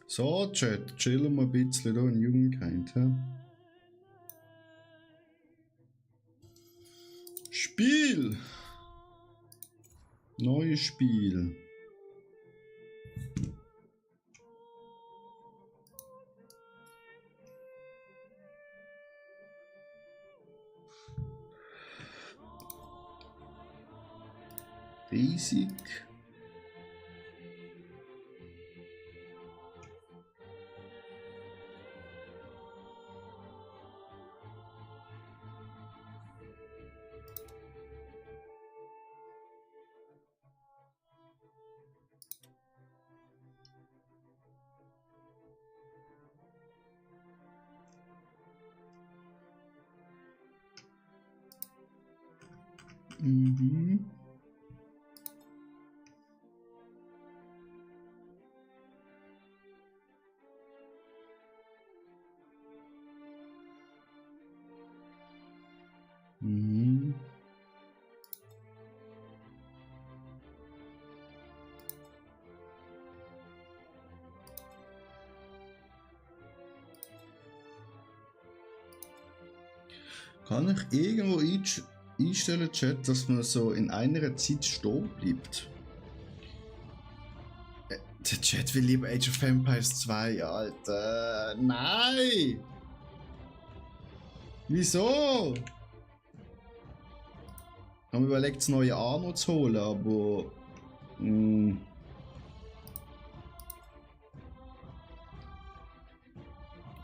So, Chat, chillen wir ein bisschen hier in Jugendkind. He? Spiel! Neues Spiel. Riesig. Mhm. Mhm. Kann ich irgendwo einstellen, Chat, dass man so in einer Zeit stehen bleibt? Der Chat will lieber Age of Empires 2, Alter. Nein! Wieso? Ich habe mir überlegt, das neue Arno zu holen, aber.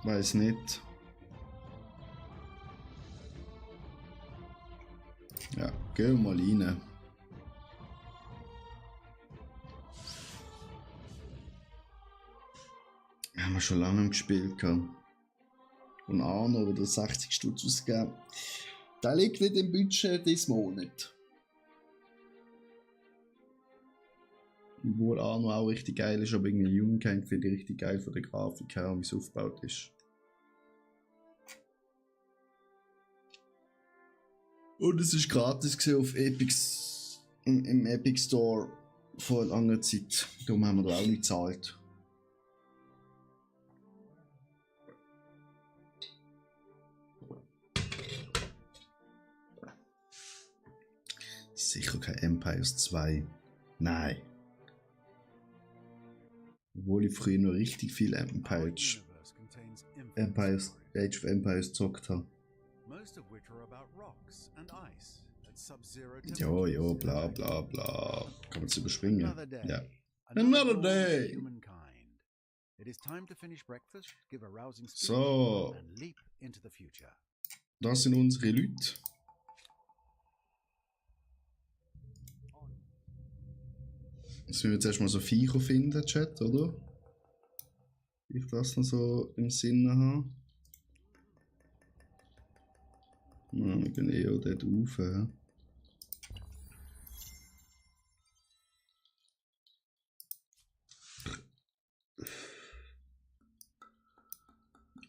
Weiß nicht. Ja, gehen wir mal rein. Haben wir schon lange gespielt. Und Arno wieder 60 Stutz ausgegeben. Der liegt nicht im Budget dieses Monat. Obwohl Arno auch richtig geil ist, aber irgendwie Jugendkind finde ich richtig geil von der Grafik her, wie es aufgebaut ist. Und es ist gratis auf Epics, im Epic Store vor langer Zeit. Darum haben wir da auch nicht gezahlt. Sicher kein Empires 2. Nein. Obwohl ich früher noch richtig viel Age of Empires gezockt habe. Jo, bla bla bla. Kann man es überspringen? Ja. Another day! So. Das sind unsere Leute. Jetzt müssen wir jetzt erstmal so Viecher finden, Chat, oder? Ich das noch so im Sinne habe. Ja, wir gehen eher dort rauf. Ja.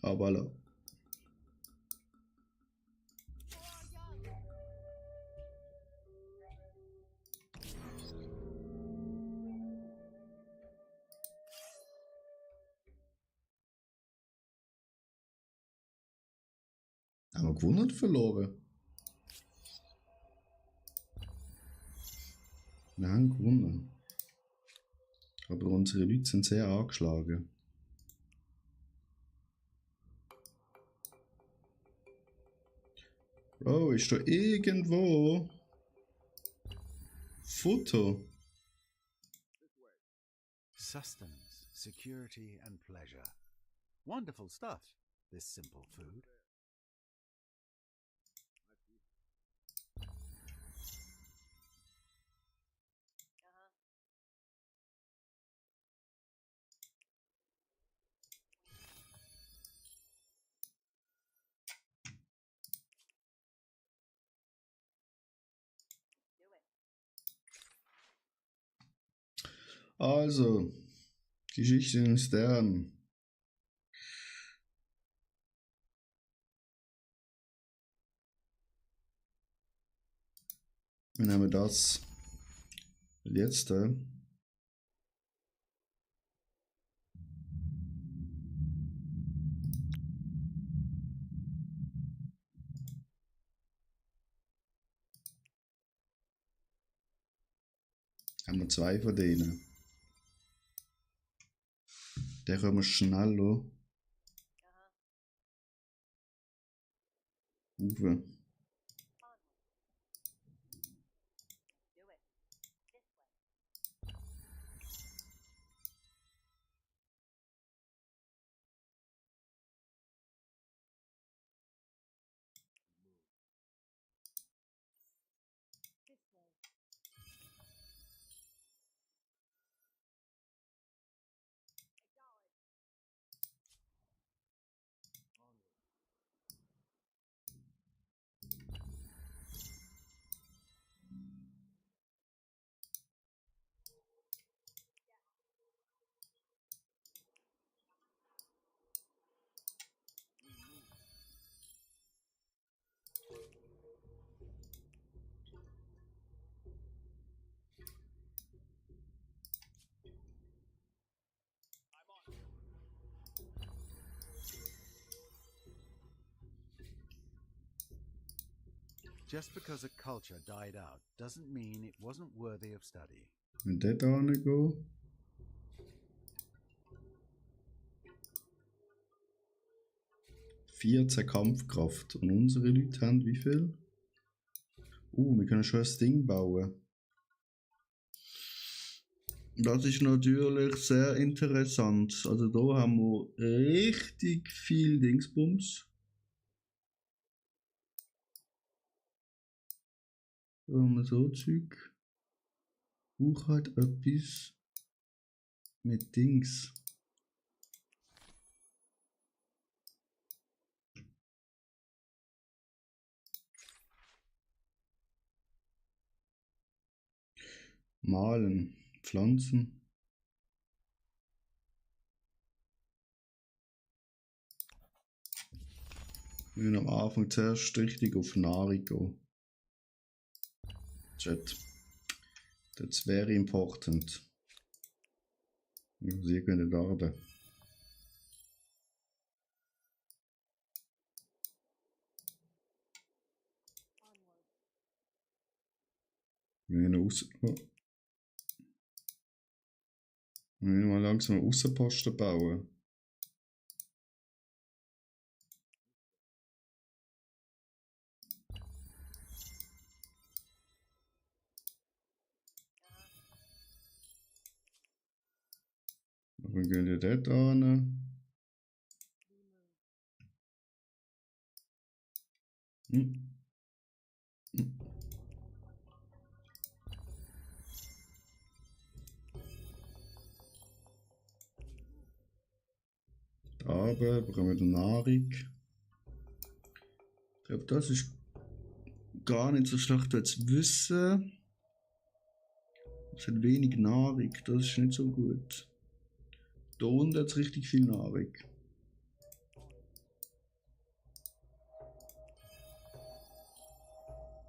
Ah, voilà. Haben wir gewonnen oder verloren? Wir haben gewonnen. Aber unsere Leute sind sehr angeschlagen. Bro, ist da irgendwo Foto? Sustenance, security and pleasure. Wonderful stuff, this simple food. Also, Geschichte in den Sternen. Wir nehmen das jetzt. Haben wir zwei von denen. Den können wir schneller rufen. Just because a culture died out doesn't mean it wasn't worthy of study. Wenn der da hingeht. ...14 Kampfkraft. Und unsere Leute haben wie viel? Wir können schon ein Ding bauen. Das ist natürlich sehr interessant. Also da haben wir richtig viel Dingsbums. Da haben wir so Zeug. Braucht halt etwas mit Dings. Malen, Pflanzen. Wir müssen am Anfang zuerst richtig auf Nahrung gehen. Chat. That's very important. Sie können da arbeiten. Wir müssen mal langsam einen Aussenposten bauen. Dann gehen wir dort an. Da oben bekommen wir Nahrung. Ich glaube, das ist gar nicht so schlecht zu wissen. Es hat wenig Nahrung, das ist nicht so gut. Da unten hat es richtig viel Nahrung.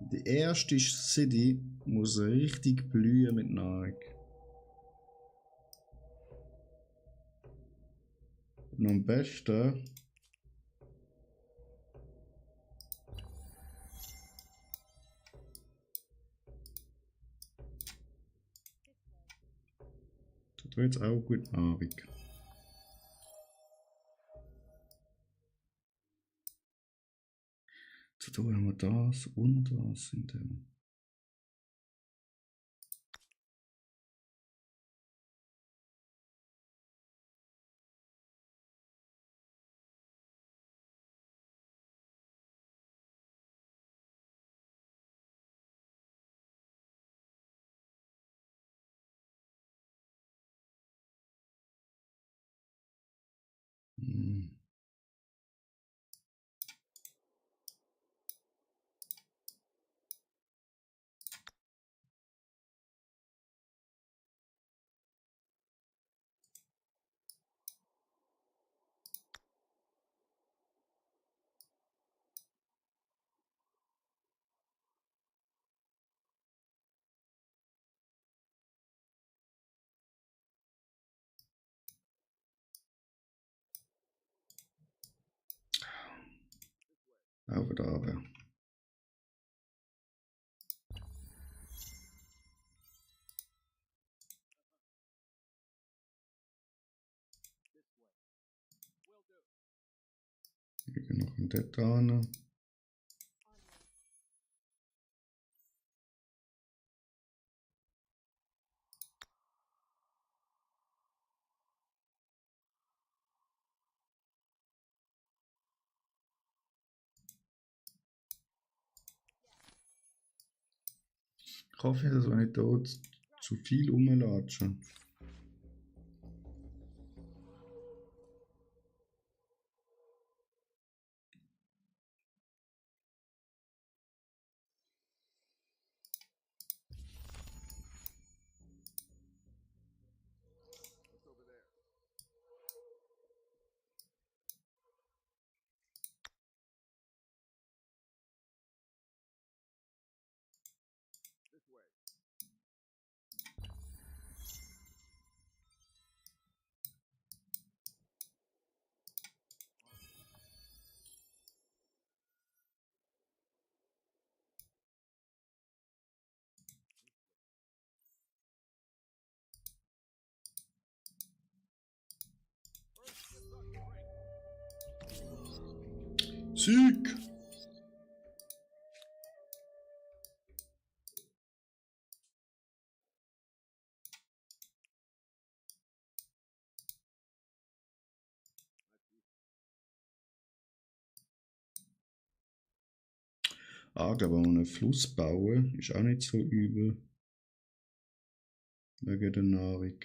Die erste City muss richtig blühen mit Nahrung. Und am besten da jetzt auch gut Nahrung. So, da haben wir das und das in dem. Aber da aber. Und dort dran. Ich hoffe, dass wir nicht dort zu viel rumlatschen. Sieg! Ah, aber einen Fluss bauen ist auch nicht so übel. Wegen der Nahrung.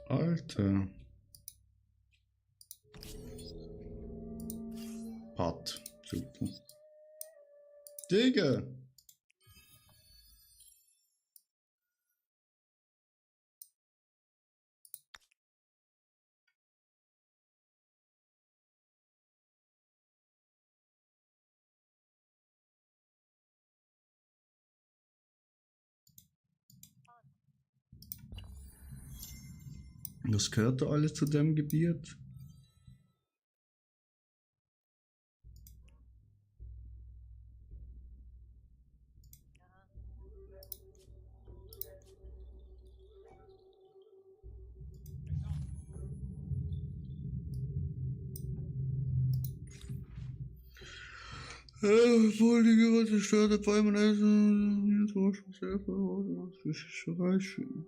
Alter. Pat. Super. Digga! Was gehört da alles zu dem Gebiet? Vorliege, was zerstörte Bäume und Eisen, jetzt war schon sehr verroten, das Fischerei schön.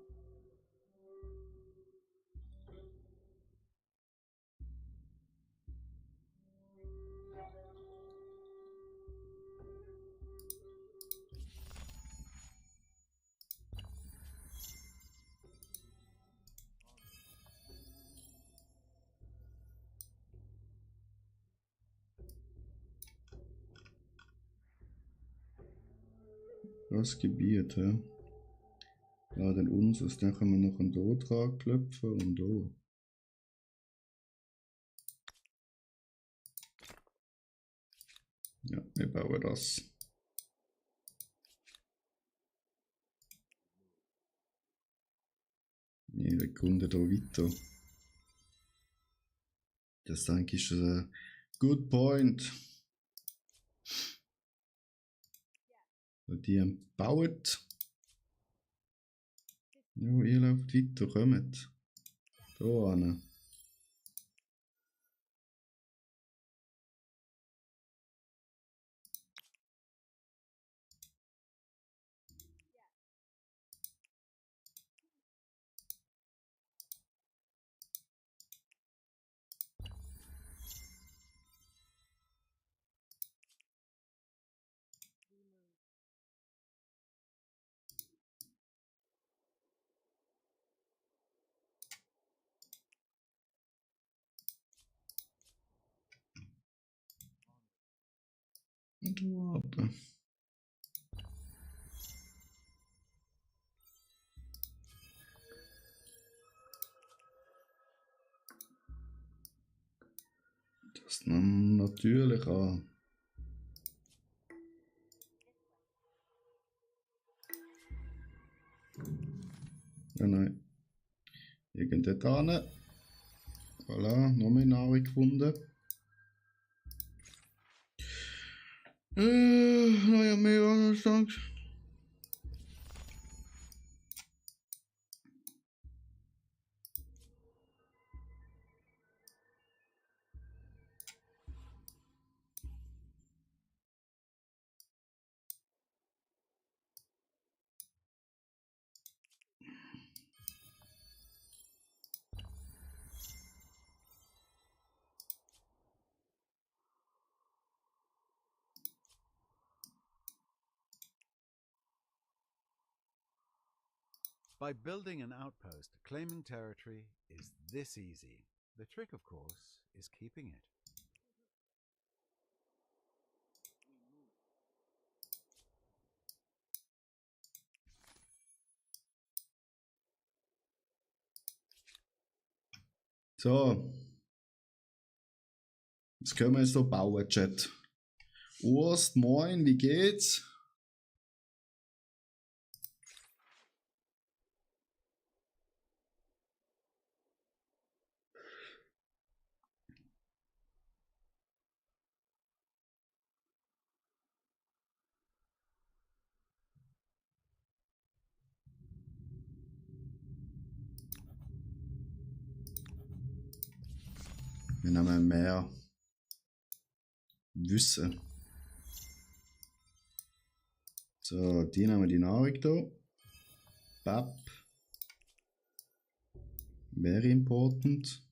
Das Gebiet, ja. Ja, dann unseres, dann können wir noch einen Dotrag klopfen und da. Ja, wir bauen das. Wir Kunde da weiter. Das denke ich ist ein good point. Die haben gebaut. Ja, ihr lauft weiter, kommt. Da hin. Aber das natürlich an. Ja, nein. Irgendwo dran. Voilà, noch mehr Nahrung gefunden. Naja, mehr was sagst. By building an outpost, claiming territory is this easy. The trick, of course, is keeping it. So. Jetzt können wir so bauen, Chat. Urst, moin, wie geht's? Wir nehmen mehr Wissen. So, die nehmen wir die Nahrung hier. Bap. Very important.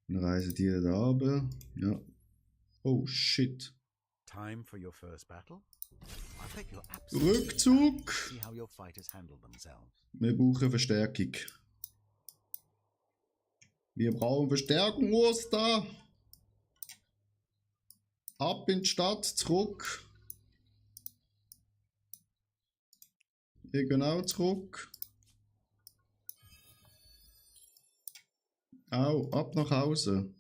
Dann reisen die da runter. Ja. Oh shit. Time for your first battle? I bet you're absolutely Rückzug. see how your fighters handle themselves. Wir brauchen Verstärkung. Wir brauchen Verstärkung, Ursta. Ab in die Stadt, zurück. Ja, genau, zurück. Au, ab nach Hause.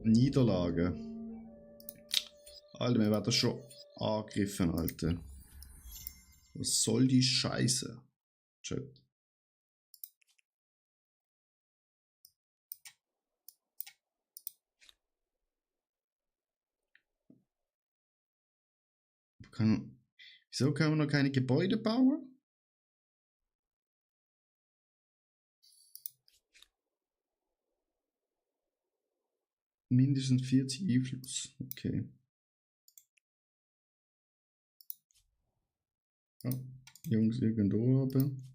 Niederlage. Alter, wir werden schon angegriffen, Alter. Was soll die Scheiße? Chat. Wieso können wir noch keine Gebäude bauen? Mindestens 40 Einfluss. Okay. Ah, Jungs, irgendwo oben.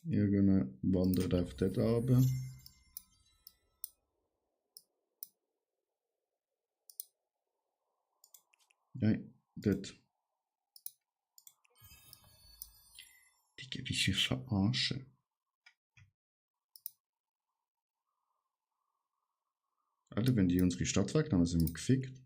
Irgendeiner wandert auf dort oben. Nein, dort. Digga, wie viel verarschen. Alter, wenn die unsere Stadt wegnehmen, sind wir gefickt.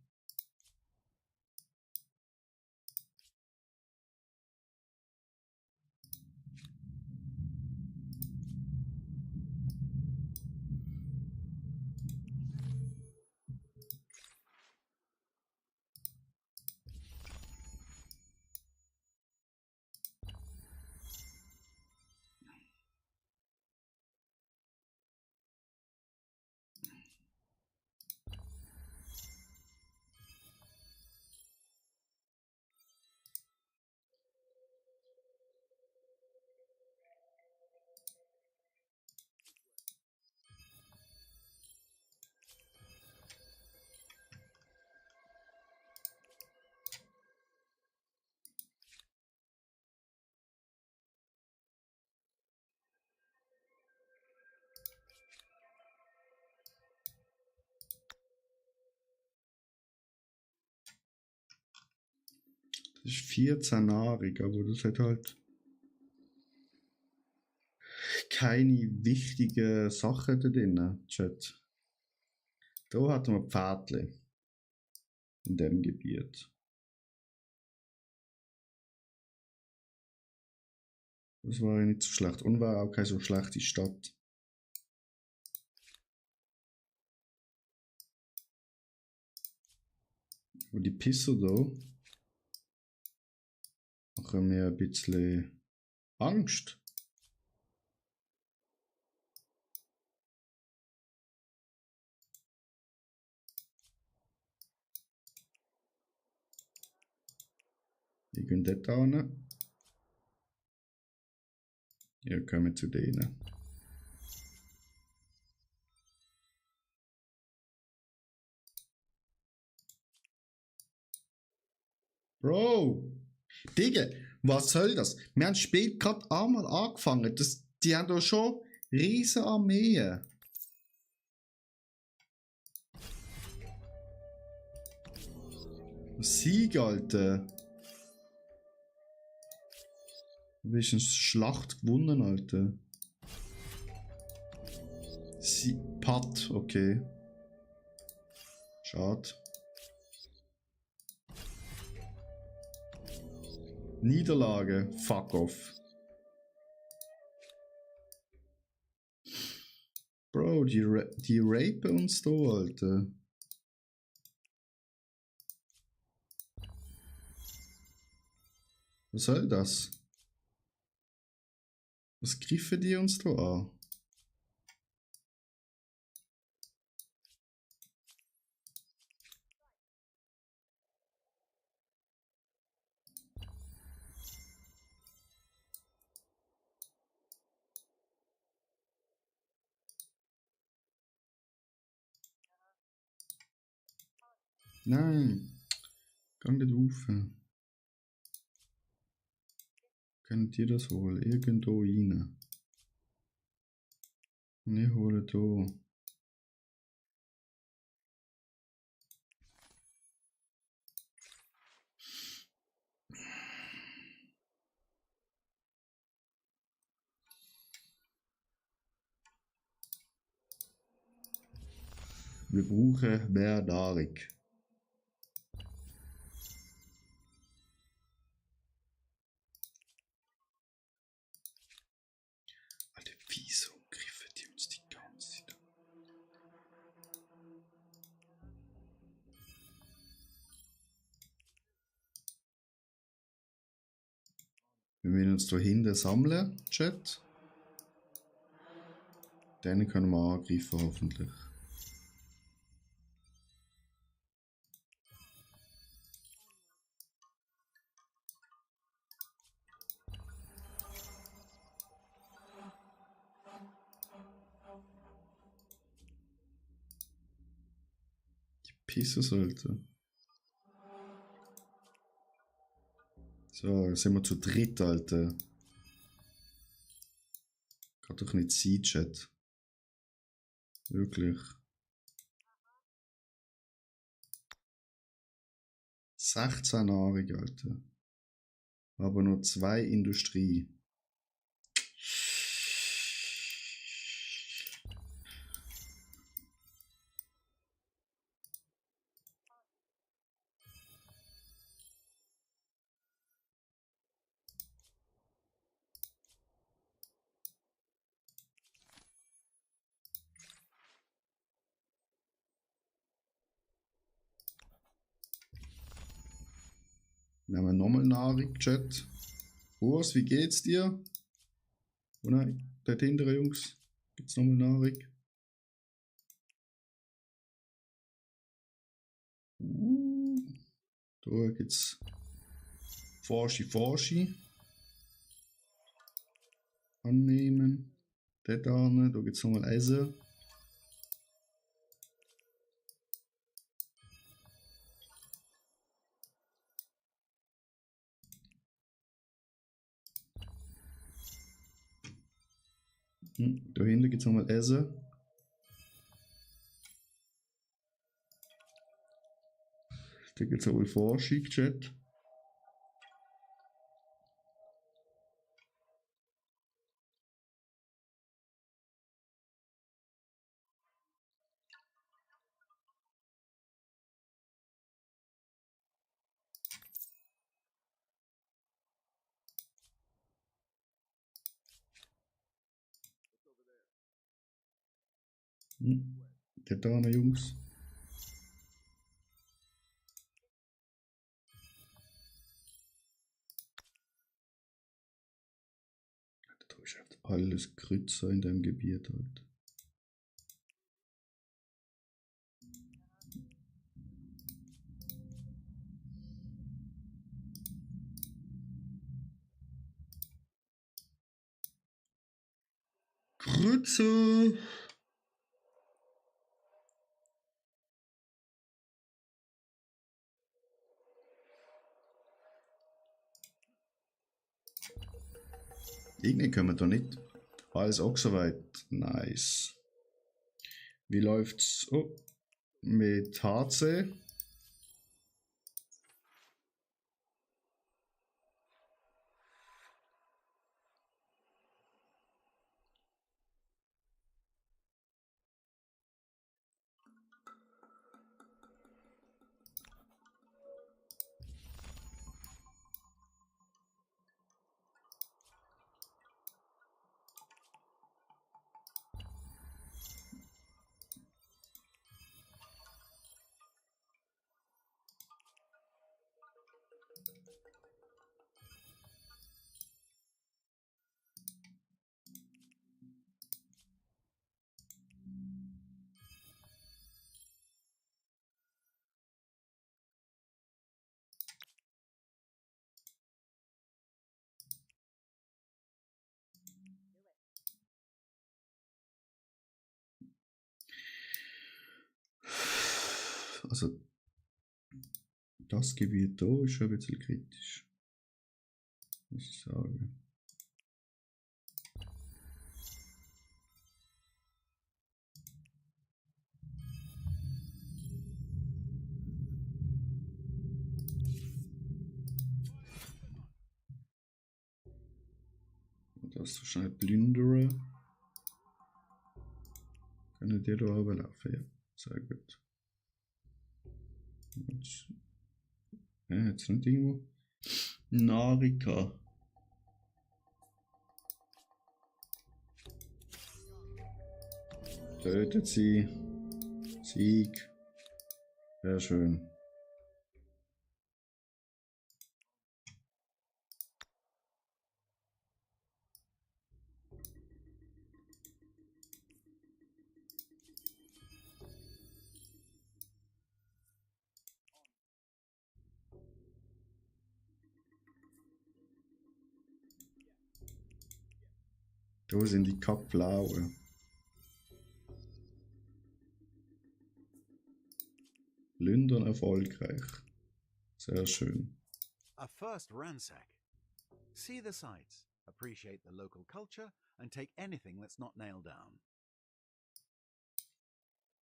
Das ist 14 Nahrung, aber das hat halt keine wichtigen Sachen da drin, Chat. Da hatten wir Pfadle. In dem Gebiet. Das war ja nicht so schlecht. Und war auch keine so schlechte Stadt. Und die Pisser da machen mir ein bisschen Angst. Die gehen dort hin. Ihr kommt zu denen. Bro! Digga, was soll das? Wir haben das Spiel gerade einmal angefangen. Die haben doch schon riesen Armeen. Sieg, Alter. Du bist eine Schlacht gewonnen, Alter. Pat, okay. Schade. Niederlage, fuck off. Bro, die rapen uns da, Alter. Was soll das? Was griffen die uns da an? Nein, geh nicht rauf. Könnt ihr das holen? Irgendwo rein. Und ich hole da. Wir brauchen mehr Nahrung. Alter, wieso griffen die uns die ganze Zeit an? Wir müssen uns da hinten sammeln, Chat. Dann können wir angreifen, hoffentlich. Die Pisse sollte. So, jetzt sind wir zu dritt, Alter. Kann doch nicht sein, Chat. Wirklich. 16 Nahrung, Alter. Aber nur 2 Industrie. Nehmen wir nochmal Nahrung, Chat. Urs, wie geht's dir? Oh nein, dort hinten, Jungs. Gibt's nochmal Nahrung? Da gibt's Forschi. Annehmen. Dort an, da gibt's nochmal Essen. Da hinten gibt es nochmal Essen. Da gibt es auch Forschung, Chat. Der da noch, Jungs. Da ist echt alles Kreuzer in dem Gebiet halt. Kreuzer! Irgendwie können wir da nicht. Alles auch soweit. Nice. Wie läuft's? Oh, mit HC. Also, das Gebiet hier ist schon ein bisschen kritisch. Muss ich sagen. Das so schnell plündern. Können die da runterlaufen? Ja, sehr gut. Jetzt nicht irgendwo. Narika. Tötet sie. Sieg. Sehr schön. Da sind die Kackblauen. Plündern erfolgreich. Sehr schön. A first ransack. See the sights, appreciate the local culture, and take anything that's not nailed down.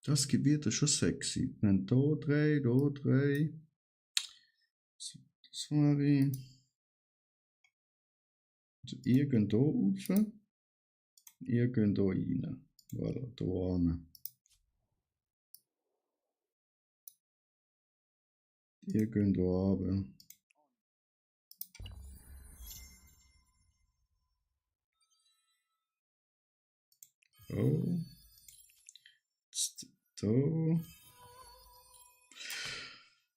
Das Gebiet ist schon sexy. Wir haben hier drei, hier drei. Das war ich. Also ihr geht hier rauf. Ihr geht hier rein. Voilà, hier hin. Ihr geht hier runter. Oh. Jetzt hier.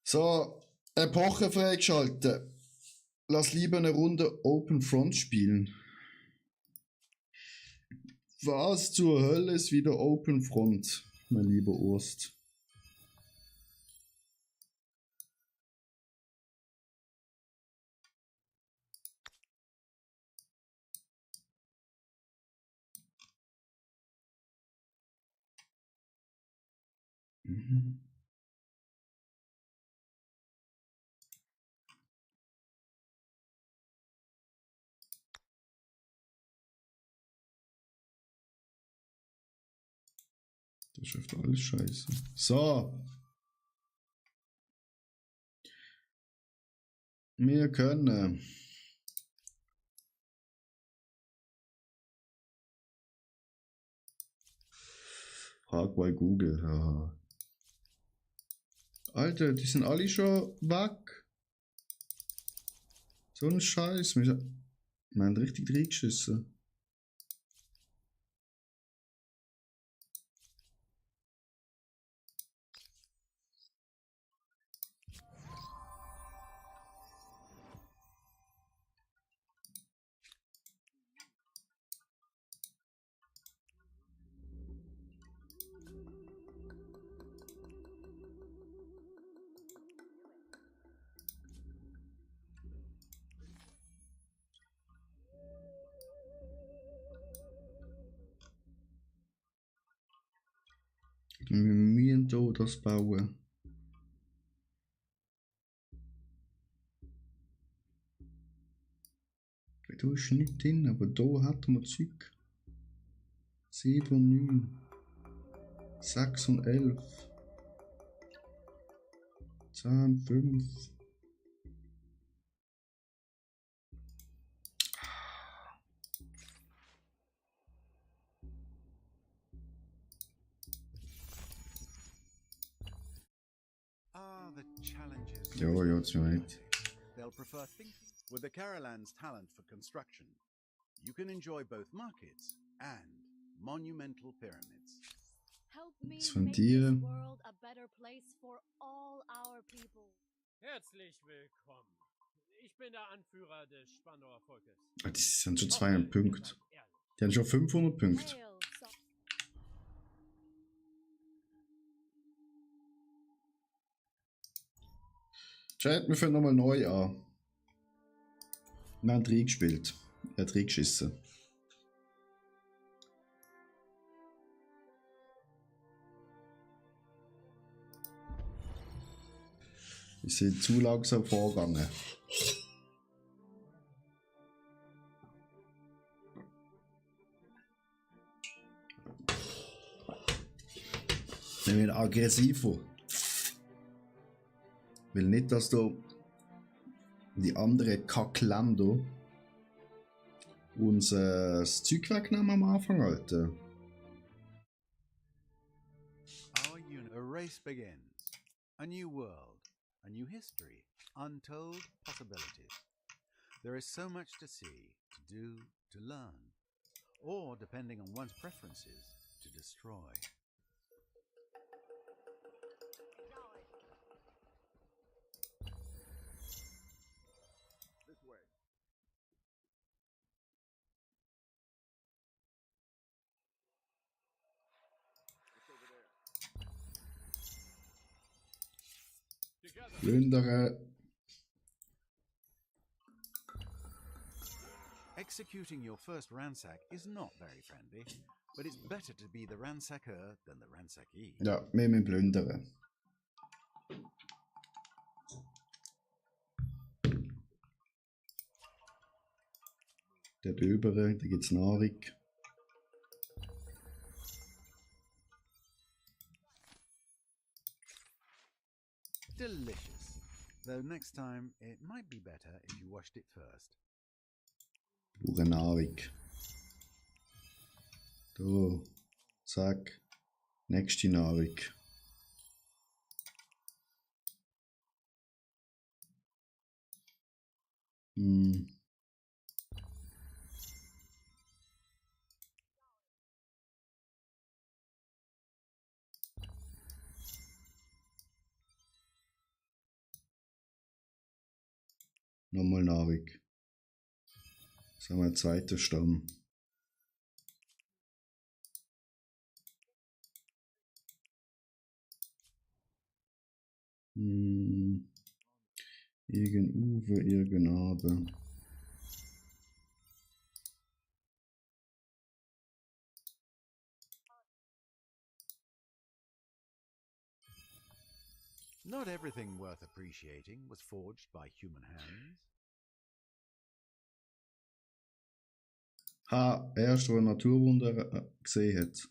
So, Epoche freigeschalten. Lass lieber eine Runde Open Front spielen. Was zur Hölle ist wieder Open Front, mein lieber Urst? Mhm. Das schafft alles scheiße. So. Wir können. Frag bei Google. Ja. Alter, die sind alle schon weg. So ein Scheiß. Wir haben richtig reingeschissen. Wir müssen hier das bauen. Da ist nicht drin, aber da hat man Zeug. 7 und 9. 6 und 11. 10 und 5. Ah, the challenges. Ja, ja, das ist right. They'll prefer thinking. With the Caralan's talent for construction, you can enjoy both markets and monumental pyramids. Help me Was von make dir? this world a better place for all our people. Herzlich willkommen. Ich bin der Anführer des Spandauer Volkes. Ah, die sind schon Ich 200 hoffe, ihr Punkte. seid ehrlich. Die haben schon 500 Punkte. Hail, so Chat, wir fangen nochmal neu an. Wir haben 3 gespielt. Er hat 3 geschissen. Wir sind zu langsam vorgegangen. Wir werden aggressiver. Ich will nicht, dass du die anderen Kackländer uns das Zeug wegnehmen am Anfang, Alter. A race begins. A new world, a new history, untold possibilities. There is so much to see, to do, to learn, or, depending on one's preferences, to destroy. This way. It's over there. Together. Plündere. Executing your first ransack is not very friendly, but it's better to be the ransacker than the ransackee. Ja, wir müssen plündern. Der Döbere, da gibt's Nahrung. Delicious. Though next time it might be better if you washed it first. Pure Nahrung. Da. Zack. Nächste Nahrung. Hm. Nochmal Nahrung. Das haben wir einen zweiten Stamm. Irgend Uwe, irgend Abe. Not everything worth appreciating was forged by human hands. Ha, erst, wo er Naturwunder gesehen hat.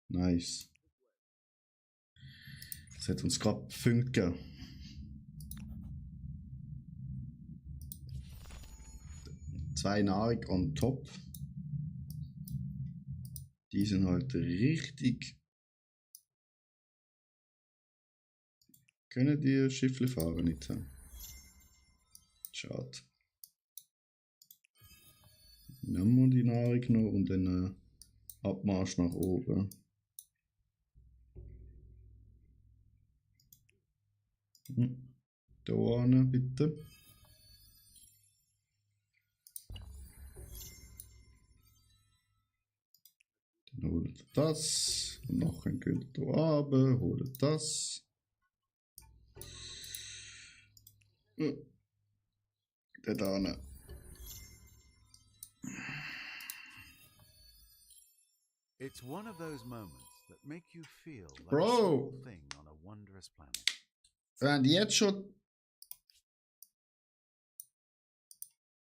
Nice. Das hat uns gerade Punkte gegeben. Zwei Nahrung on top. Die sind halt richtig. Können die Schiffle fahren nicht? Schade. Nehmen wir die Nahrung noch und dann Abmarsch nach oben. Da hin, bitte. Dann holt ihr das. Und nachher könnt ihr hier runter, holt das. Da hin. It's one of those moments that make you feel like Bro. a small thing on a wondrous planet. Wenn jetzt schon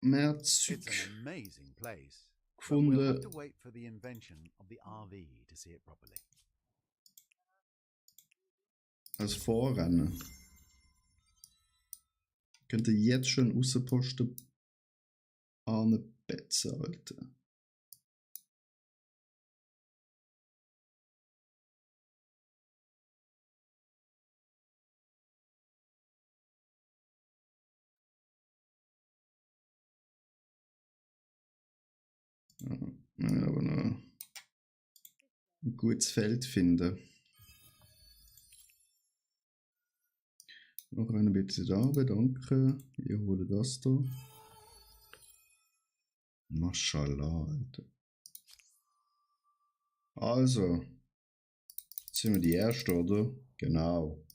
mehr It's Zeug an amazing place. But we'll have to gefunden. wait for the invention of the RV to see it properly. Als Vorrennen. Könnt ihr jetzt schon Aussenposten anbetzen, Alter. Ja, aber noch ein gutes Feld finden. Noch ein bisschen da, danke. Ich hole das da. Maschallah, Alter. Also, jetzt sind wir die Erste, oder? Genau.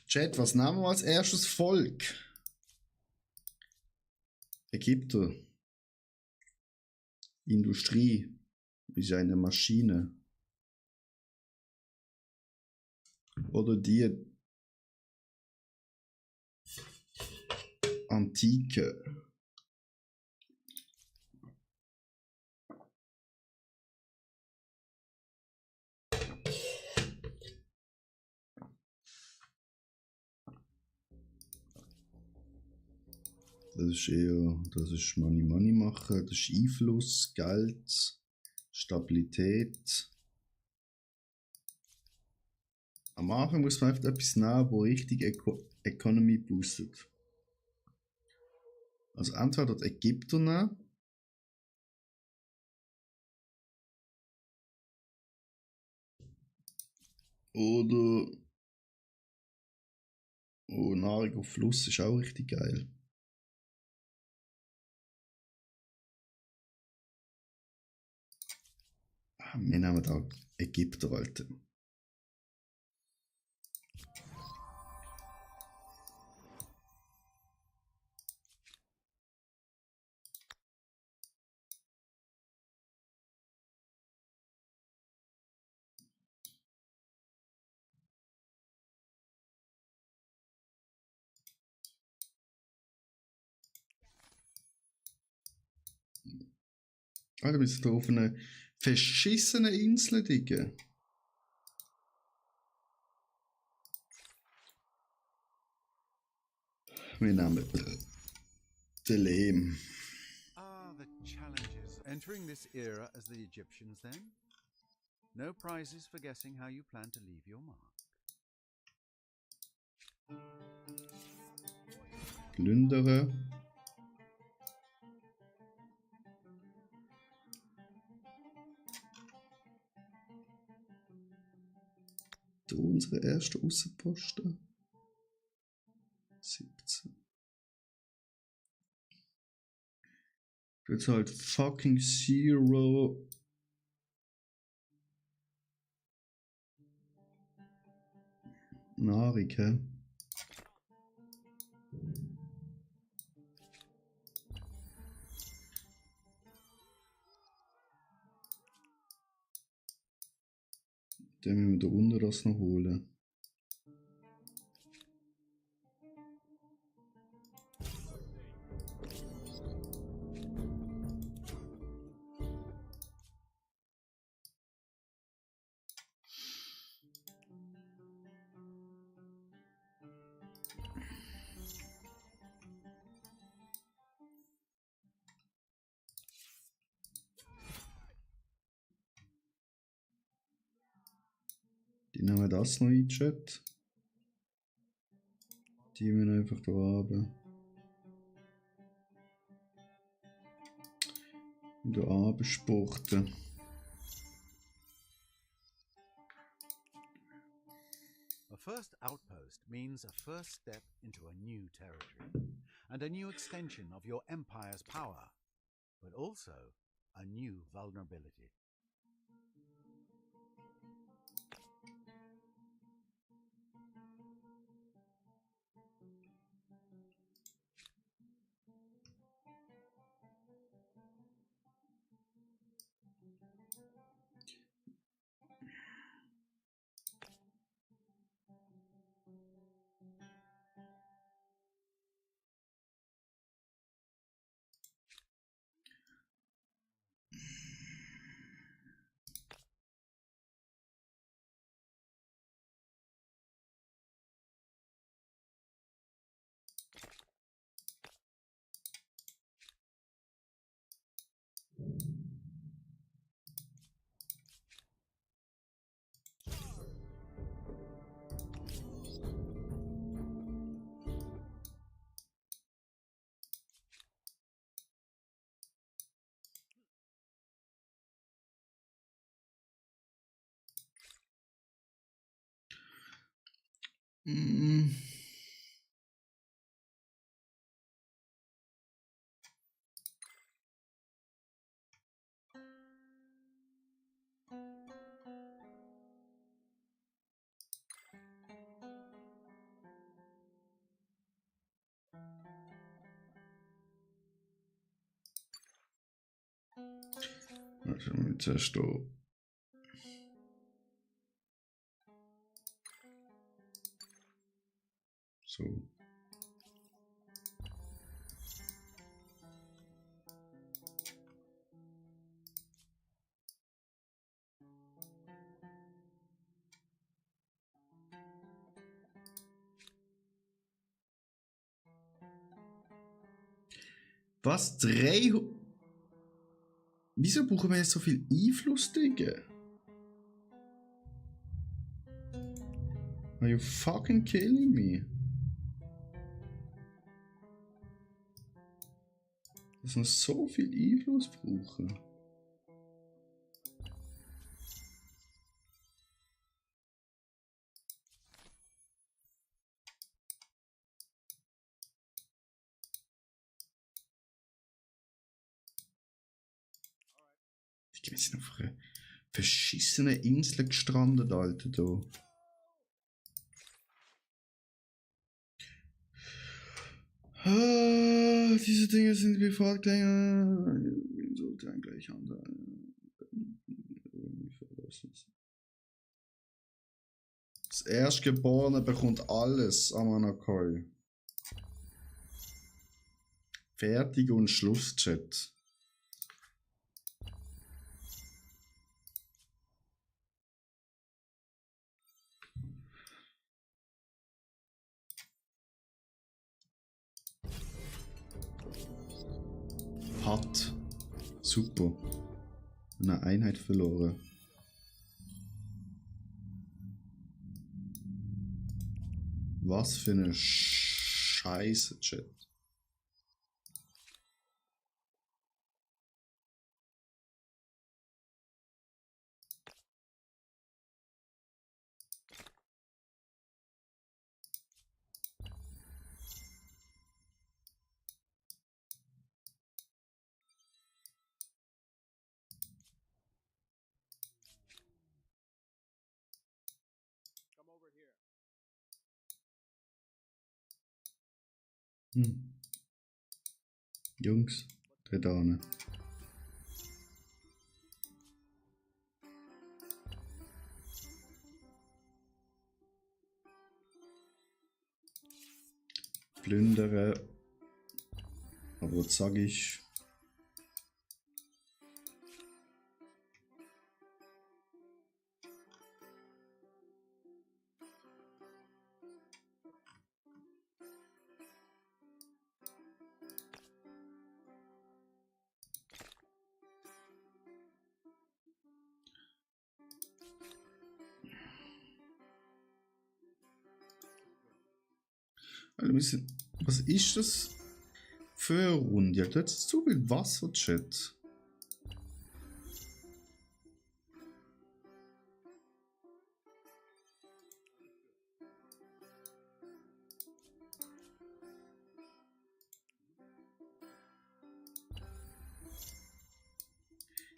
Chat, was nehmen wir als erstes Volk? Ägypter. Industrie ist eine Maschine. Oder die Antike. Das ist Money machen, das ist Einfluss, Geld, Stabilität. Am Anfang muss man einfach etwas nehmen, wo richtig Economy boostet. Also entweder die Ägypter nehmen. Oder Nahrung auf Fluss ist auch richtig geil. Wir nehmen da Ägypter, Alter. Alter, wir sind hier auf einer verschissenen Insel, Digga. Wir nehmen den Lehm. Ah, the challenges. Entering this era as the Egyptians then? No prizes for guessing how you plan to leave your mark. Plündern. Da unsere erste Aussenposten. 17. Jetzt halt fucking Zero. Nahrung, hä? Dann müssen wir da unten das noch holen. Die nehmen das noch in den Chat. Die müssen einfach da runter. Da runtersporten. A first outpost means a first step into a new territory and a new extension of your empire's power, but also a new vulnerability. Mm. Warte mal, zuerst da. So. Was? 300? Wieso brauchen wir jetzt so viel Einflussdinge? Are you fucking killing me? Dass wir so viel Einfluss brauchen. Wir sind auf einer verschissenen Insel gestrandet, Alter, da. Ah, diese Dinge sind wie Fortgänger. Sollte ein gleich handeln. Das Erstgeborene bekommt alles, Amanakoi. Fertig und Schluss, Chat. Hat. Super. Eine Einheit verloren. Was für eine Scheiße, Chat. Come over here. Jungs, der Dane. Plündere. Aber was sag ich? Was ist das für eine Runde? Du hast zu viel Wasser, Chat.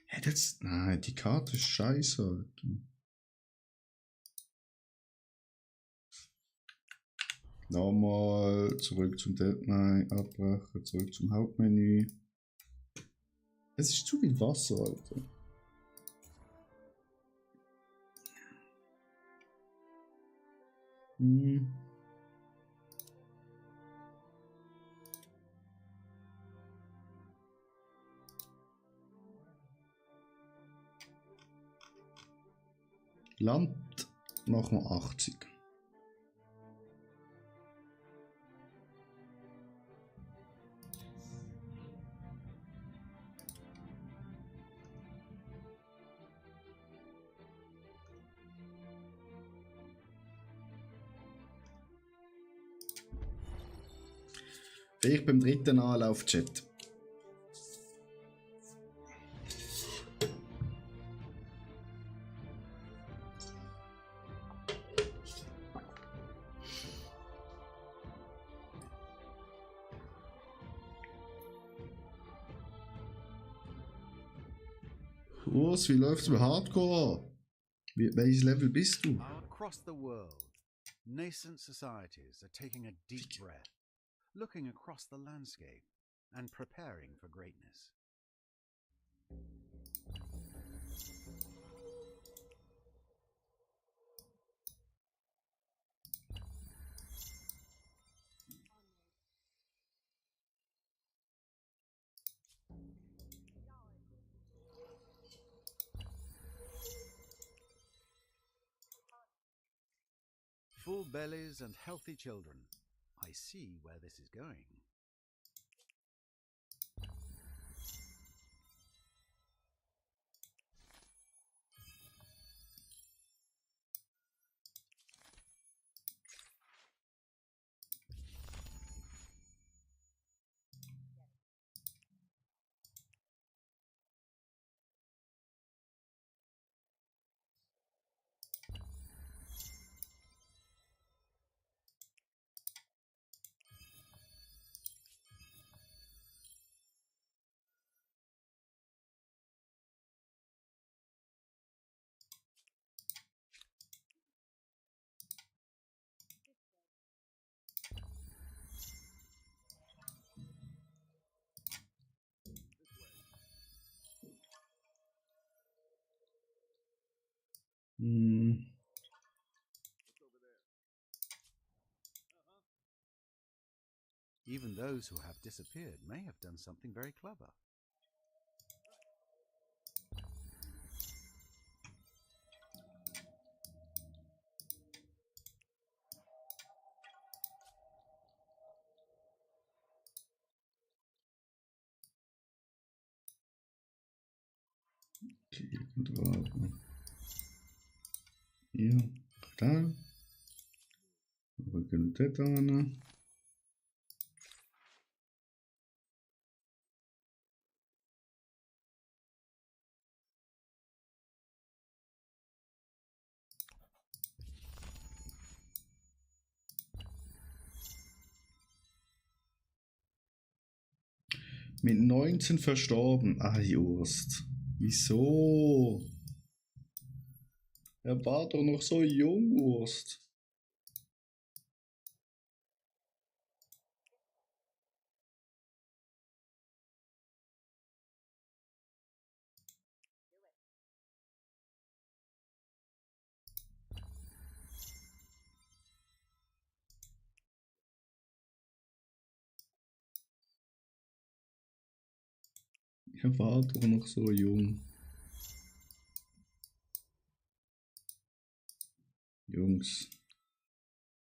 Hey, nein, die Karte ist scheiße, Alter. Nochmal zurück zum Deadline, abbrechen, zurück zum Hauptmenü. Es ist zu viel Wasser, Alter. Land machen wir 80. Ich beim dritten Anlauf, Chat. Urs, wie läuft's bei Hardcore? Welches Level bist du? Across the world, nascent societies are taking a deep breath, looking across the landscape and preparing for greatness. Full bellies and healthy children. I see where this is going. Even those who have disappeared may have done something very clever. Hier, da. Rücken Tetane. Mit 19 verstorben. Ah, Just. Wieso? Er war doch noch so jung, Wurst. Er war doch noch so jung. Jungs.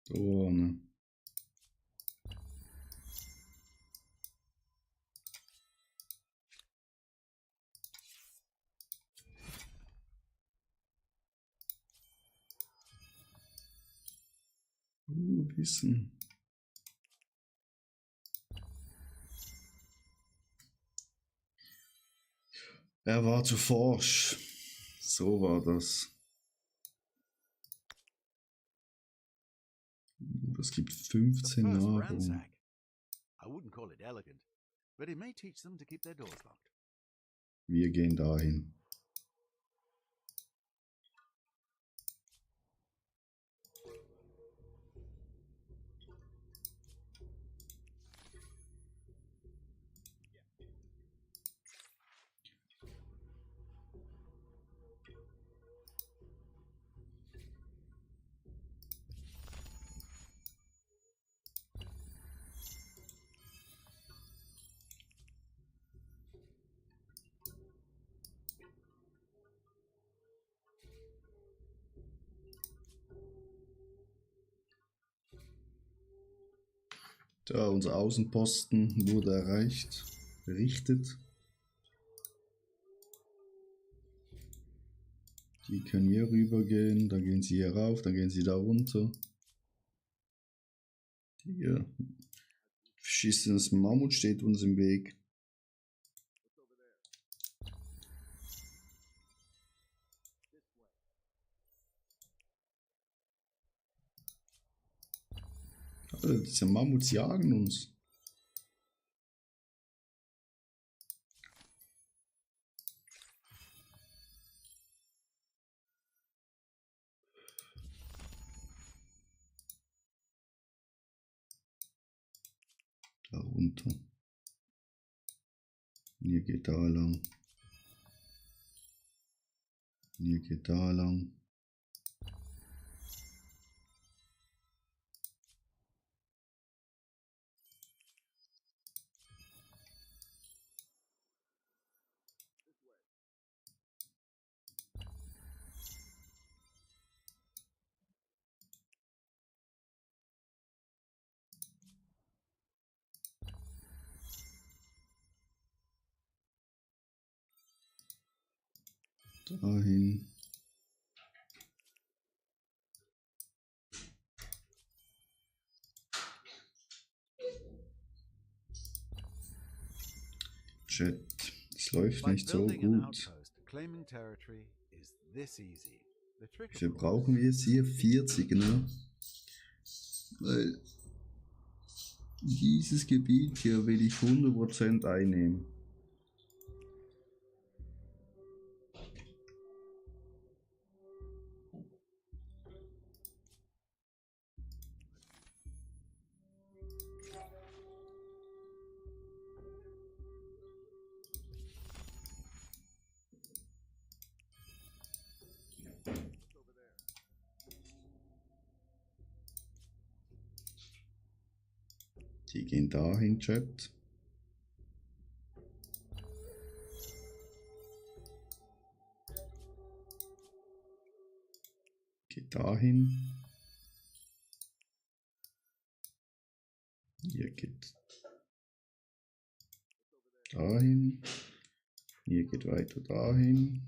Da vorne. Wissen. Er war zu forsch. So war das. Es gibt 15 The first Nahrung. ransack. I wouldn't call it elegant, but it may teach them to keep their doors locked. Wir gehen dahin. Da, unser Außenposten wurde errichtet. Die können hier rüber gehen, dann gehen sie hier rauf, dann gehen sie da runter. Hier Verschissenes Mammut steht uns im Weg. Alter, diese Mammuts jagen uns. Da runter. Ihr geht da lang. Ihr geht da lang. Dahin. Chat, es läuft By nicht so building an gut. outpost, claiming territory is this easy. The trick, Wir of course, brauchen wir jetzt hier 40, ne? Weil dieses Gebiet hier will ich 100% einnehmen. Die gehen dahin, Chat. Geht dahin. Ihr geht dahin. Ihr geht weiter dahin.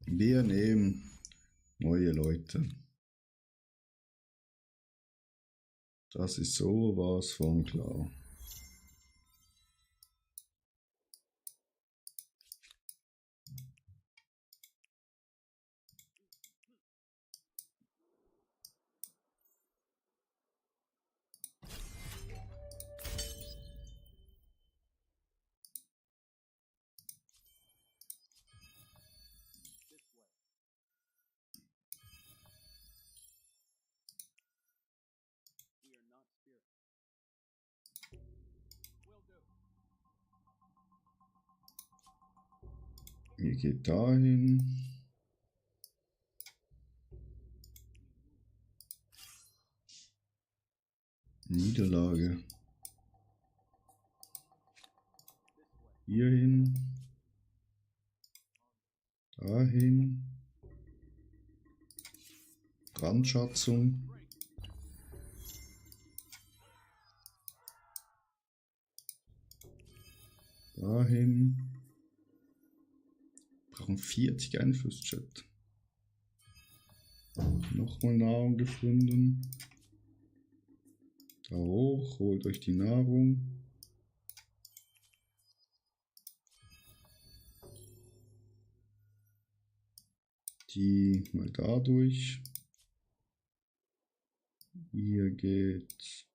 Wir nehmen neue Leute. Das ist sowas von klar. Ihr geht dahin. Niederlage. Hierhin. Dahin. Brandschatzung. Dahin. Brauchen 40 Einflusschat. Nochmal Nahrung gefunden. Da hoch, holt euch die Nahrung. Die mal dadurch. Hier geht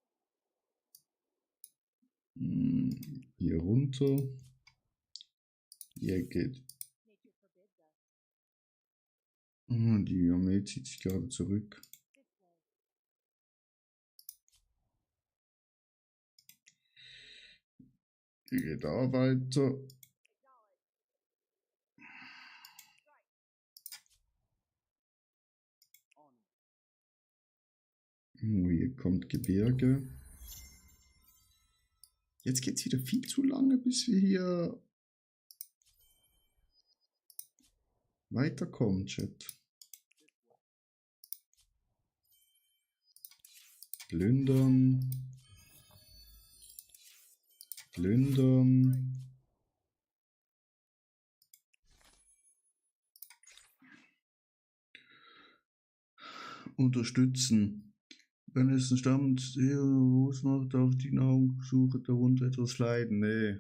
hier runter. Hier geht. Die Armee zieht sich gerade zurück. Hier geht da weiter. Hier kommt Gebirge. Jetzt geht es wieder viel zu lange, bis wir hier Weiterkommen, Chat. Plündern. Plündern. Unterstützen. Wenn es ein Stamm macht, auf die Nahrungssuche darunter etwas leiden. Nee.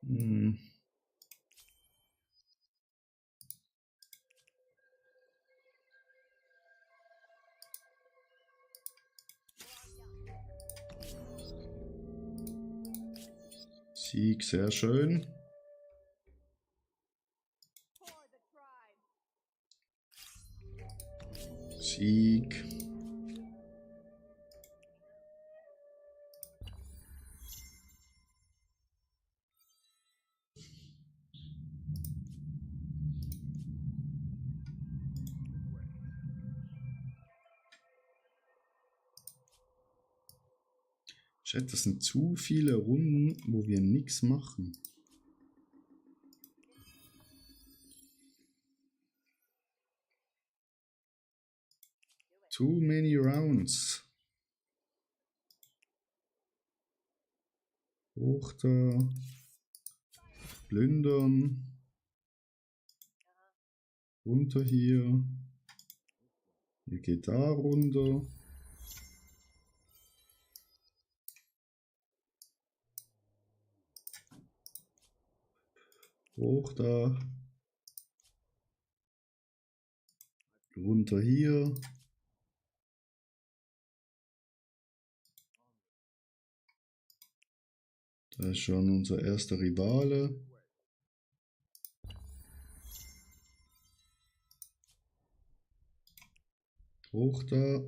Hm. Sieg, sehr schön. Sieg. Chat, das sind zu viele Runden, wo wir nichts machen. Too many rounds. Hoch da. Plündern. Runter hier. Ihr geht da runter. Hoch da. Runter hier. Da ist schon unser erster Rivale. Hoch da.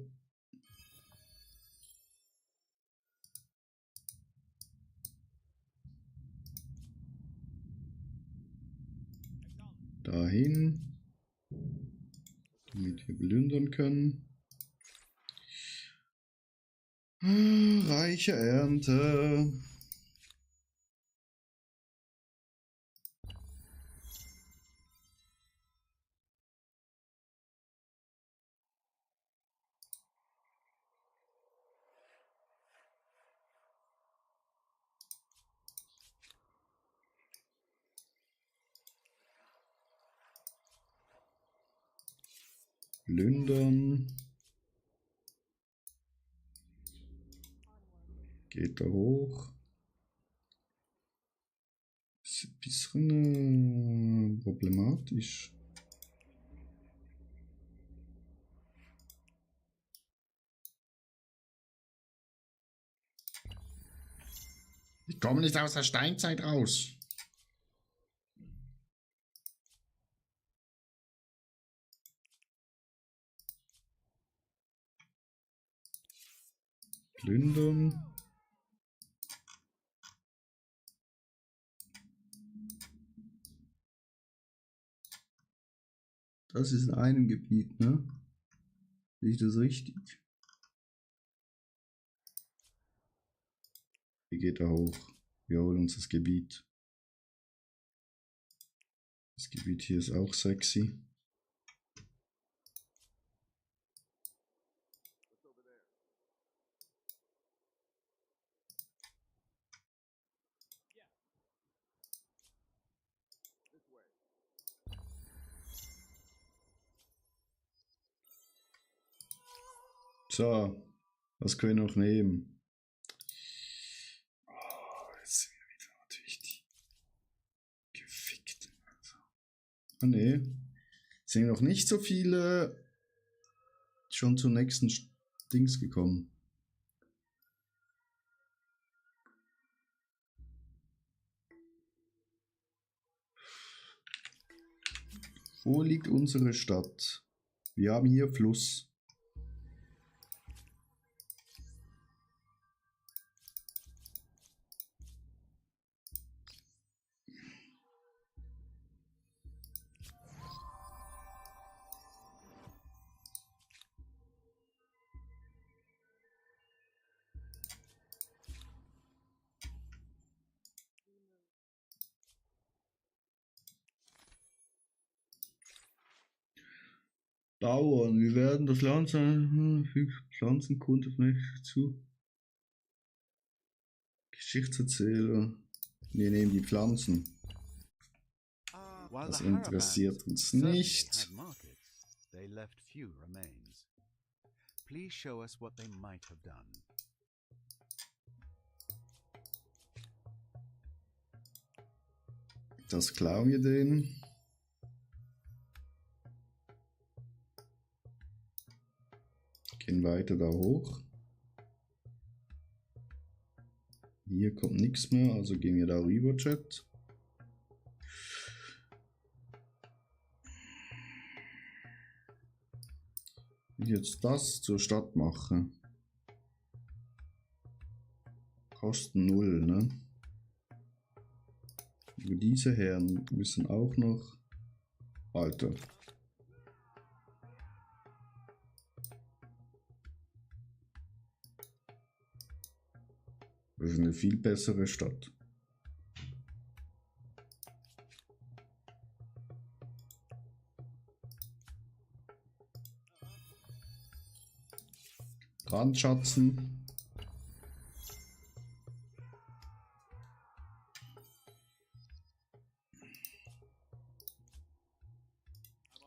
Dahin. Damit wir plündern können. Reiche Ernte. Plündern. Geht da hoch. Ist ein bisschen problematisch. Ich komme nicht aus der Steinzeit raus. Plündern. Das ist in einem Gebiet, ne? Sehe ich das richtig? Hier geht er hoch. Wir holen uns das Gebiet. Das Gebiet hier ist auch sexy. So, was können wir noch nehmen? Oh, jetzt sind wir wieder natürlich die gefickt. Ah ne, sind noch nicht so viele schon zum nächsten Dings gekommen. Wo liegt unsere Stadt? Wir haben hier Fluss. Bauern, wir werden das Land Pflanzenkunde zu. Geschichtserzähler. Wir nehmen die Pflanzen. While Das the Harapans interessiert uns certainly nicht. had markets, they left few remains. Please show us what they might have done. Das klauen wir denen. Gehen weiter da hoch. Hier kommt nichts mehr, also gehen wir da rüber, Chat. Wenn ich jetzt das zur Stadt mache. Kosten 0, ne? Aber diese Herren müssen auch noch. Alter. Das ist eine viel bessere Stadt. Brandschatzen.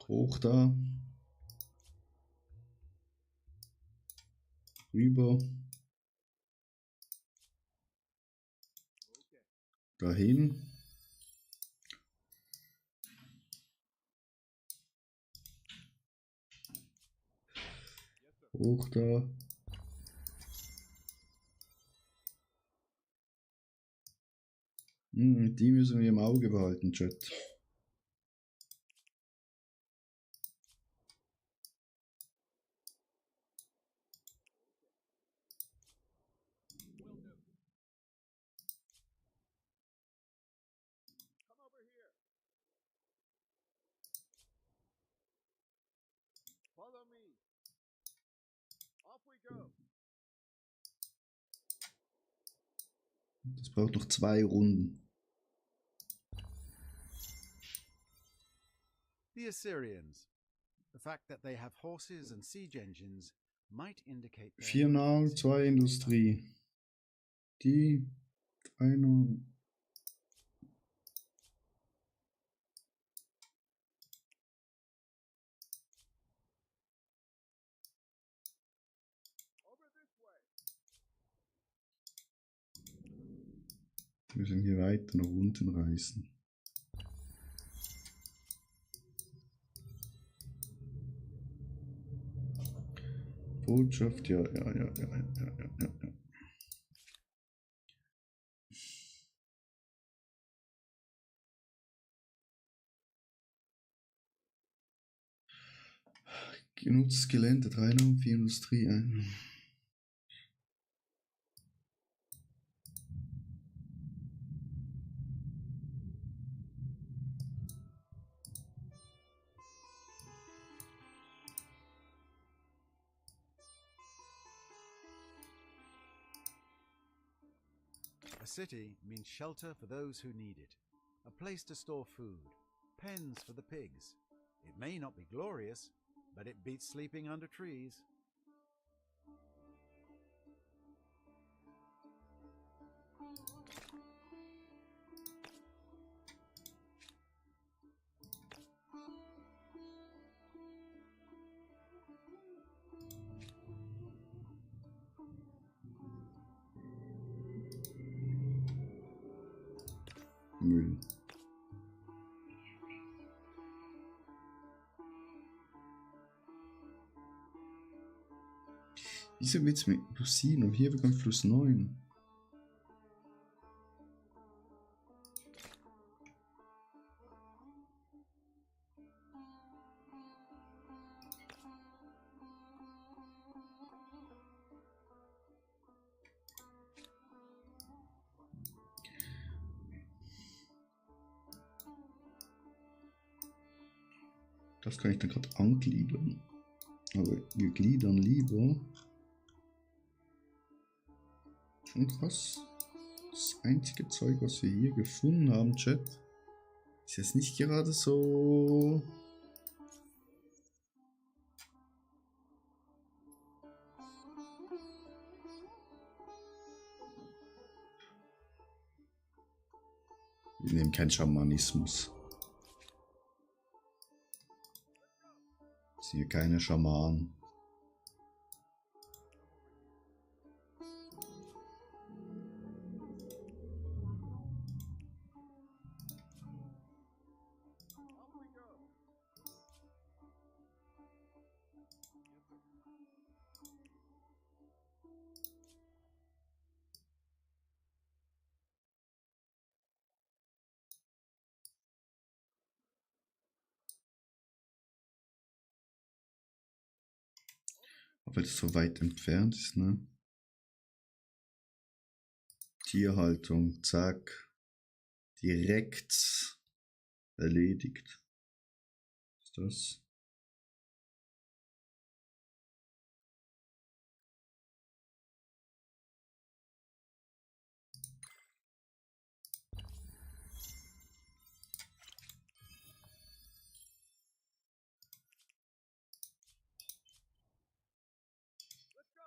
Hoch da. Rüber. Dahin. Hoch da. Die müssen wir im Auge behalten, Chat. Follow me. Off we go. Das braucht noch 2 Runden. The Assyrians. The fact that they have horses and siege engines might indicate their 4 Nahrung, 2 Industrie. Die 3 Nahrung. Over this way. Wir müssen hier weiter nach unten reißen. Botschaft, ja. Genutztes Gelände, 3 Nahrung, 4 Industrie ein. A city means shelter for those who need it, a place to store food, pens for the pigs. It may not be glorious, but it beats sleeping under trees. Müll. Wieso wird's mit plus 7 und hier bekommt plus 9? Das kann ich dann gerade angliedern. Aber wir gliedern lieber. Schon krass. Das einzige Zeug, was wir hier gefunden haben, Chat, ist jetzt nicht gerade so Wir nehmen keinen Schamanismus. Sind hier keine Schamanen. Off we go. Weil das so weit entfernt ist, ne? Tierhaltung, zack. Direkt erledigt. Was ist das? Let's go.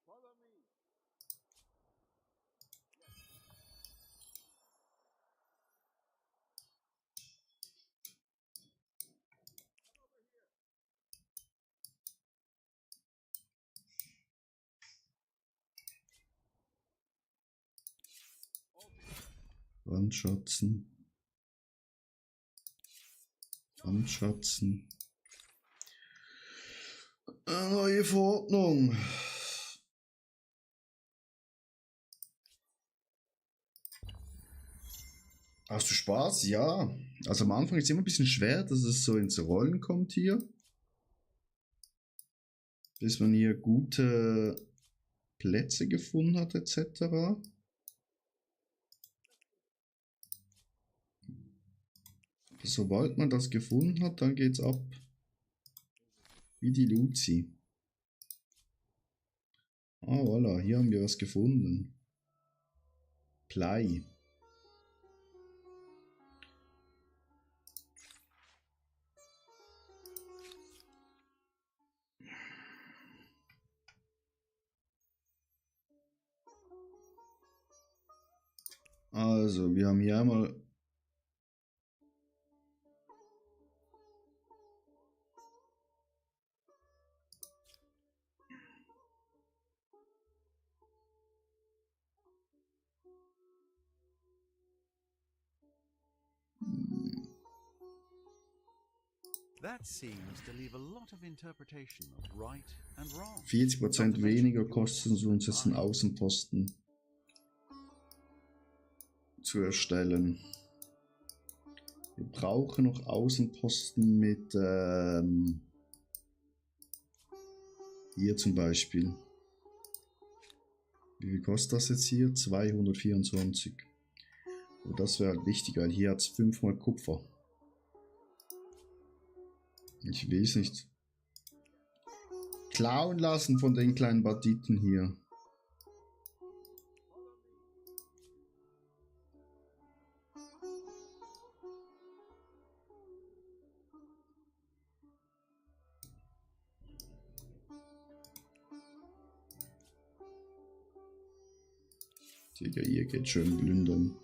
Follow me. Brandschatzen. Brandschatzen. Neue Verordnung. Hast du Spaß? Ja. Also am Anfang ist es immer ein bisschen schwer, dass es so ins Rollen kommt hier. Bis man hier gute Plätze gefunden hat, etc. Sobald man das gefunden hat, dann geht's ab. Wie die Luzi. Ah, voilà, hier haben wir was gefunden. Blei. Also, wir haben hier einmal That seems to leave a lot of interpretation of right and wrong. 40% weniger kosten es uns jetzt einen Außenposten zu erstellen. Wir brauchen noch Außenposten mit hier zum Beispiel. Wie viel kostet das jetzt hier? 224. Und das wäre halt wichtig, weil hier hat es 5-mal Kupfer. Ich will es nicht klauen lassen von den kleinen Banditen hier. Digga, ihr geht schön plündern.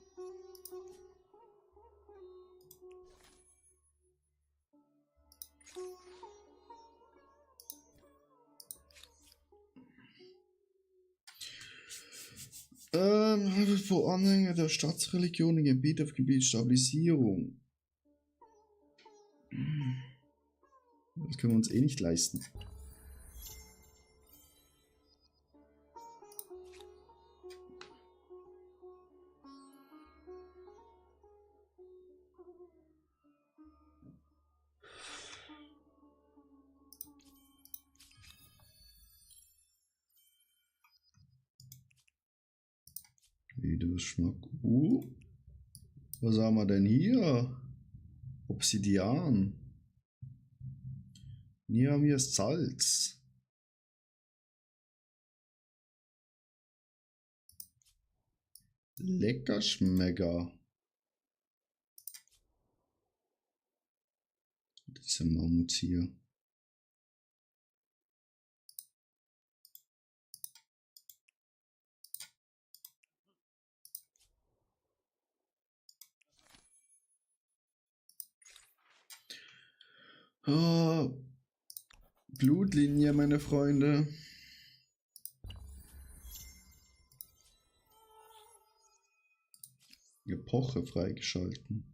Vor Anhänger der Staatsreligion in Gebiet auf Gebiet Stabilisierung. Das können wir uns eh nicht leisten. Wieder Geschmack. Was haben wir denn hier? Obsidian. Hier haben wir Salz. Lecker Schmecker. Dieser Mammut hier. Oh, Blutlinie, meine Freunde. Epoche freigeschalten.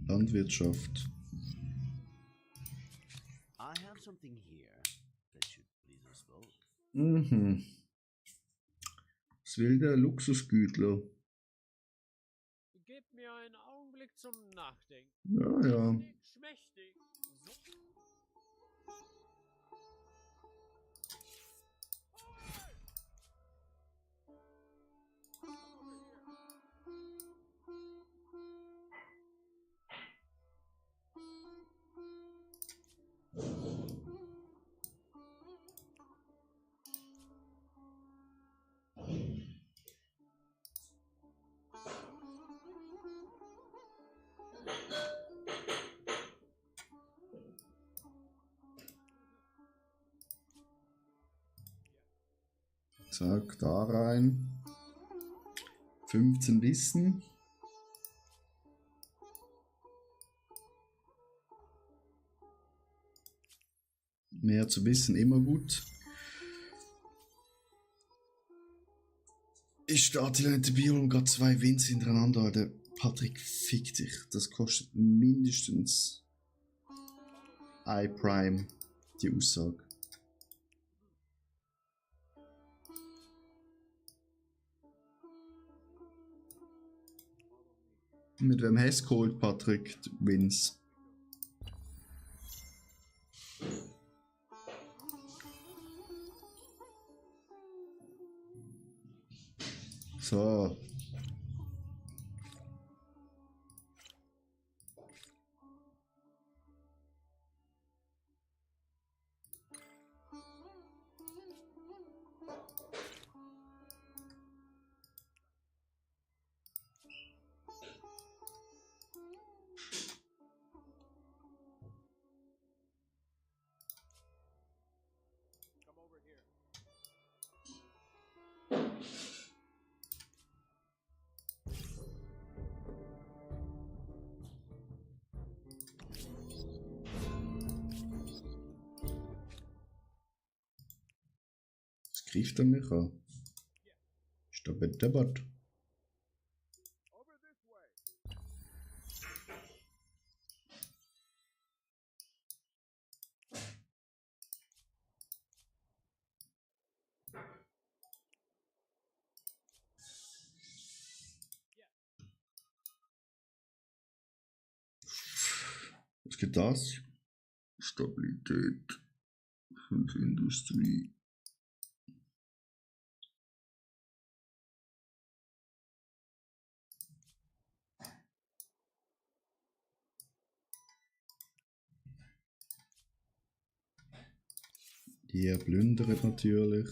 Landwirtschaft. I have something here that should please us both. Mhm. Was will der Luxusgütler? Gib mir einen Augenblick zum Nachdenken. Ja, ja. Mächtig, schmächtig. So. Zack, da rein. 15 Wissen. Mehr zu wissen, immer gut. Ich starte in der Bio und gerade 2 Wins hintereinander, Alter. Patrick, fick dich. Das kostet mindestens iPrime, die Aussage. Mit wem hast du geholt, Patrick? Die Wins. So. Come over here. Was greift er mich an? Ist da bitte Bot? Over this way. Was geht das? Stabilität. 5 Industrie. Die plündert natürlich.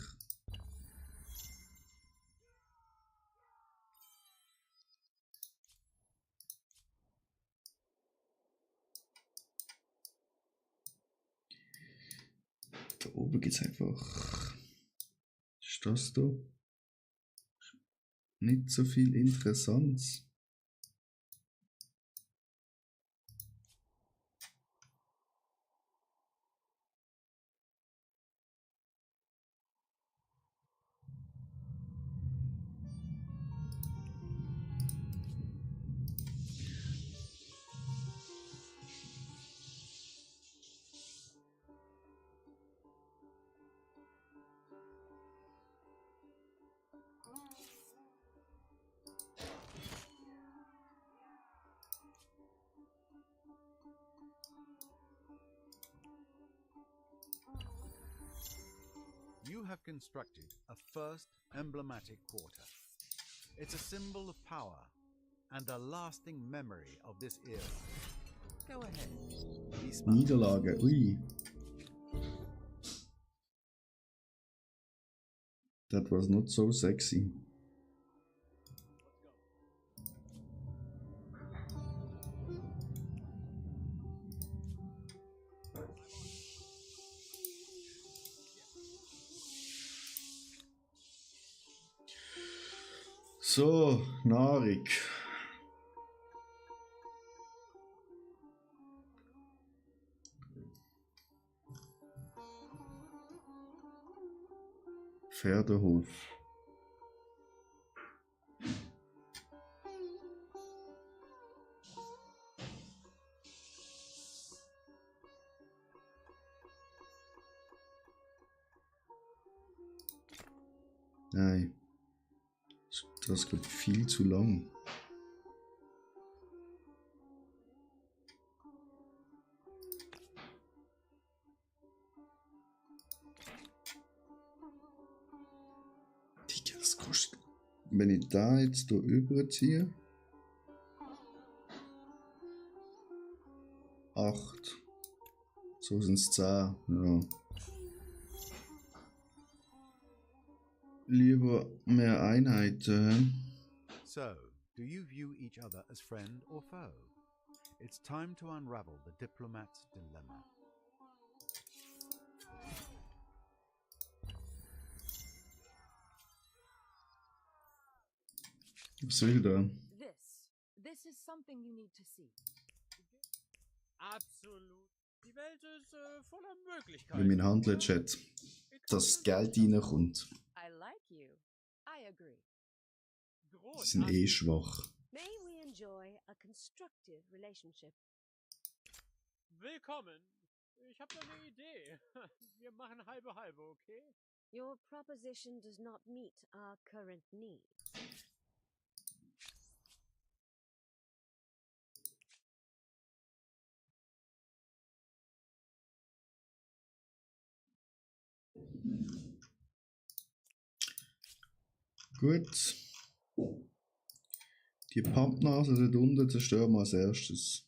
Da oben gibt es einfach. Was ist das da? Nicht so viel Interessantes. You have constructed a first emblematic quarter. It's a symbol of power and a lasting memory of this era. Go ahead. Be smart. Niederlage, ui. That was not so sexy. So, Narik. Pferdehof. Nein. Das geht viel zu lang. Digga, das kostet. Wenn ich da jetzt hier überziehe. 8. So sind es 10. Ja. Lieber mehr Einheiten. So, do you view each other as friend or foe? It's time to unravel the diplomat's dilemma. Was will der? This is something you need to see. Absolut. Die Welt ist voller Wie Möglichkeiten. mein Handel-Chat. Dass Geld reinkommt. I like you. I agree. Die sind eh schwach. May we enjoy a constructive relationship. Willkommen. Ich habe da eine Idee. Wir machen halbe halbe, okay? Your proposition does not meet our current needs. Gut. Die Pappnase dort unten zerstören wir als erstes.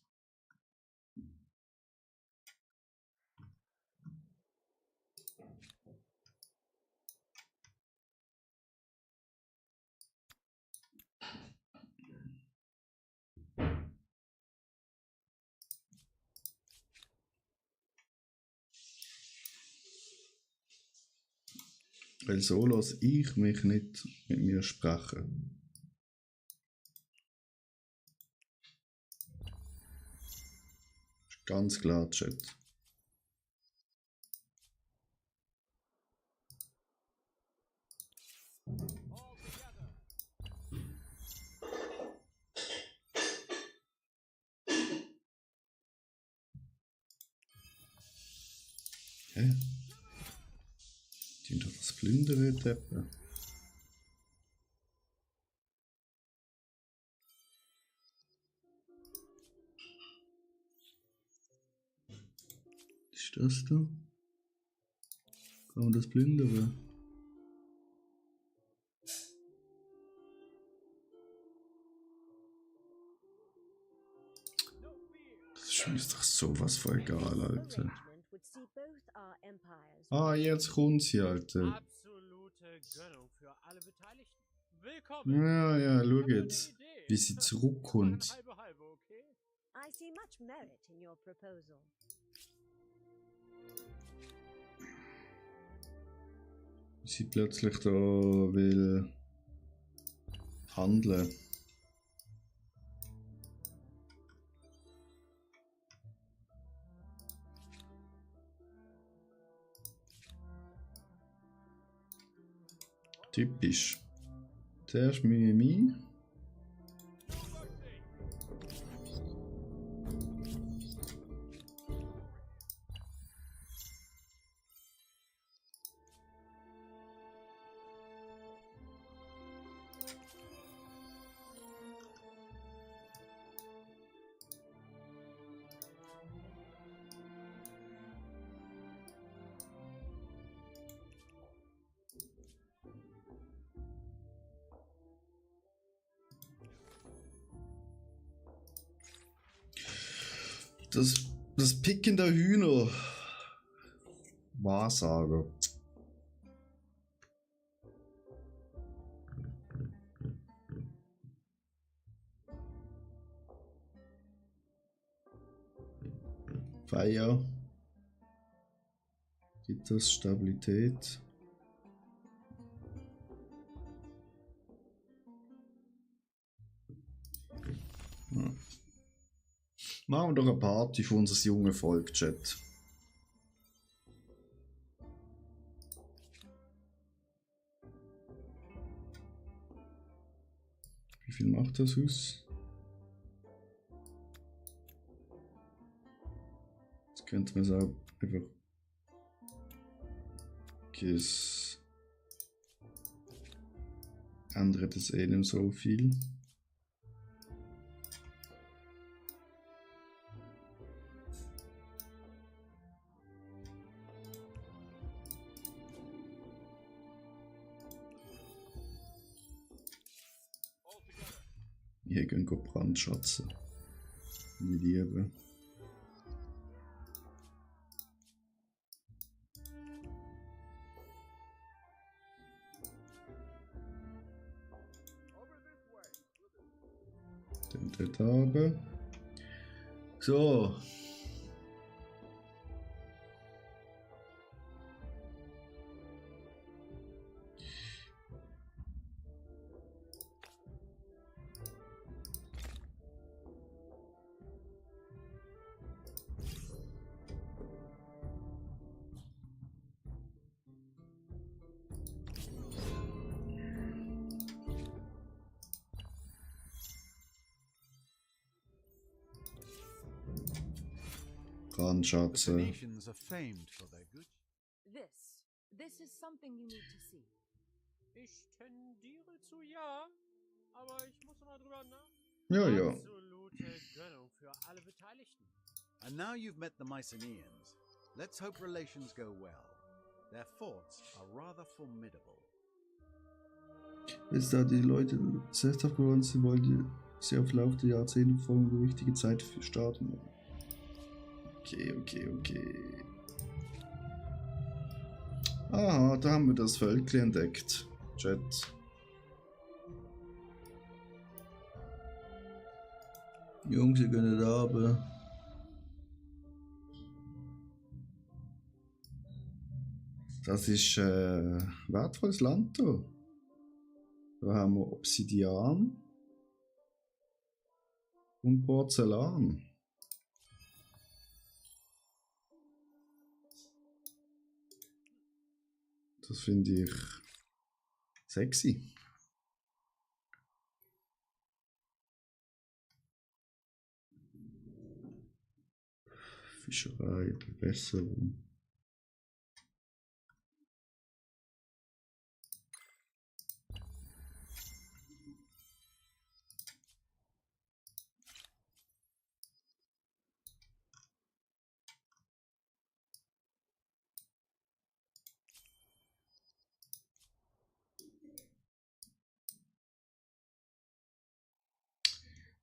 Weil so lasse ich mich nicht mit mir sprechen. Ist ganz klar, Chat. Hä? Die doch das Plündern treppen. Was ist das da? Kann man das plündern? Das ist mir doch sowas von egal, Alter. Arrangement would see both our empires. Ah, jetzt kommt sie, Alter. Absolute Gönnung für alle Beteiligten. Willkommen. Ja, ja, schau Ich hab da eine jetzt, Idee. wie sie Wir zurückkommt. machen halbe halbe, okay? I see much merit in your proposal. Wie sie plötzlich da will handeln. Typisch. Zuerst Mimimi. Das Picken der Hühner. Wahrsager. Feier. Gibt das Stabilität? Ja. Machen wir doch eine Party für unser junges Volk, Chat. Wie viel macht das aus? Jetzt könnte man es auch einfach. Es ändert es eh nicht so viel. Hier gehen wir brandschatzen. Wie liebe. Den dort haben. So. The Brandschatzen. Phoenicians are famed for their good. This is something you need to see. Ich tendiere zu ja, aber ich muss mal drüber nach. Ja, ja. Absolute Gönnung für alle Beteiligten. And now you've met the Mycenaeans, let's hope relations go well. Their forts are rather formidable. Jetzt da die Leute sesshaft geworden sind, wollen sie auf Lauf der Jahrzehnte folgen die richtige Zeit für starten. Okay. Aha, da haben wir das Völkchen entdeckt. Chat. Jungs, ihr könnt da haben. Das ist wertvolles Land da. Da haben wir Obsidian und Porzellan. Das finde ich sexy. Fischerei, Bewässerung.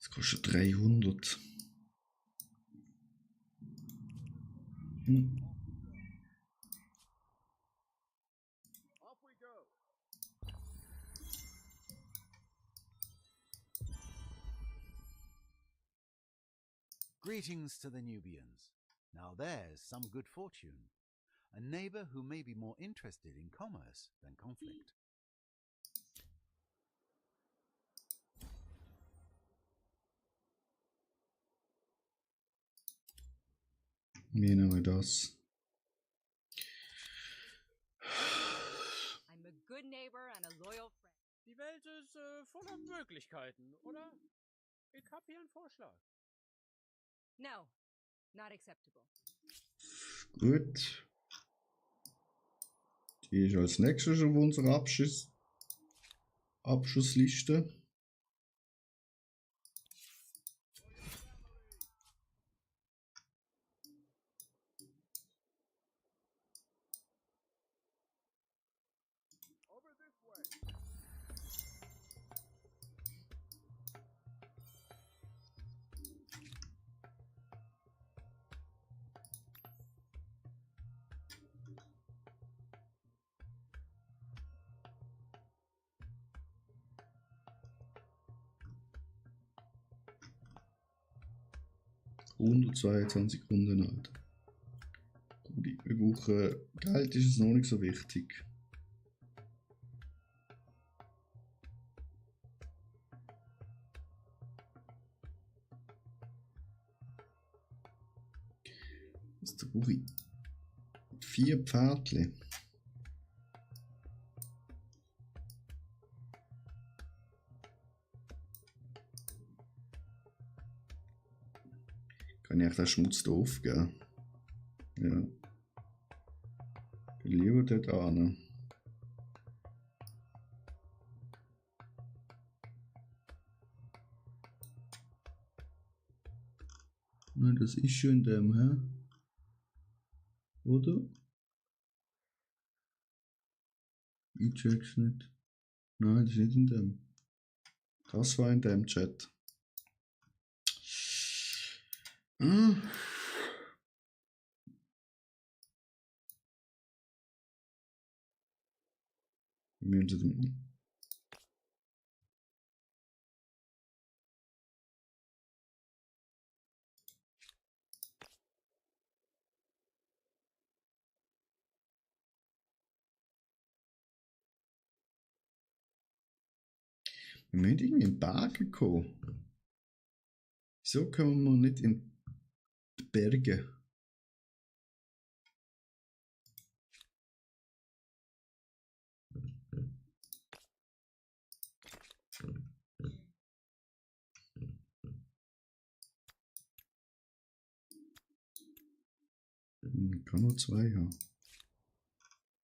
Das kostet 300. Off we go. Greetings to the Nubians. Now there's some good fortune. A neighbor who may be more interested in commerce than conflict. Wie nehmen wir das? I'm a good neighbor and a loyal friend. Die Welt ist voller Möglichkeiten, oder? Ich hab hier einen Vorschlag. No, not acceptable. Gut. Die ist als nächstes auf unserer Abschussliste. Over this way. 122 Runden alt. Gut, wir brauchen Geld, ist es noch nicht so wichtig. Da brauche ich 4 Pferdchen. Kann ich echt den Schmutz da aufgeben? Ja. Bin lieber dort an. Nein, das ist schon in dem, hä? Oder? Ich check's nicht. Nein, das ist nicht in dem. Das war in dem Chat. Ah. Wir müssen irgendwie in die Berge kommen. Wieso kommen wir nicht in die Berge? Ich kann nur 2 haben.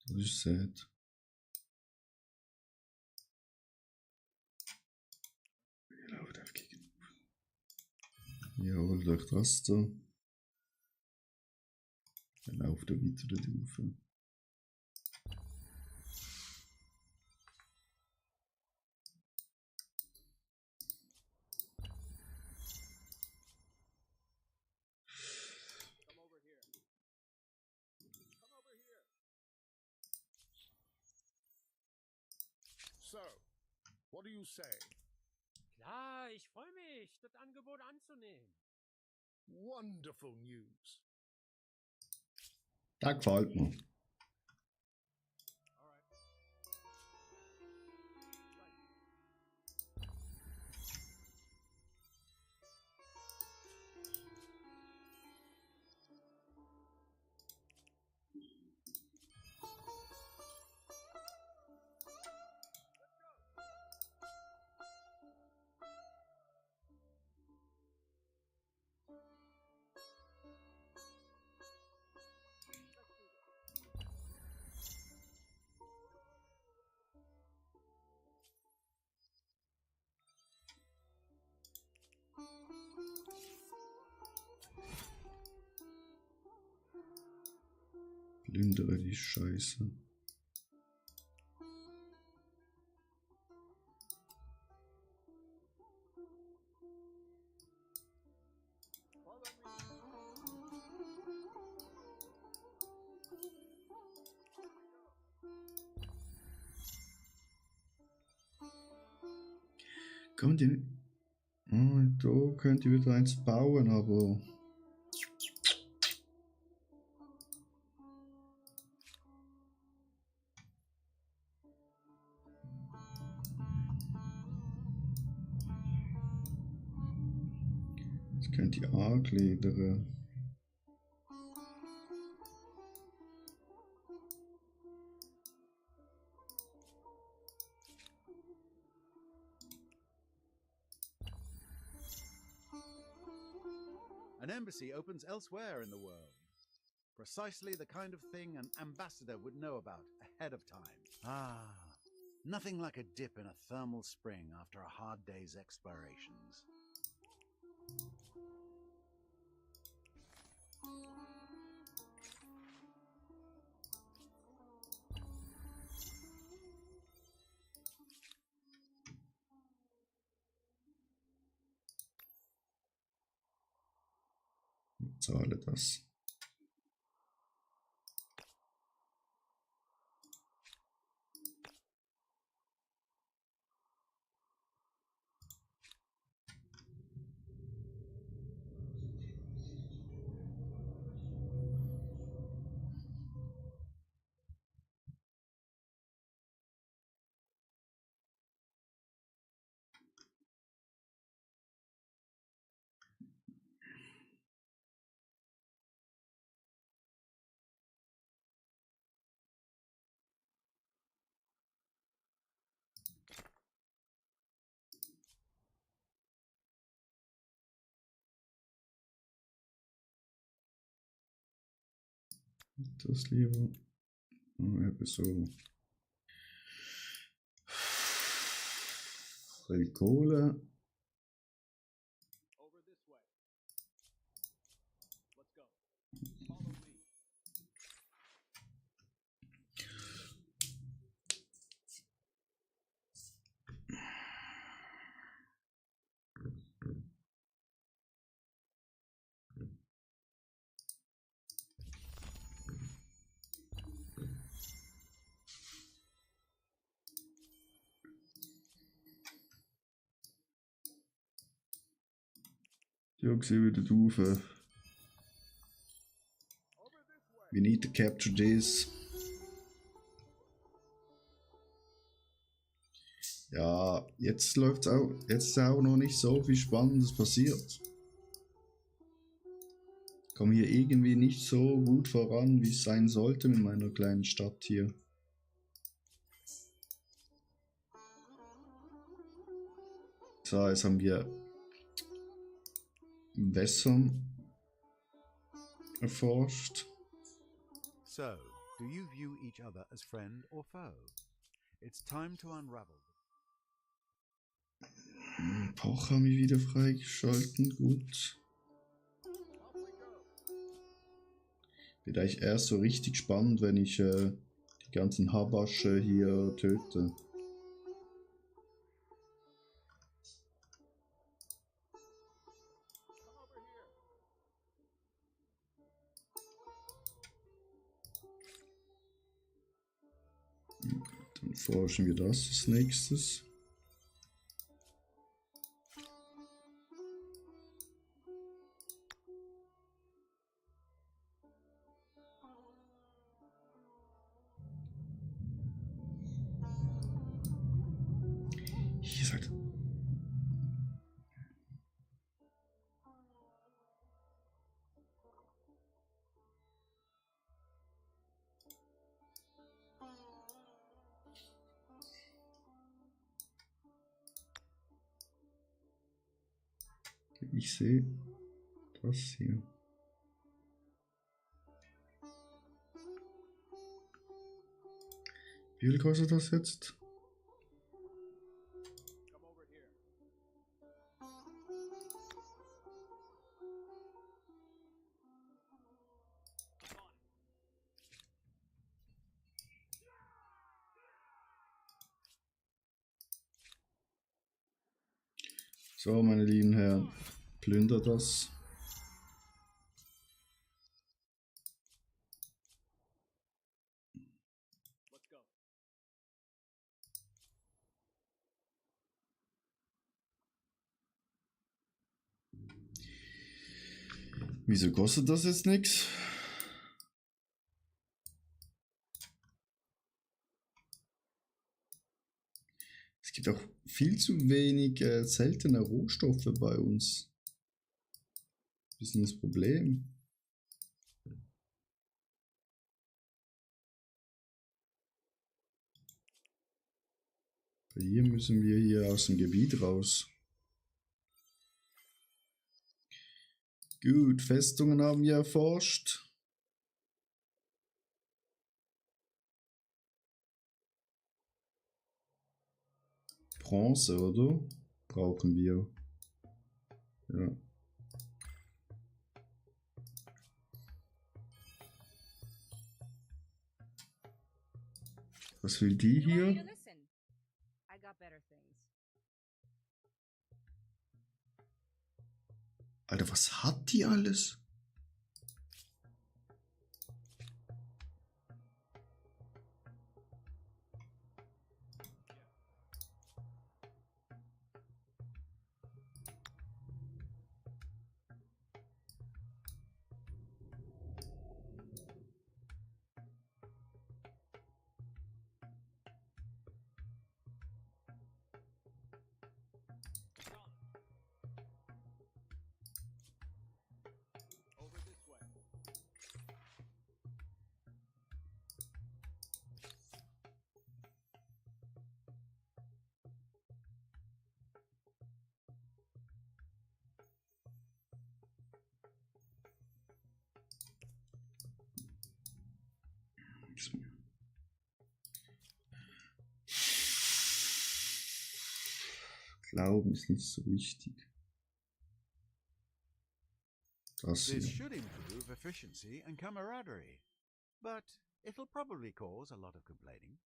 Das ist sad. Ich laufe einfach gegen. Jawohl, durch das da. Dann lauft er weiter da drauf. Come over here. Come over here. So, what do you say? Klar, ich freue mich, das Angebot anzunehmen. Wonderful news. Das gefällt mir. All right. Plündere die Scheiße. Kann man die nicht... Oh, da könnte ich wieder eins bauen, aber... Das könnte ich angliedern. An embassy opens elsewhere in the world. Precisely the kind of thing an ambassador would know about ahead of time. Ah, nothing like a dip in a thermal spring after a hard day's explorations. Ich zahle das. Das lieber. Eben so. Weil Kohle. Over this way. Let's go. Follow me. Ja, gesehen wieder rauf. Over this way. We need to capture this. Ja, jetzt läuft's auch. Jetzt ist auch noch nicht so viel Spannendes passiert. Ich komme hier irgendwie nicht so gut voran, wie es sein sollte mit meiner kleinen Stadt hier. So, jetzt haben wir Wässern erforscht. So, do you view each other as friend or foe? It's time to unravel. Poch haben wir wieder freigeschalten, gut. Wird eigentlich erst so richtig spannend, wenn ich die ganzen Habasche hier töte. Dann forschen wir das als nächstes. Hier sagt. Ich sehe das hier. Wie viel kostet das jetzt? Come over here. So, meine lieben Herren, plündert das. Let's go. Wieso kostet das jetzt nichts? Es gibt auch viel zu wenig seltene Rohstoffe bei uns. Was ist denn das Problem? Hier müssen wir hier aus dem Gebiet raus. Gut, Festungen haben wir erforscht. Bronze, oder? Brauchen wir. Ja. Was will die You want me to hier? listen? I got better things. Alter, was hat die alles? Glauben ist nicht so wichtig. Das This hier. should improve efficiency and camaraderie, but it'll probably cause a lot of complaining.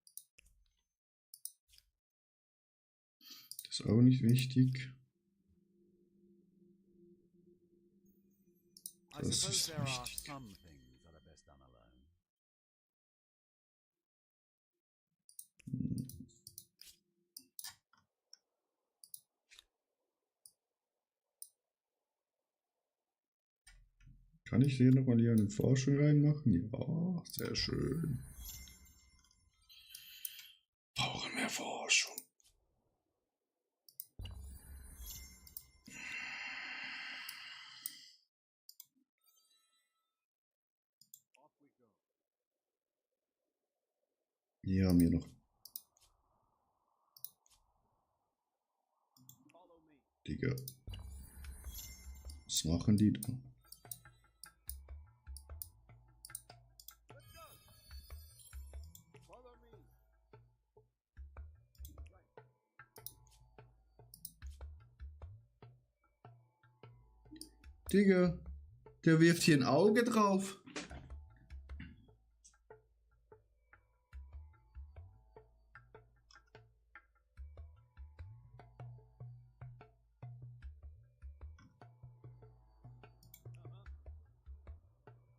Das ist auch nicht wichtig. I Das suppose ist there are wichtig. some things that are best done alone. Kann ich hier nochmal hier eine Forschung reinmachen? Ja, sehr schön. Brauchen mehr Forschung. Hier haben wir noch. Digga. Was machen die da? Digga, der wirft hier ein Auge drauf.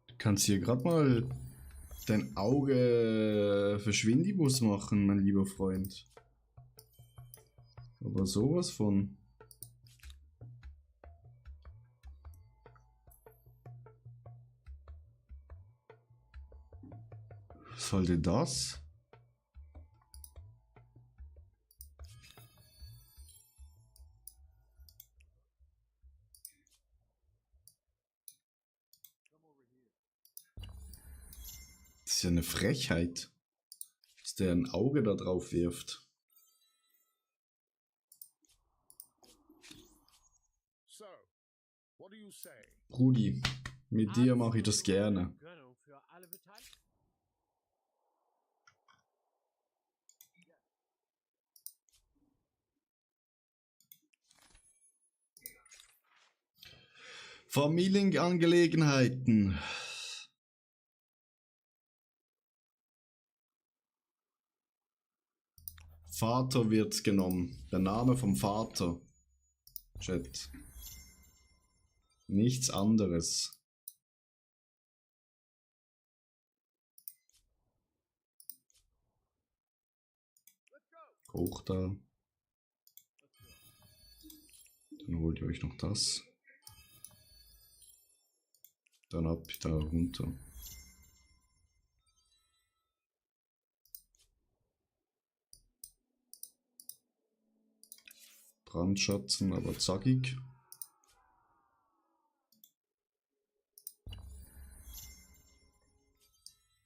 Du kannst hier gerade mal dein Auge Verschwindibus machen, mein lieber Freund. Aber sowas von. Was sollte das? Das ist ja eine Frechheit, dass der ein Auge da drauf wirft. So, what do you say? Brudi, mit dir mache ich das gerne. Gönnung für alle Beteiligten. Familienangelegenheiten. Vater wird genommen. Der Name vom Vater. Chat. Nichts anderes. Hoch da. Dann holt ihr euch noch das. Dann ab da runter. Brandschatzen, aber zackig.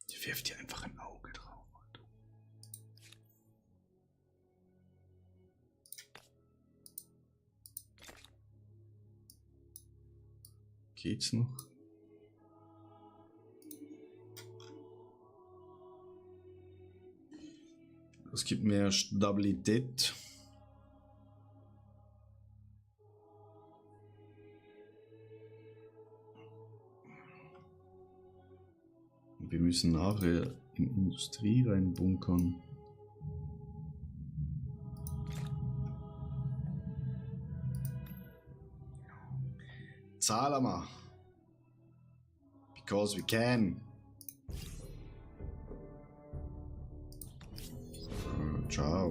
Die wirft hier einfach ein Auge drauf. Alter. Geht's noch? Es gibt mehr Stabilität. Wir müssen nachher in Industrie reinbunkern. Zahlen wir. Because we can. Ciao.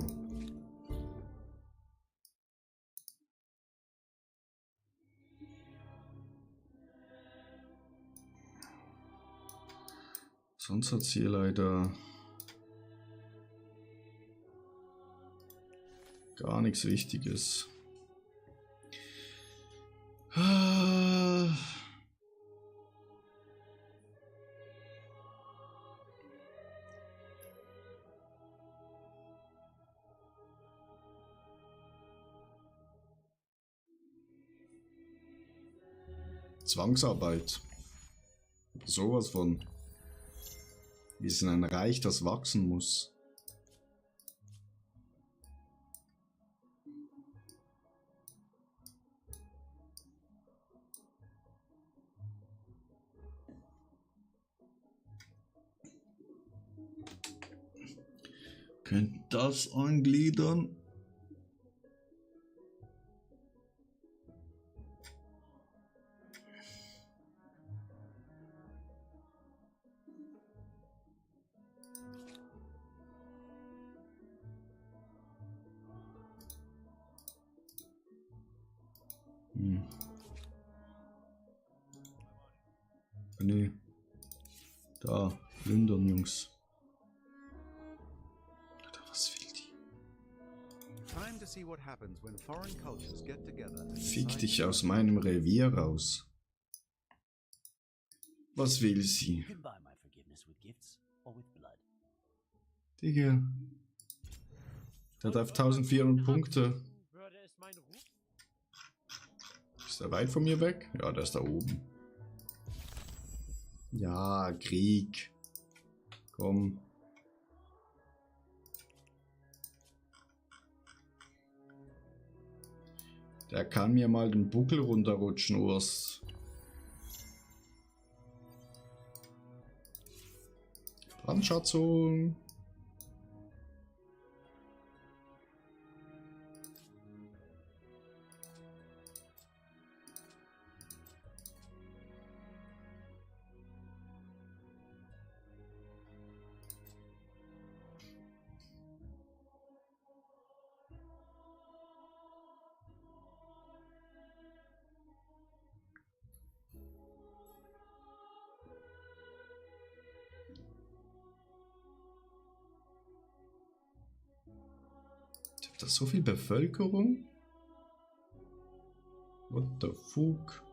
Sonst hat es hier leider gar nichts Wichtiges. Zwangsarbeit. Sowas von. Wir sind ein Reich, das wachsen muss. Könnt das eingliedern? Nee. Da, plündern, Jungs. Alter, was fehlt die? Time to see what happens when foreign cultures get together and Fick decide dich to aus meinem Revier raus. Was will sie? You can buy my forgiveness with gifts or with blood. Digga. Der hat auf 1400 Punkte. Würde es mein Ruf? Ist er weit von mir weg? Ja, der ist da oben. Ja, Krieg. Komm. Der kann mir mal den Buckel runterrutschen, Urs. Brandschatzung. Da ist so viel Bevölkerung. What the fuck?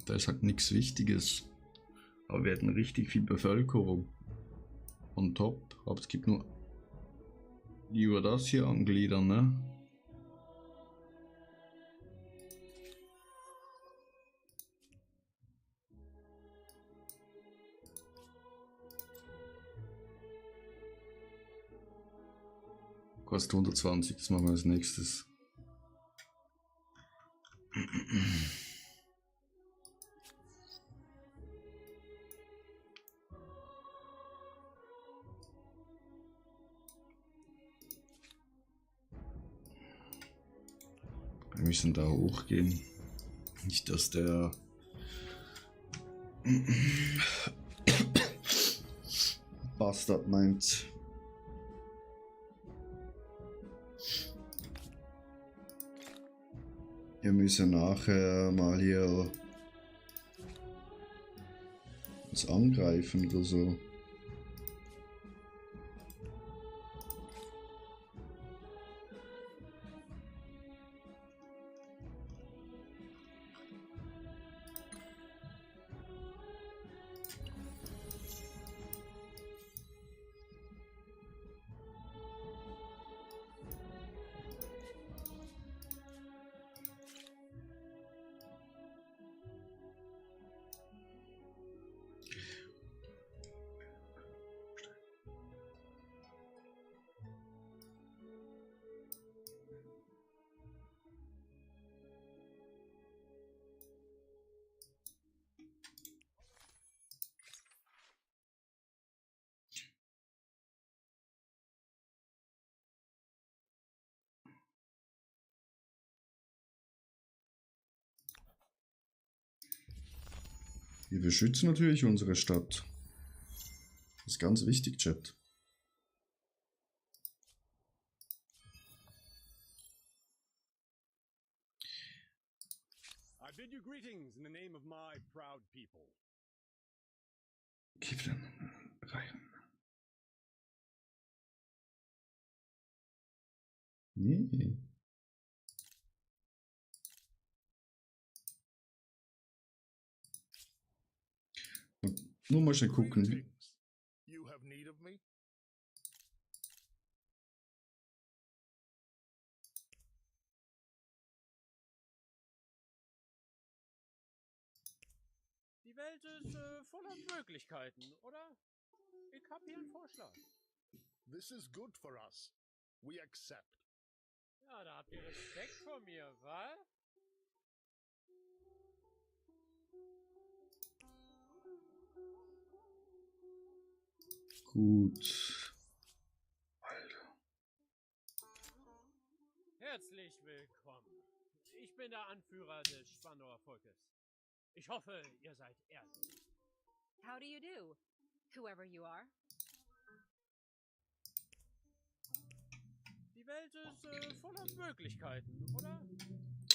Da ist halt nichts Wichtiges. Aber wir hätten richtig viel Bevölkerung. On top. Aber es gibt nur über das hier angliedern, ne? Kostet 120, das machen wir als nächstes. Wir müssen da hochgehen. Nicht, dass der Bastard meint. Wir müssen nachher mal hier was angreifen oder so. Wir beschützen natürlich unsere Stadt. Das ist ganz wichtig, Chat. I bid you greetings in the name of my proud people. Gib den rein. Nee. Nur mal schnell gucken. me? Die Welt ist voller Möglichkeiten, oder? Ich hab hier einen Vorschlag. This is good for us. We accept. Ja, da habt ihr Respekt vor mir, wa? Gut. Herzlich willkommen. Ich bin der Anführer des Spandauer Volkes. Ich hoffe, ihr seid ehrlich. How do you do, whoever you are? Die Welt ist voller Möglichkeiten, oder?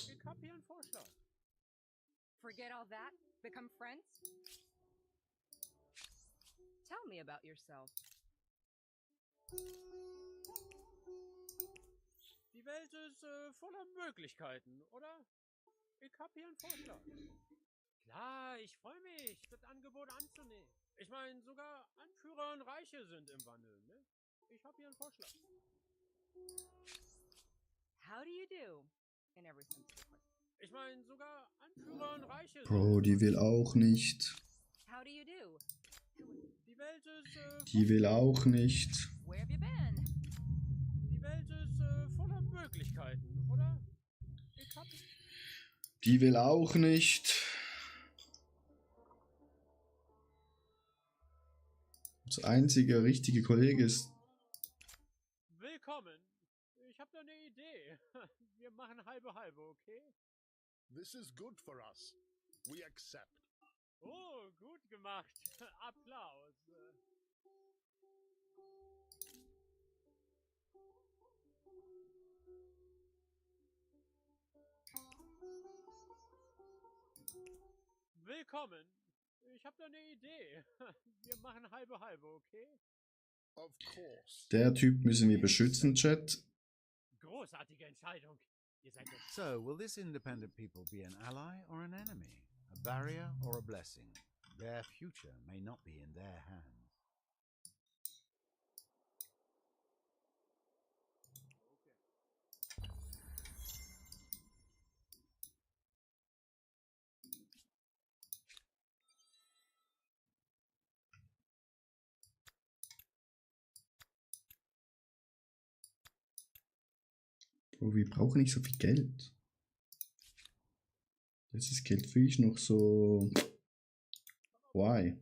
Ich hab hier einen Vorschlag. Forget all that? Become friends? Tell me about yourself. Die Welt ist voller Möglichkeiten, oder? Ich hab hier einen Vorschlag. Klar, ich freue mich, das Angebot anzunehmen. Ich meine, sogar Anführer und Reiche sind im Wandel, ne? Ich hab hier einen Vorschlag. How do you do? In every sense of the word. Ich meine, sogar Anführer und Reiche Bro, sind. die will auch nicht. How do you do? Die Welt ist. Die will auch nicht. Where have you been? Die Welt ist voller Möglichkeiten, oder? Ich hab. Die will auch nicht. Das einzige richtige Kollege ist. Willkommen. Ich hab da eine Idee. Wir machen halbe halbe, okay? This is good for us. We accept. Oh, gut gemacht. Applaus. Willkommen. Ich hab da eine Idee. Wir machen halbe halbe, okay? Of course. Der Typ müssen wir beschützen, Chat. Großartige Entscheidung. Ihr seid der So, will this independent people be an ally or an enemy? A barrier or a blessing? Their future may not be in their hands. Bro, wir brauchen nicht so viel Geld. Das ist Geld für ich noch so. Why?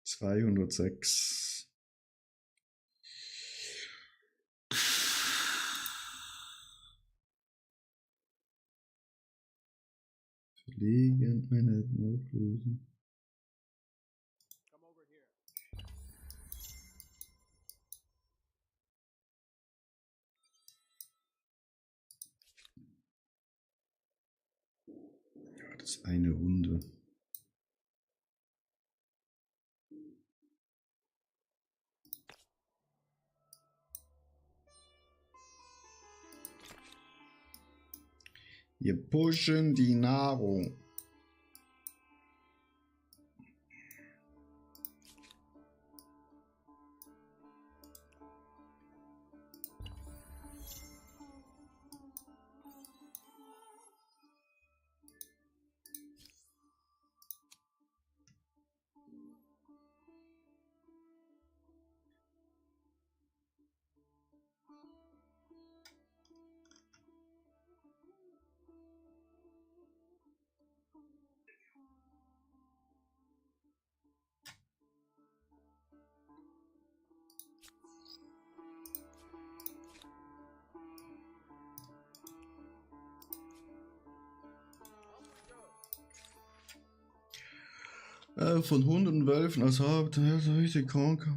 ...206. Verlegen, Einheiten auflösen. Come over here. Ja, das ist eine Runde. Wir pushen die Nahrung. Von Hunden und Wölfen als Haupt, richtig krank.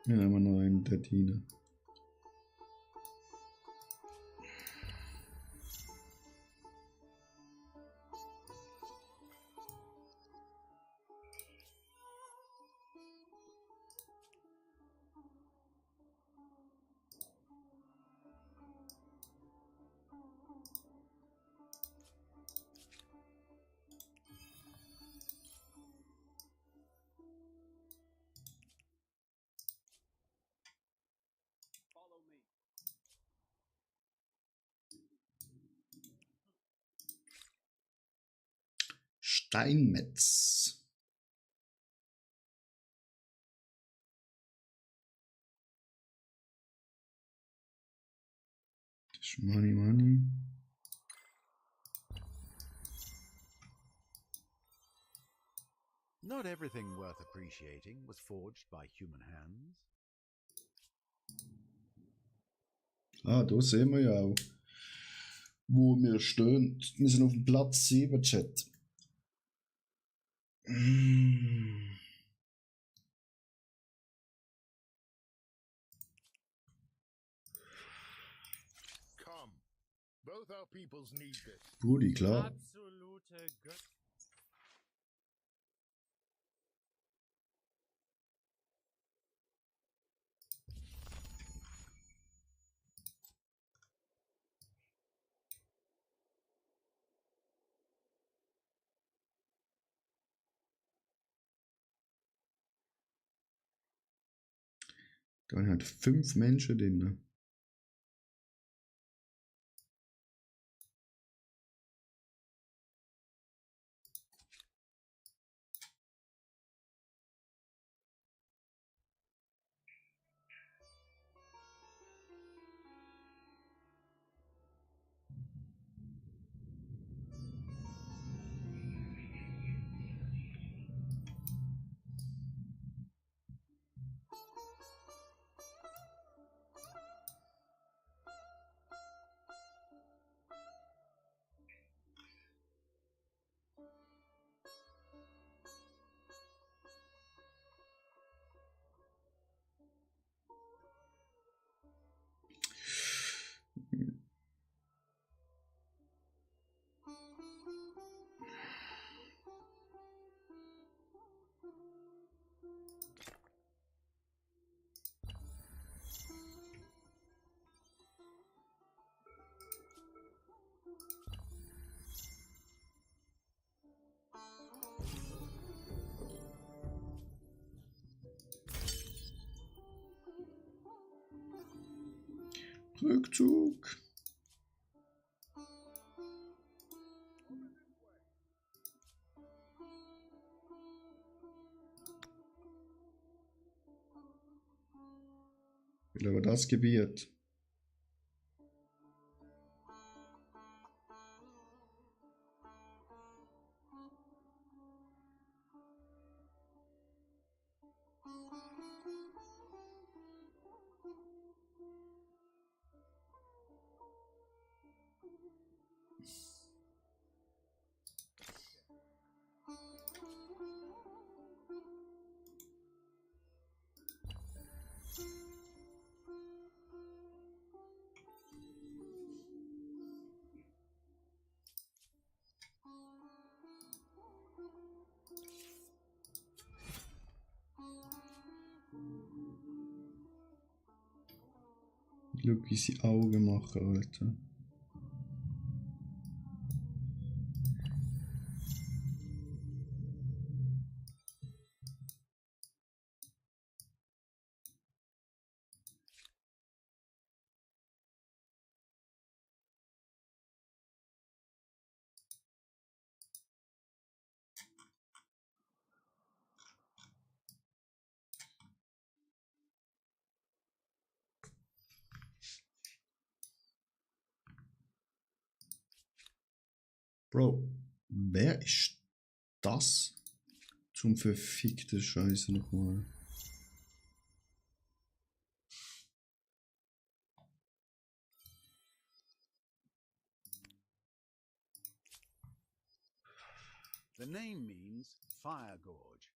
Ja, immer noch einen der Diener. Follow me. Steinmetz. Das ist Money, Money. Not everything worth appreciating was forged by human hands. Ah, da sehen wir ja auch, wo wir stehen. Wir sind auf dem Platz 7, Chat. Come. Both our peoples need this. Brudi, klar. Absolute Gött. Da hat 5 Menschen drin. Rückzug. Will aber das Gebiet. Schau, wie sie Augen machen, Alter. Bro, wer ist das zum verfickten Scheiße nochmal? The name means fire gorge,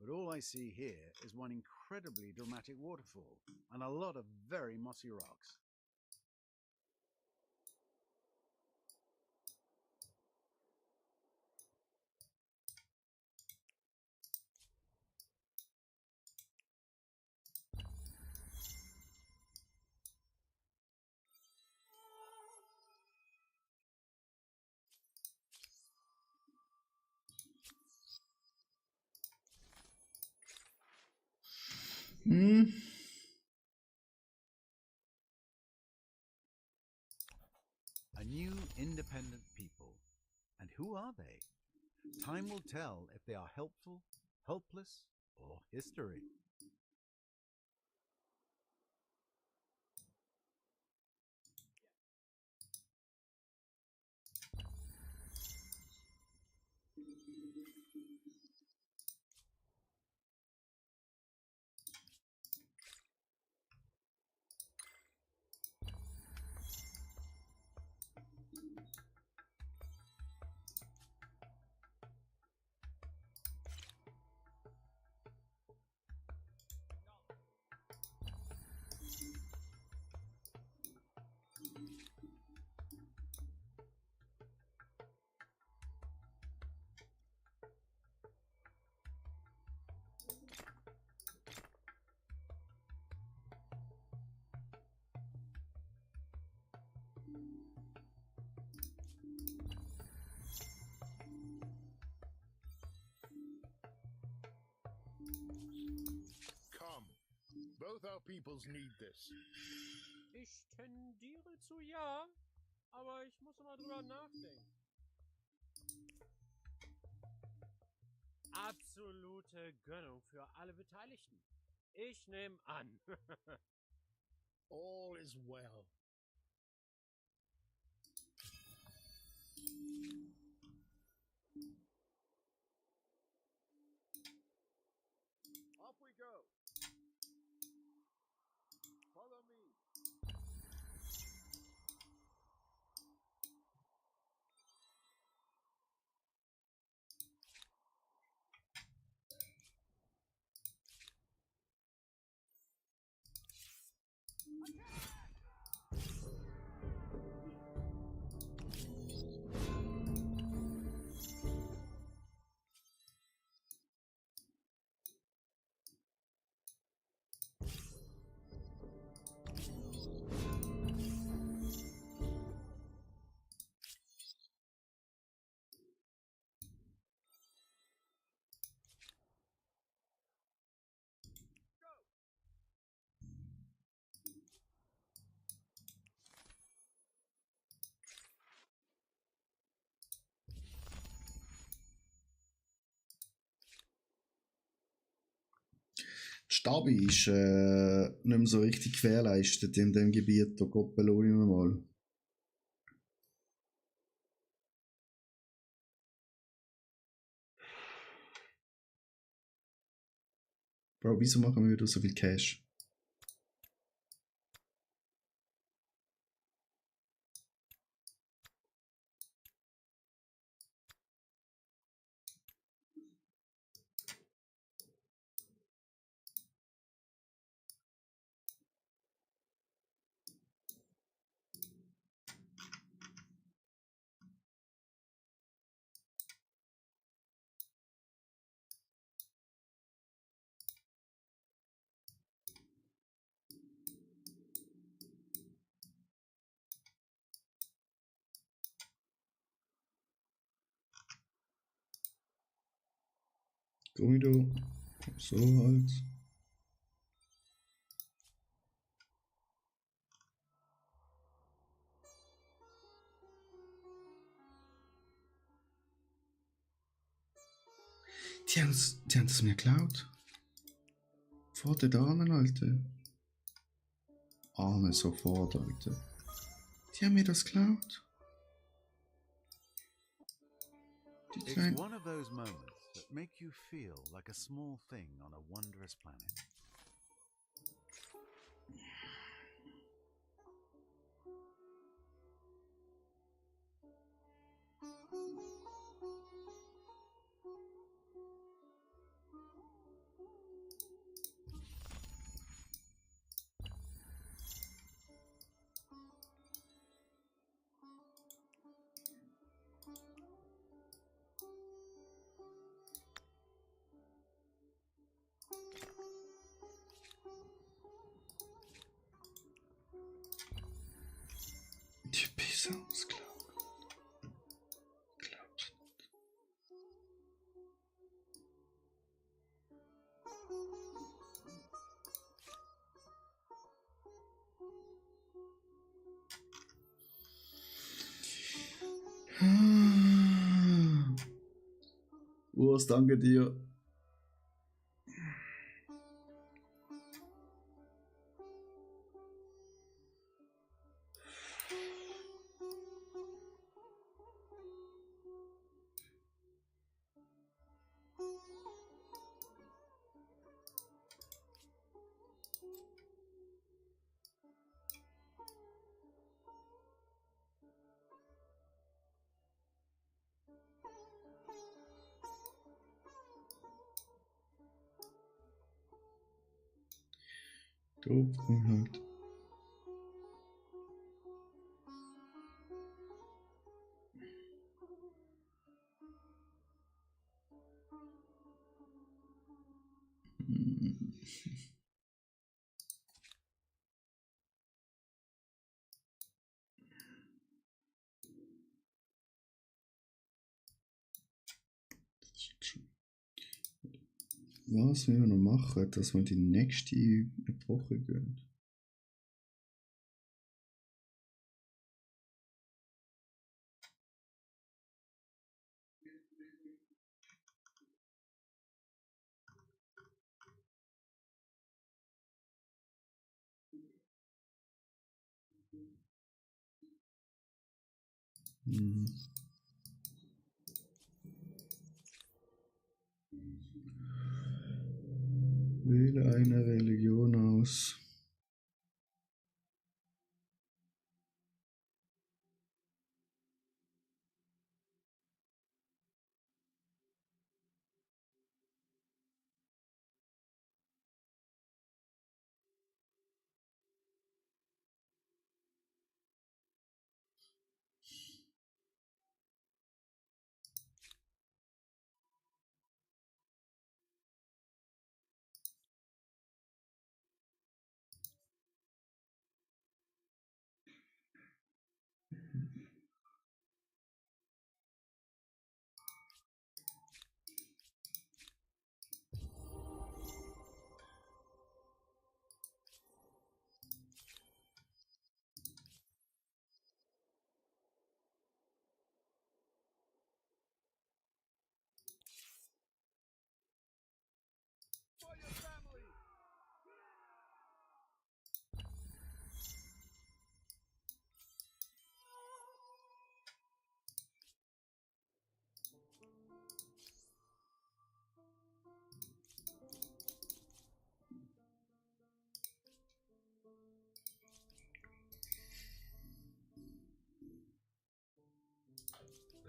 But all I see here is one incredibly dramatic waterfall and a lot of very mossy rocks. Hm. A new independent people. And who are they? Time will tell if they are helpful, helpless, or history. Come. Both our peoples need this. Ich tendiere zu ja, aber ich muss mal drüber nachdenken. Absolute Gönnung für alle Beteiligten. Ich nehme an. All is well. Off we go. Follow me. Die Stabi ist nicht mehr so richtig gewährleistet in dem Gebiet, da Koppeloni nochmal. Bro, wieso machen wir wieder so viel Cash? Guido, so halt. Die haben das mir geklaut. Vor den Damen, Alter. Arme sofort, Alter. Die haben mir das geklaut. Die It's kleinen... one of those moments that make you feel like a small thing on a wondrous planet. Soundscloud. Glaub's nicht. Urs, danke dir. Doof halt. Was wir noch machen, dass wir die nächste Epoche gehen? Hm. Wähle eine Religion aus. For your family!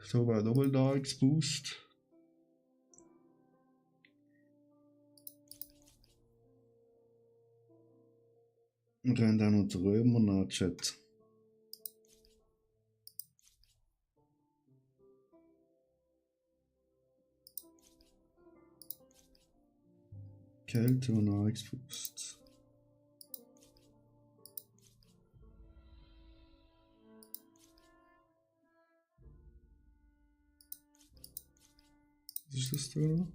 So, war nochmal da Boost. Wir können auch noch die Römer nachchatten. Kälte und Boost. Was ist das da?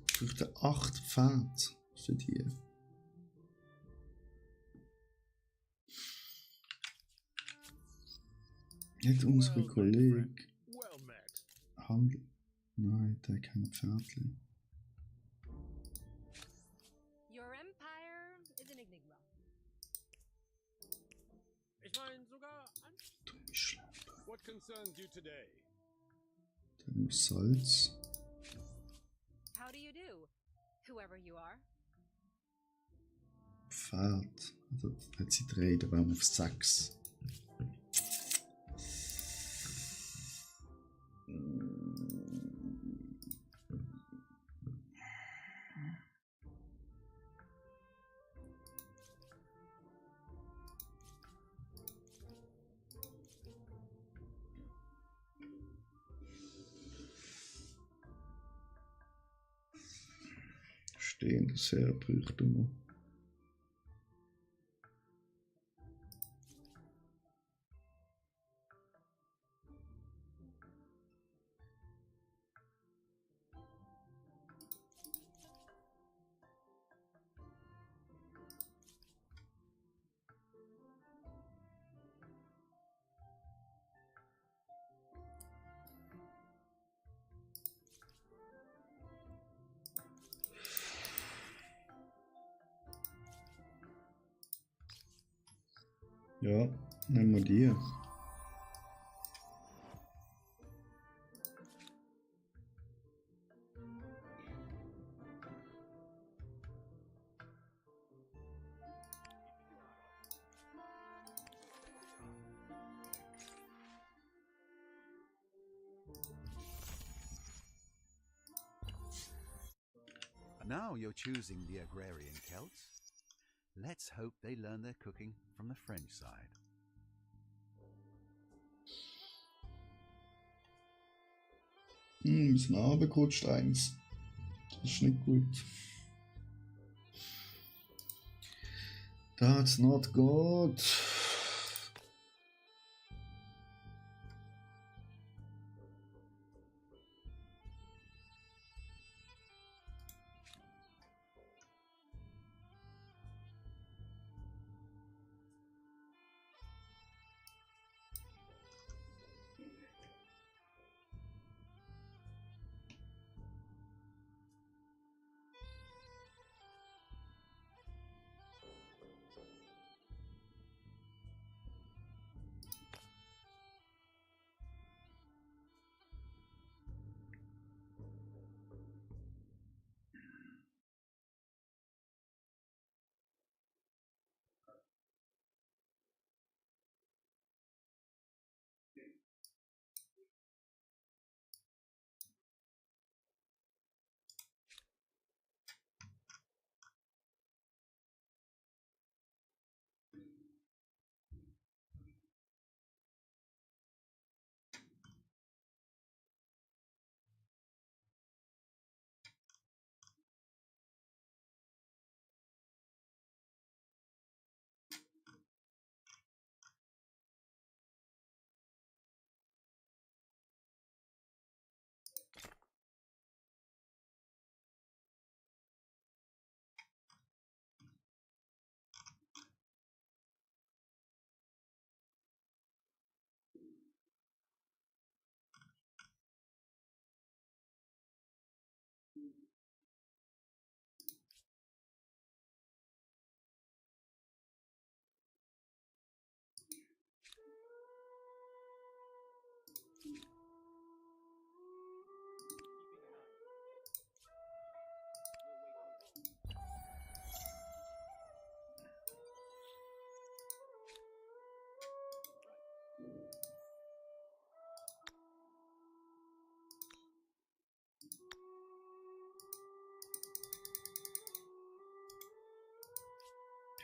Ich bräuchte 8 Pferd. Steht hier. Nicht unsere Kollegen. Well met. Handel. Nein, der hat kein Pferdchen. Your empire is an enigma. Ich meine sogar an. Dumme Schlampe. What concerns you today? Der muss Salz. How do you do, whoever you are? Pferd. Also, hat sie 3, da waren wir auf 6. Stehendes Heer bräuchten wir. Ja, nehmen wir die. Now you're choosing the agrarian Celts. Let's hope they learn their cooking from the French side. Ein bisschen runtergerutscht, eins. Das ist nicht gut. That's not good.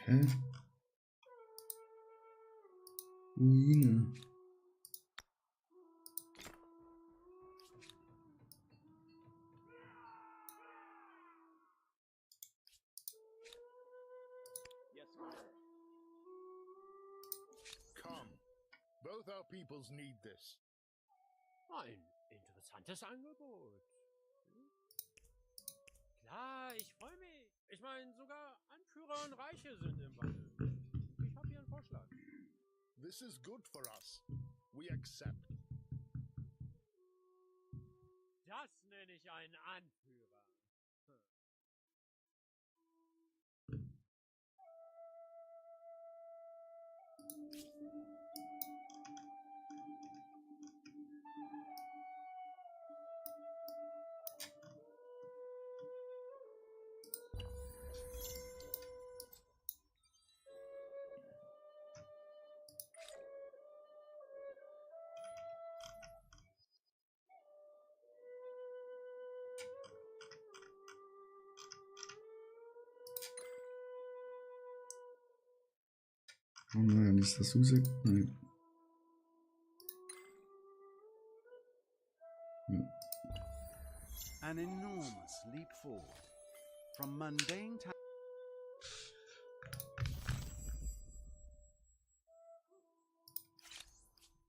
Hä? Ruine. Come. Both our peoples need this. Ein interessantes Angebot. Klar, ich freue mich. Ich meine, sogar Anführer und Reiche sind im Wandel. Ich habe hier einen Vorschlag. This is good for us. We accept. Das nenne ich einen Anführer. Oh nein, ist das raus? Nein. Ja. An enormous leap forward. From mundane tasks.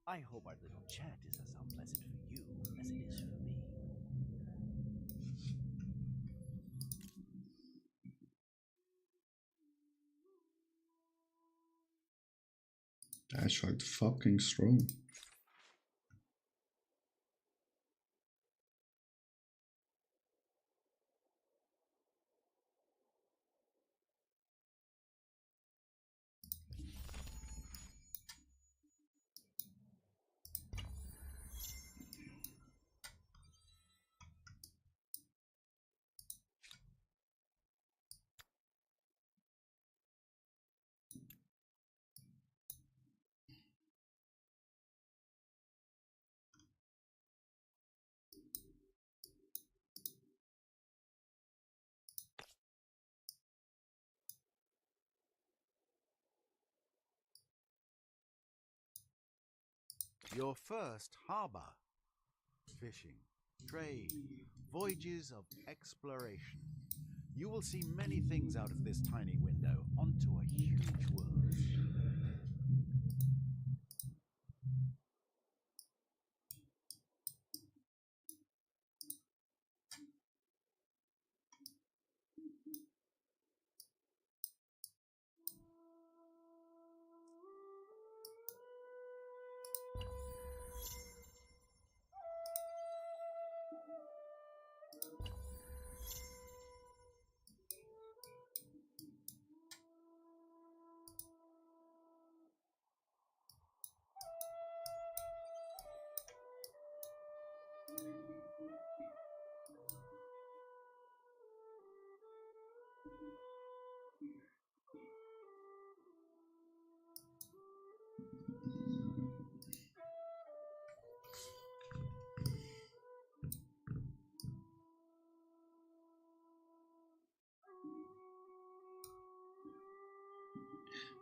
I hope our little chat is as unpleasant for you as it is for me. Der ist halt fucking strong. Your first harbor. Fishing, trade, voyages of exploration. You will see many things out of this tiny window onto a huge world.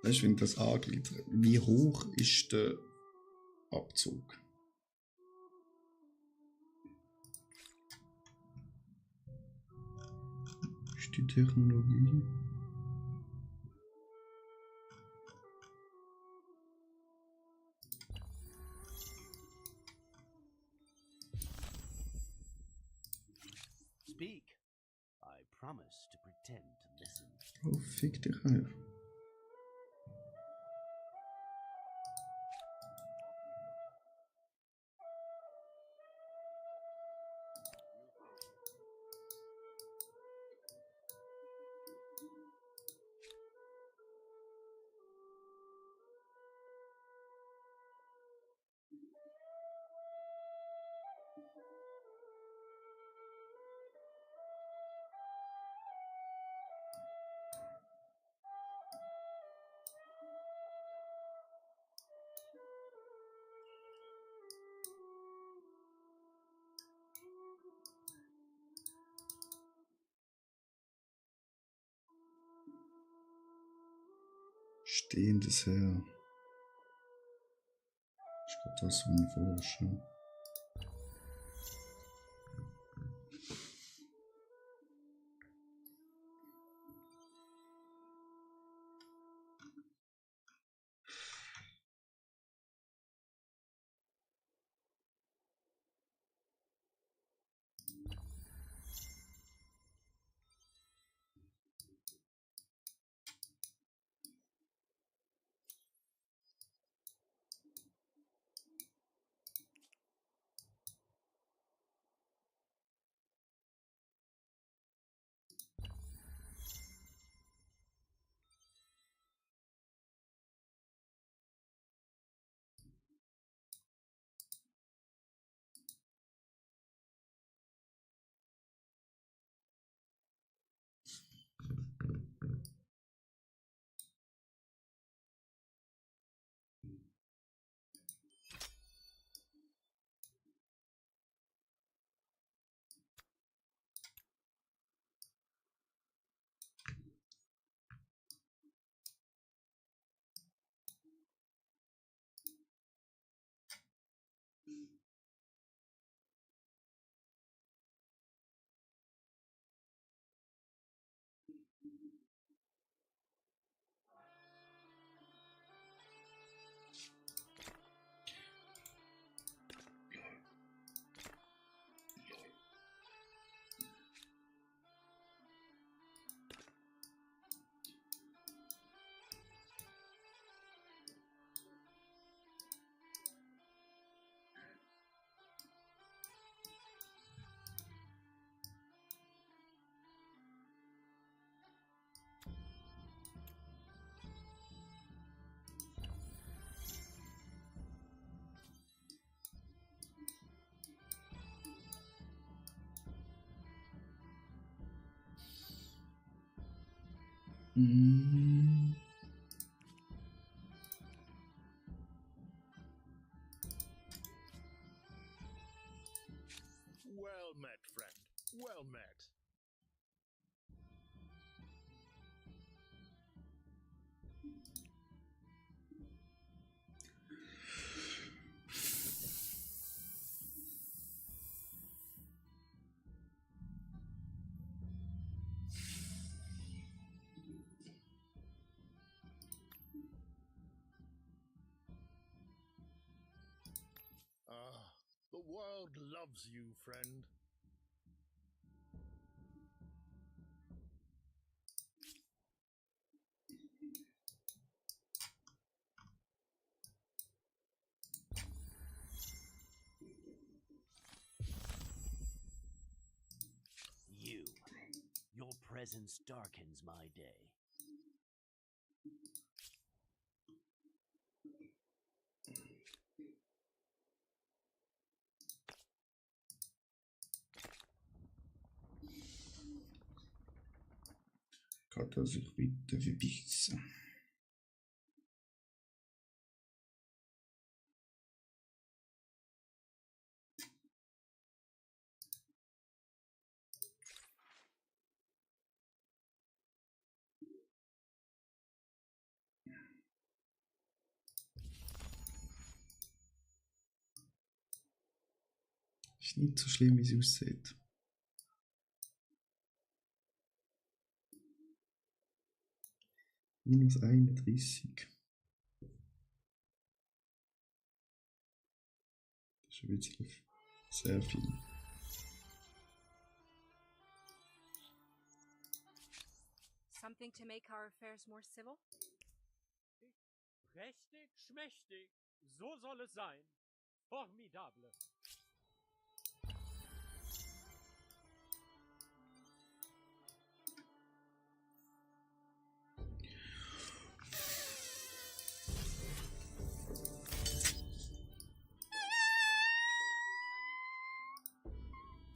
Weißt du, wenn das angliedert, wie hoch ist der Abzug? Ist die Technologie? Speak. I promise to pretend to listen. Oh, fick dich einfach. Stehendes Heer. Ich glaube, das ist mir vorstellen. Mm. Well met, friend. Well met. Ah, the world loves you, friend. You. Your presence darkens my day. Kann er sich bitte verbissen? Ist nicht so schlimm, wie es aussieht. Minus 31. Das ist ein bisschen sehr viel. Something to make our affairs more civil? Prächtig, schmächtig. So soll es sein. Formidable.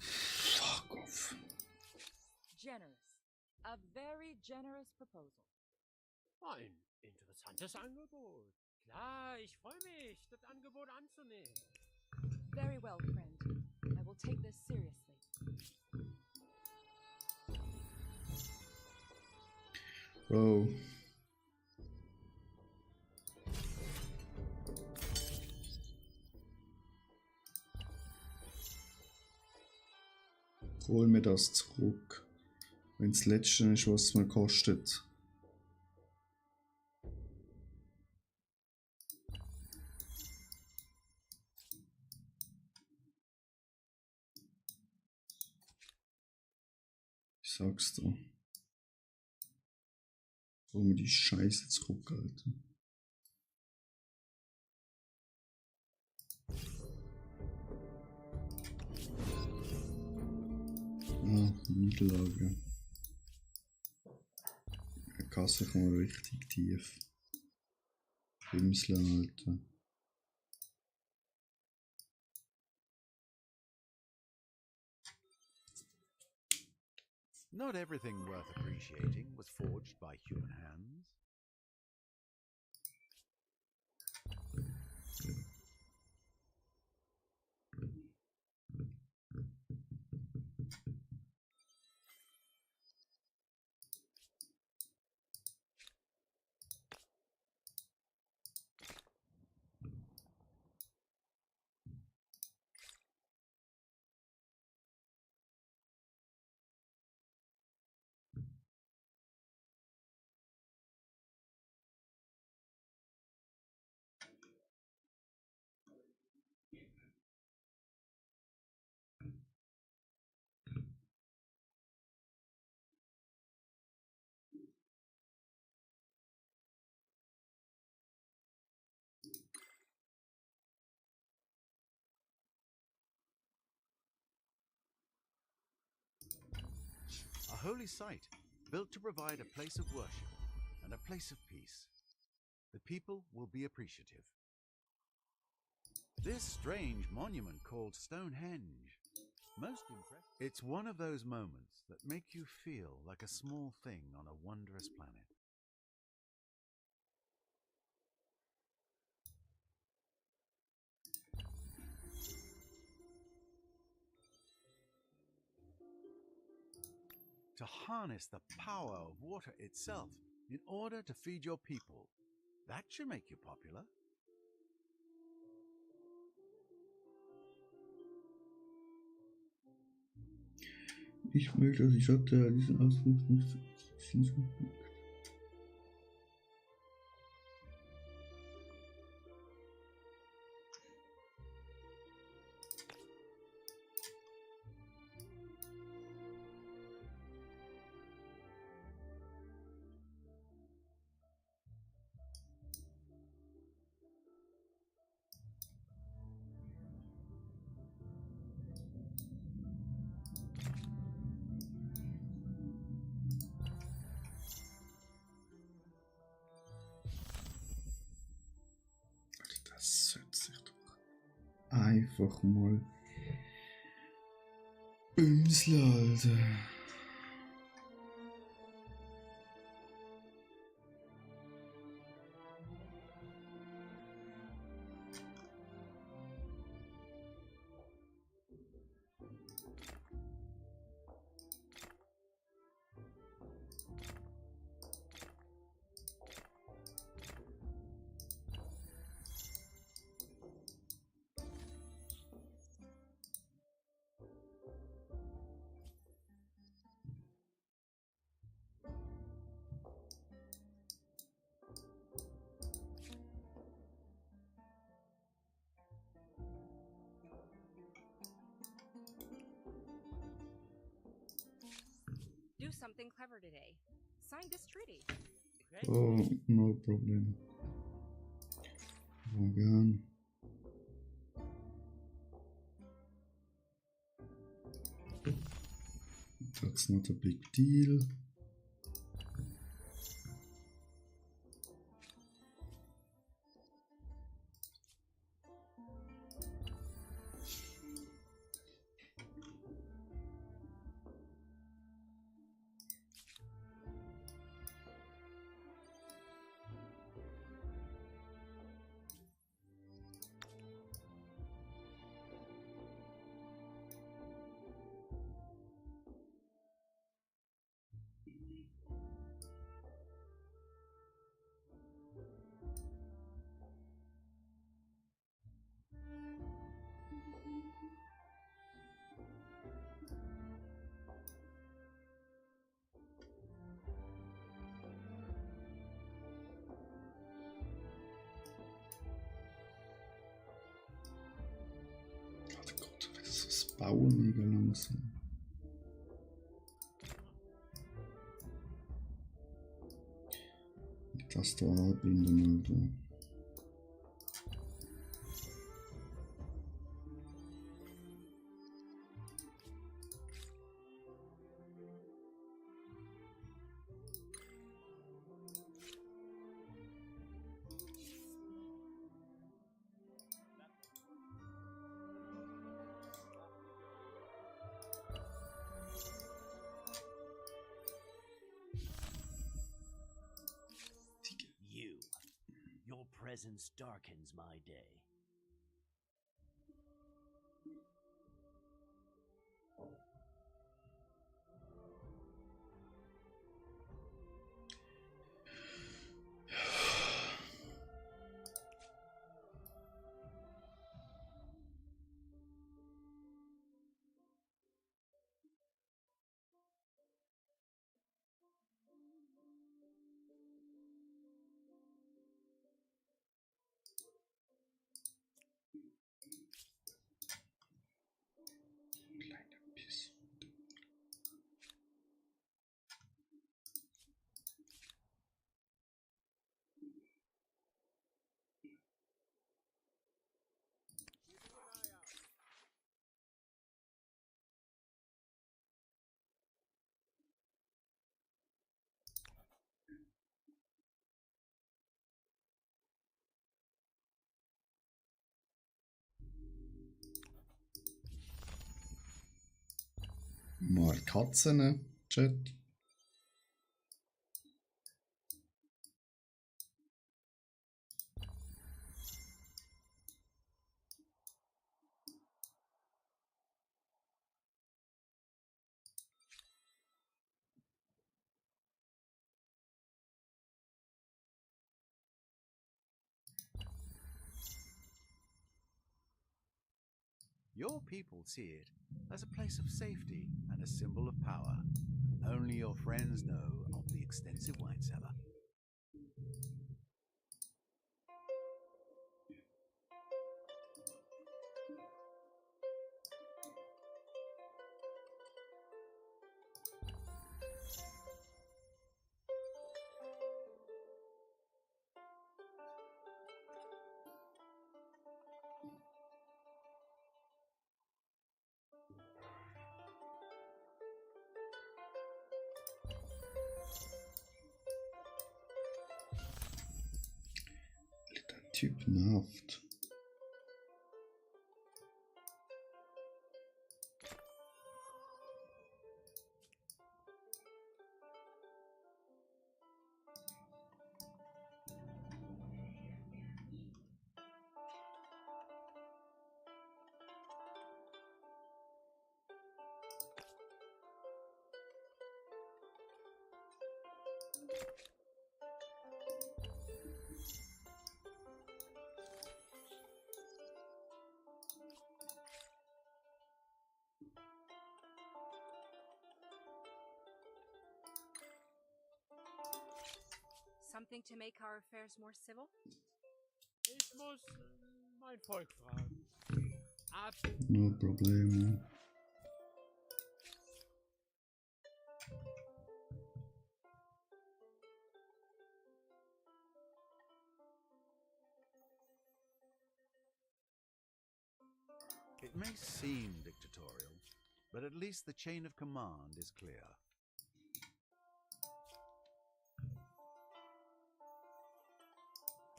Fuck off. Generous. A very generous proposal. Ein interessantes Angebot. Klar, ich freue mich, das Angebot anzunehmen. Very well, friend. I will take this seriously. Bro. Hol mir das zurück. Wenn es das letzte ist, was es mir kostet. Ich sag's dir. Hol mir die Scheiße zurück, Alter. Ah, Niederlage. Die Kasse kommt richtig tief. Bimseln, Alter. Not everything worth appreciating was forged by human hands. A holy site built to provide a place of worship and a place of peace. The people will be appreciative. This strange monument called Stonehenge. Most impressive. It's one of those moments that make you feel like a small thing on a wondrous planet. To harness the power of water itself in order to feed your people, that should make you popular. Ich möchte, dass ich hatte diesen Ausdruck nicht so. Das hört sich doch einfach mal Bümsler, Alter. Do something clever today. Sign this treaty. Okay. Oh, no problem. Morgan. That's not a big deal. Oh Gott, wie das Bauen mega langsam. Die Taste anbinden, Alter. You. Your presence darkens my day. Mal Katzen, Chat. Your people see it as a place of safety and a symbol of power. Only your friends know of the extensive wine cellar. Der Typ nervt. Something to make our affairs more civil? Ich muss mein Volk fragen. Ab No Probleme. It may seem dictatorial, but at least the chain of command is clear.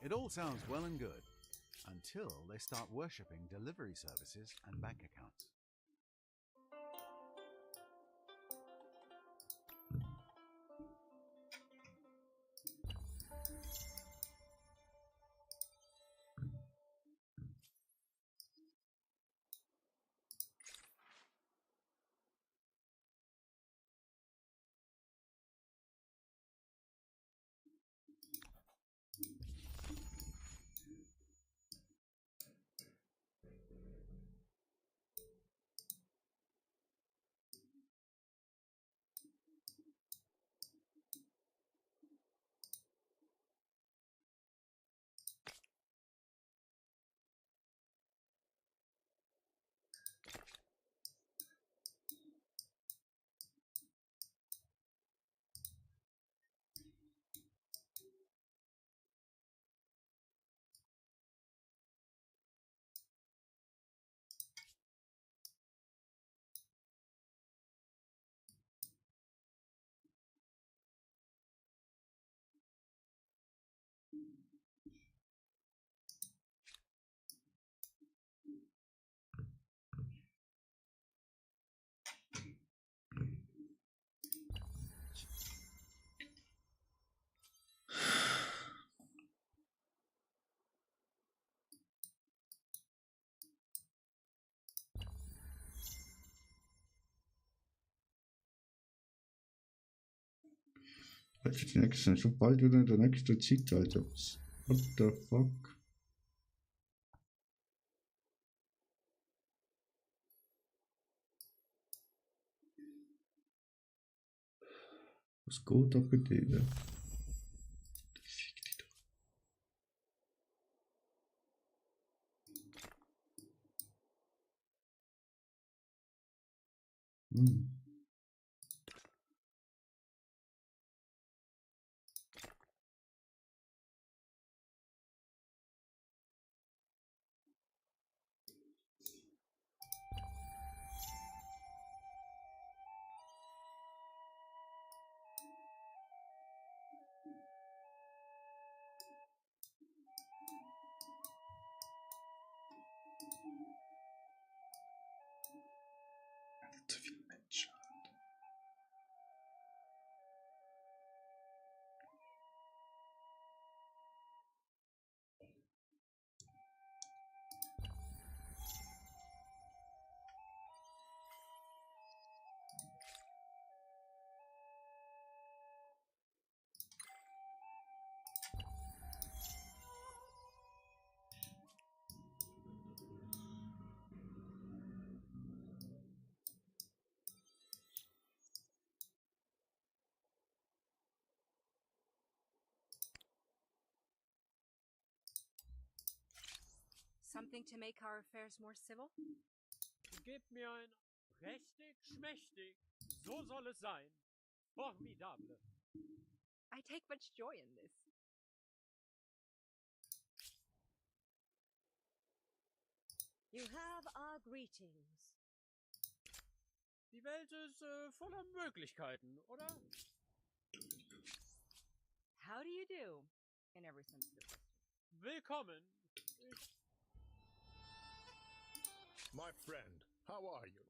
It all sounds well and good until they start worshipping delivery services and bank accounts. Für die nächsten, schon bald wieder der nächste Zeitalter. What the fuck? Was geht ab mit denen? Fick die doch. Zu viele Menschen. Something to make our affairs more civil? Gebt mir ein prächtig, schmächtig. So soll es sein. Formidable. I take much joy in this. You have our greetings. Die Welt ist voller Möglichkeiten, oder? How do you do? In every sense of the word. Willkommen. My friend, how are you?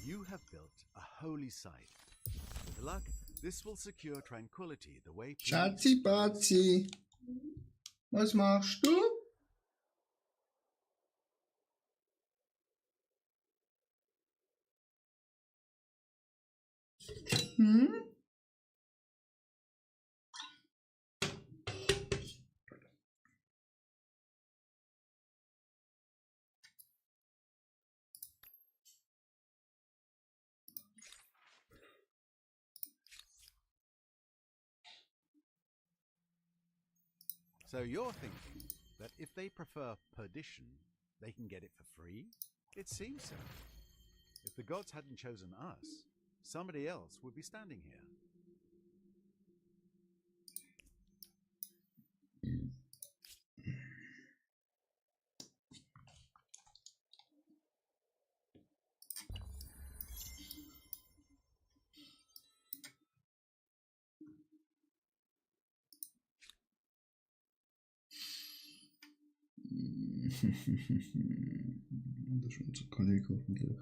You have built a holy site. With luck, this will secure tranquility the way Schatzi, Batzi. Was machst du? Hm? So you're thinking that if they prefer perdition, they can get it for free? It seems so. If the gods hadn't chosen us, somebody else would be standing here. Das ist unser Kollege hoffentlich.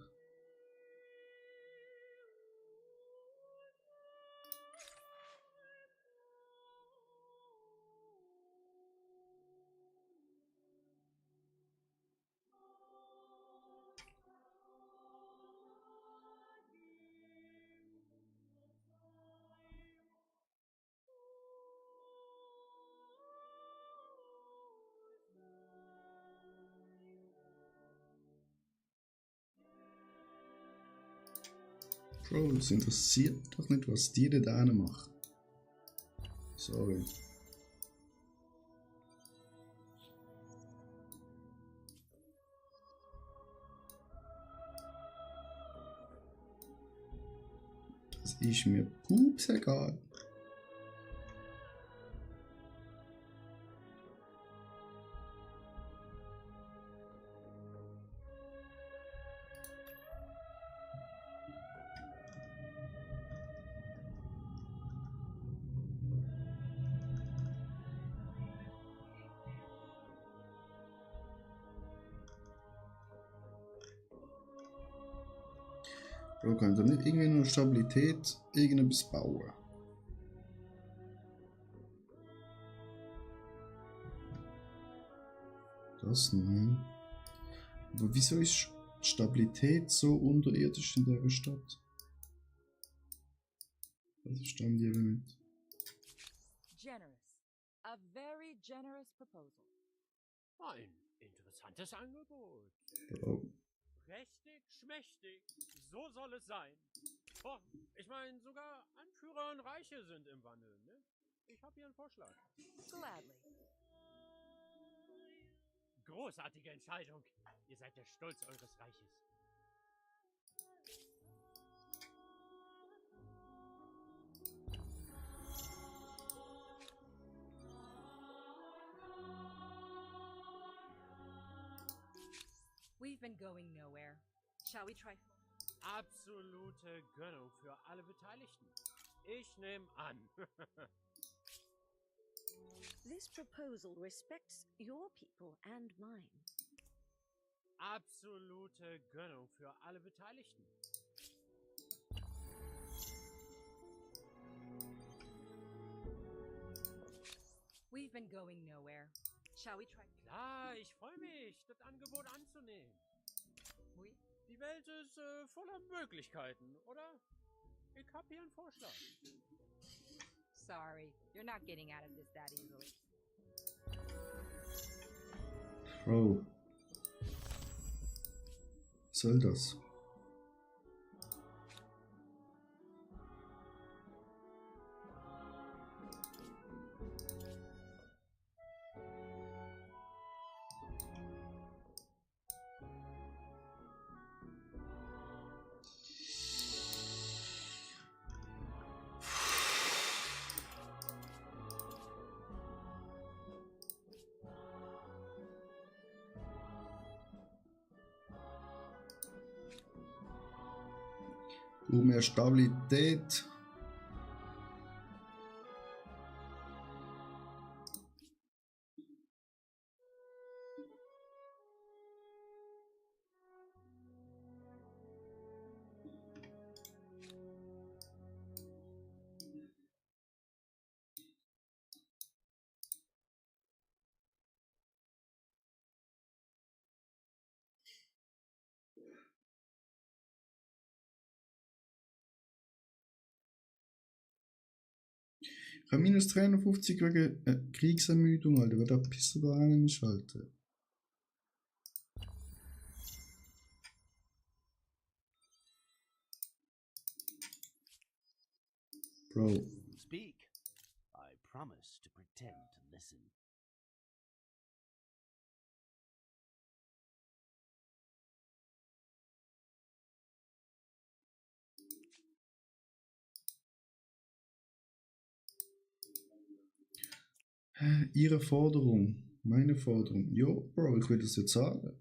Bro, es interessiert doch nicht, was die da machen. Sorry. Das ist mir pups egal. Bro, kann da nicht irgendwie nur Stabilität irgendetwas bauen? Das nein. Aber wieso ist Stabilität so unterirdisch in dieser Stadt? Das verstand ich eben nicht. Generous. A very generous proposal. Ein interessantes Angebot. Bro. Prächtig, schmächtig. So soll es sein. Oh, ich meine, sogar Anführer und Reiche sind im Wandel, ne? Ich habe hier einen Vorschlag. Gladly. Großartige Entscheidung. Ihr seid der Stolz eures Reiches. We've been going nowhere. Shall we try? Absolute Gönnung für alle Beteiligten. Ich nehme an. This proposal respects your people and mine. Absolute Gönnung für alle Beteiligten. We've been going nowhere. Shall we try? Klar, ich freue mich, das Angebot anzunehmen. Oui. Die Welt ist voller Möglichkeiten, oder? Ich habe hier einen Vorschlag. Sorry, you're not getting out of this that easily. Bro. Was soll das? Mehr Stabilität. Ich habe minus 350 wegen Kriegsermüdung, Alter. Wer da Pisse da einschalten? Bro. Speak. I promise to pretend to listen. Ihre Forderung. Meine Forderung. Jo, Bro, ich will das jetzt sagen.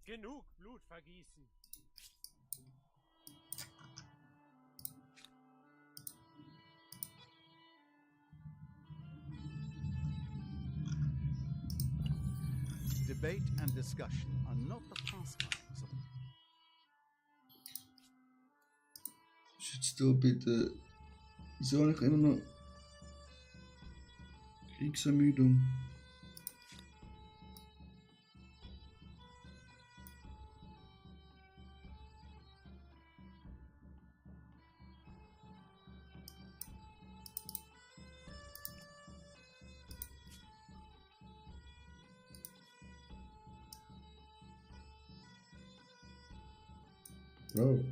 Genug Blut vergießen. Debate and discussion are not the pastimes of Jetzt da bitte. Wieso habe ich immer noch Kriegsermüdung? Bro.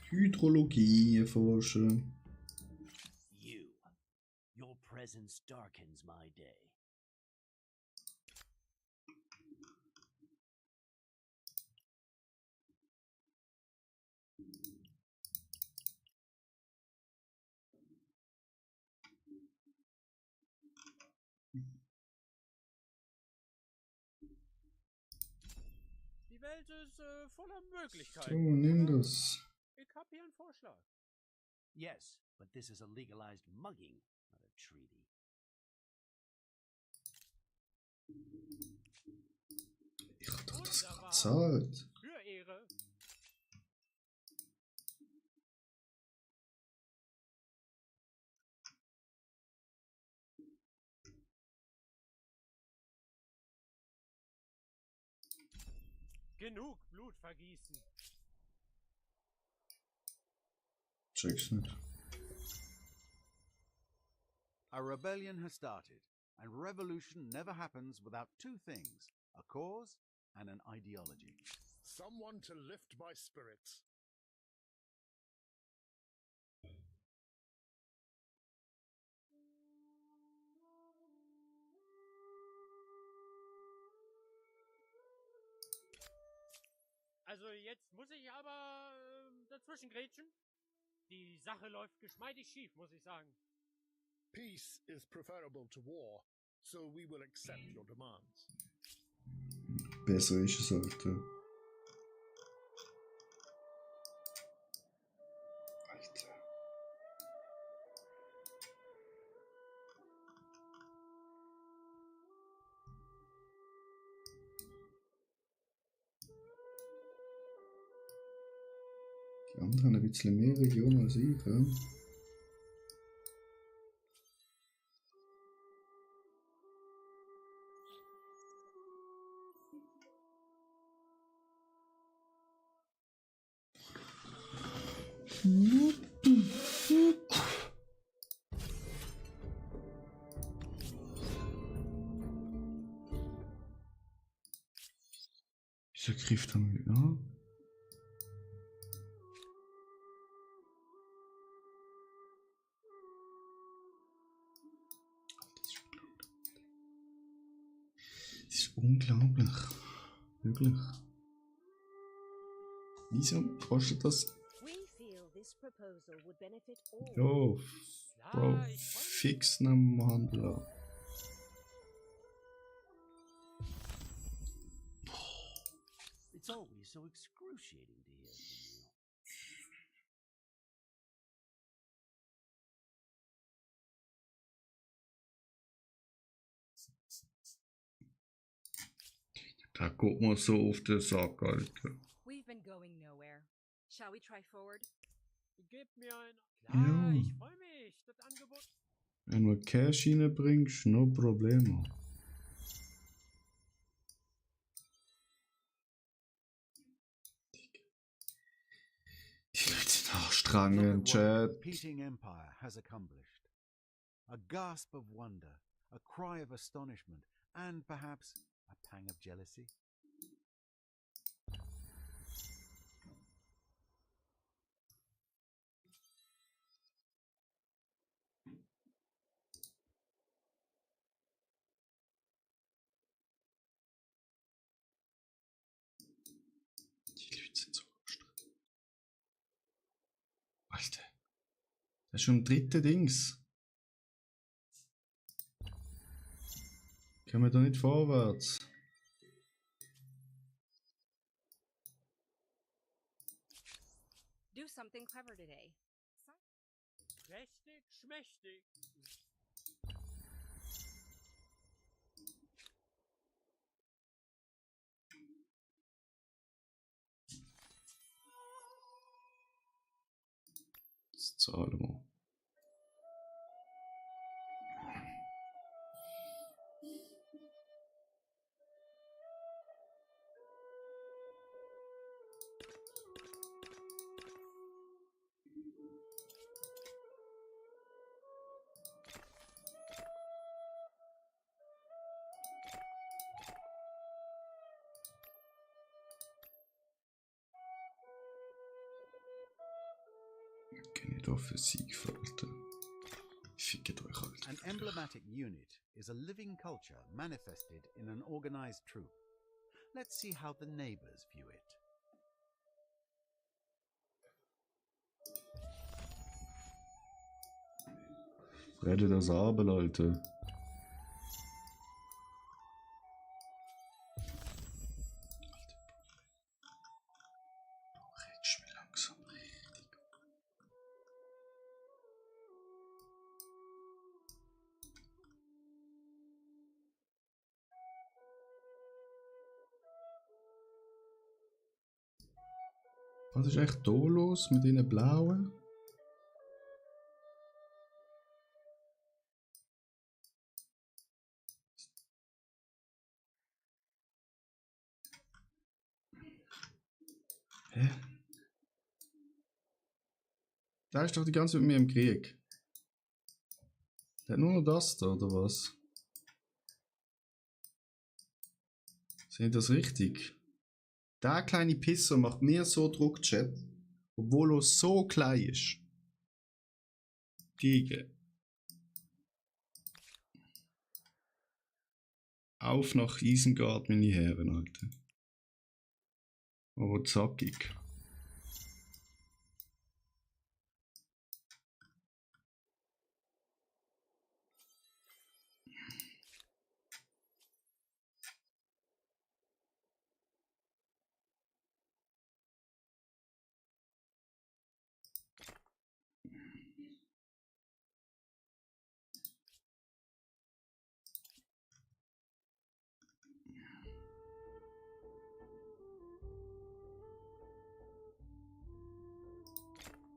Hydrologie erforschen. You. Your presence darkens my day. Die Welt ist voller So, Möglichkeiten, nimm oder? das. Ich habe hier einen Vorschlag. Yes, but this is a legalized mugging, not a treaty. das gerade zahlt. Für Ehre. Genug Blut vergießen. Check's nicht. A rebellion has started, and revolution never happens without two things: a cause and an ideology. Someone to lift my spirits. Also jetzt muss ich aber dazwischen grätschen. Die Sache läuft geschmeidig schief, muss ich sagen. Peace is preferable to war, so we will accept your demands. Besser ist es, Alter. Alter. Die anderen haben ein bisschen mehr Regionen als ich, ja? Wieso greift er mich an? Das ist unglaublich. Wirklich. Wieso kostet das? We feel this proposal would benefit all. Jo, Bro, Ja, ich freu mich. fix am Handler. It's always so excruciating to hear from you. Da guckt man so auf den Sack, Alter. We've been going nowhere. Shall we try forward? Gebt mir ein... Klar, Ja. ich freue mich. Das Angebot... Wenn du Cash reinbringst, no problemo. Die Leute sind Look anstrengend, at what a Chat. competing empire has accomplished. A gasp of wonder, a cry of astonishment, and perhaps a pang of jealousy. Die Leute sind so anstrengend. Alter. Das ist schon im dritten Dings. Kommen wir da nicht vorwärts? Do something clever today. Prächtig, schmächtig. Das zahlen wir. Nicht offensiv, Alter. Fickt euch, Alter. An emblematic unit is a living culture manifested in an organized troop. Let's see how the neighbors view it. Rede das Abel, Alter. Du redest mich langsam richtig. Was ist echt da los mit den blauen? Hä? Der ist doch die ganze Zeit mit mir im Krieg. Der hat nur noch das da, oder was? Sehe ich das richtig? Der kleine Pisser macht mir so Druck, Chat, obwohl er so klein ist. Gegen. Auf nach Isengard, meine Herren, Alter. Aber zackig.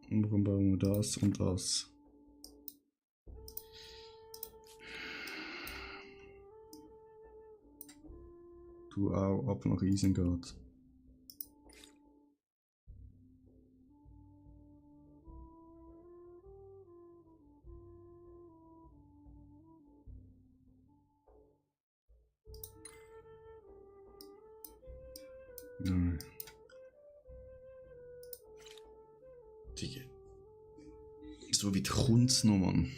Und warum bauen wir das und das? Du auch ab nach Isengard. Nein. Digga. So wie kommt's noch, Mann?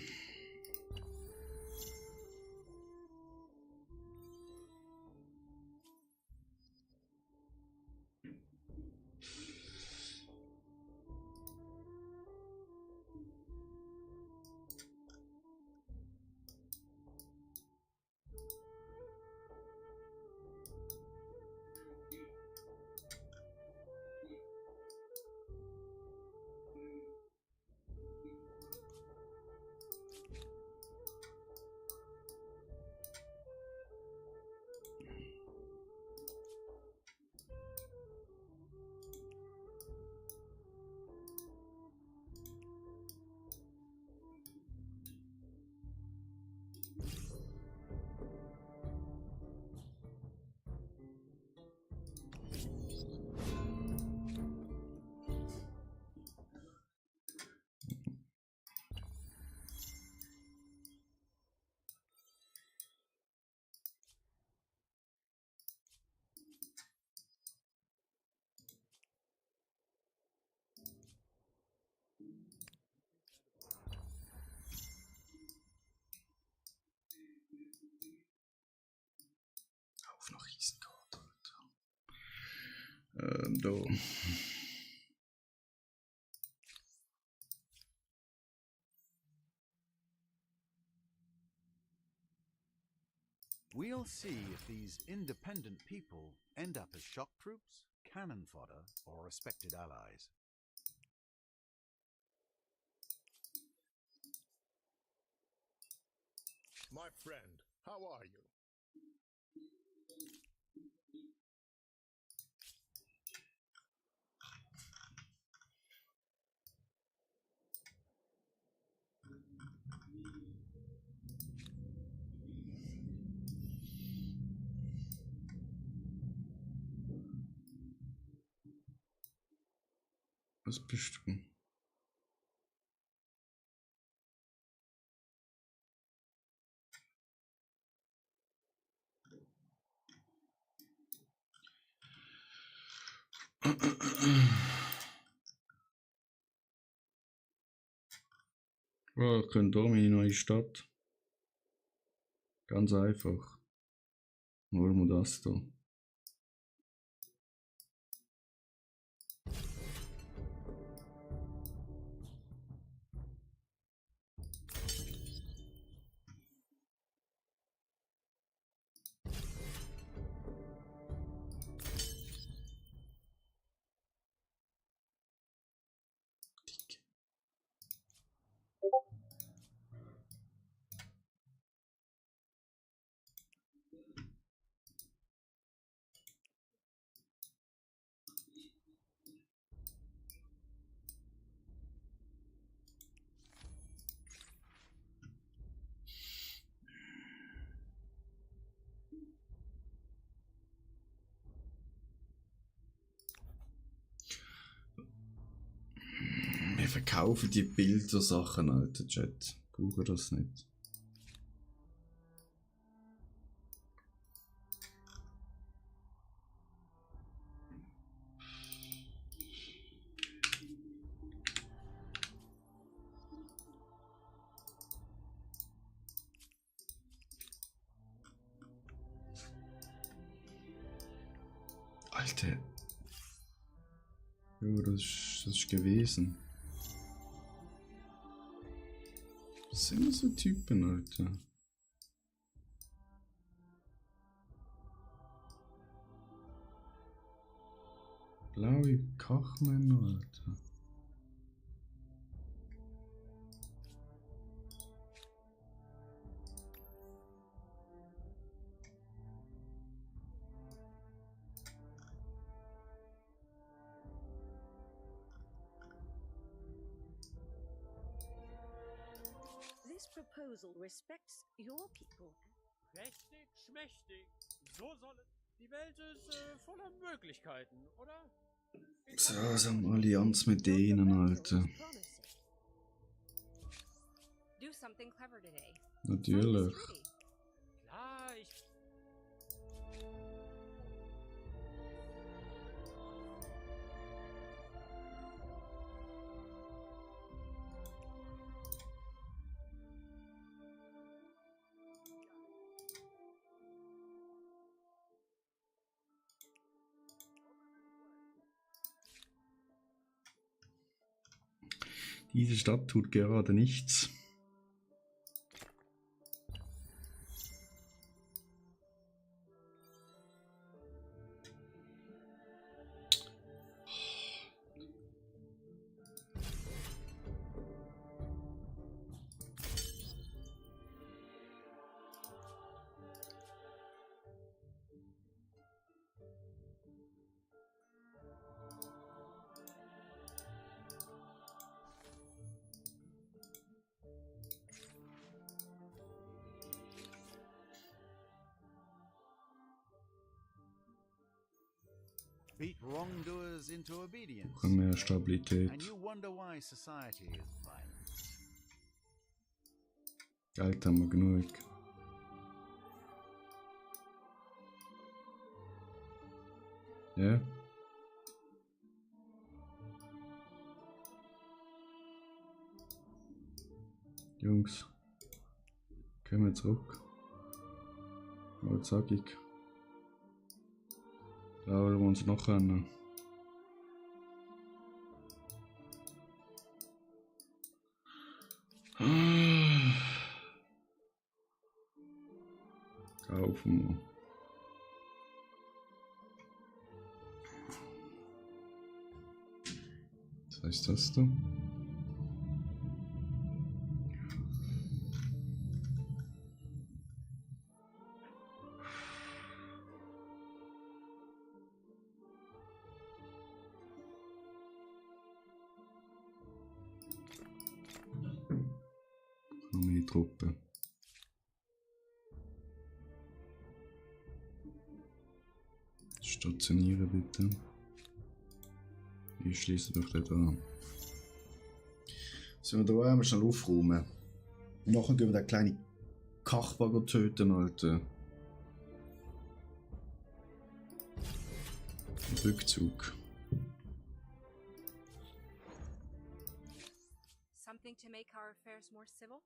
Auf nach Isengard, Alter. Da. We'll see if these independent people end up as shock troops, cannon fodder, or respected allies. My friend, how are you? Was bist du? Oh, ich könnte hier meine neue Stadt. Ganz einfach. Nur wir das da. Verkaufen die Bildersachen, alter Chat. Brauche das nicht. Alter. Jo, das ist gewesen. Was sind das so Typen, Alter? Blaue Kochmänner, Alter. This proposal respects your people. Prächtig, schmächtig. So soll es. Die Welt ist voller Möglichkeiten, oder? So, so eine Allianz mit denen, Alter. Do something clever today. Natürlich. Klar, ich. Diese Stadt tut gerade nichts. Beat wrongdoers into obedience. Brauchen mehr Stabilität. And you wonder why society is violent. Geld haben wir genug. Ja. Jungs. Kommen wir zurück. Mal zackig. Da wollen wir uns noch an. Kaufen wir. Was heißt das da? Armeetruppe. Stationieren bitte. Ich schließe doch dort an. Sind wir da einmal schnell aufräumen. Und nachher gehen wir den kleinen Kachwagen töten, Alter. Rückzug. Something to make our affairs more civil?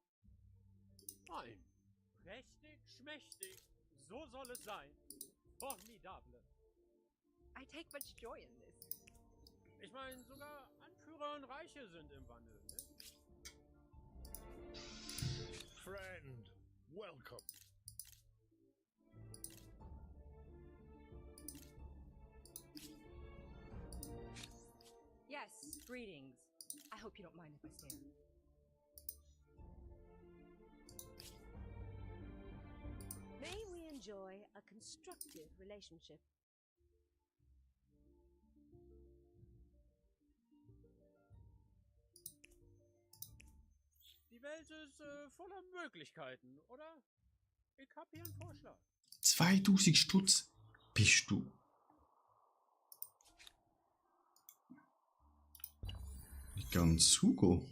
Nein. Prächtig, schmächtig. So soll es sein. Formidable. I take much joy in this. Ich meine, sogar Anführer und Reiche sind im Wandel, ne? Friend, welcome. Yes, greetings. I hope you don't mind if I stare. May we enjoy a constructive relationship. Die Welt ist voller Möglichkeiten, oder? Ich hab hier einen Vorschlag. 2000 Stutz bist du. Ganz Hugo.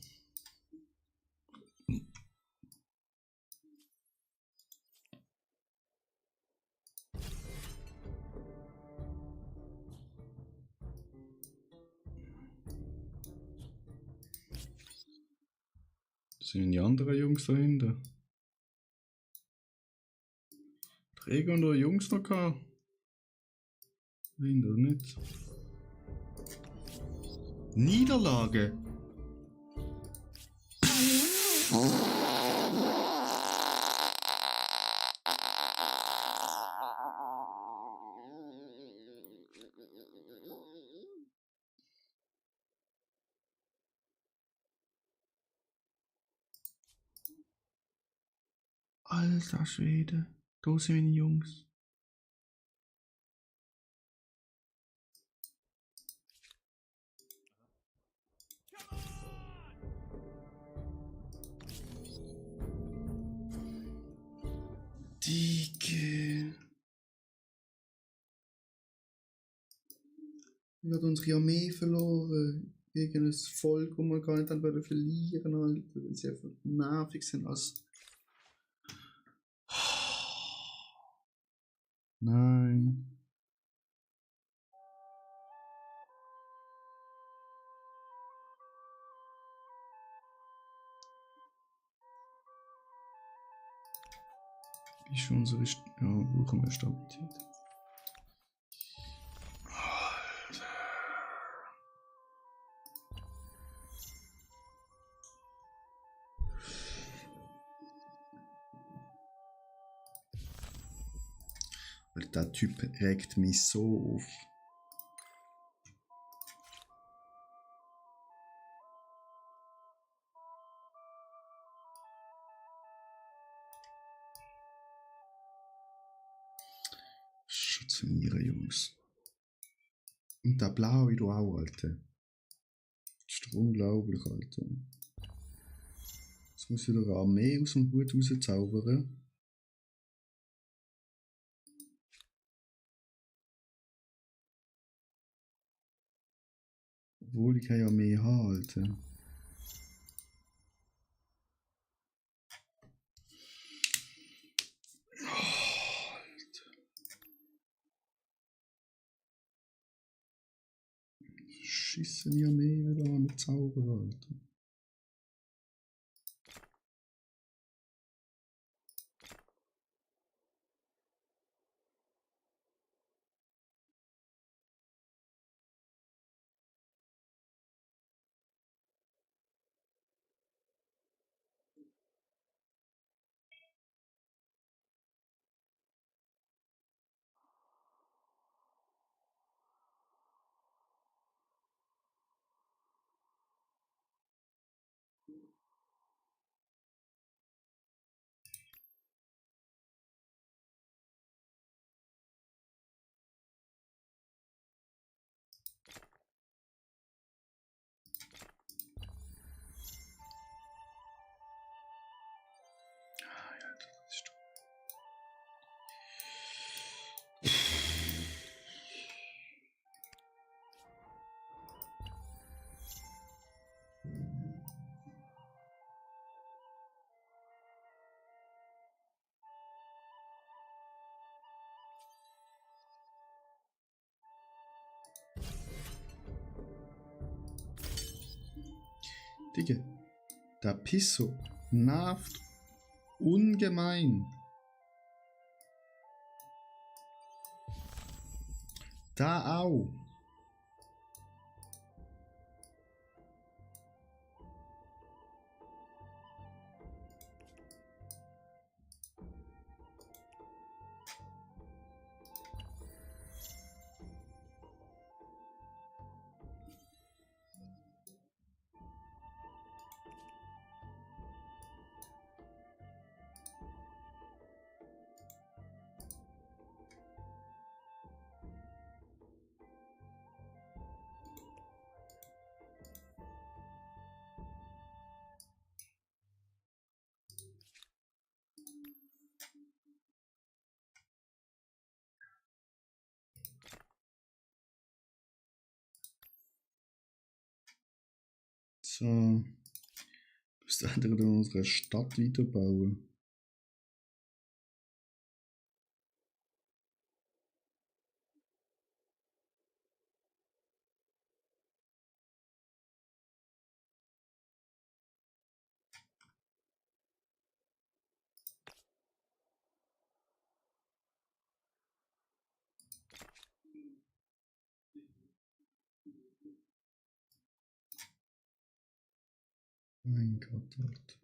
Das sind die anderen Jungs dahinter. Träger und Jungs noch gehabt? Nein, das nicht. Niederlage. Alter Schwede, da sind meine Jungs. Dicke. Wir haben unsere Armee verloren. Gegen ein Volk, das wir gar nicht haben verlieren, Alter. Weil sie einfach nervig sind als. Nein. Ist schon unsere. Ja, brauchen wir Stabilität. Weil der Typ regt mich so auf. Stationieren, Jungs. Und der Blaue, du auch, Alter. Das ist doch unglaublich, Alter. Jetzt muss ich wieder eine Armee aus dem Hut rauszaubern. Obwohl ich keine Armee habe, Alter. Schießen die Armee wieder an mit Zauber, Alter. Digga, der Pisso nervt ungemein. Da auch. So. Müssen wir dann unsere Stadt weiterbauen. Mein Gott, Alter.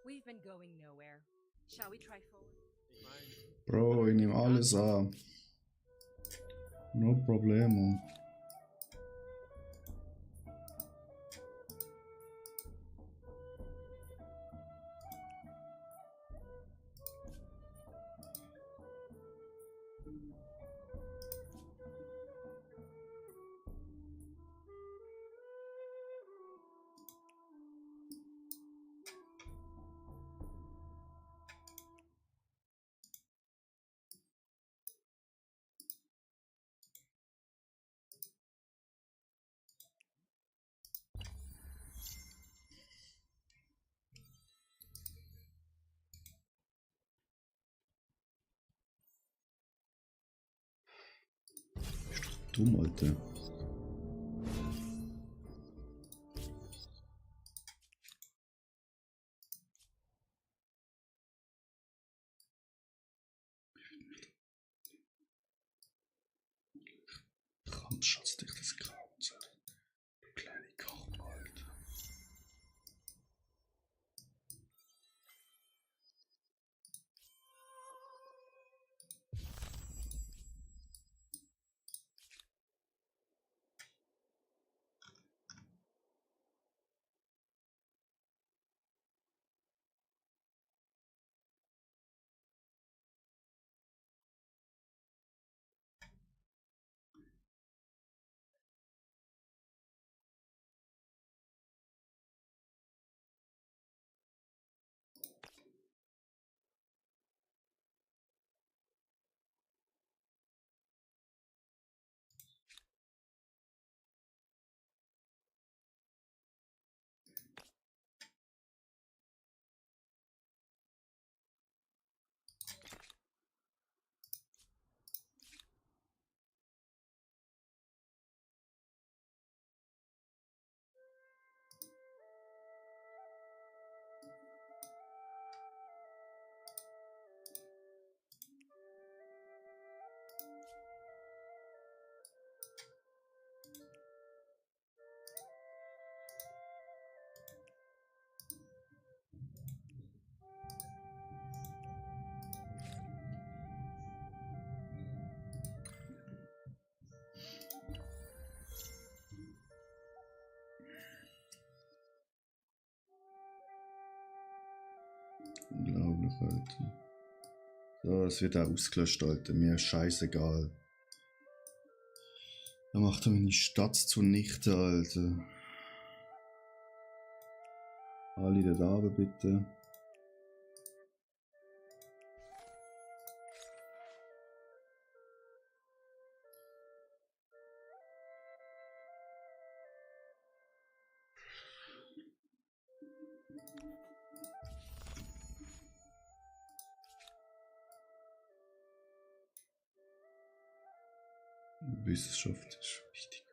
We've been going nowhere. Shall we try forward? Ich meine, Bro, ich nehme alles an. No problemo. Dumm, Alter. Brandschatzdichtes Grauens, Alter. Du kleine Koch, Alter. Unglaublich, Alter. So, es wird auch ausgelöscht, Alter. Mir ist scheißegal. Er macht meine Stadt zunichte, Alter. Alle da oben, bitte. Wissenschaft ist wichtig.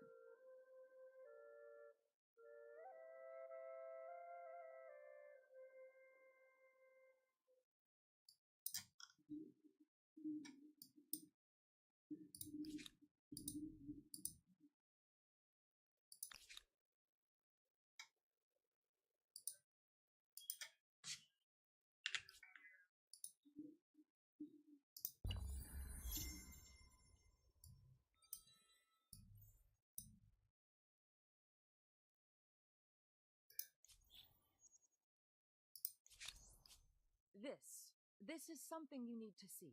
This is something you need to see.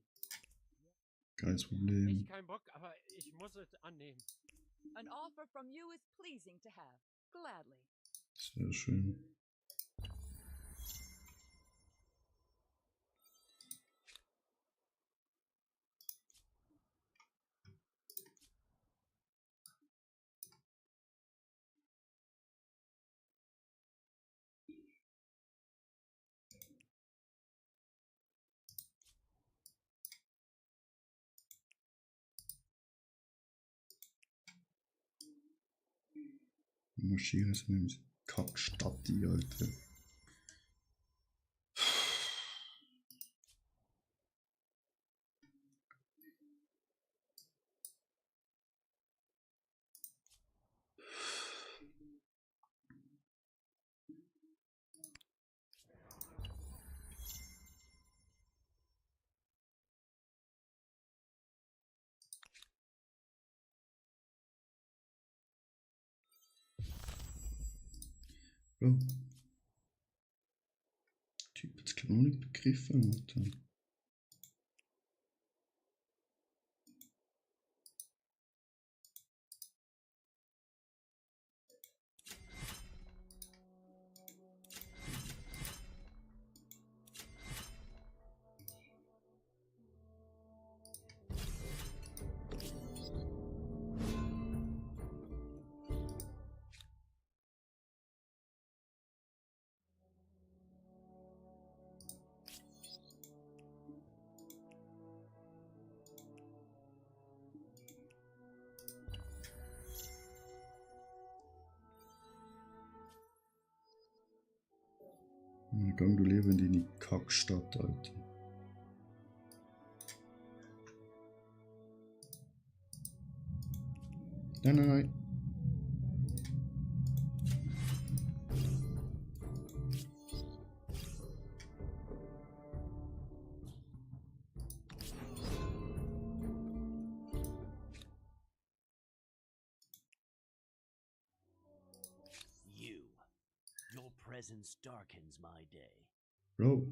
Kein Problem. Kein Bock, aber ich muss es annehmen. An offer from you is pleasing to have. Gladly. Sehr schön. Marschieren sind in diese Kackstadt, die Alter. Oh. Typ hat's glaube noch nicht begriffen, Alter. Gang du lieber in deine Kackstadt, Alter. Nein, nein, nein. Your presence darkens my day. Bro.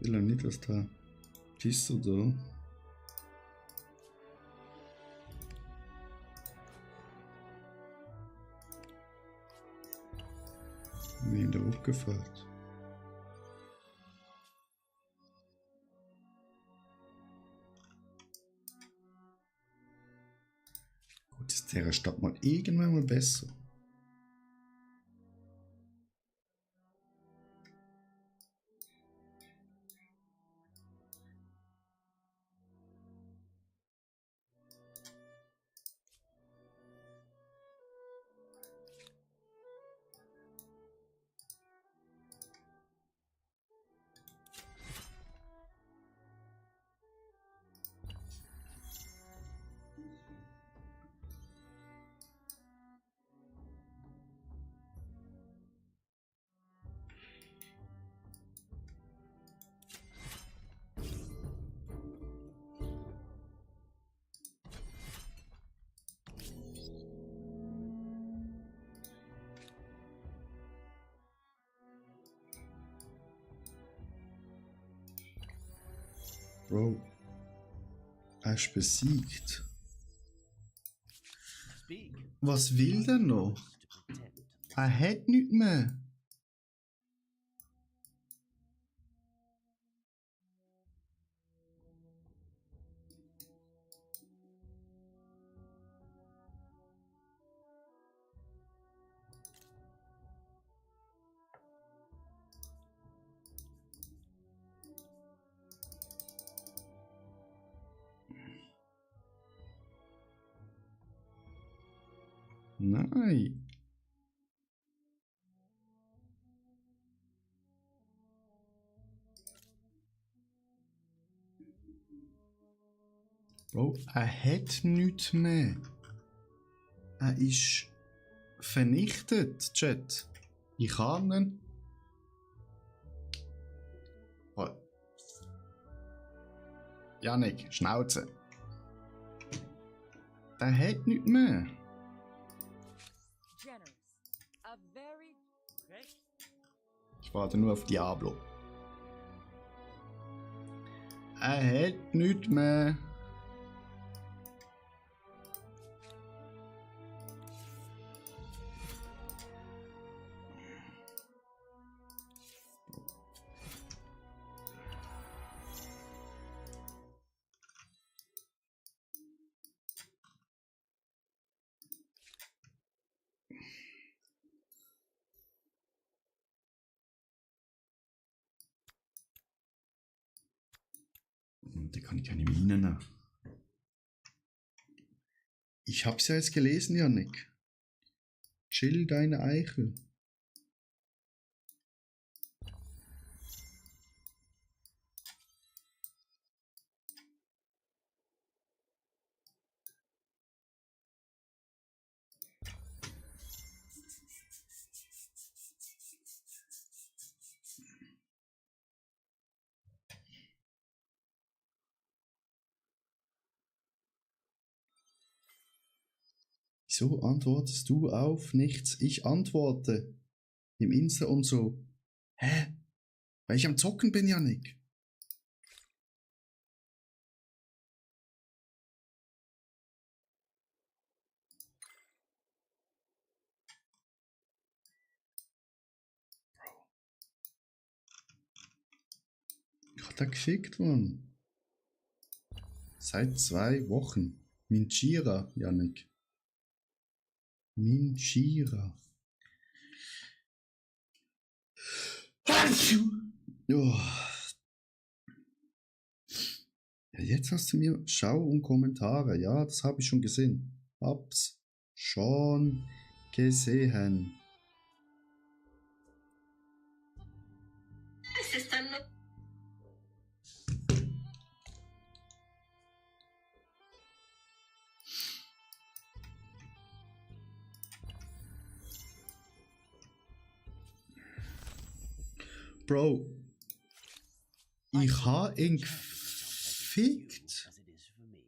Will er nicht, dass da Pisser da. Wie in der Abgefahrt. Gut, ist der Stadt mal irgendwann mal besser. Bro, er ist besiegt. Speak. Was will der noch? To pretend. Er hat nichts mehr. Nein. Bro, er hat nichts mehr. Er ist vernichtet, Chat. Ich kann ihn. Oh. Janik, Schnauze. Der hat nichts mehr. Generous. A very Recht? Ich warte nur auf Diablo. Er hat nichts mehr. Da kann ich keine Minen nehmen. Ich hab's ja jetzt gelesen, Janik. Chill deine Eichel. Wieso antwortest du auf nichts? Ich antworte. Im Insta und so. Hä? Weil ich am Zocken bin, Janik. Ich hab da gefickt, Mann. Seit 2 Wochen. Minchira, Janik. Minchira. Oh. Ja, jetzt hast du mir Schau und Kommentare. Ja, das habe ich schon gesehen. Hab's schon gesehen. Bro, ich habe ihn gefickt. As it is for me.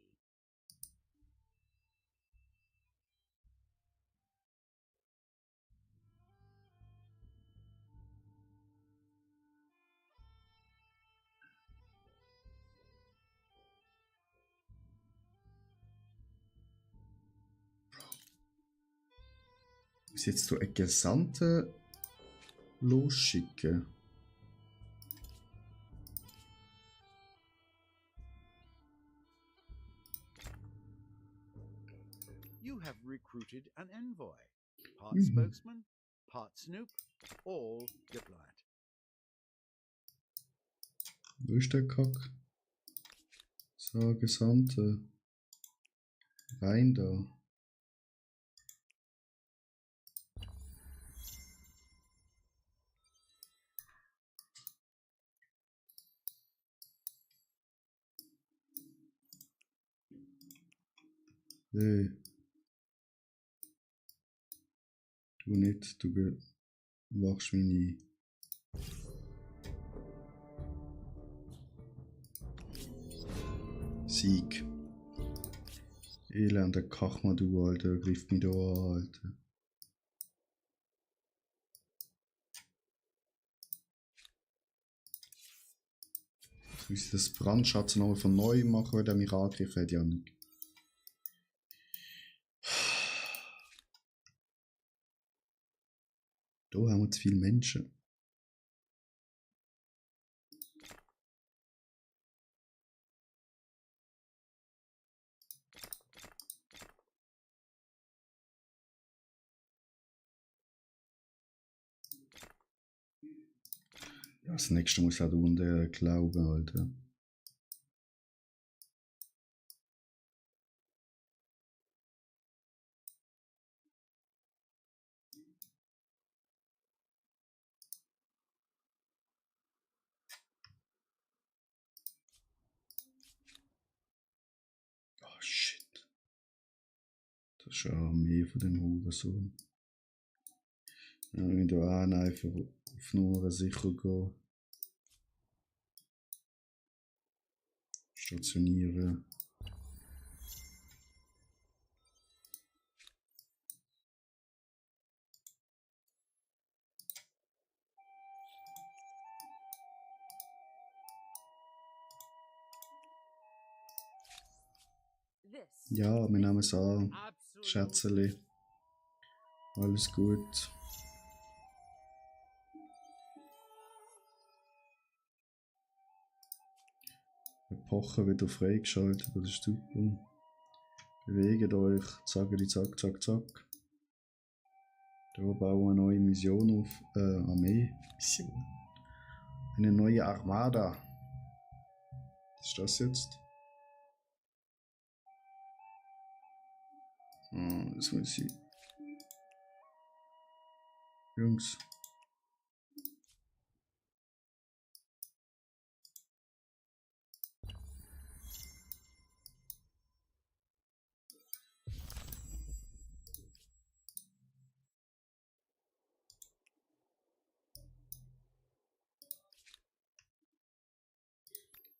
Ist jetzt so ein Gesandter losschicken. You have recruited an envoy, part Mhm. spokesman, part snoop, all diplomat. Wo ist der Kack? So, Gesandte. Rein da. Nee. Du nicht, du wachst mich nie. Sieg. Elender Kachma, du Alter, griff mich da an, Alter. Jetzt muss ich das Brandschatzen nochmal von neu machen, weil der mich angegriffen hat, Janik. Da haben wir zu viele Menschen. Ja, das nächste muss halt unten glauben, Alter. Oh shit. Das ist eine Armee von dem Hurensohn. Ja, wenn du auch einfach auf Nummer sicher gehen. Stationieren. This. Ja, wir nehmen es an. Absolut. Schätzeli. Alles gut. Epoche wieder freigeschaltet, das ist super. Bewegt euch, zackeli, zack, zack, zack. Da bauen wir eine neue Mission auf. Armee. Mission. Eine neue Armada. Was ist das jetzt? Das muss ich. Jungs.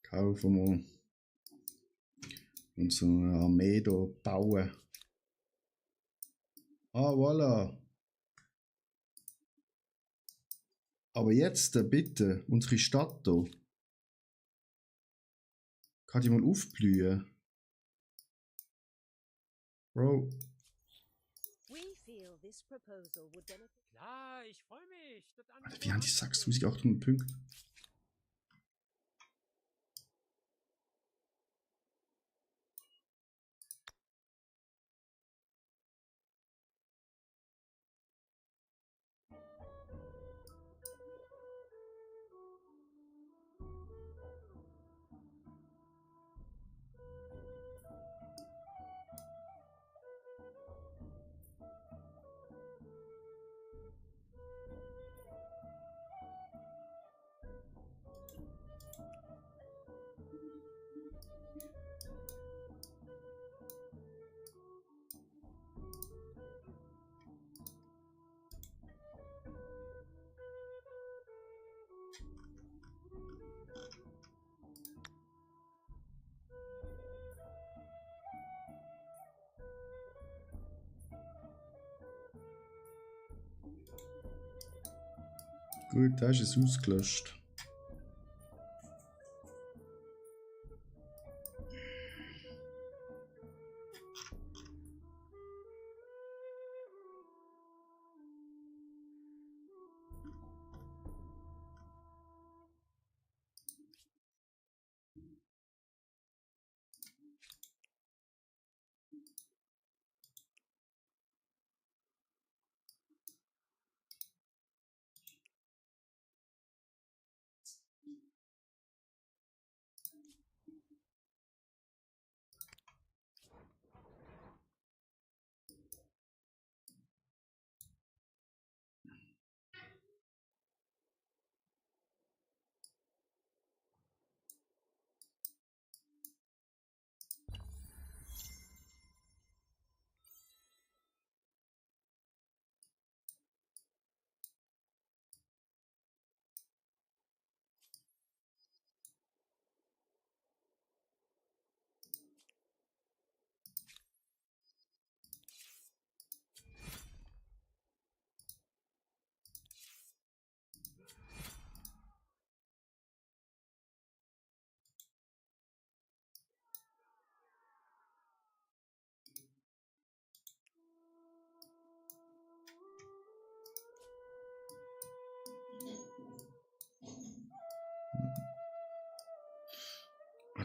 Kaufen wir und so eine Armee da bauen. Ah, voilà. Aber jetzt bitte, unsere Stadt hier. Kann die mal aufblühen? Bro, We feel this proposal would benefit. Klar, ich freue mich. Das Angebot wie haben die anzunehmen. 6800 Punkte? Gut, da ist es ausgelöscht.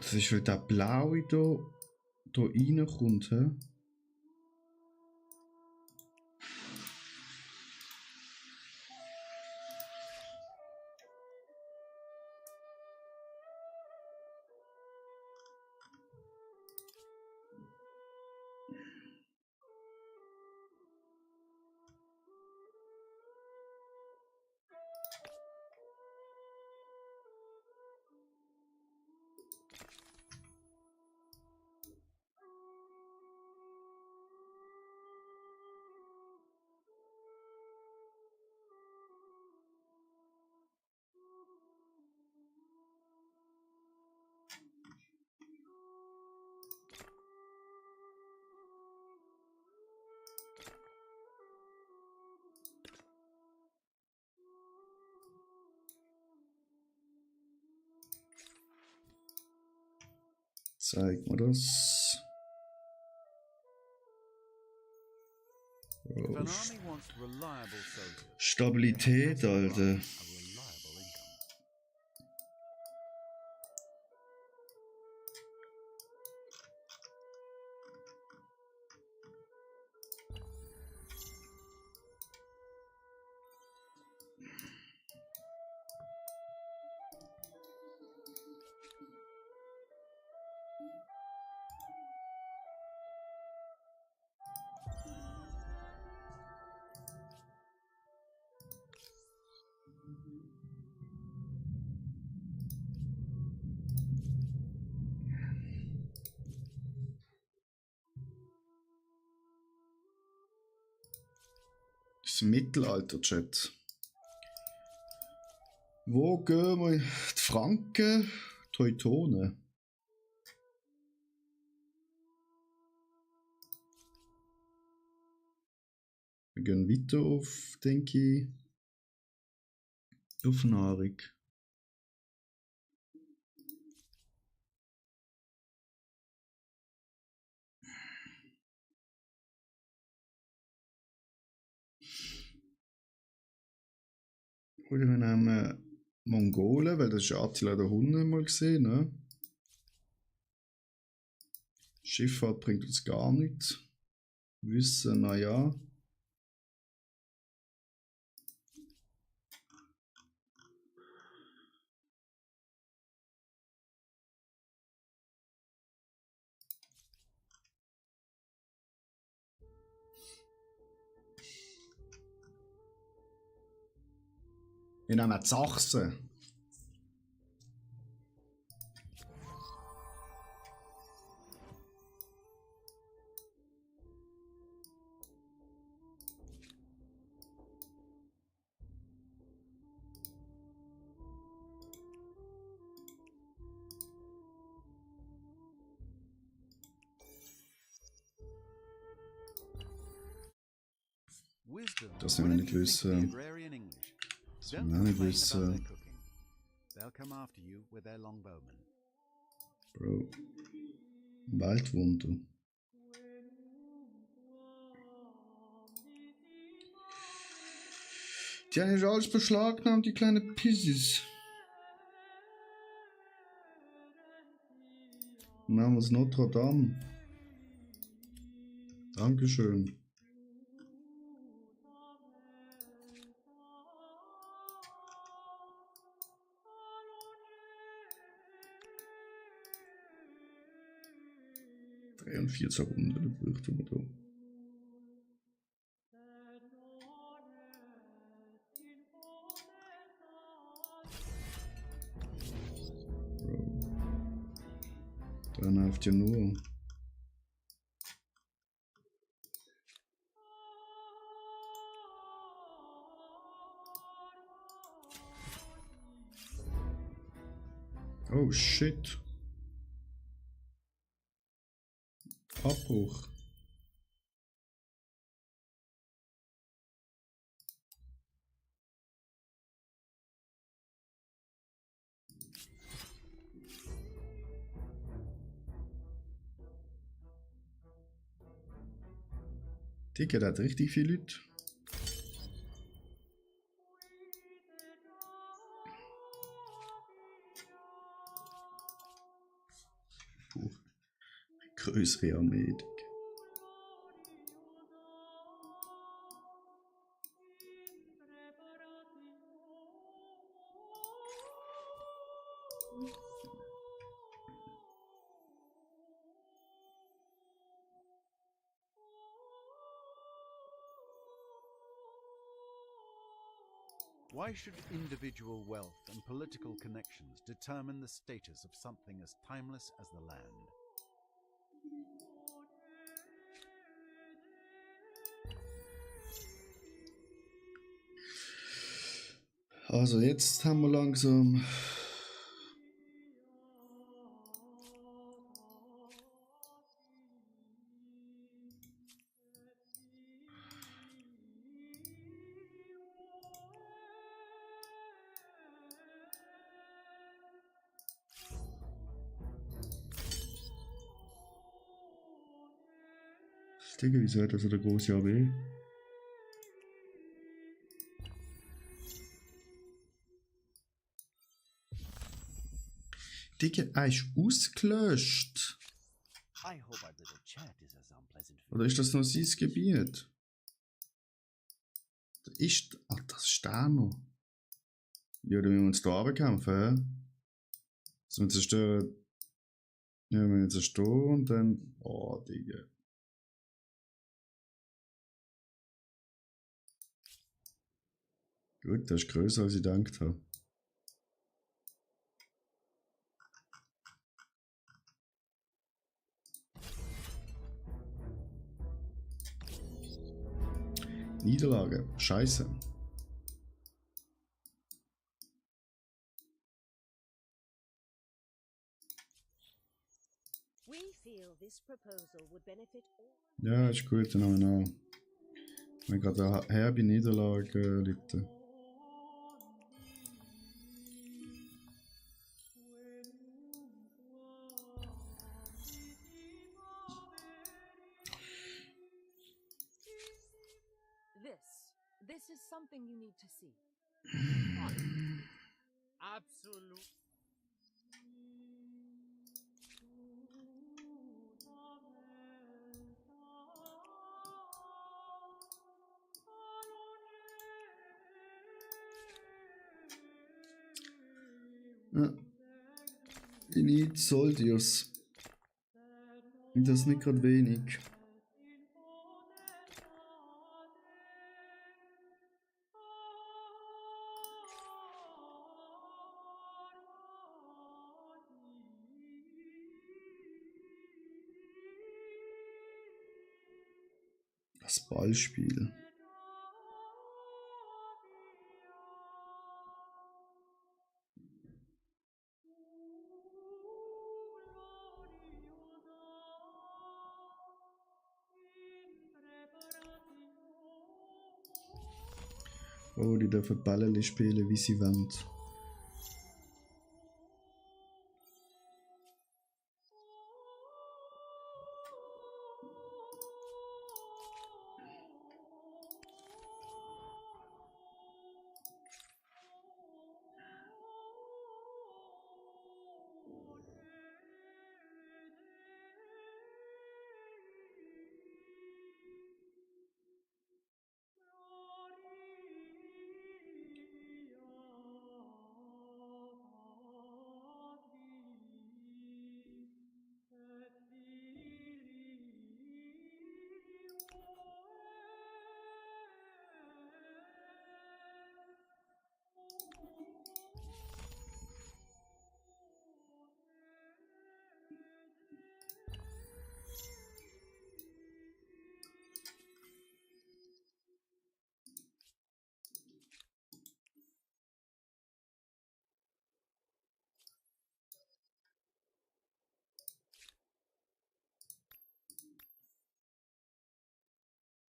Das ist, weil der blaue da reinkommt, hä? Zeig mal das. If Oh, an army wants reliable soldiers, Stabilität, they must Alter. provide a reliable income. Das Mittelalter-Chat. Wo gehen wir? Die Franken? Teutonen? Wir gehen weiter auf, denke ich, auf Nahrung. Oder wir nehmen Mongolen, weil das ist Attila der Hunde mal gesehen, ne? Schifffahrt bringt uns gar nichts. Wissen, naja. Wir nehmen die Sachsen. Wisdom Das wir whatever nicht you think of the wissen. agrarian English. Das wir Don't nicht complain about wissen. their cooking. They'll come after you with their longbowmen. Bro. Waldwunder. Die haben ja alles beschlagnahmt, die kleinen Pissis. Namens Notre Dame. Dankeschön. Und 14 Runden bräuchten wir da. Da nervt ja nur. Oh shit. Abbruch. Digga, der hat richtig viele Leute. Anspruch. Eine größere Armee. Why should individual wealth and political connections determine the status of something as timeless as the land? Also jetzt haben wir langsam Digga, wieso hat also der große AB? Digga, er ist ausgelöscht. I hope our little chat is as unpleasant for Oder ist das noch sein Gebiet? Ach, das ist der noch. Ja, dann müssen wir uns da runterkämpfen, hä? So, wir zerstören. Ja, wir müssen zerstören und dann. Oh, Digga. Gut, das ist größer als ich gedacht habe. Niederlage. Scheiße. We feel this proposal would benefit all. Ja, ist gut, dann haben wir noch. Wir haben gerade eine herbe Niederlage erlitten. This is something you need to see. Absolut. Ja. We need soldiers. Und das ist nicht gerade wenig. Das Ballspiel. Oh, die dürfen Bälle spielen, wie sie wollen.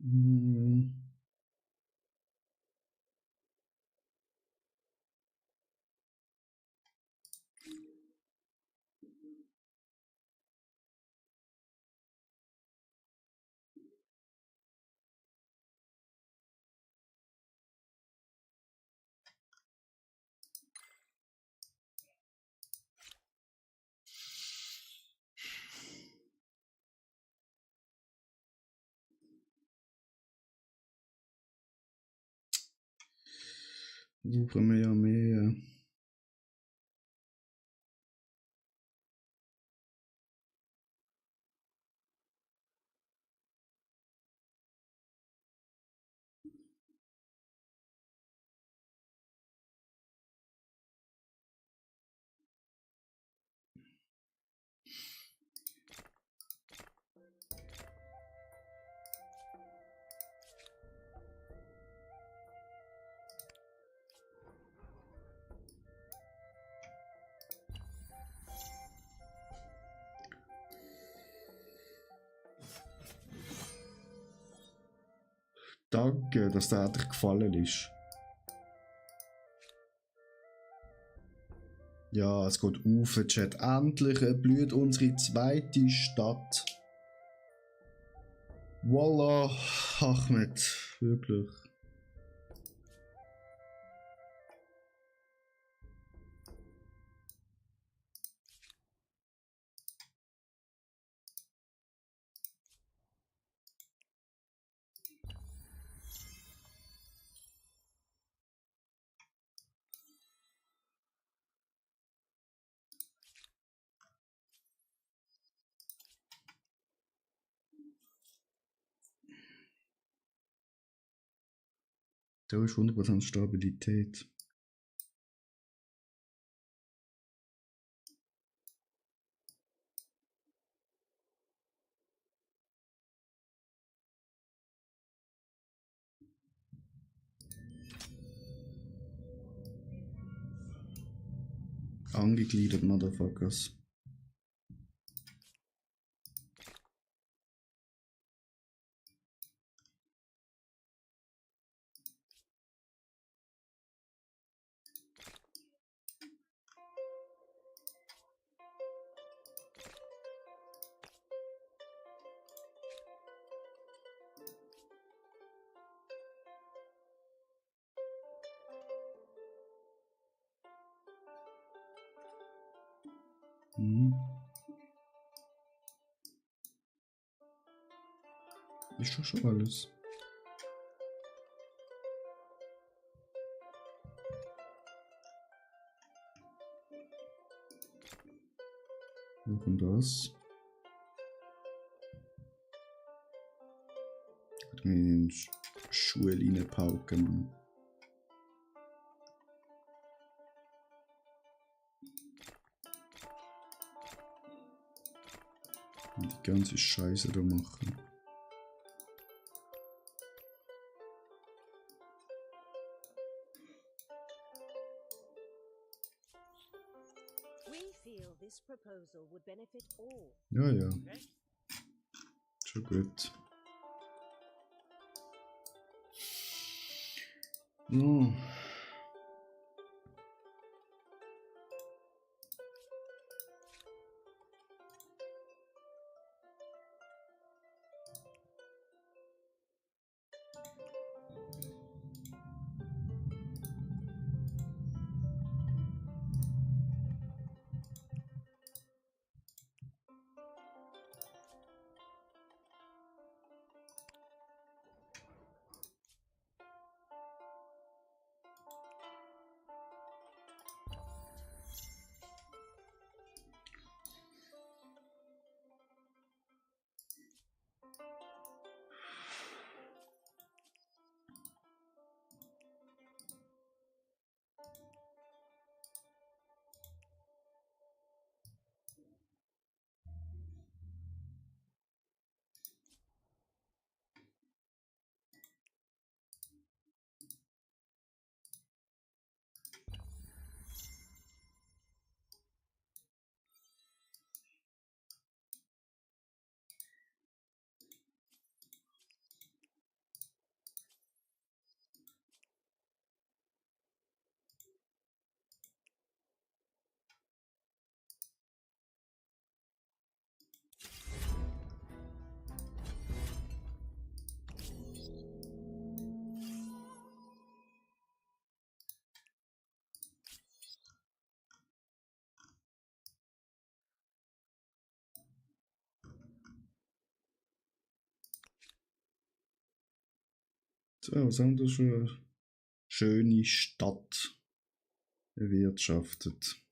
Hm. Suchen wir ja mehr. Danke, dass der dir gefallen ist. Ja, es geht auf, Chat. Endlich blüht unsere zweite Stadt. Voila, Ahmed, wirklich. Da ist 100% Stabilität. Angegliedert, Motherfuckers. Mhm. Ist doch schon alles. Und das. Hat mir in die Schule reinpauken, Mann. Und die ganze Scheiße da machen. We feel this proposal would benefit all. Ja, ja. Schon gut. Oh. So, was haben wir schon schöne Stadt bewirtschaftet.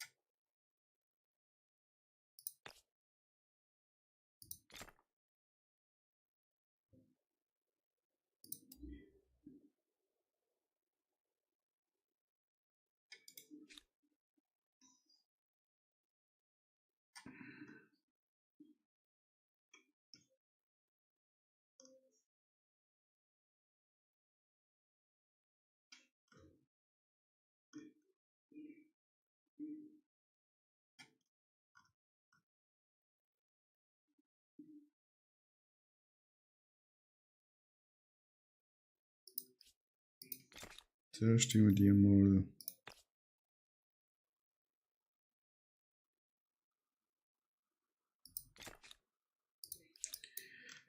Zuerst wir die mal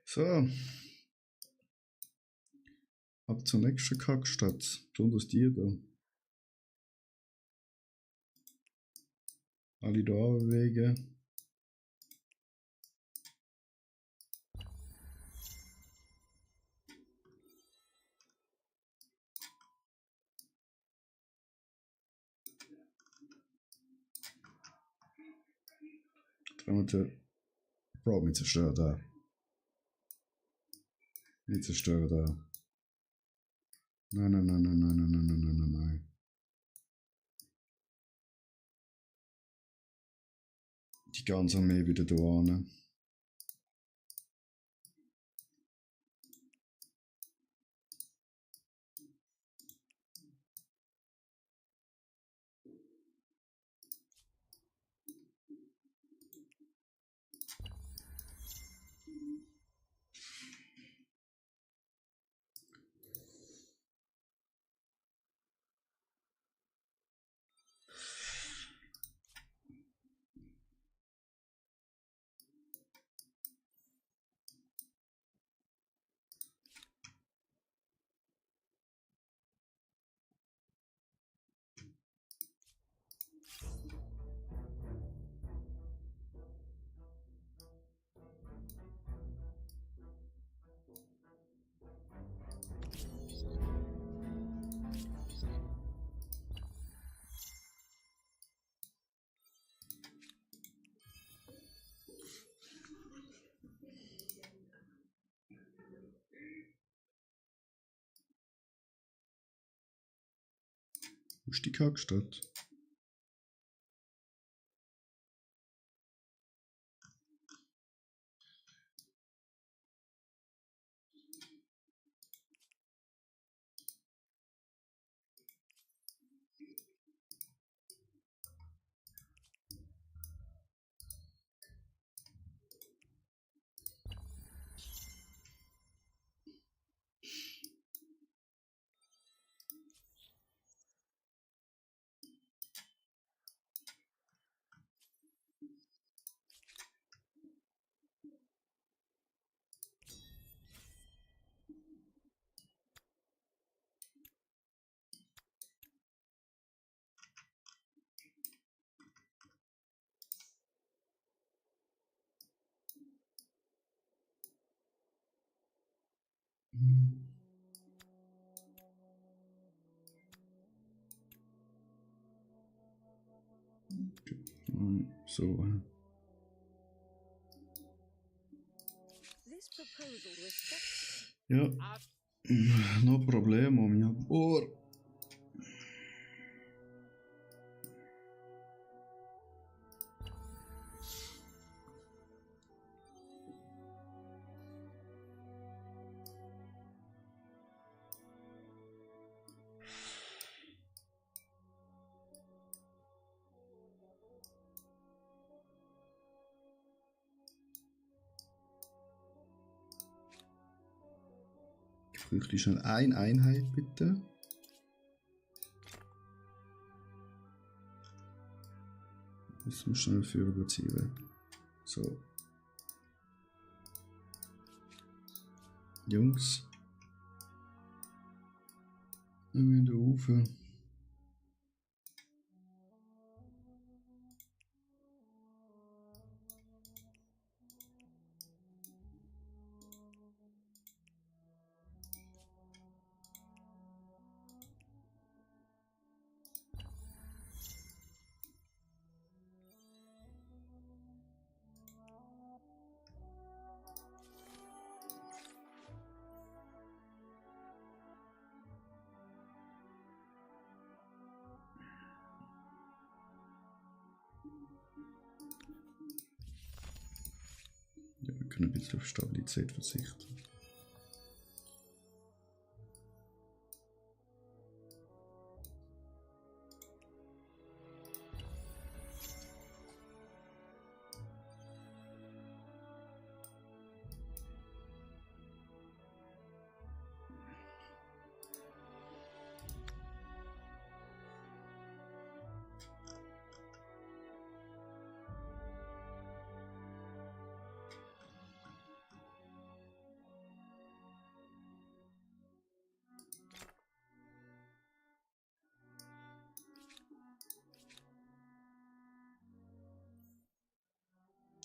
so. Ab zur nächsten Kackstadt. Besonders die da. Alle da bewegen. Bro, wir zerstören da. Wir zerstören da. Nein, nein, nein, nein, nein, nein, nein, nein, nein, nein, nein. Die ganze Armee wieder da an. Wo ist die Kackstadt? So. This proposal respects Ja. No problemo, mi amor. Ich bräuchte schnell eine Einheit, bitte. Das muss schnell für produzieren. So. Jungs. Wir müssen da rauf. Ja, wir können ein bisschen auf Stabilität verzichten.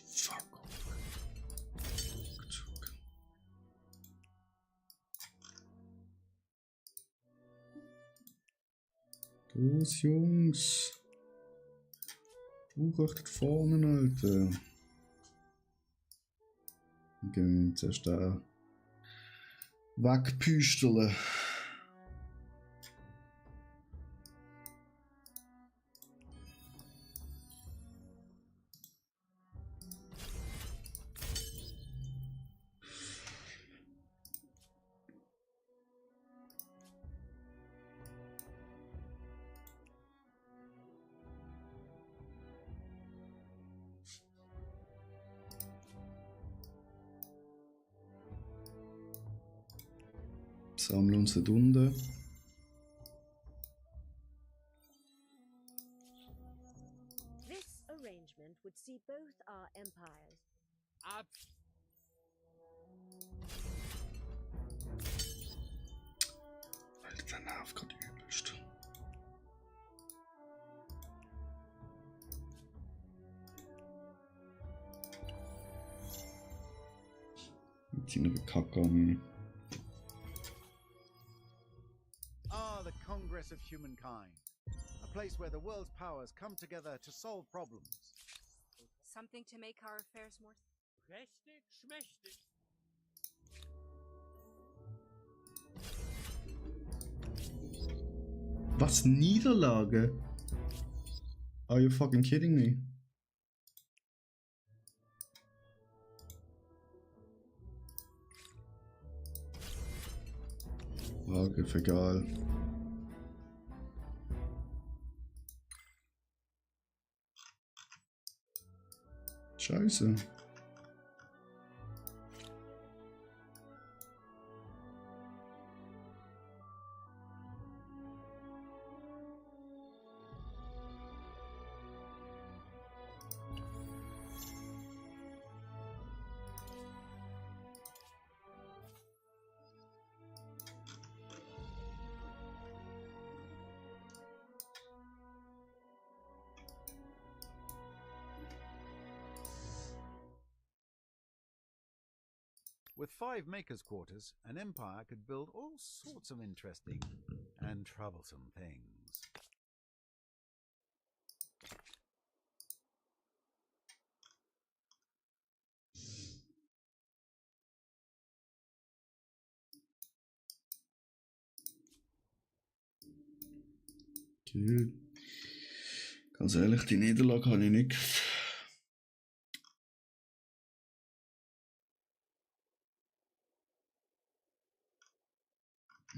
Fuck off. Rückzug. Los, Jungs. Beobachtet vorne, Alter. Dann gehen wir zuerst da wegpüsteln. Sammeln uns dort unten. This arrangement would see both our empires. Ab. Alter, der nervt gerade übelst. Mit seiner Kackarmee. Ah, the Congress of Humankind. A place where the world's powers come together to solve problems. Something to make our affairs more... Prächtig, schmächtig. Was? Niederlage? Are you fucking kidding me? Okay, egal. Scheiße. With 5 makers' quarters, an empire could build all sorts of interesting and troublesome things. Okay. Ganz ehrlich, die Niederlage habe ich nichts.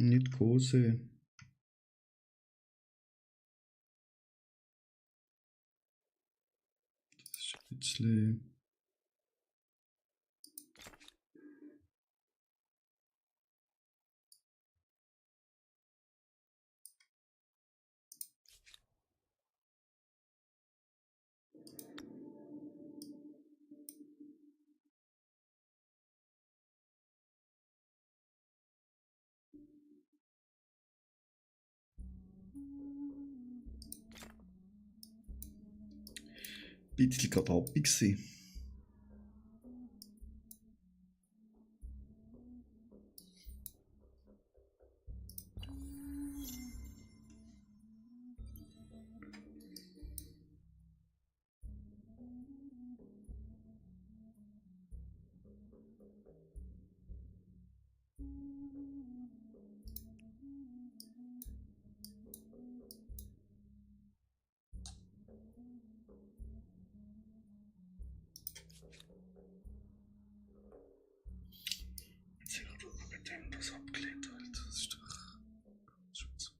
Nicht große. Das ist ein bisschen. Bisschen gerade happy gewesen. Die haben das abgelehnt, Alter. Das ist doch ganz schön so.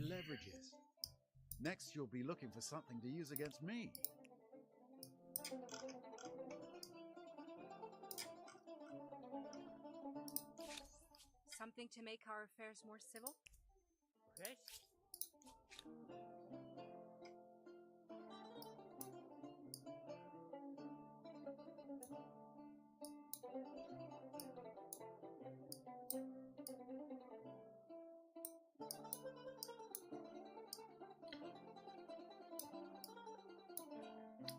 Leverages. Next, you'll be looking for something to use against me. Something to make our affairs more civil? Recht?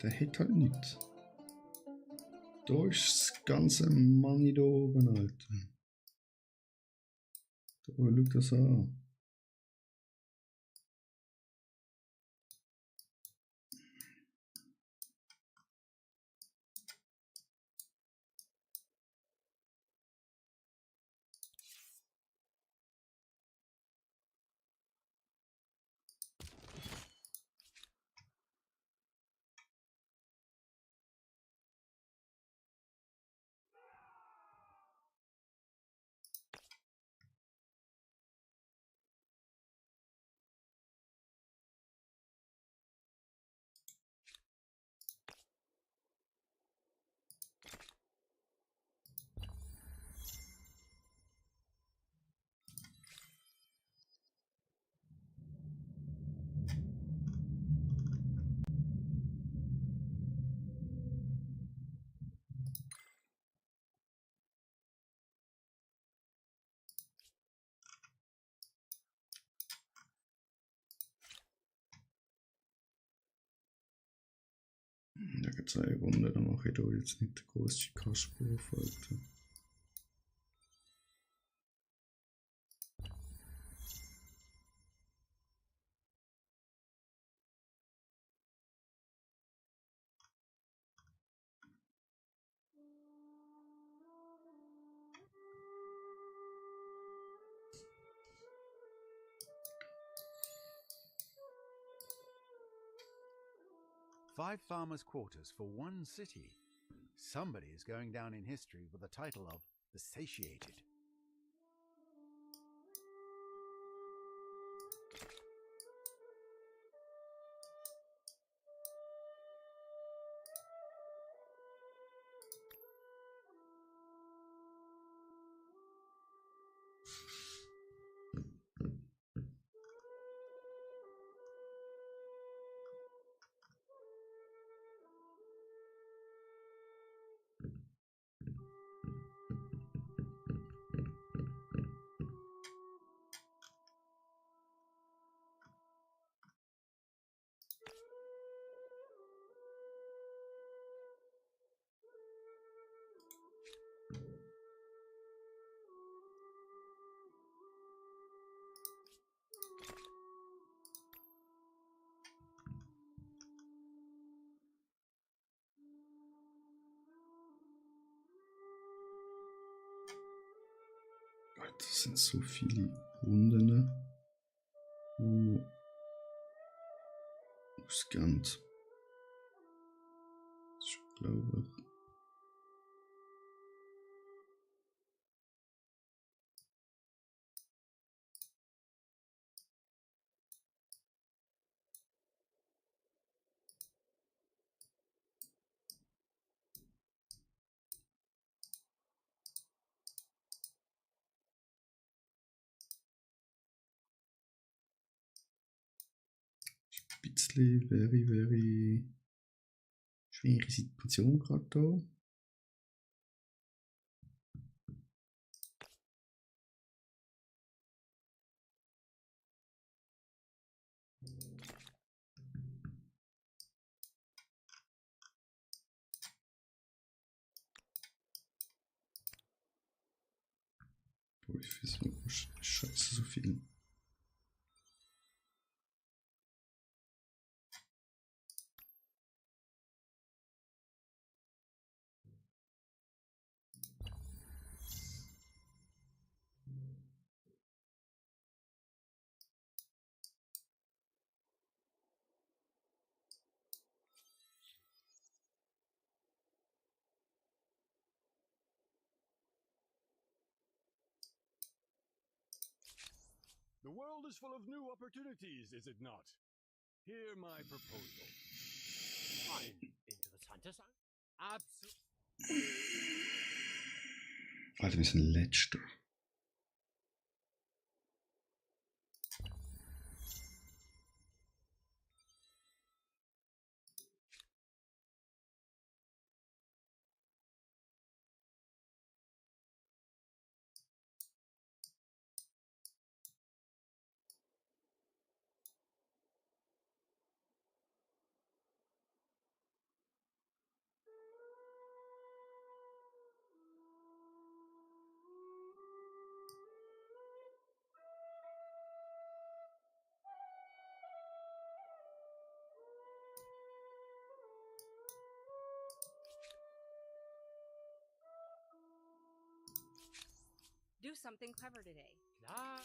Der hat halt nichts. Da ist das ganze Money da oben, Alter. Da, schau das an. Da gibt es eine Runde, da mache ich da jetzt nicht den größten Kasper auf, Alter. 5 farmers' quarters for 1 city. Somebody is going down in history with the title of the Satiated. Das sind so viele Runden, wo scannt. Ich glaube. Ein bisschen very schwere Situation gerade da. Boah, ich weiß nicht, scheiße, so viel. The world is full of new opportunities, is it not? Hear my proposal. Ein interessantes Absolut. Alter, wir sind letzter. Do something clever today. Klar.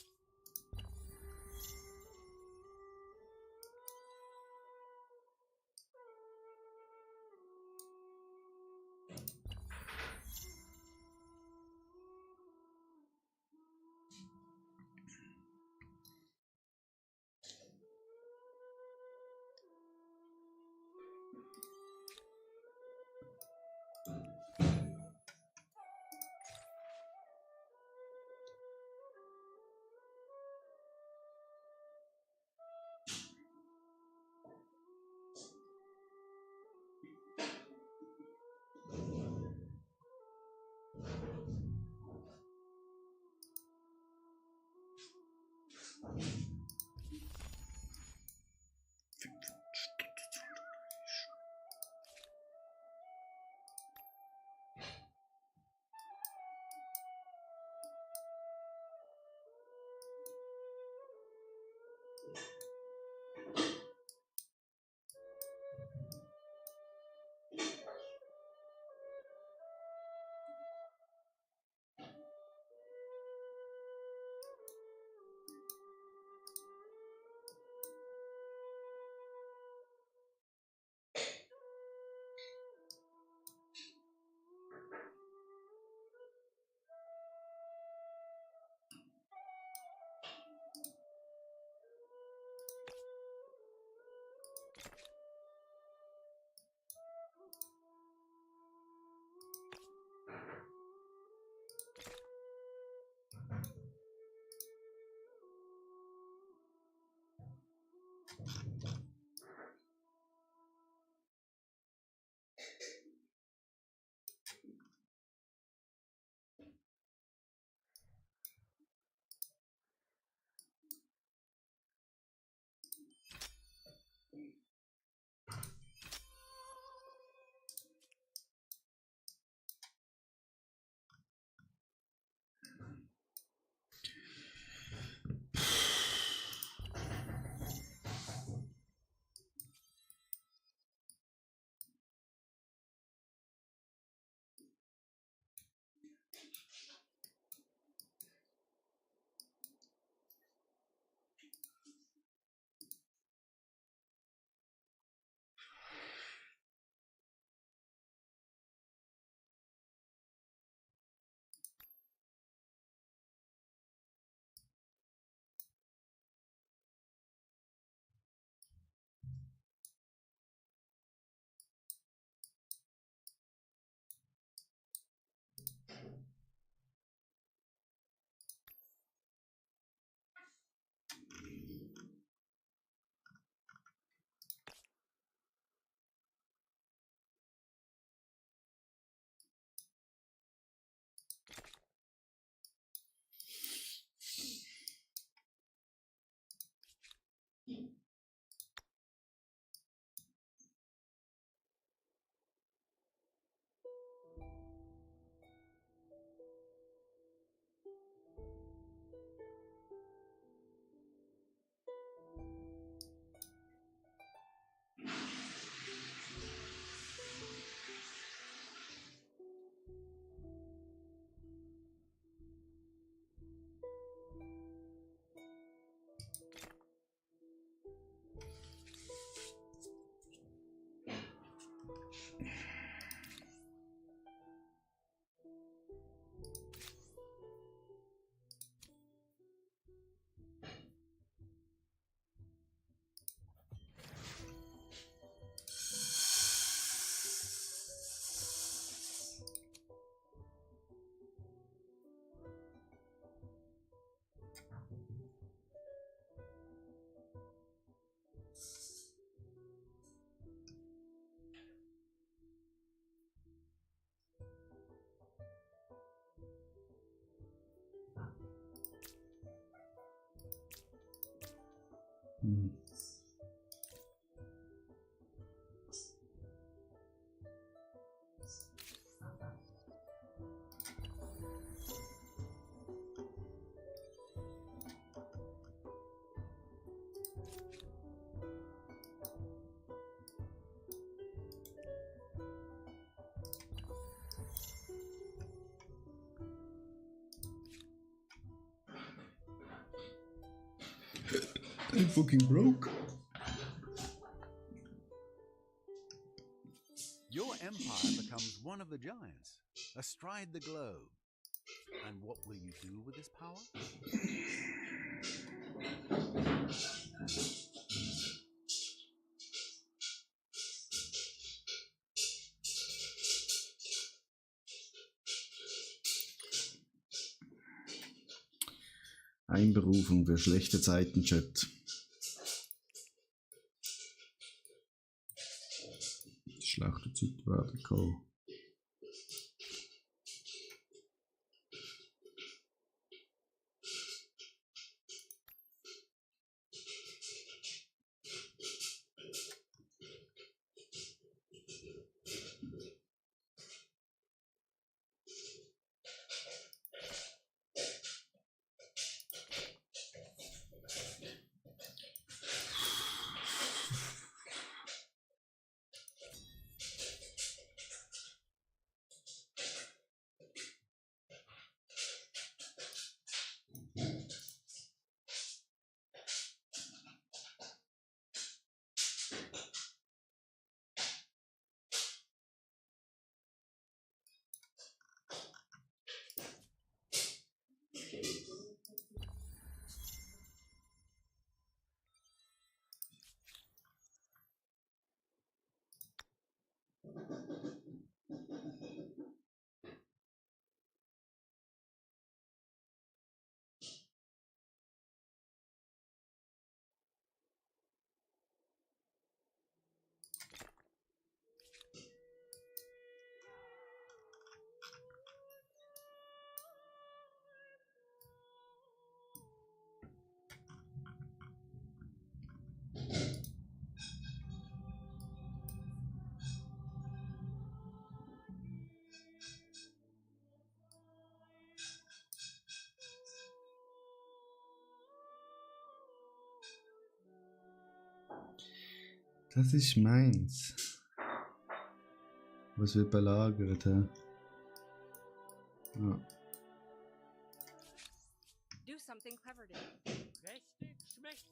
Hm. I'm fucking broke. Your empire becomes one of the giants, astride the globe. And what will you do with this power? Einberufung für schlechte Zeiten, Chat. Schlechte Zeit werden kommen. Das ist meins. Was wird belagert, hä? Ja. Do something clever today. Richtig schmeckt.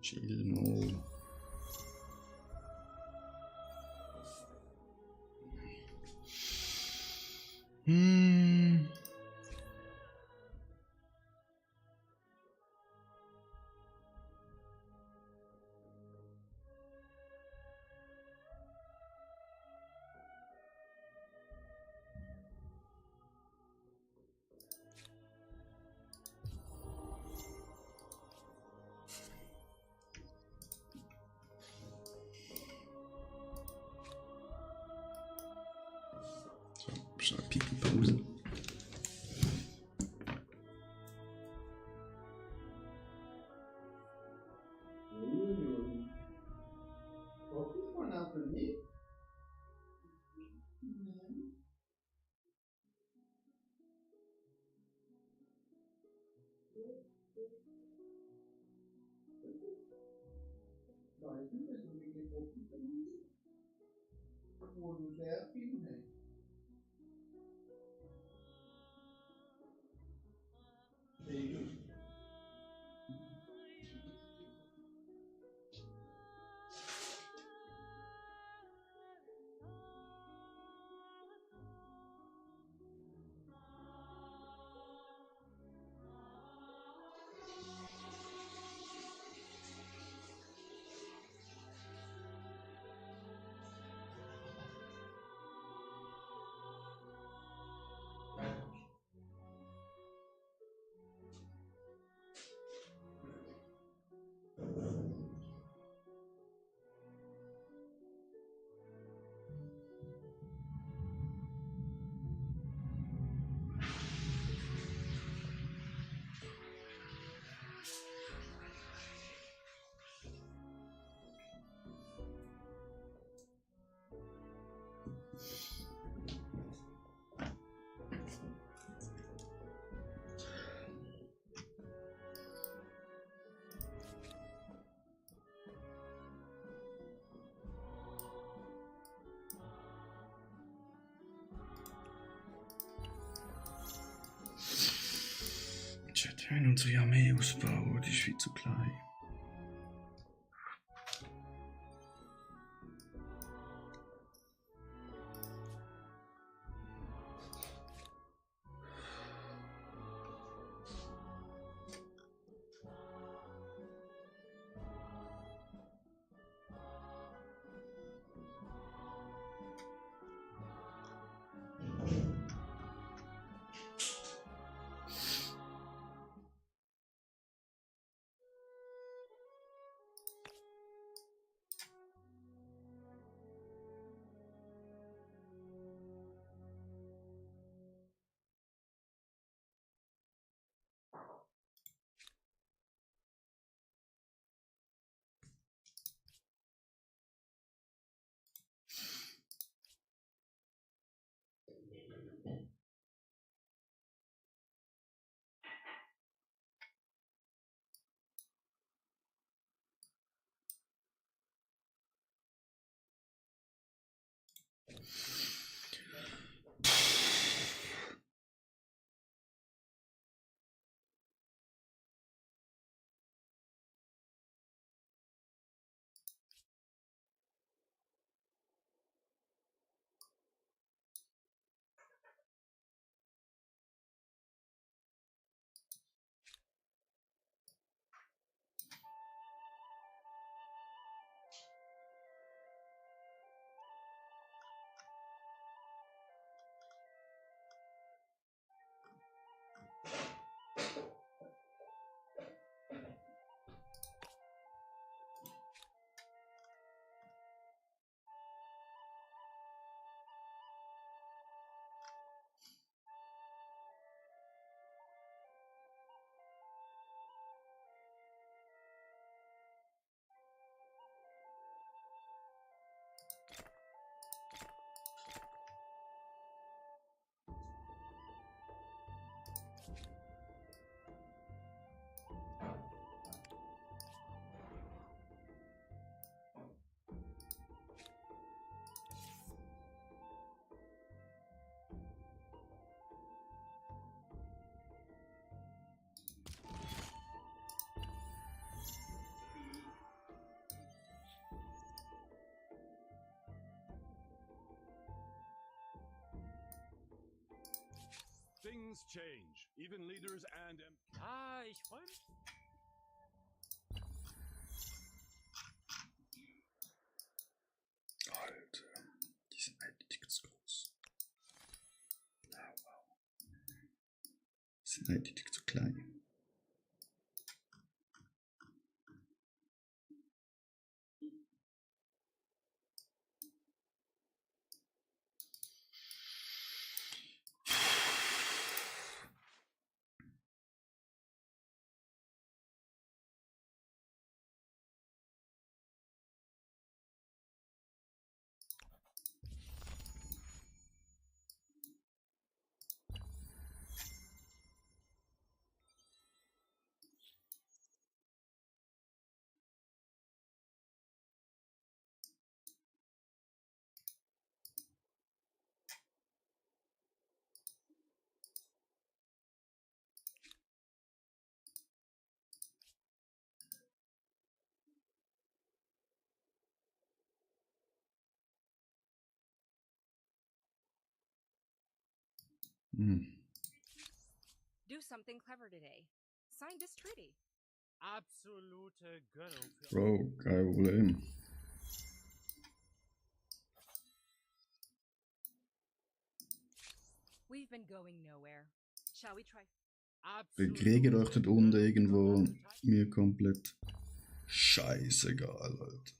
Chill no. Hm. Schnell Pipi-Pause. können unsere Armee ausbauen, die ist viel zu klein. Things change. Even leaders and Ja, ich freue mich. Alter, die sind eigentlich zu groß. Wow. Die sind eigentlich zu klein. Do something clever today. Sign this treaty. Absolute Gönnung für Bro, kein Problem. We've been going nowhere. Shall we try? Bekriegt euch dort unten irgendwo. Mir komplett scheißegal, Alter.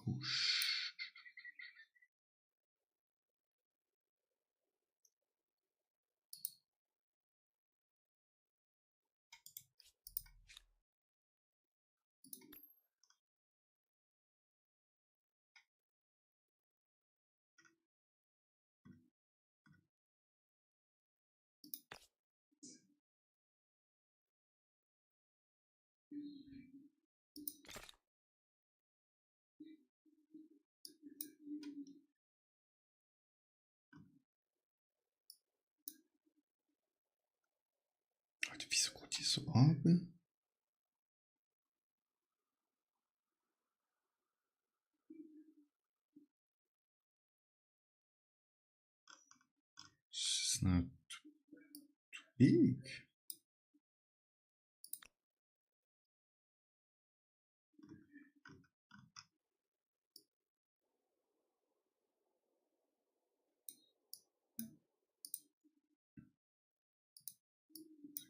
Husch. Alter, wieso geht die so runter? Das ist nicht big.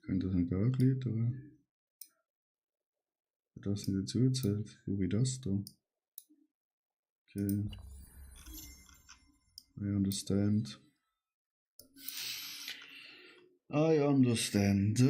Könnte das nicht angelegt, oder? Wird das nicht dazu gezählt? Wo wie das da? Okay. I understand. I understand.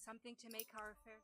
Something to make our affairs.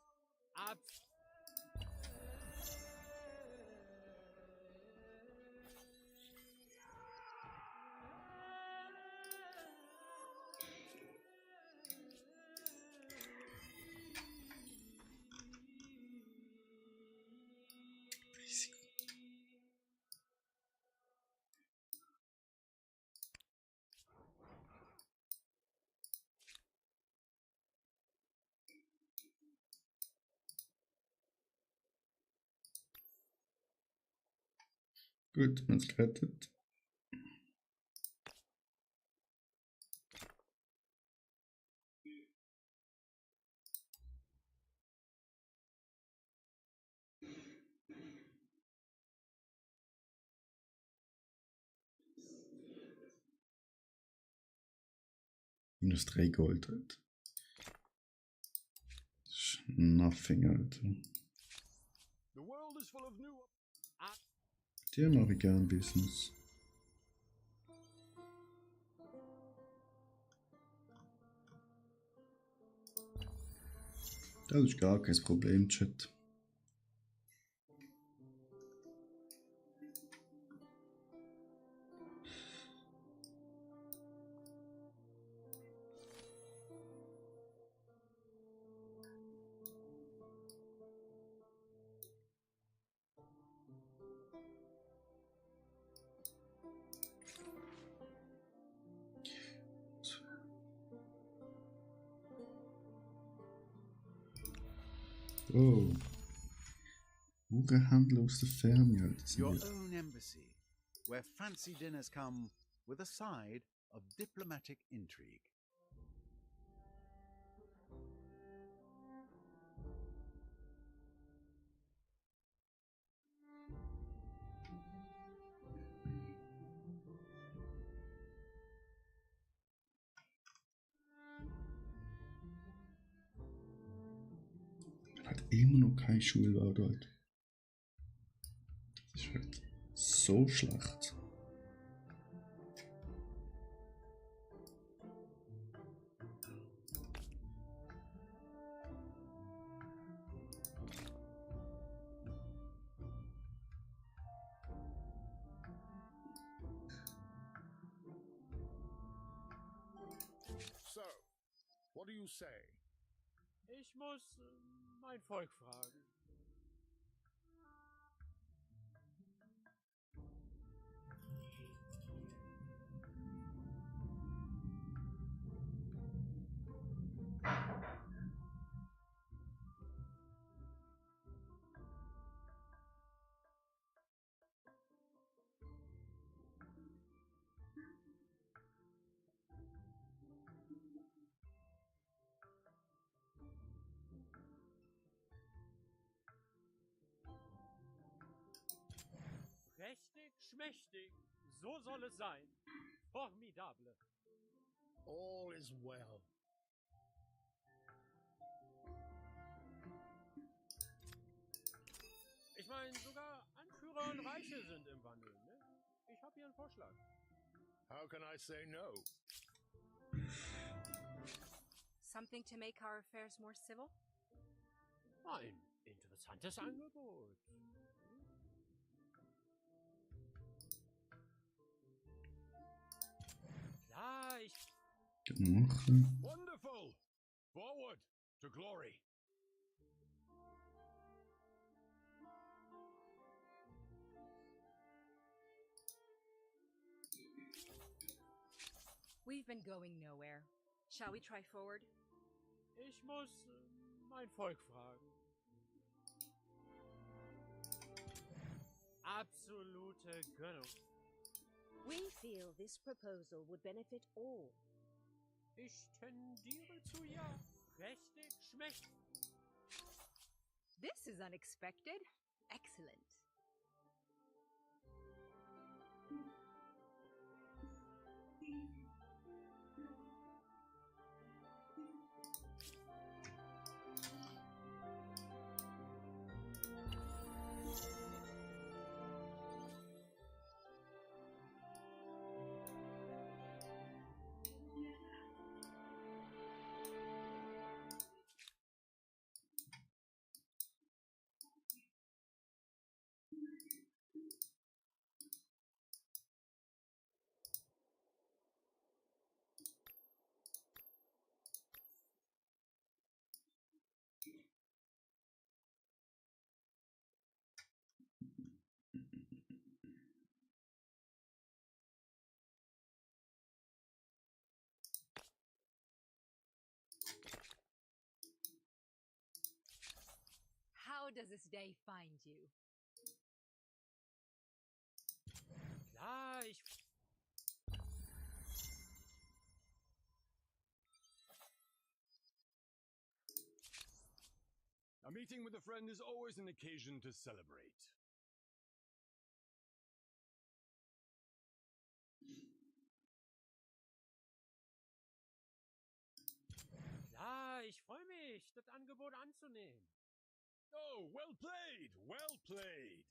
Gut, man ist gerettet. Minus 3 Gold halt. Das ist nothing, Alter. The world is full of new. Der mache ich gern Business. Das ist gar kein Problem, Chat. Oh. Uhrenhandel aus der Ferne, Alter. Sind Your wir- own embassy, where fancy dinners come with a side of diplomatic intrigue. immer noch kein Schulwert dort. Das ist halt so schlecht. So, what do you say? Ich muss mein Volk fragen. Prächtig, schmächtig, so soll es sein. Formidable. All is well. Ich meine, sogar Anführer und Reiche sind im Wandel, ne? Ich habe hier einen Vorschlag. How can I say no? Something to make our affairs more civil? Ein interessantes Angebot. Klar, ich... Machen. Wonderful! Forward to glory! We've been going nowhere. Shall we try forward? Ich muss mein Volk fragen. Absolute Gönnung. We feel this proposal would benefit all. Ich tendiere zu ja. Prächtig, schmächtig. This is unexpected. Excellent. How does this day find you? Klar, ich... A meeting with a friend is always an occasion to celebrate. Klar, ich freue mich, das Angebot anzunehmen. Oh, well played! Well played!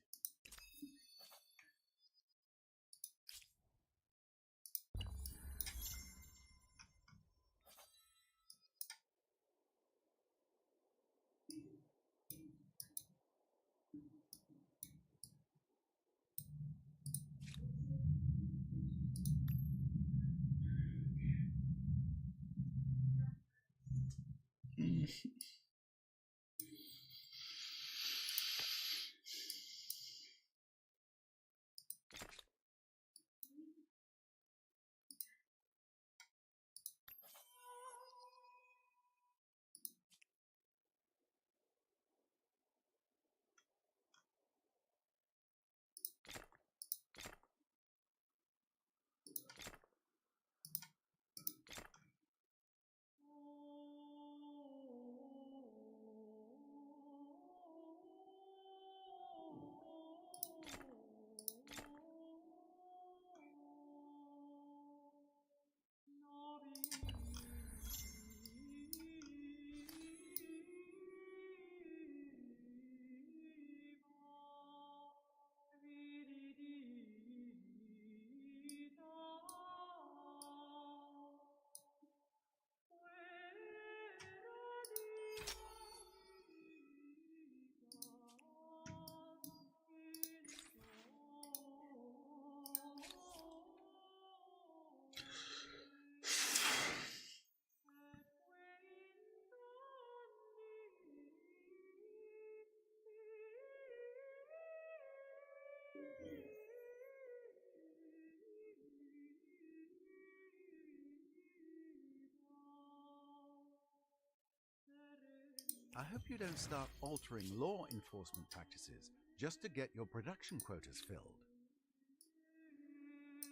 I hope you don't start altering law enforcement practices just to get your production quotas filled.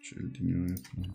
Schild ihn ja öffnen.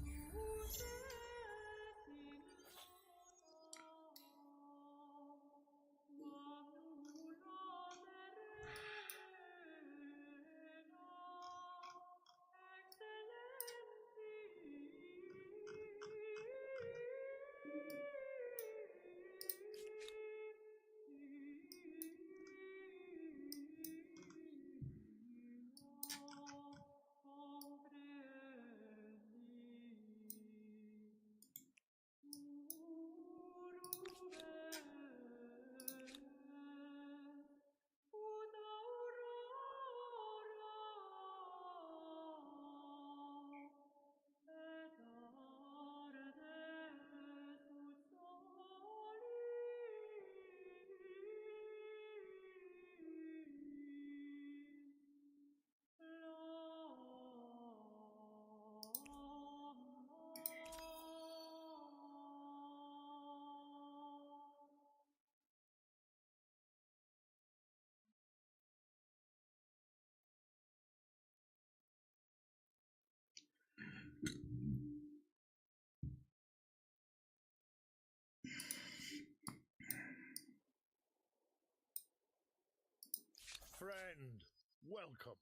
Friend, welcome.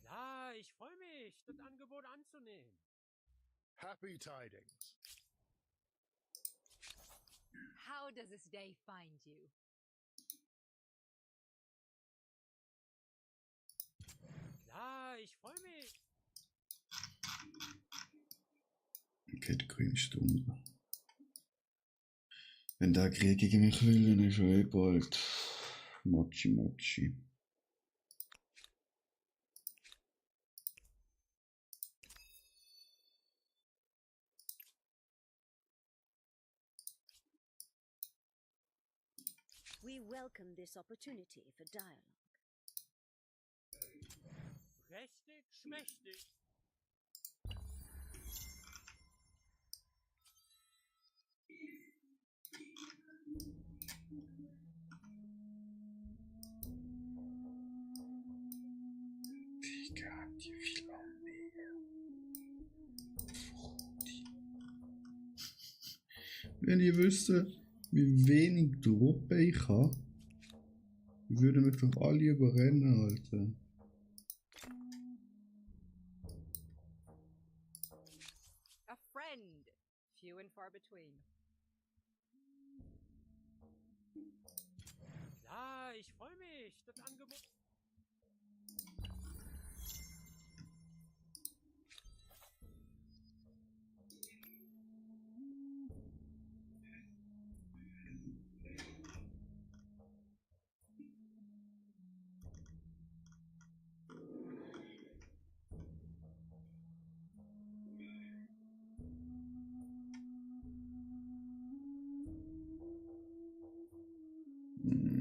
Klar, ich freue mich, das Angebot anzunehmen. Happy tidings. How does this day find you? Klar, ich freue mich. Okay, die grüne Stunde. Wenn der Krieg gegen mich will, dann ist er bald Mochi Mochi. We welcome this opportunity for dialogue. Prächtig, schmächtig. Wenn ihr wüsstet, wie wenig Truppen ich habe, ich würde mich doch alle überrennen, Alter. A friend, few and far between. Klar, ich freue mich, das Angebot.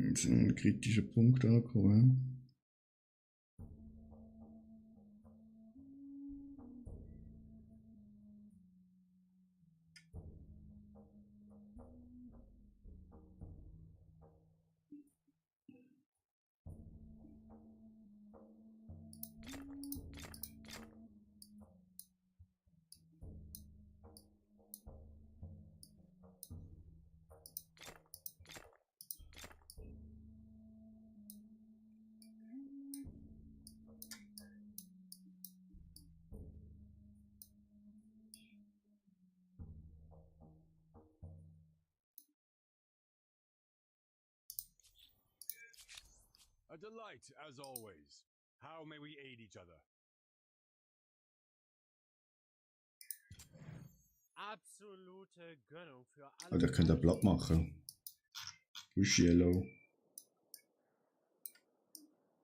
Jetzt sind wir an kritischen Punkt angekommen. A delight, as always. How may we aid each other? Absolute Gönnung für alle. Alter, könnt ihr platt machen. Wo ist Yellow?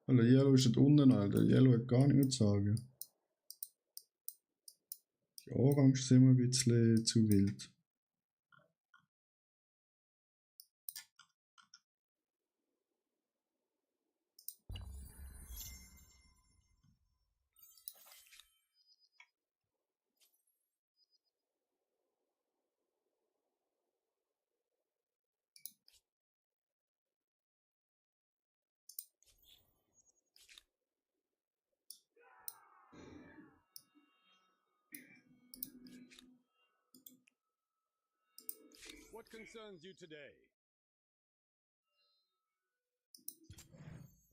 Alter, Yellow ist dort unten, Alter. Yellow hat gar nichts zu sagen. Die Orange sind mir ein bisschen zu wild. What concerns you today?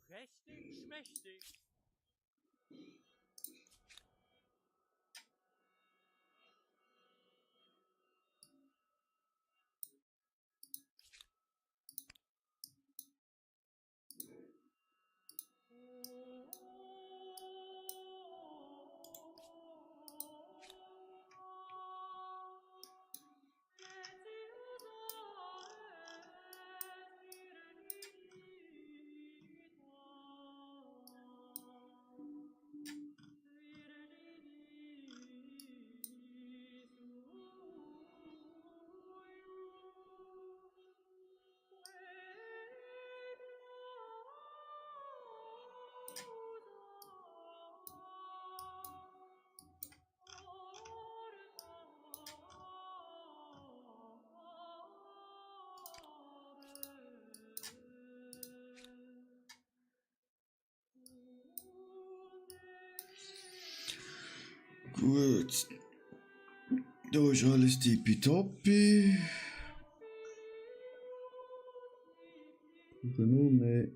Prächtig, schmächtig. Gut. Da ist alles tippitoppi. Nur mehr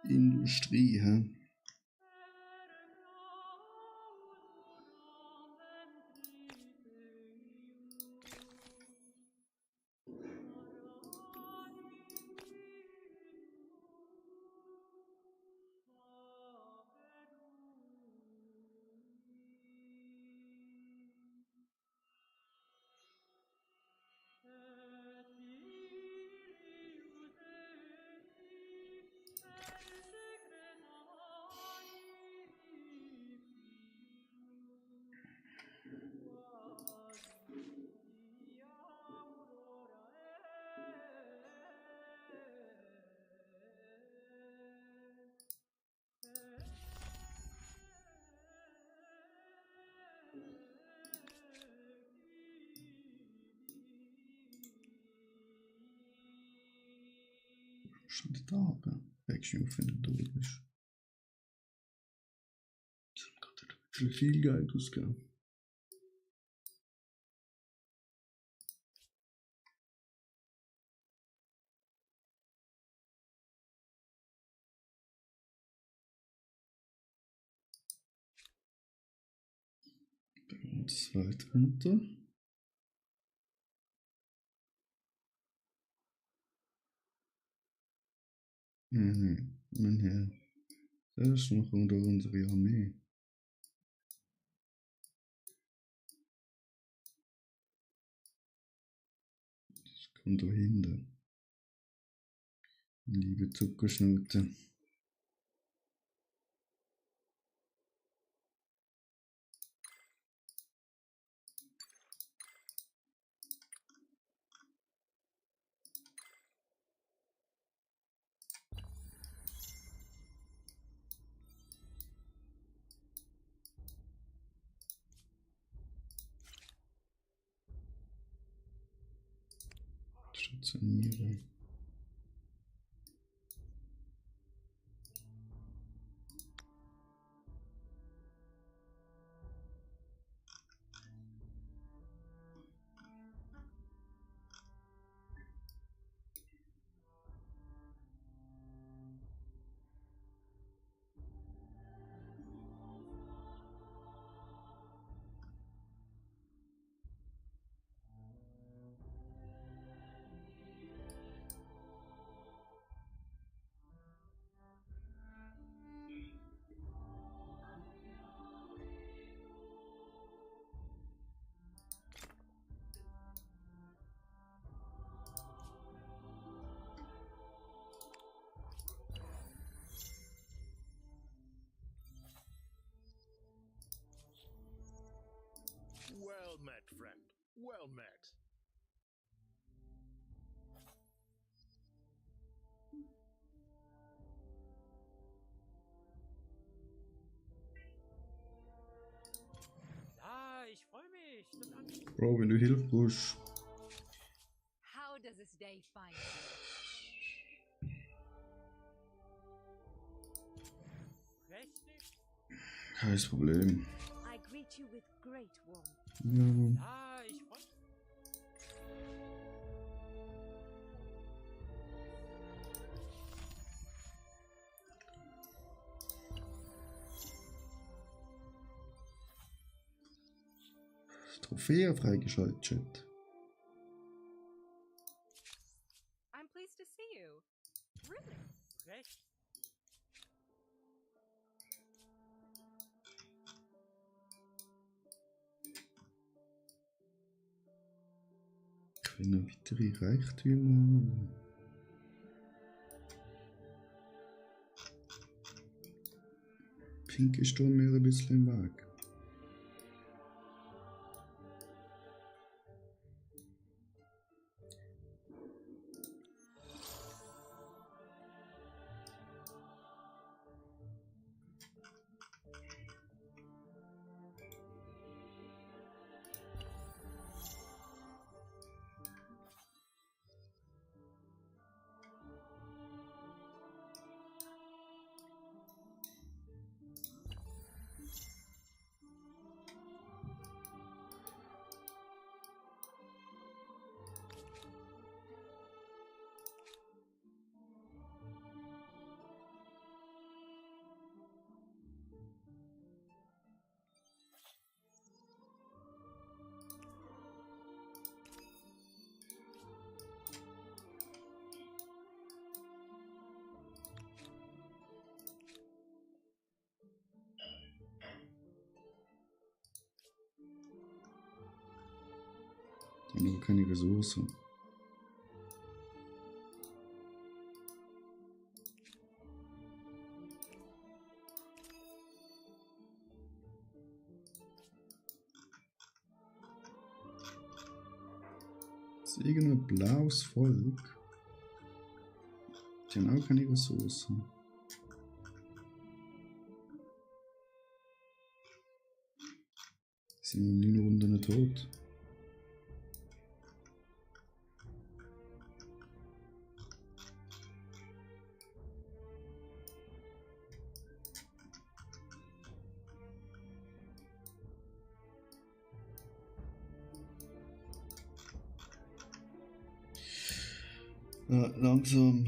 Industrie, hä? Schon der Tag, ja. Wächst auf, wenn du tot bist. Ich habe gerade ein bisschen viel Geld ausgegeben. Das weit runter. Mein Herr. Das machen wir unsere Armee. Das kommt dahinter. Liebe Zuckerschnute. Stationieren. Well met, friend. Well met. Ja, ich freue mich. Bro, wenn du Hilfe brauchst. How does this day find you? Prächtig. Kein Problem. I greet you with great warmth. Ja. Ja, ich freue mich. Trophäe freigeschaltet, Chat. I'm pleased to see you. Really? Recht. Können weitere Reichtümer. Pink ist mir ein bisschen im Weg. Aber keine Ressourcen. Das ist irgendein blaues Volk. Die haben auch keine Ressourcen. Die sind in 9 Runden tot. Ja, langsam.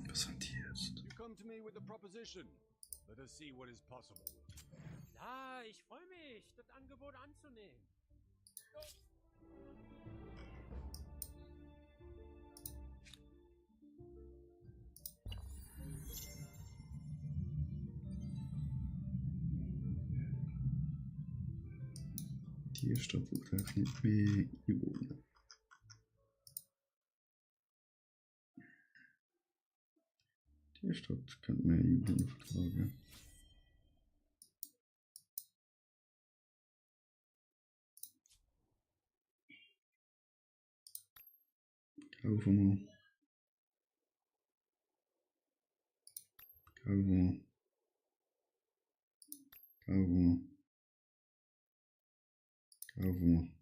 Was hat die jetzt? You come to me with a proposition. Let us see what is possible. Klar, ich freue mich, das Angebot anzunehmen. Die Stadt braucht eigentlich nicht mehr Einwohner. Die Stadt könnte mehr Einwohner vertragen. Kaufen wir. Kaufen wir. Kaufen wir. Kaufen wir.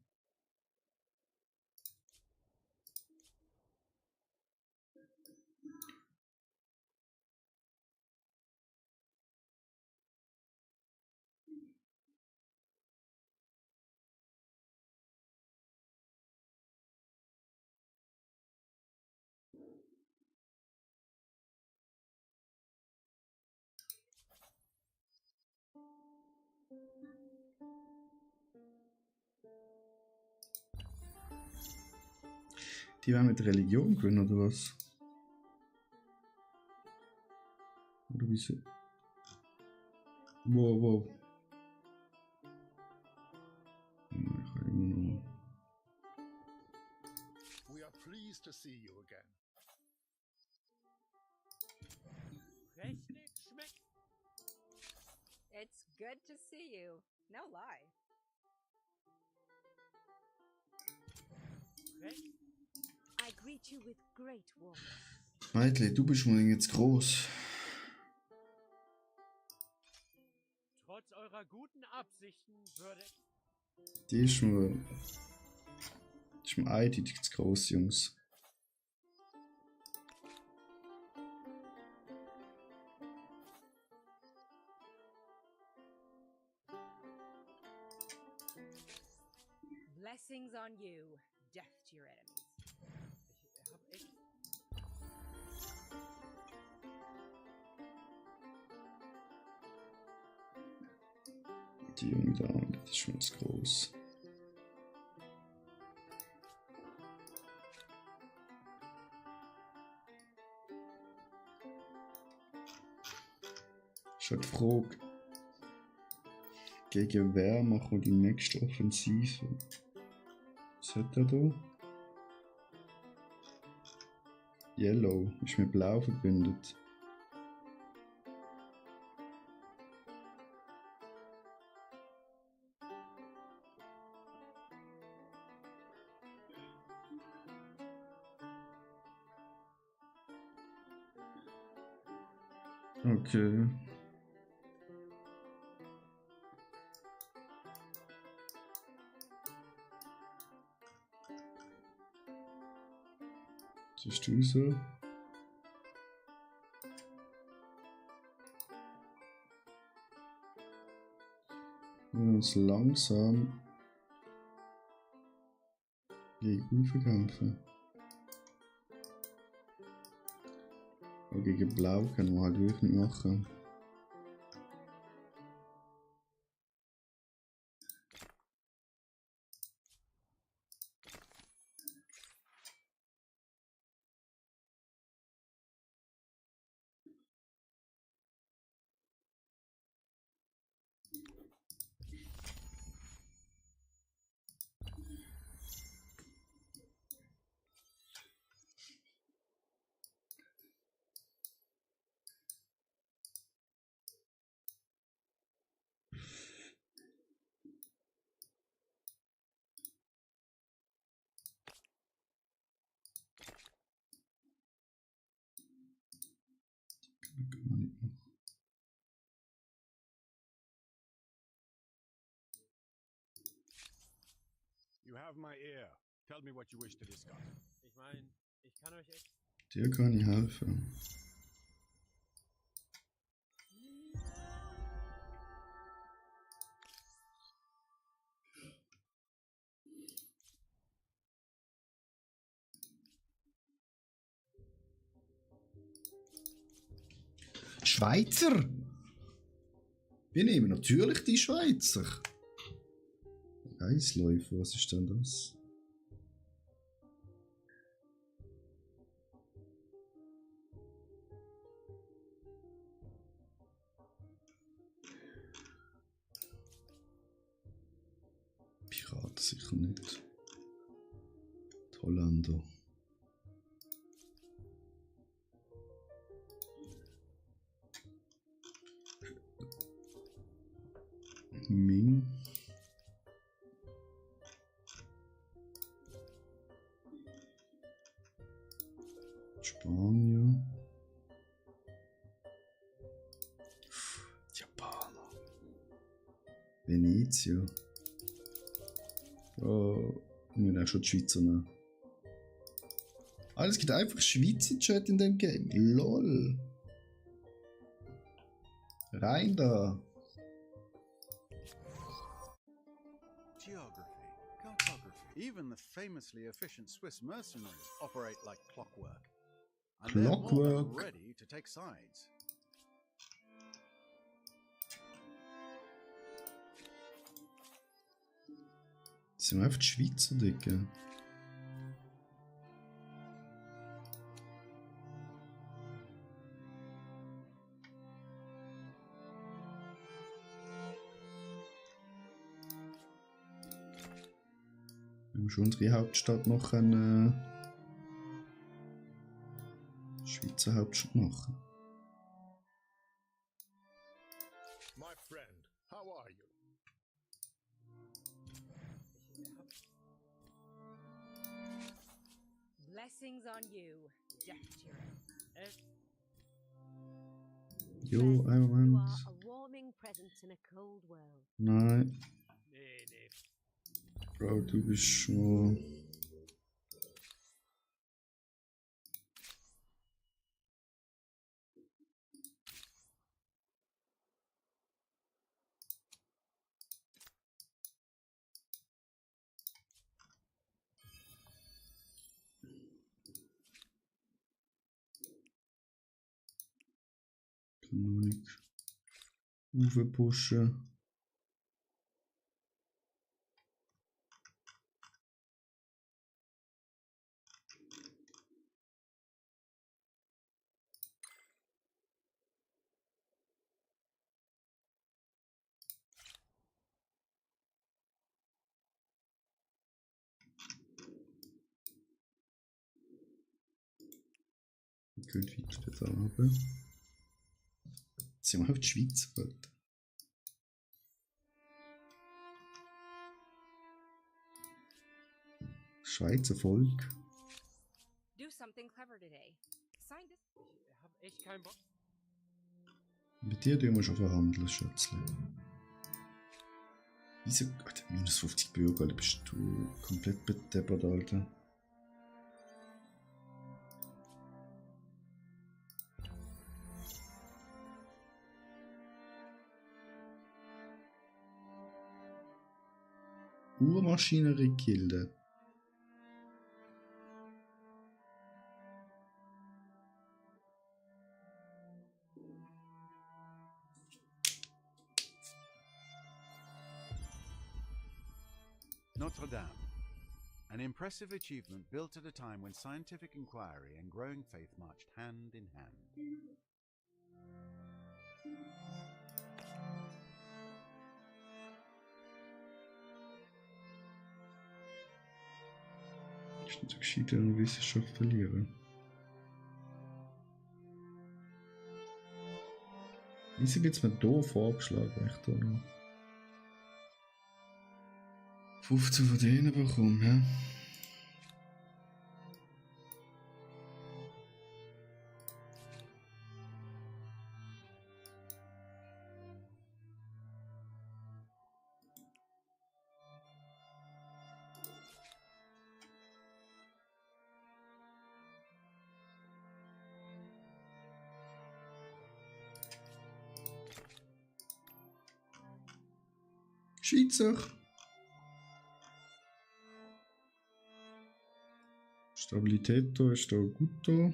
Die werden mit Religion gewinnen, oder was? Oder wie sie. Wow, wow. Ich kann immer noch. We are pleased to see you again. Richtig schmeckt. It's good to see you. No lie. Recht. I greet you with great warmth. Meitli, du bist mal jetzt groß. Trotz eurer guten Absichten würde Die ist mir eindeutig zu gross, Jungs. Blessings on you. Death to your enemies. Ich hab echt. Die Junge da, das ist schon zu gross. Ist halt die Frage, gegen wer machen wir die nächste Offensive? Was hat er da? Yellow ist mit Blau verbündet. Okay. Siehst du so? Wir müssen uns langsam gegen kämpfen. Aber gegen Blau können wir halt wirklich nicht machen. You have my ear. Tell me what you wish to discuss. Ich meine, ich kann euch echt. Dir kann ich helfen. Schweizer! Wir nehmen natürlich die Schweizer. Eisläufer, was ist denn das? Piraten sicher nicht. Die Holländer. Ming. Spanier. Japaner. Venezia. Oh, wir müssen auch schon die Schweizer nehmen. Ah, es gibt einfach Schweizer Chat in dem Game. LOL. Rein da. Geography, cartography, even the famously efficient Swiss mercenaries operate like clockwork. And they're more than Clockwork. ready to take sides. Das sind einfach die Schweizer, Digga. Wir haben schon unsere Hauptstadt noch eine Schweizer Hauptstadt machen. My friend, how are you? Blessings on you. Death to your enemies. Jo, einen You Moment. are a warming presence in a cold world. Nein. Nee. Bro, du bist schon... Kann noch nicht aufpushen. Geht weiter jetzt runter. Jetzt sind wir auf die Schweiz, Alter. Schweizer Volk. Do something clever today. Sign this. Ich hab echt keinen Bock. Mit dir tun wir schon verhandeln, Schätzle. Wieso? Alter, minus 50 Bürger, Alter, bist du komplett bedeppert, Alter. Uhrmaschinerie-Gilde. Notre Dame. An impressive achievement built at a time when scientific inquiry and growing faith marched hand in hand. Ich muss Geschichte und Wissenschaft verlieren. Wieso wird es mir hier vorgeschlagen, echt da noch? 15 von denen bekommen, ja? Schweizer. Stabilität da ist da gut da.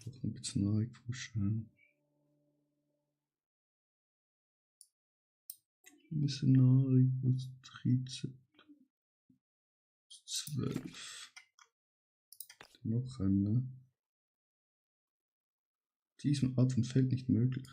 Doch ein bisschen nachgefuschen. Missionari plus 13. 12. Noch einer. Diesem Art von Feld nicht möglich.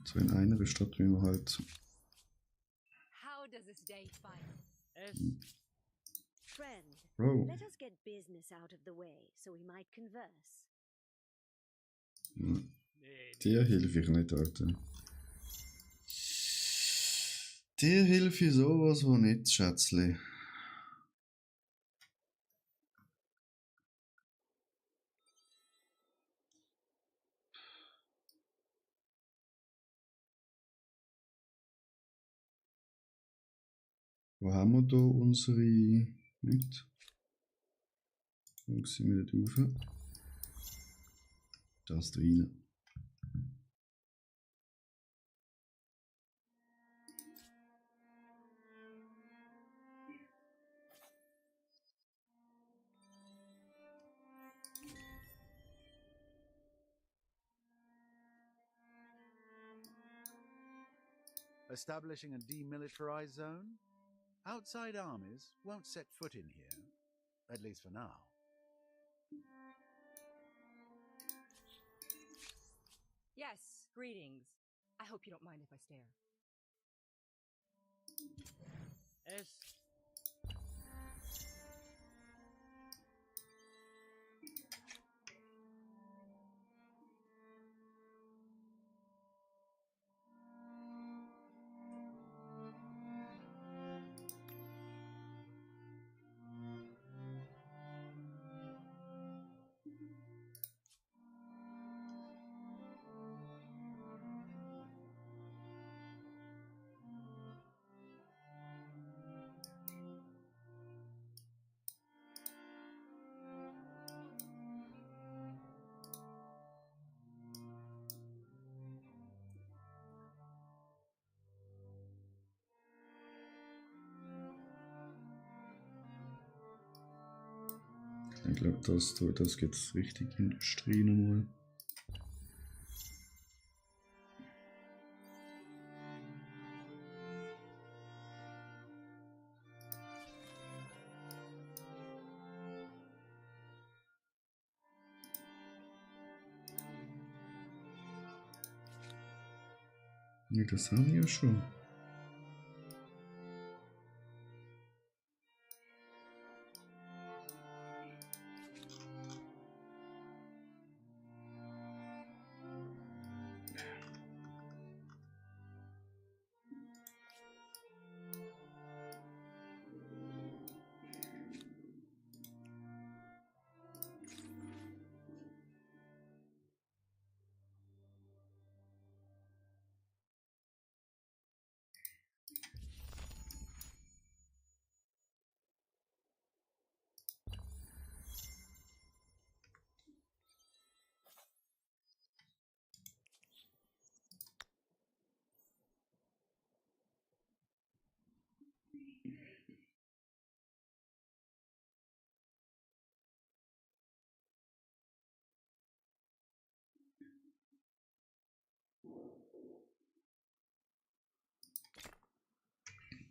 So in einer Stadt wie wir halt. How does this day find? Friend, Bro. let us get business out of the way so we might converse. Ja. Dir helfe ich nicht, Alter. Dir helfe ich sowas von nicht, Schätzli. Wo haben wir da unsere Leute? Wo sind wir nicht rauf? Da ist da rein. Establishing a demilitarized zone? Outside armies won't set foot in here, at least for now. Yes, greetings. I hope you don't mind if I stare. Es Ich glaube, das geht richtig Industrie nochmal. Ja, das haben wir ja schon.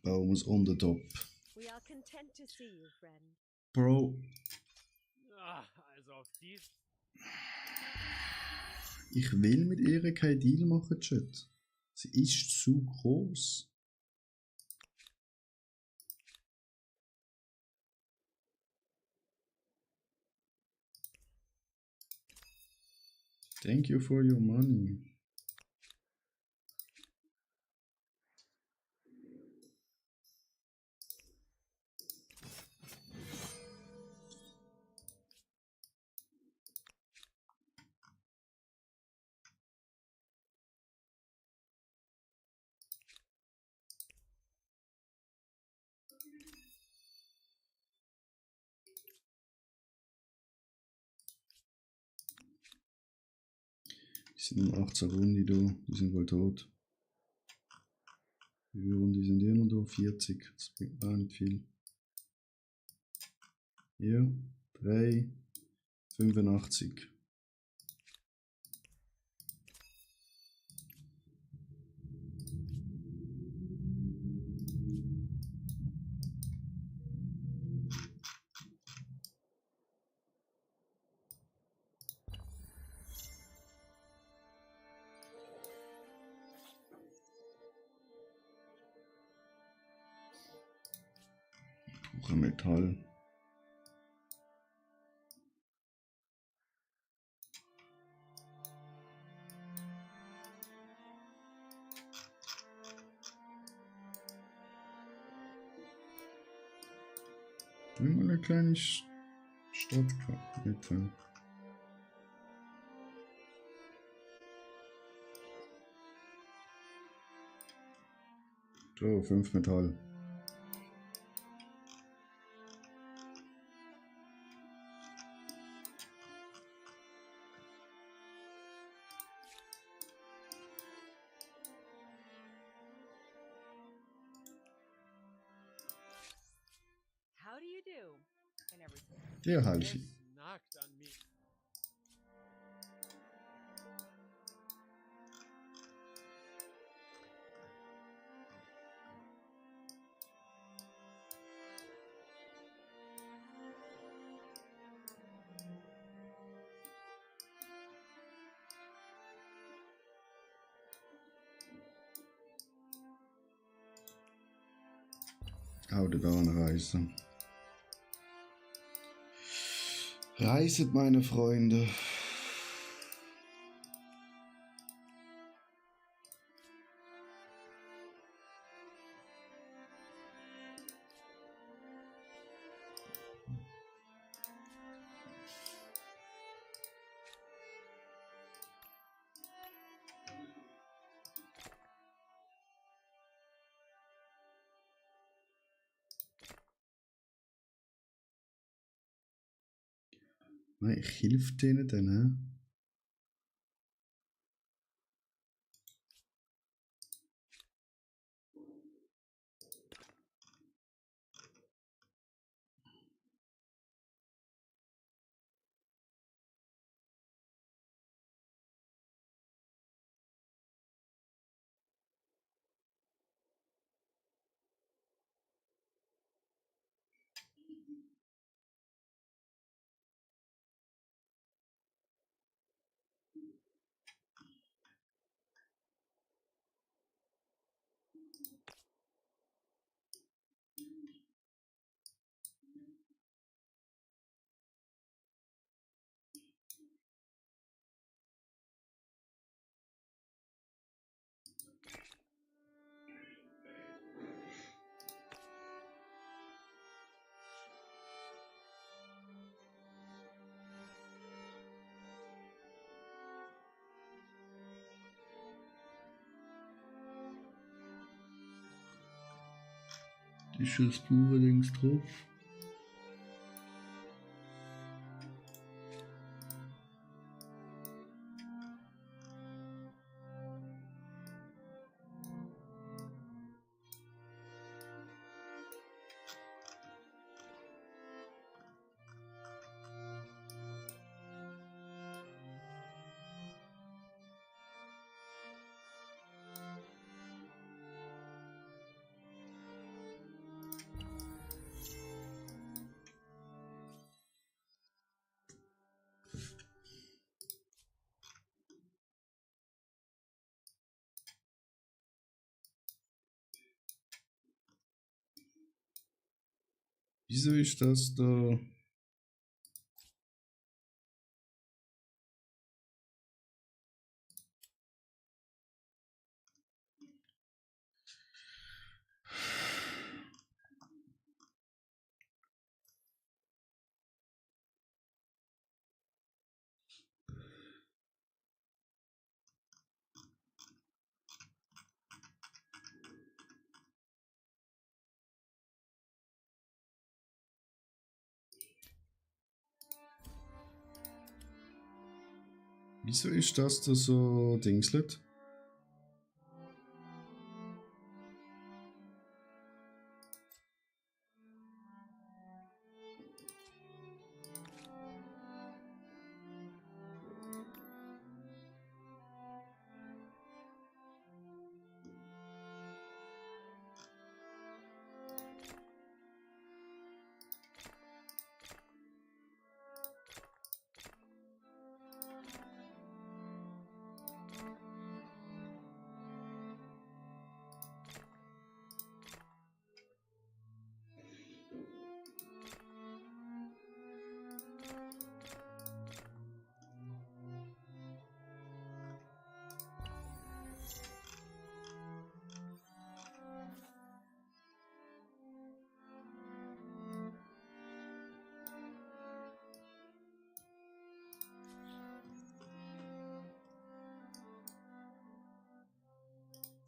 Baum ist on the top. We are content to see you, friend. Bro, also auf dies. ich will mit ihr keinen Deal machen, Chat. Sie ist zu groß. Thank you for your money. Die sind um 18 Runden da, die sind wohl tot. Wie viele Runden sind die noch da? 40, das bringt auch nicht viel. Ja, 3, 85. Auch ein Metall. Immer eine kleine Stadt mitfahren. So, 5 Metall. do in every Der halt Es ich. nagt an mir. Haut da eine Reise. Reiset, meine Freunde. Nein, ich helfe denen dann, hä? Die Schussbube links drauf. Wieso ist das da? Wieso ist das da so dingslet?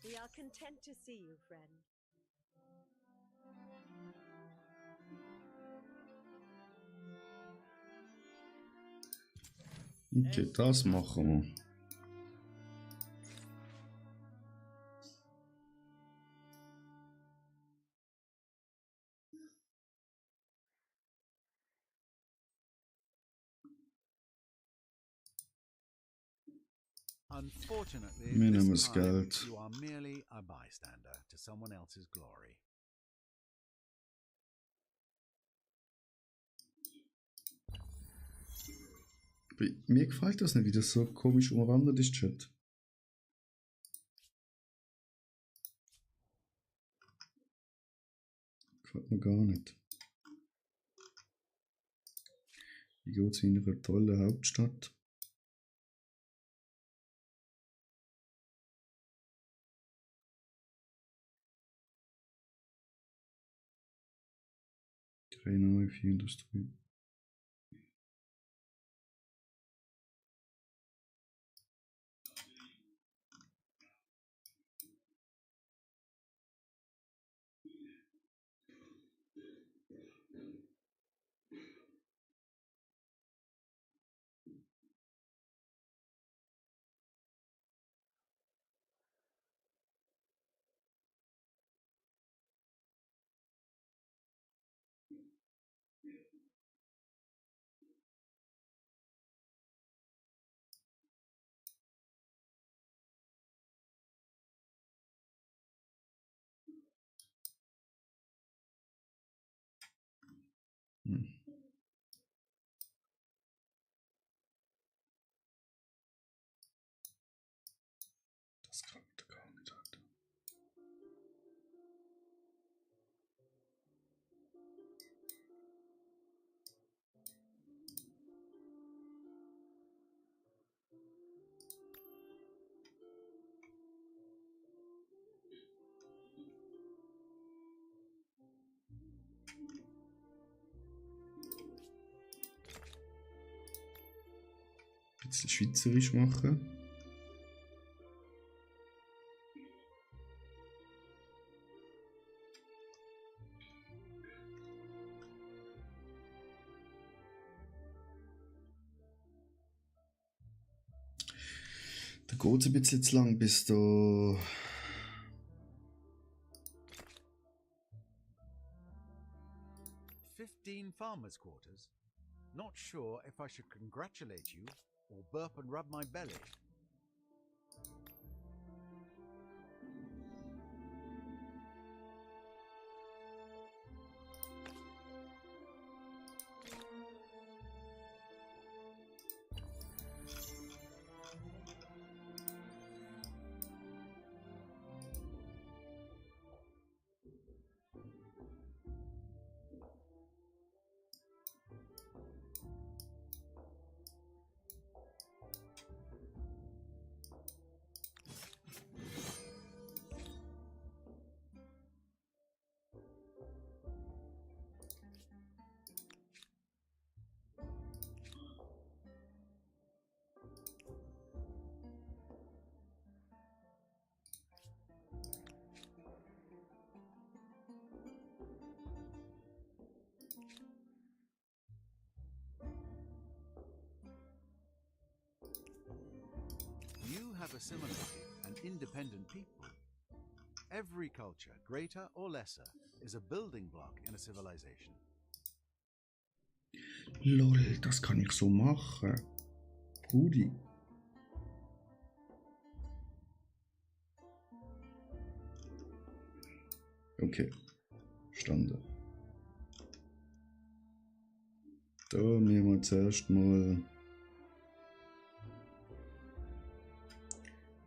We are content to see you, friend. Okay, das machen wir. Unfortunately, Wir nehmen this das time Geld. you are merely a bystander to someone else's glory. Mir gefällt das nicht, wie das so komisch umwandert ist, Chat. Gefällt mir gar nicht. Wie geht es in einer tollen Hauptstadt? Drei neue, 4 Industrie. Hm. Das kann ich gar nicht, Alter. Ein bisschen schweizerisch machen. Da geht es ein bisschen zu lang, bis da. 15 farmers' quarters? Not sure if I should congratulate you or burp and rub my belly. You have assimilated an independent people. Every culture, greater or lesser, is a building block in a civilization. Lol, das kann ich so machen. Brudi. Okay. Verstanden. Da nehmen wir zuerst mal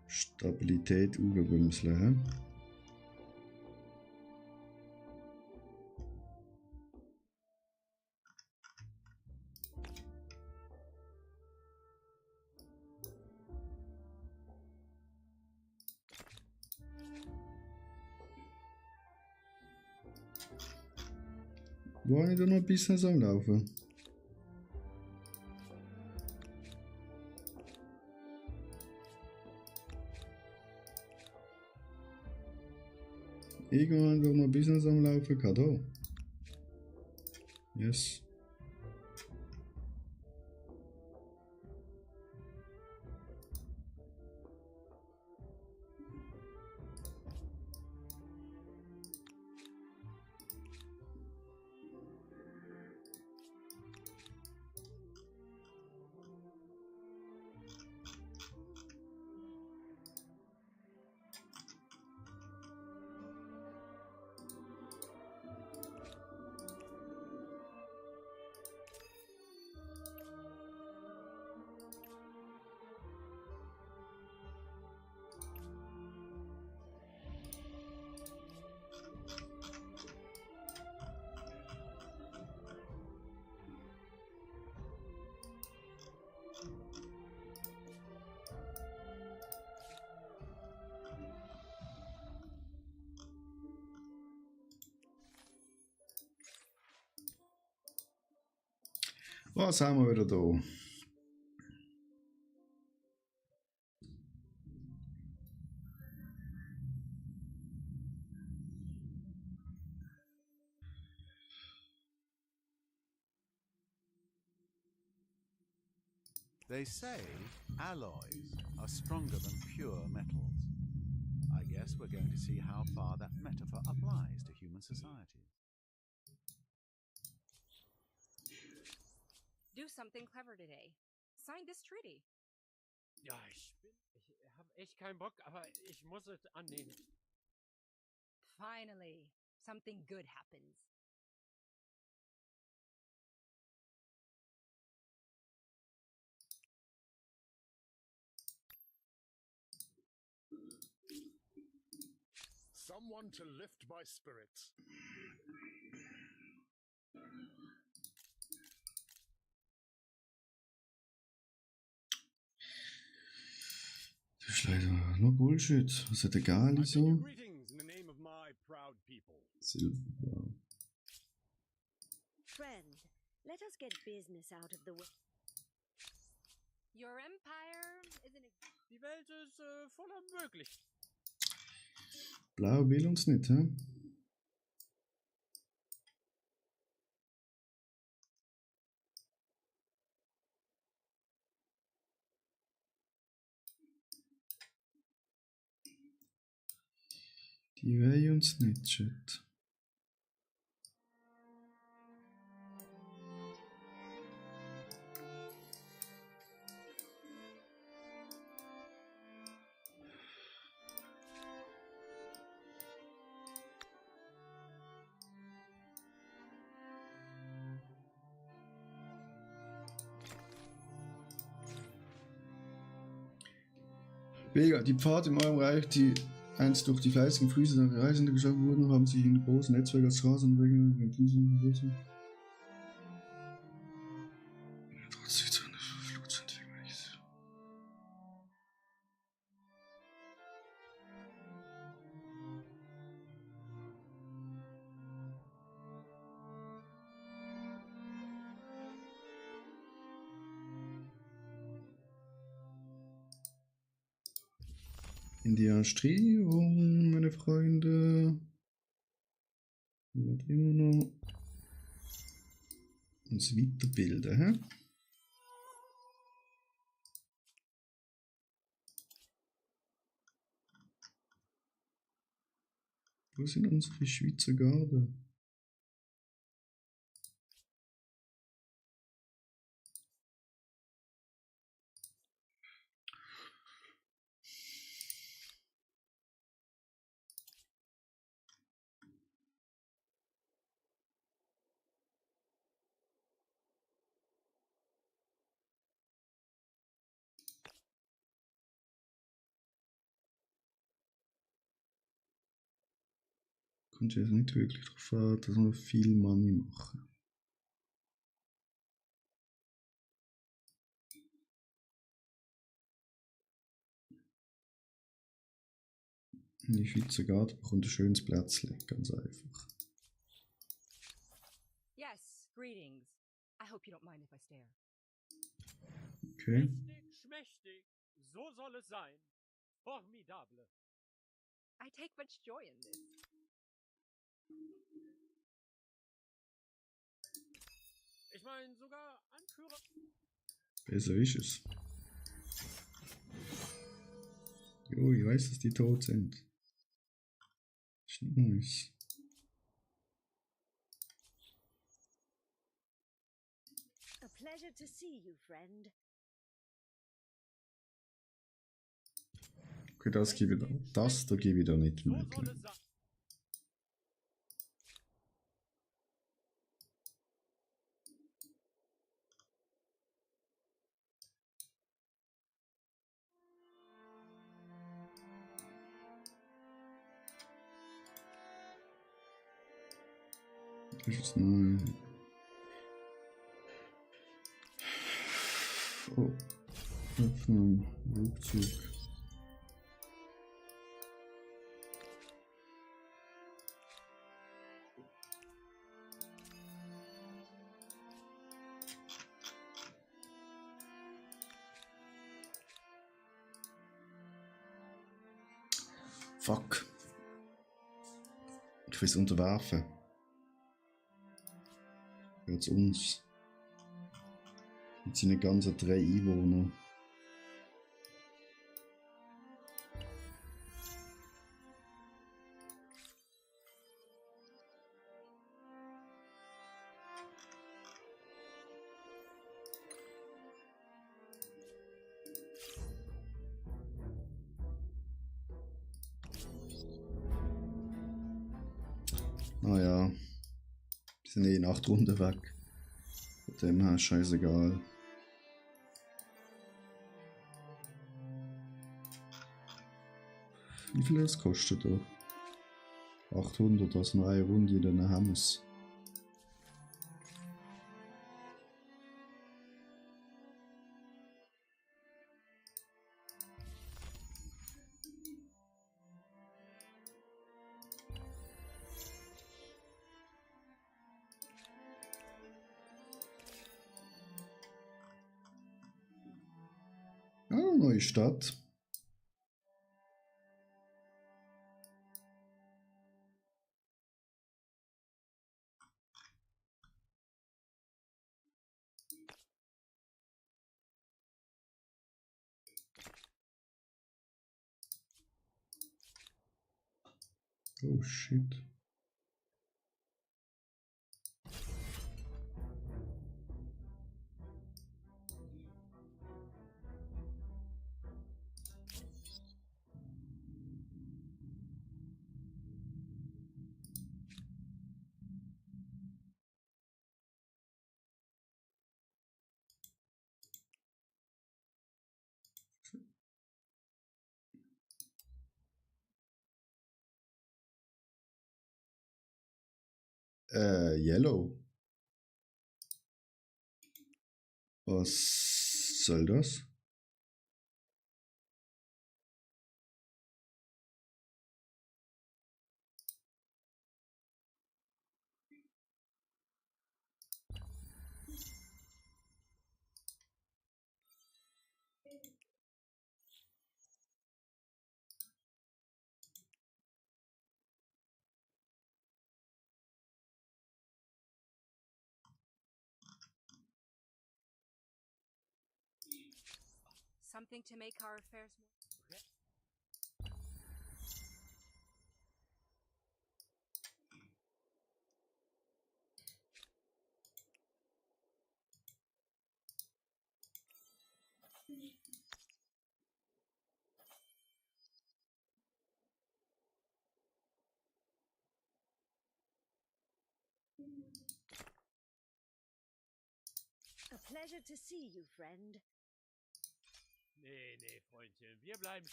Stabilität aufbümseln. Wo habe ich da noch Business am Laufen? Irgendwann wo noch Business am Laufen kann, da. Yes. Was haben wir wieder da? They say alloys are stronger than pure metals. I guess we're going to see how far that metaphor applies to human society. Do something clever today. Sign this treaty. Ja, ich habe echt keinen Bock, aber ich muss es annehmen. Finally, something good happens. Someone to lift my spirits. Das ist leider nur Bullshit. Was hat der Gali I bring you so? greetings in the name of my proud people. Silber. Friend, let us get business out of the way. Your empire is in a... Die Welt ist voller Möglichkeiten. Blau will uns nicht, hä? Die wollen uns nicht, Chat. Vega, die Pfade in eurem Reich, die einst durch die fleißigen Füße der Reisenden geschaffen wurden, haben sich in großen Netzwerken als Straßen und Wegen in diesen Gewesen. Trotzdem zu einer Flut zu entwickeln. In der Erstrebung, meine Freunde, wird immer noch uns weiterbilden, hä? Wo sind unsere Schweizer Garde? Kommt jetzt nicht wirklich darauf an, dass wir viel Money machen. Die Schweizer Garde bekommt ein schönes Plätzchen, ganz einfach. Yes, greetings. I hope you don't mind if I stare. Okay. Mächtig, schmächtig. So soll es sein. Formidable. I take much joy in this. Ich meine, sogar Anführer... Besser ist es. Jo, ich weiß, dass die tot sind. Ist nicht nice. A pleasure to see you, friend. Okay, das gebe ich da. Das da gebe ich da nicht So soll möglich. es sein. Das ist neu. Oh. Öffnen. Rückzug. Fuck. Ich will es unterwerfen. Jetzt uns. Mit seinen ganzen 3 Einwohnern. Naja, die sind eh in 8 Runden weg. Von dem her ist scheißegal. Wie viel das kostet da? 800, also noch eine Runde, dann haben wir es. Ah, neue Stadt. Oh shit. Yellow. Was soll das? Something to make our affairs more. A pleasure to see you, friend. Nee, nee, Freundchen, wir bleiben.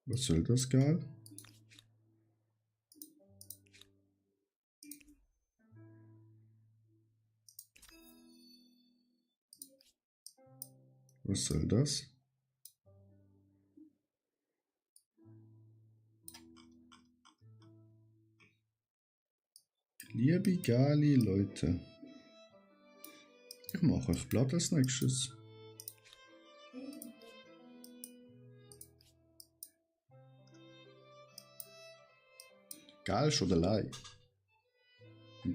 Was soll das, Gal? Was soll das? Liebe Gali Leute, ich mache euch Blatt als nächstes. Gal ist schon allein.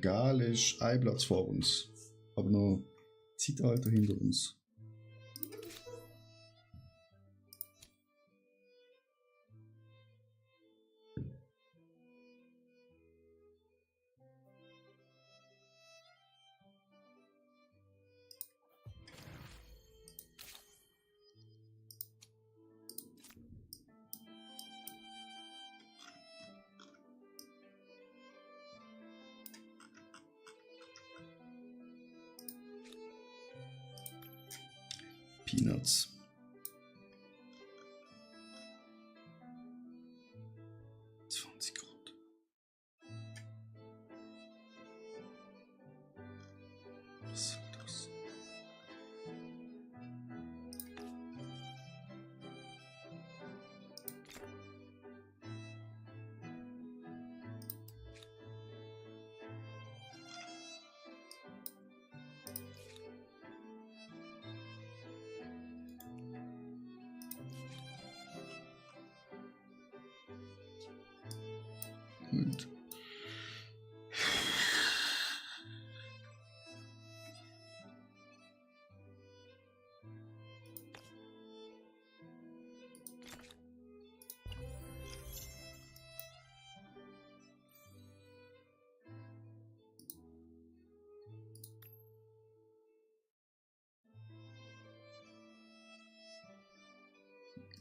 Gal ist ein Platz vor uns, aber noch Zeitalter hinter uns. Peanuts. Was soll das? nicht.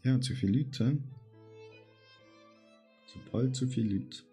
Ja, zu viele Leute. Hä? Sobald zu viele Leute.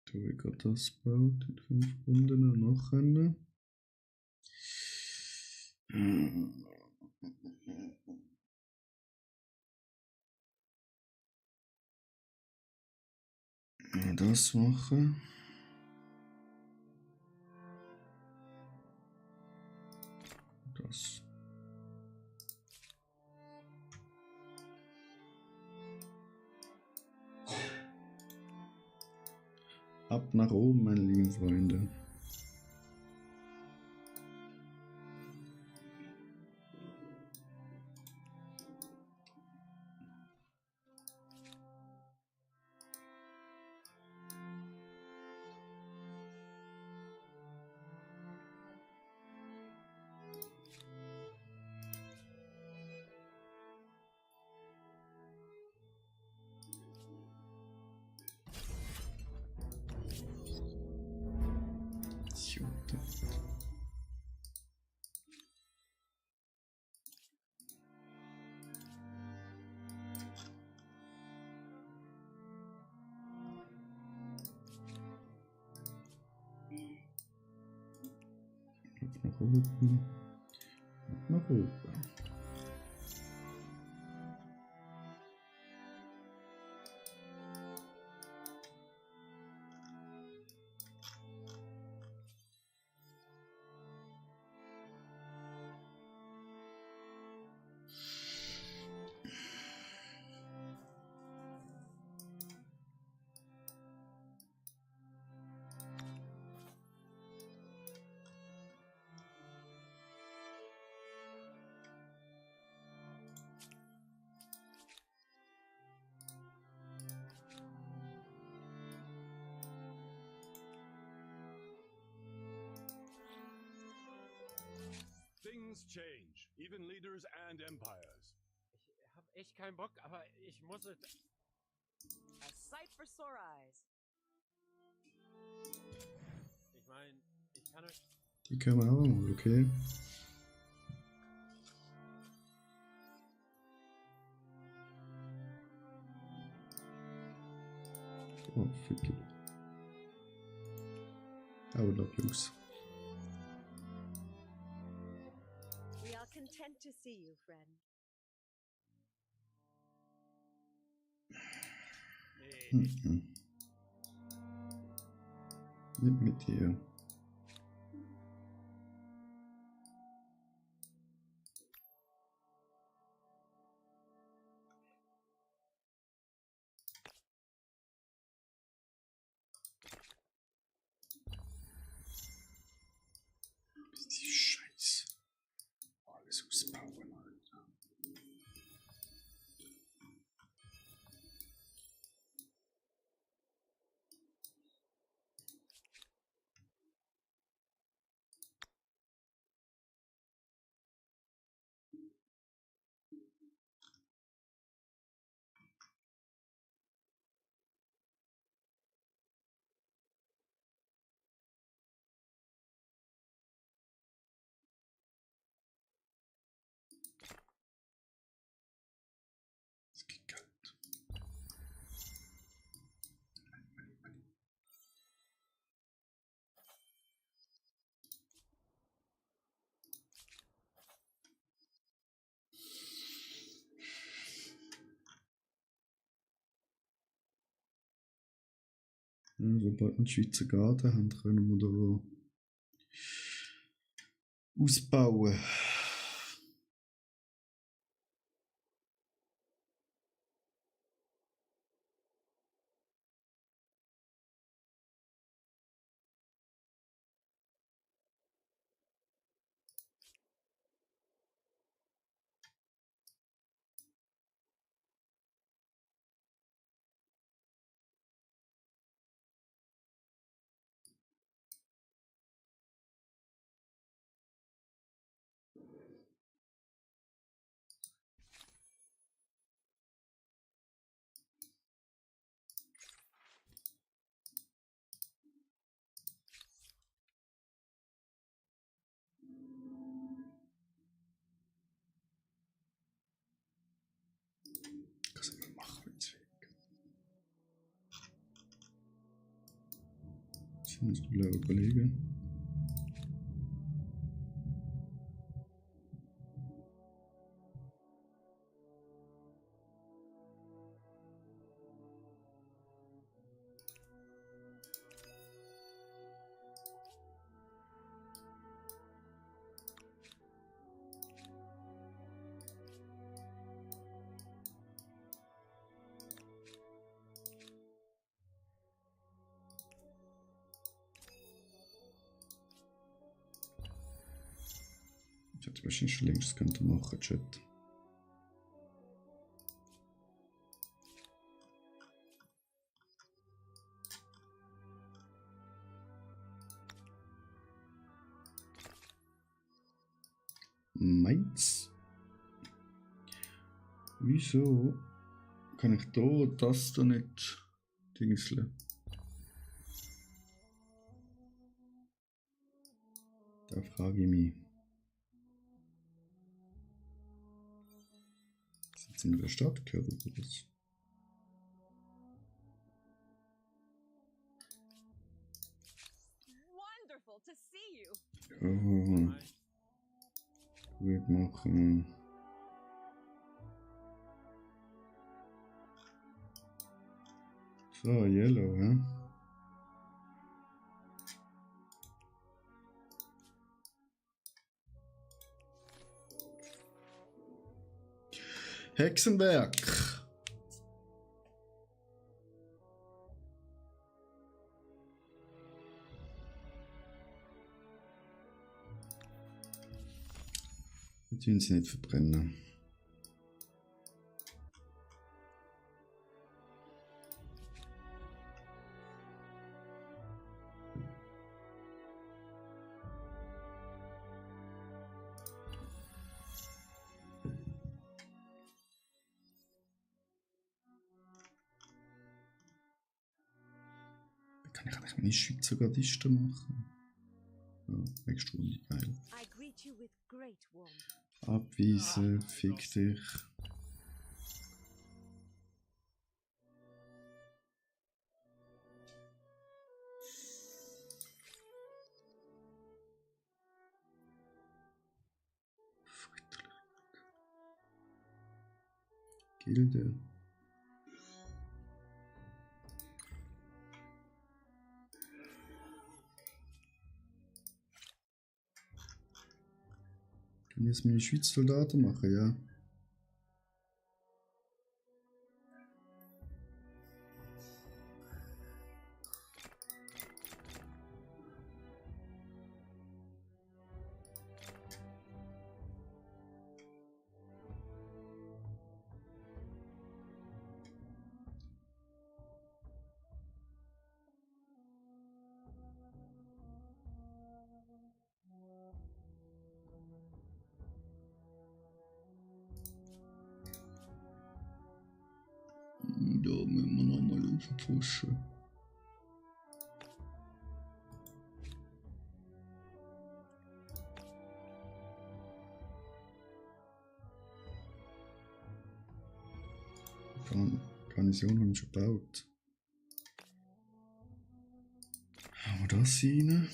Da habe ich gerade das gebaut in 5 Runden und noch eine. Das machen. Das. Ab nach oben, meine lieben Freunde. Nach oben. Nach oben. Things change, even leaders and empires. Ich hab echt keinen Bock, aber ich muss es. A sight for sore eyes. Ich meine, ich kann euch. Die können wir auch mal, okay. Oh, fick it. I would not lose. We are content to see you, friend. Nee, Nimm mit dir. Die Scheiße. Alles ausbauen, Alter. Es gibt Geld. Ja, sobald wir einen Schweizer Garten haben, können wir da ausbauen. Das können wir machen, wenn es weg. Jetzt müssen wir überlegen. Ich hätte wahrscheinlich schon längst könnte machen, Chat. Meins. Wieso kann ich da das da nicht dingseln? Da frage ich mich. Sitzen wir der Stadt gehört oder was? Wonderful to see you. Oh, gut machen. So, Yellow, hä? Hexenwerk. Jetzt wollen sie nicht verbrennen. Kann ich eigentlich meine Schweizer Gardisten machen? Ja, nächste Runde, geil. I greet you with great warmth. Abweisen, fick dich. Gilde. Kann ich jetzt meine Schweizer Soldaten machen, ja? Da müssen wir nochmal aufpushen. Garnison haben wir schon gebaut. Haben wir das rein?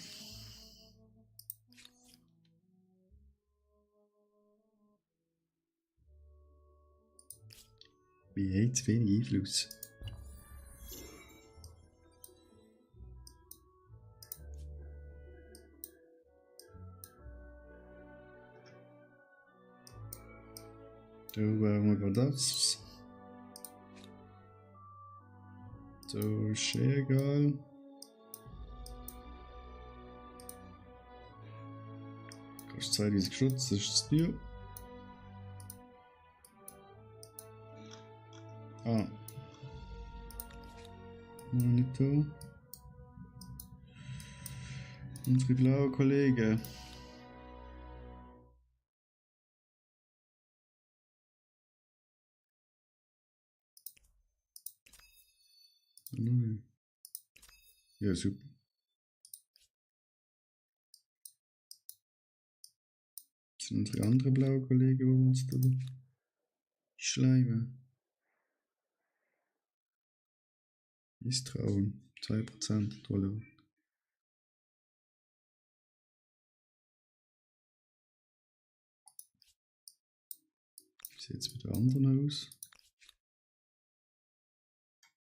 Wir haben zu wenig Einfluss. Da wären wir das. So, ist egal. Kostet 2000 Schutz, das ist zu teuer. Ah. Nicht da. Unsere blauen Kollegen. Nein. Ja, super. Das sind unsere anderen blauen Kollegen, die uns da schleimen. Misstrauen, 2% tolerant. Wie sieht es mit den anderen aus?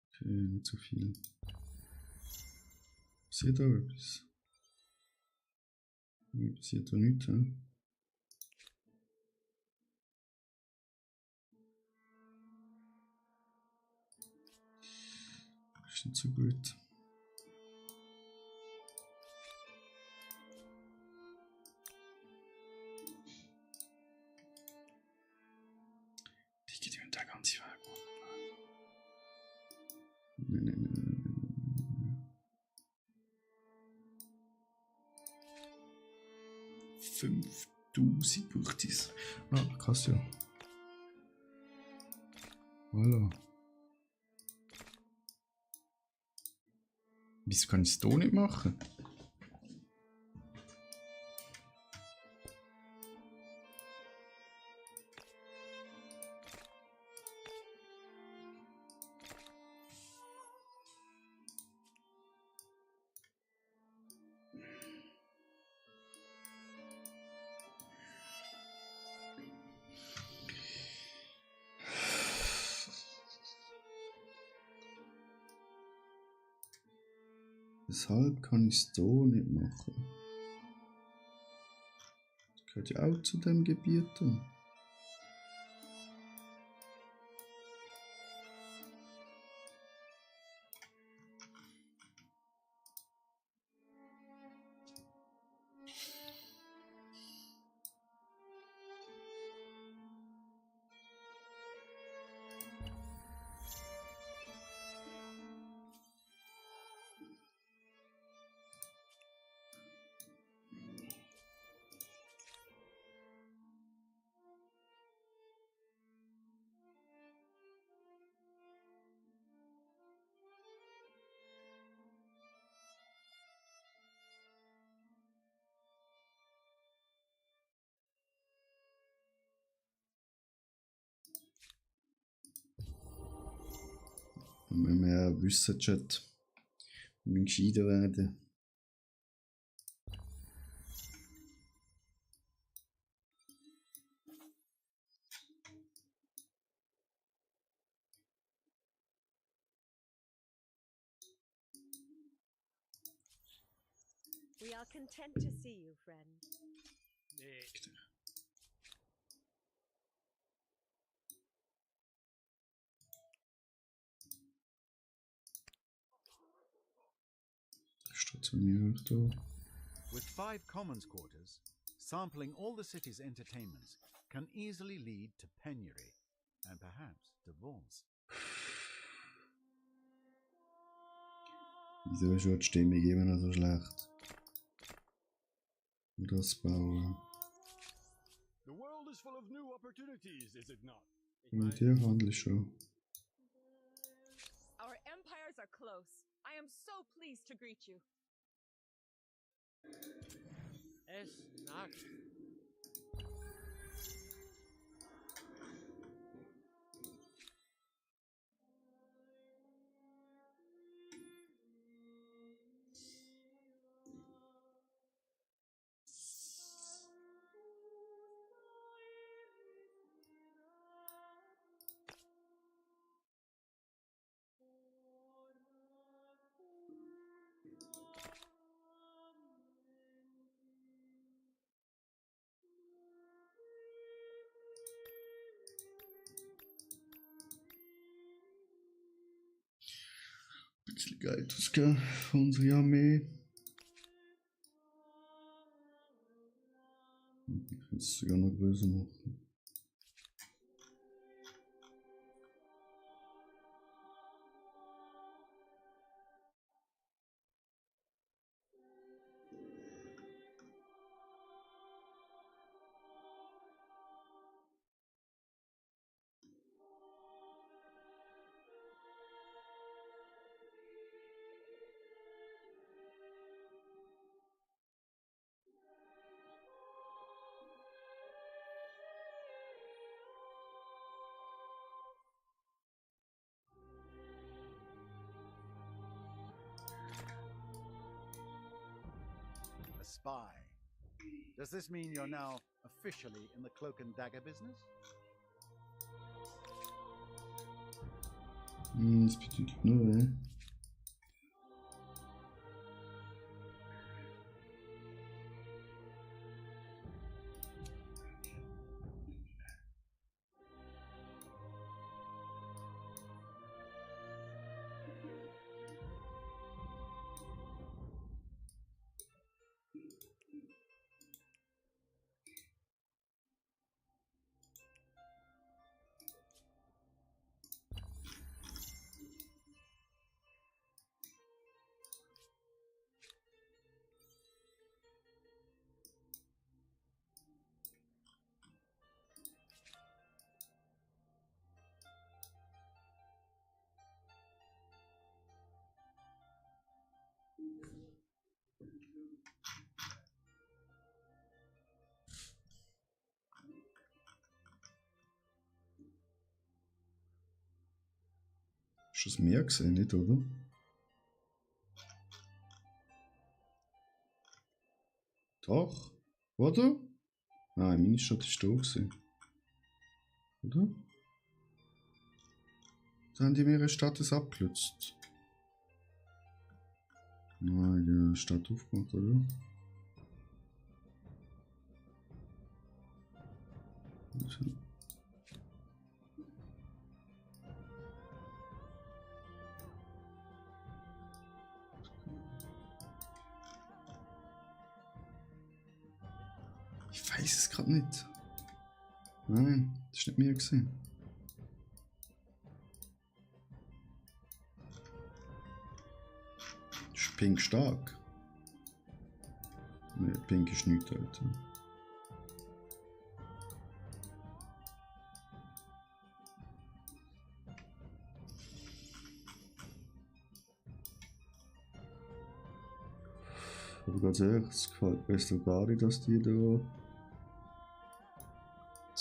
Okay, nicht so viel. Passiert da etwas? Passiert da nichts, he? Ist nicht so gut. Die geht ja da ganz weit. Nein. 5000 braucht es. Ah, krass, ja. Voilà. Wieso kann ich es hier nicht machen? Weshalb kann ich es hier nicht machen? Das gehört ja auch zu dem Gebiet. Und wenn wir ja wissen, Chat, wir müssen gescheiter werden. We are content to see you, friend. Nee. Stationiert da. With 5 commons quarters, sampling all the city's entertainments can easily lead to penury and perhaps divorce. Wieso ist die Stimmung immer noch so schlecht? Und das bauen. The world is full of new opportunities, is it not? Und hier handle ich schon. Our empires are close. I am so pleased to greet you. Es nagt. Ein bisschen Geld ausgeben für unsere Armee. Ich kann es sogar noch größer machen. A spy. Does this mean you're now officially in the cloak and dagger business? Das bedeutet nur, hast du das Meer gesehen, nicht, oder? Doch, oder? Nein, meine Stadt ist da gewesen. Oder? Da haben die mir ihre Stadt das abgelöst. Nein, die haben eine Stadt aufgemacht, oder? Ich weiß es gerade nicht. Nein, das ist nicht mir gesehen. Ist Pink stark? Ne, Pink ist nichts, Alter. Aber ganz ehrlich, es gefällt mir so gar nicht, dass die da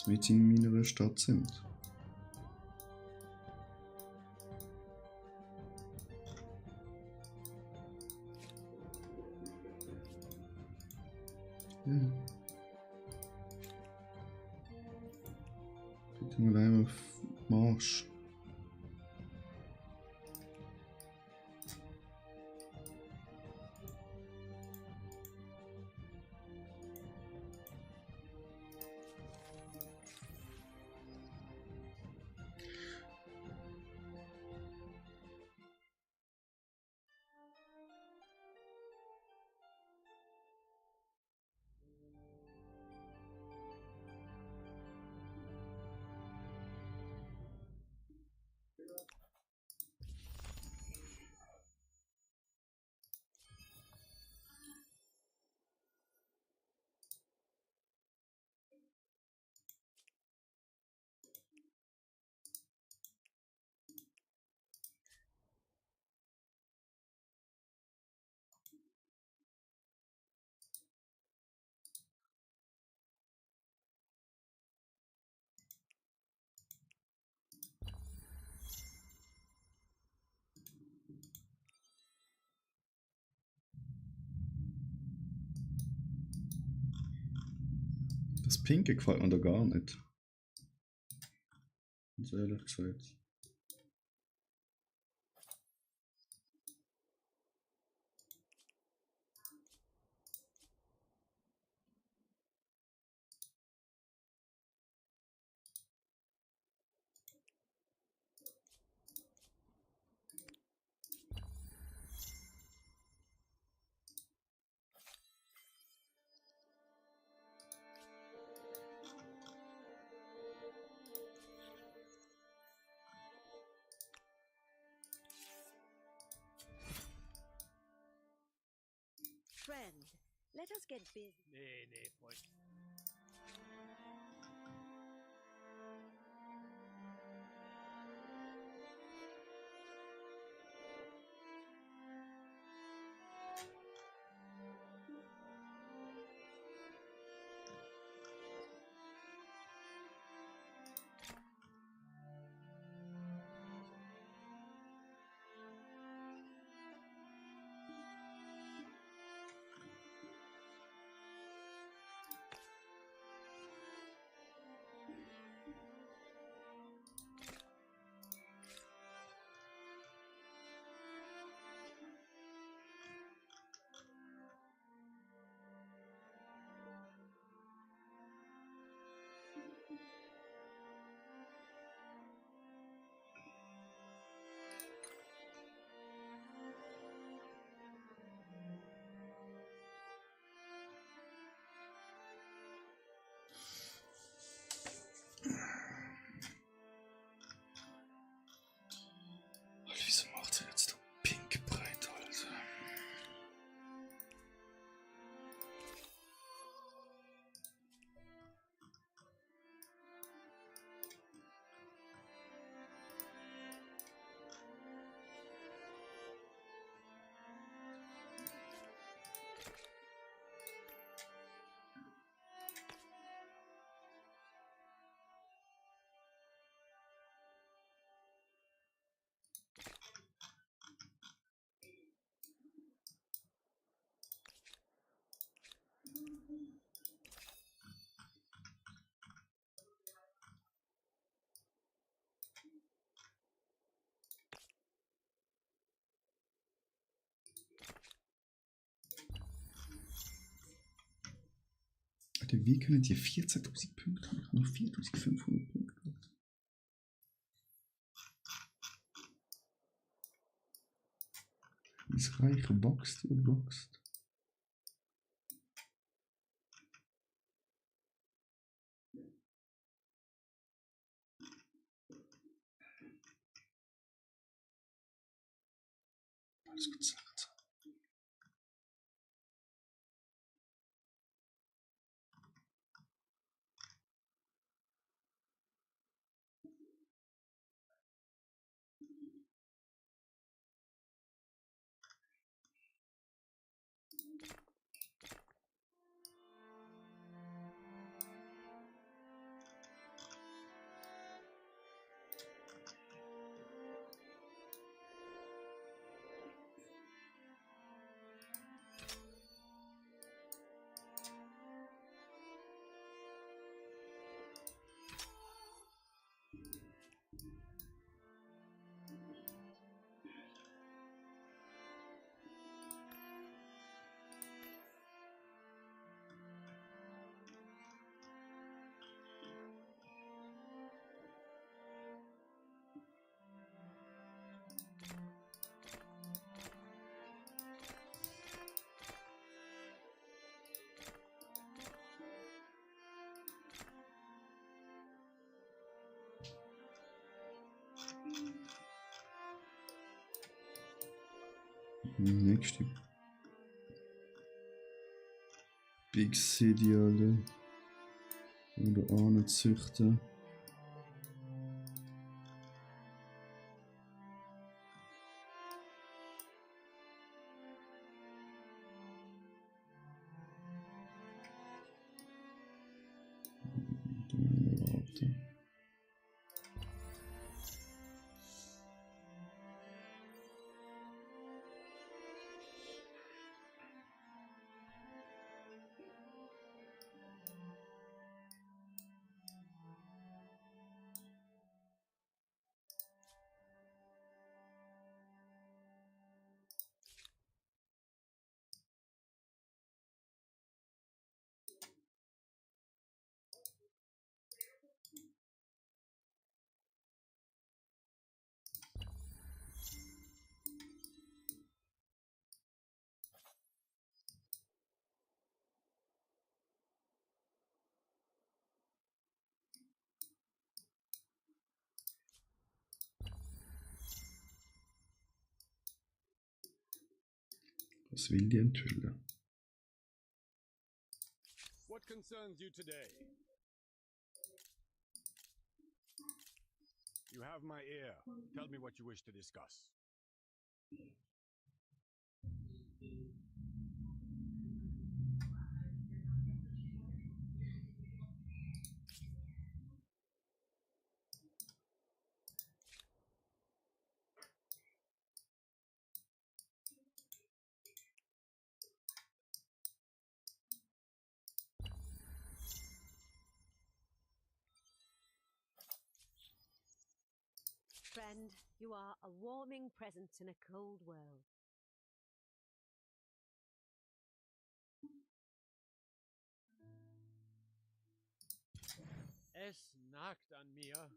mit in meiner Stadt sind. Ja. Bitte mal einmal auf Marsch. Das Pinke gefällt mir da gar nicht. Ganz ehrlich gesagt. Friend, let us get busy. Nee, Freund. Wieso macht sie jetzt so pink breit, Alter? Alter, wie können die 14.000 Punkte haben? Ich habe noch 4.500 Punkte. Das Reich wächst und wächst. Alles gut gesagt. Nächste. Big City, Alter. Oder Ahnen züchten. Warten. Was will die enthüllen? concerns you today? You have my ear. Tell me what you wish to discuss. Friend, you are a warming presence in a cold world. Es nagt an mir.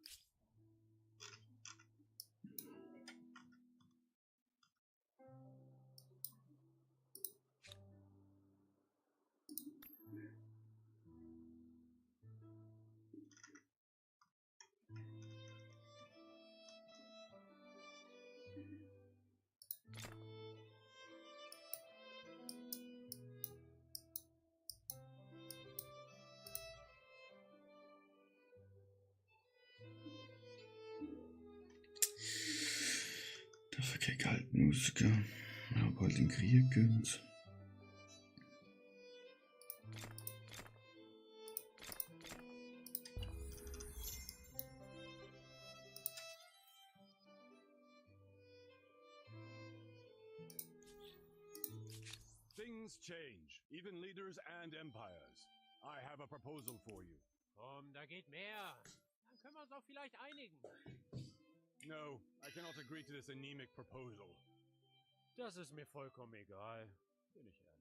Dafür kein Kaltmusiker. Aber halt den Krieg gönnt. Things change, even leaders and empires. I have a proposal for you. Komm, da geht mehr. Dann können wir uns auch vielleicht einigen. No, I cannot agree to this anemic proposal. Das ist mir vollkommen egal. Bin ich ehrlich.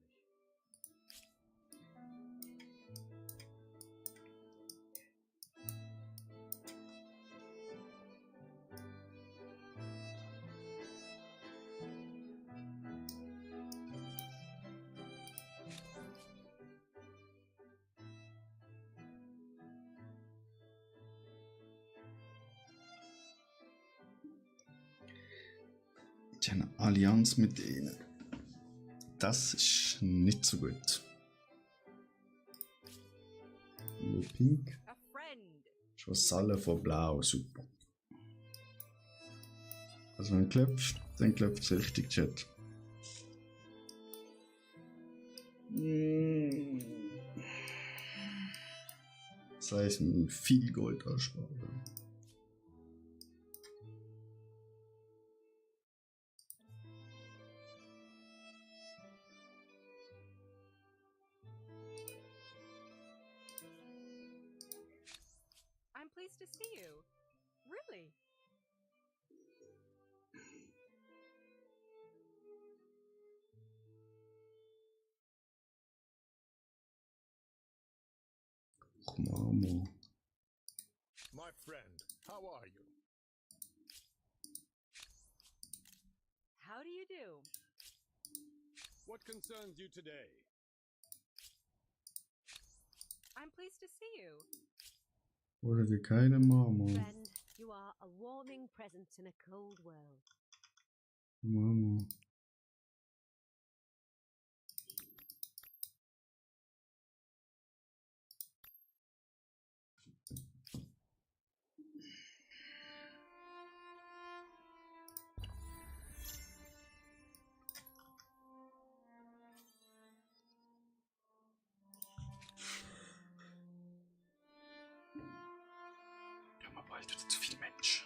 Eine Allianz mit denen. Das ist nicht so gut. Le Pink. A friend. Ist Vasalle von Blau, super. Also wenn klopft, dann klopft es richtig, Chat. Das heißt, wir müssen viel Gold ansparen. I'm pleased to see you. Really? Mama. My friend, how are you? How do you do? What concerns you today? I'm pleased to see you. Oder wir keine Mama. Friend, you are a warming presence in a cold world. Mama. Wir haben bald wieder zu viele Menschen.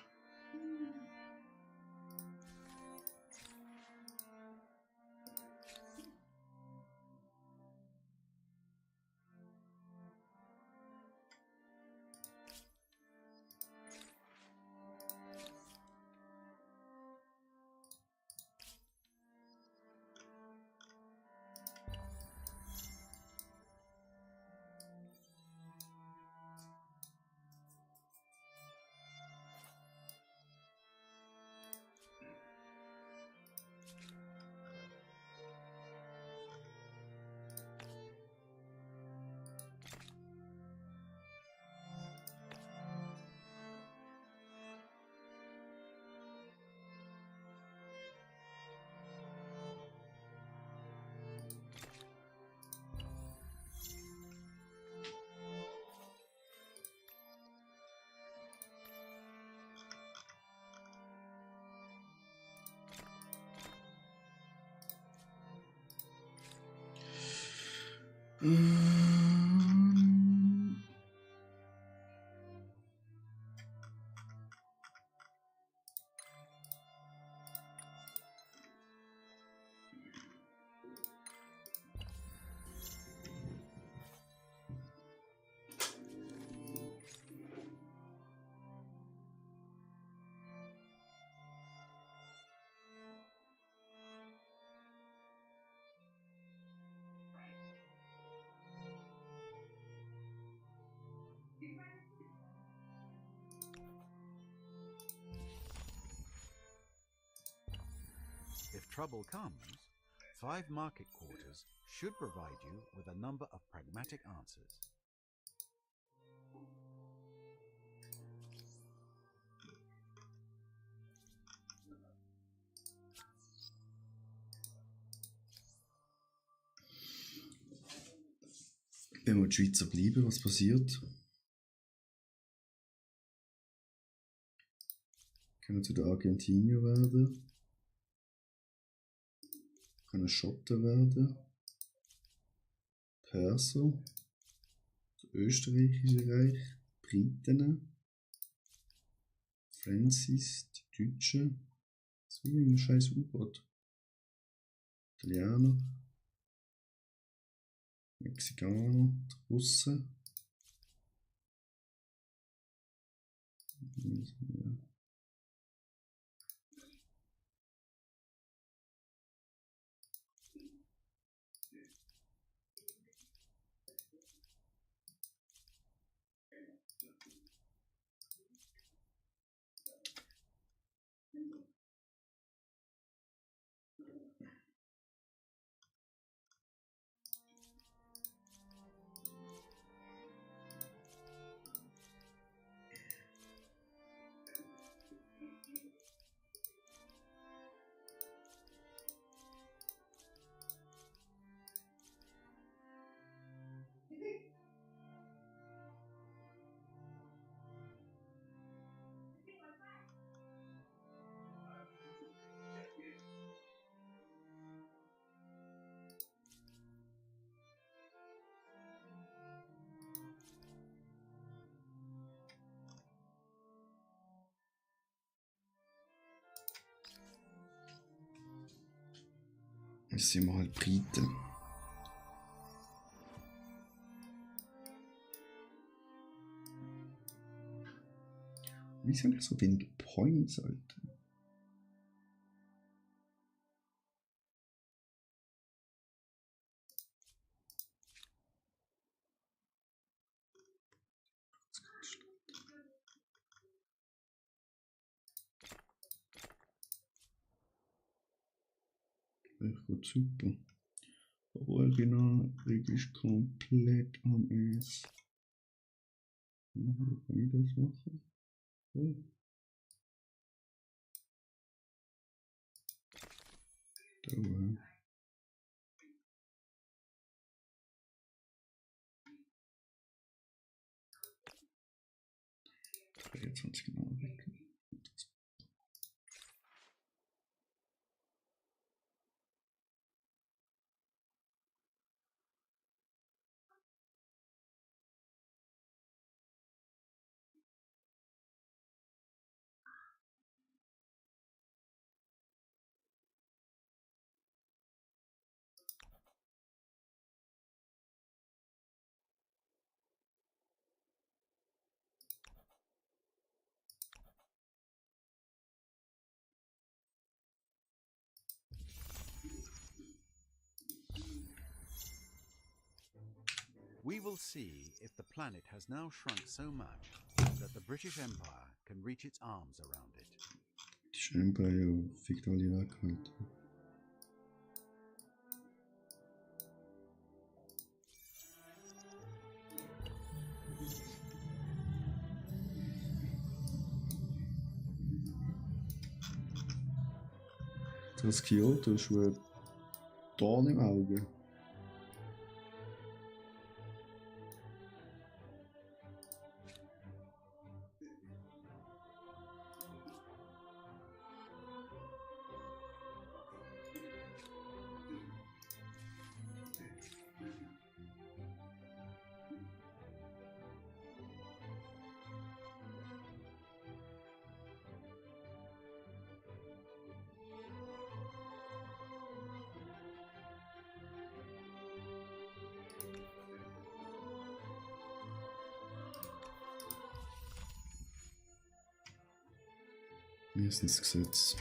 If trouble comes, 5 market quarters should provide you with a number of pragmatic answers. Wenn wir die Schweizer bleiben, was passiert? Können zu den Argentinier werden. Können Schotten werden. Perser. Das Österreichische Reich. Briten. Francis. Die Deutschen. Das ist wie ein scheiß U-Boot. Italiener. Mexikaner. Die Russen. Jetzt sind wir halt Briten. Wieso habe ich so wenig Points, Alter? Das geht super. Original ist komplett am Eis. Wie kann ich das machen? Oh. Da war. 23 genau weg. We will see if the planet has now shrunk so much that the British Empire can reach its arms around it. British Empire fickt alle weg halt. Das Kyoto ist ein Dorn im Auge. Wesensgesetz.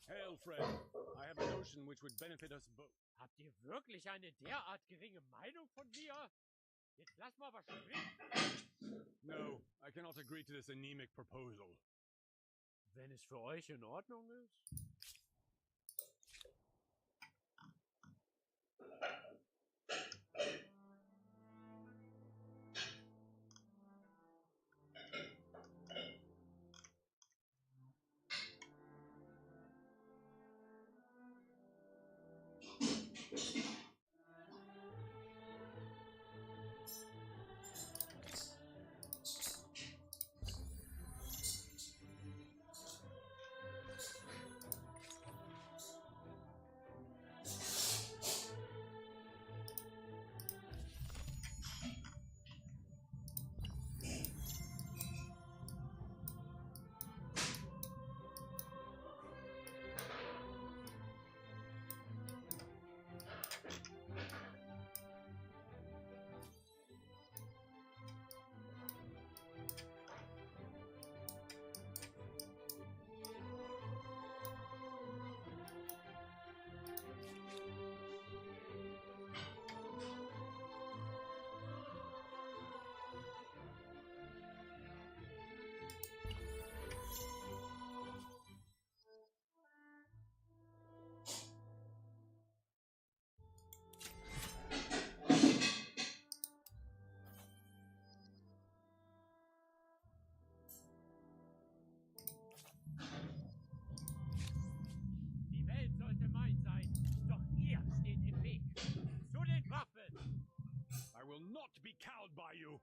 Hail, friend. I have a notion which would benefit us both. Habt ihr wirklich eine derart geringe Meinung von mir? Jetzt lass mal was springen. No, I cannot agree to this anemic proposal. Wenn es für euch in Ordnung ist. will not be cowed by you.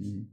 Hm.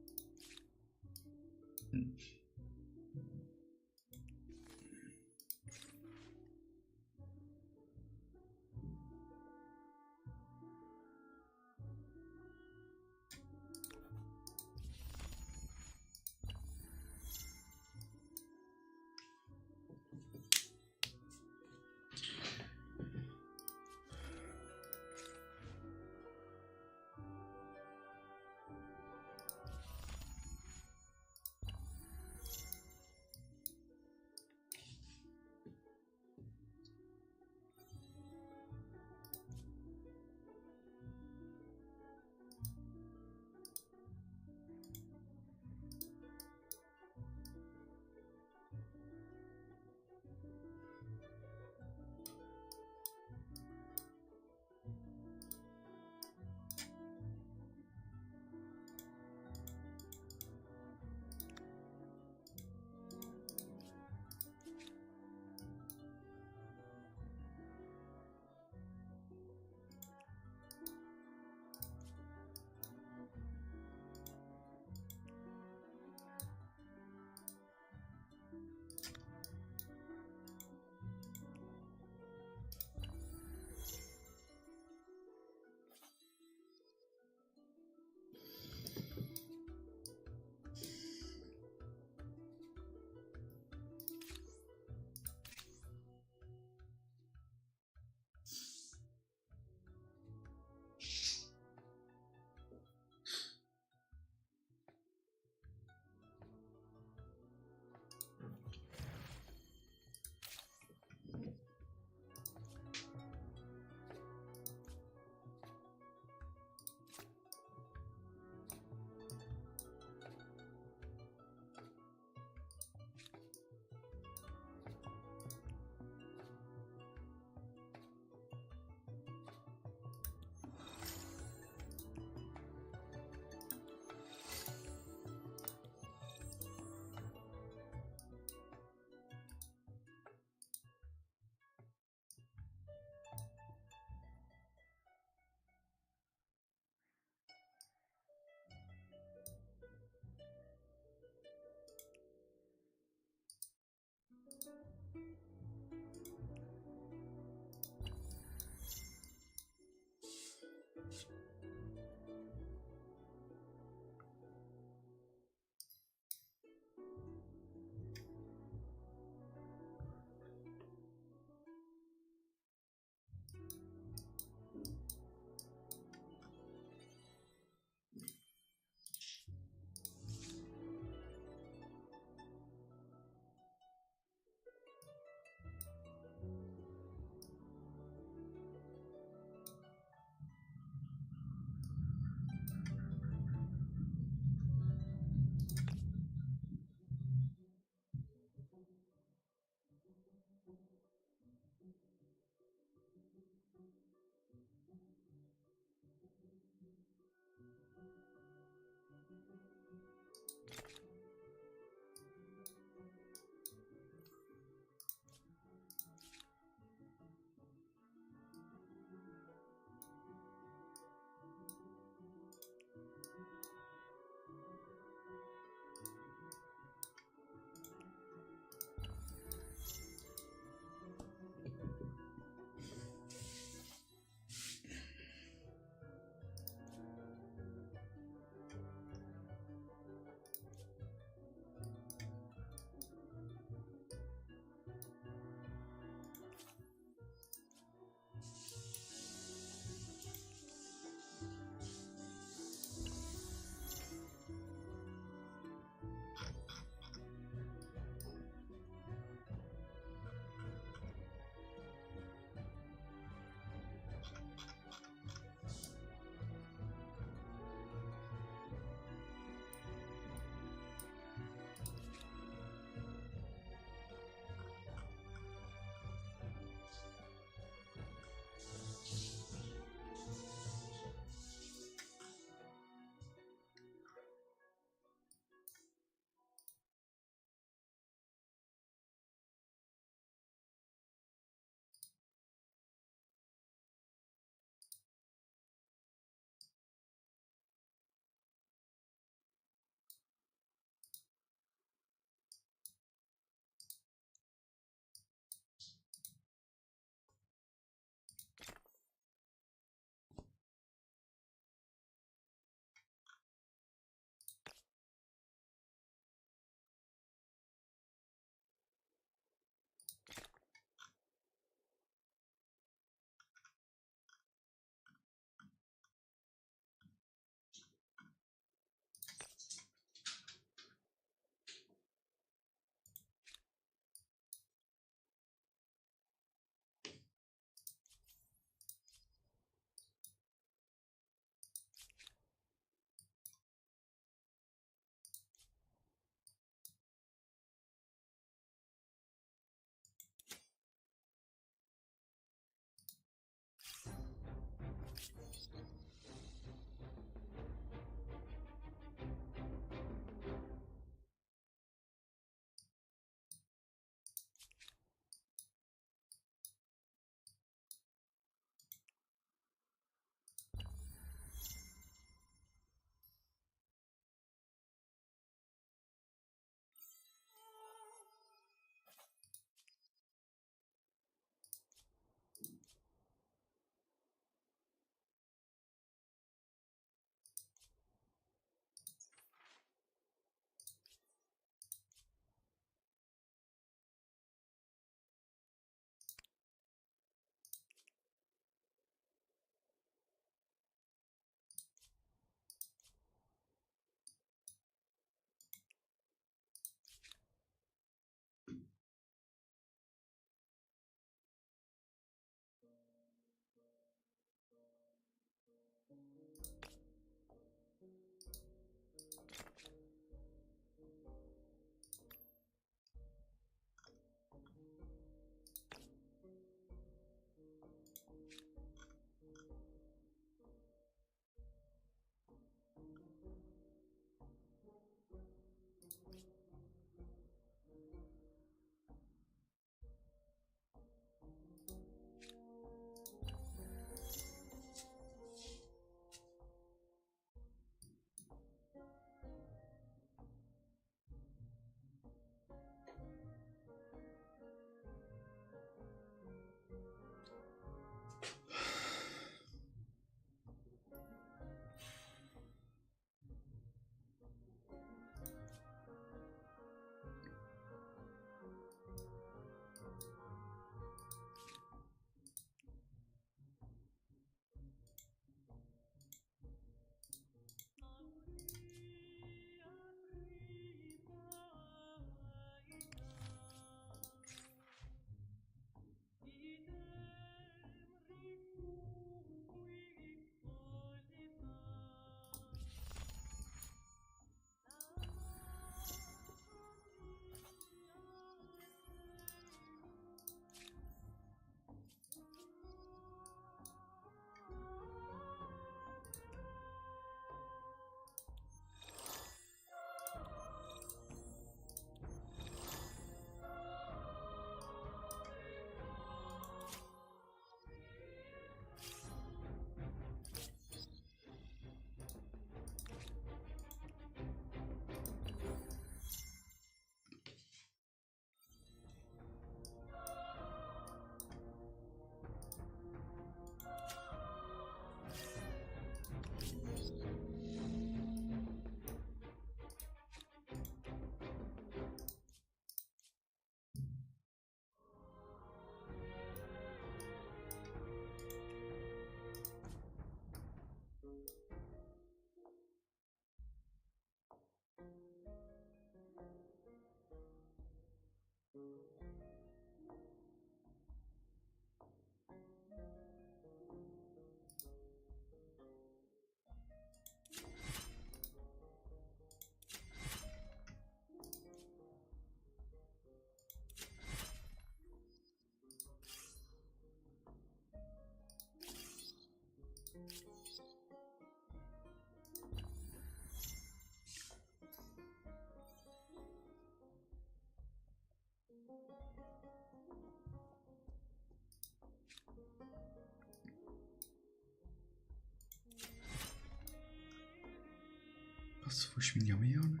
Was, wo ist meine Armee an?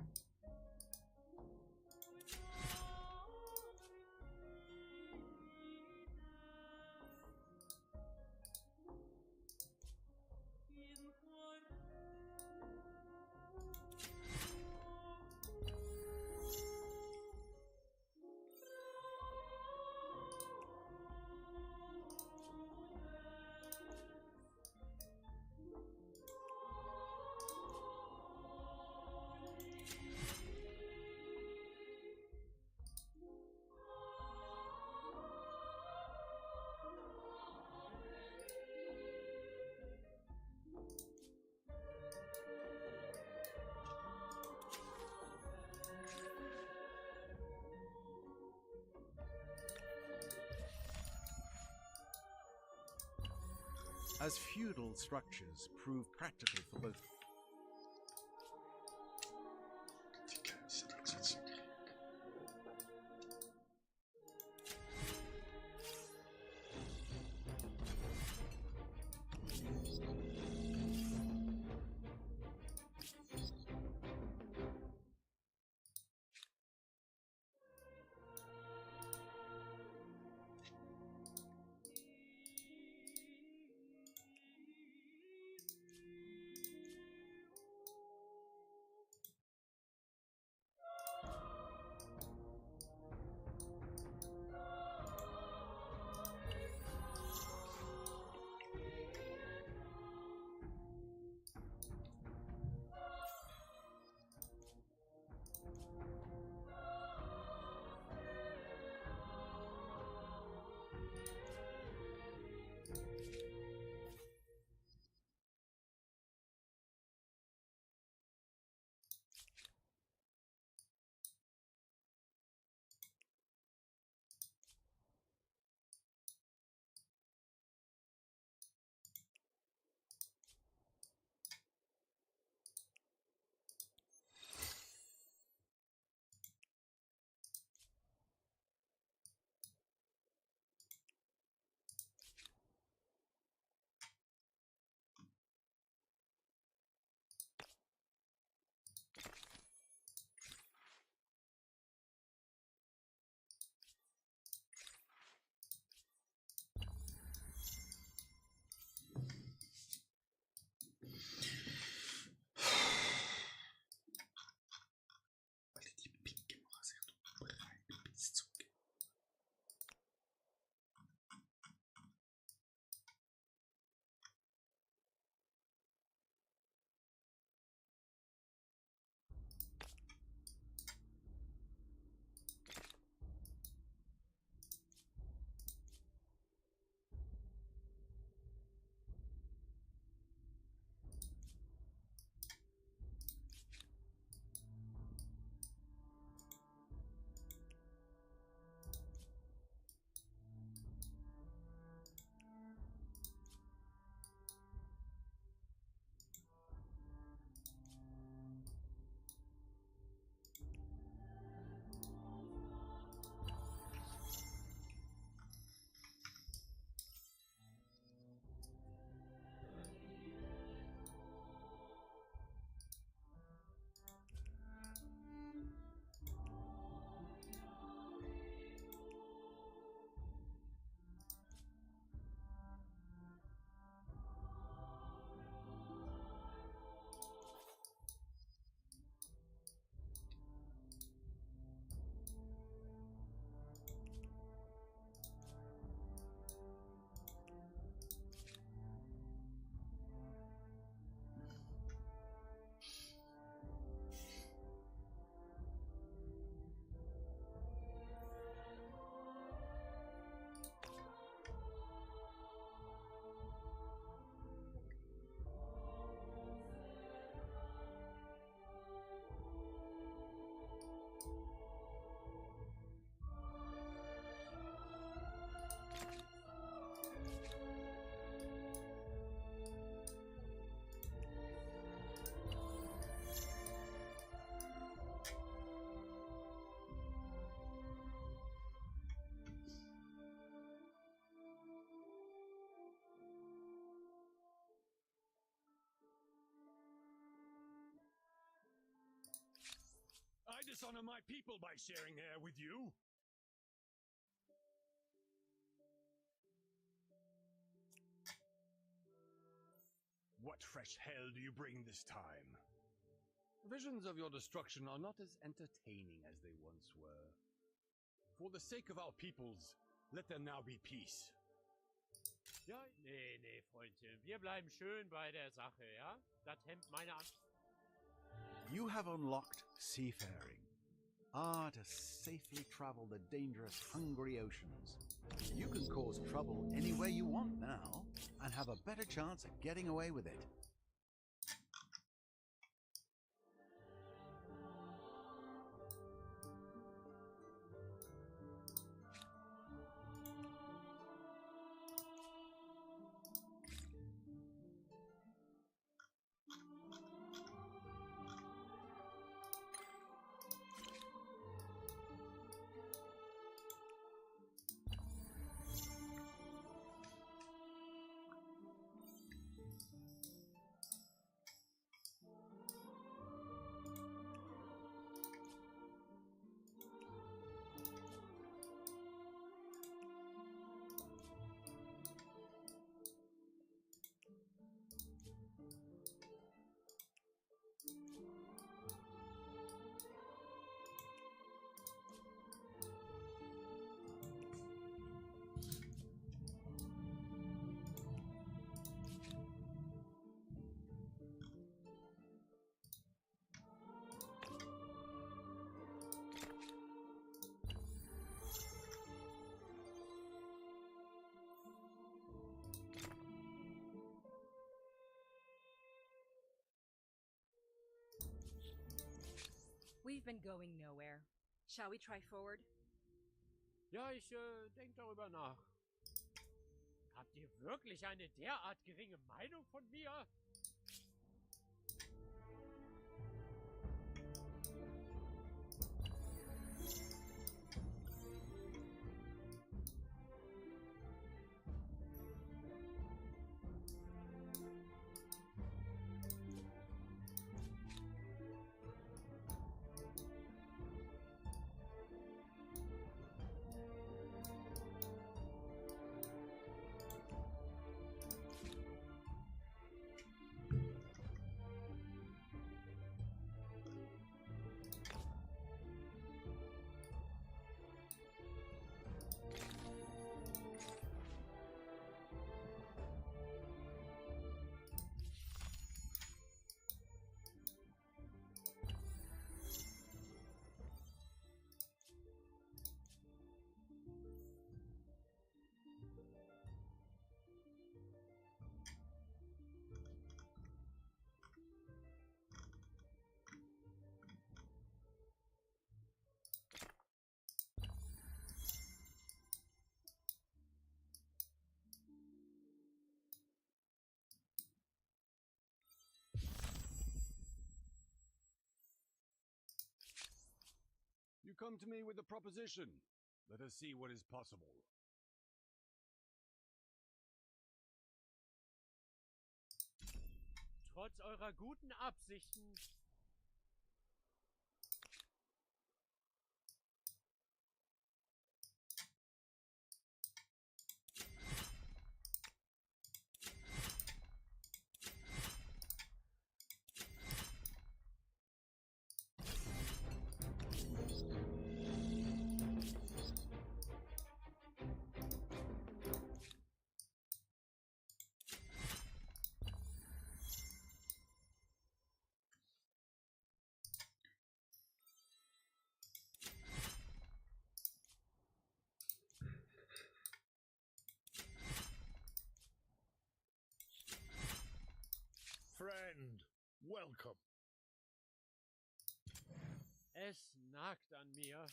As feudal structures prove practical for both dishonor my people by sharing air with you? What fresh hell do you bring this time? Visions of your destruction are not as entertaining as they once were. For the sake of our peoples, let there now be peace. Ja, nee, Freundchen. Wir bleiben schön bei der Sache, ja? Das hemmt meine Angst. You have unlocked seafaring. To safely travel the dangerous, hungry oceans. You can cause trouble anywhere you want now, and have a better chance at getting away with it. We've been going nowhere. Shall we try forward? Ja, ich denke darüber nach. Habt ihr wirklich eine derart geringe Meinung von mir? You come to me with a proposition. Let us see what is possible. Trotz eurer guten Absichten. Friend, welcome. Es nagt an mir.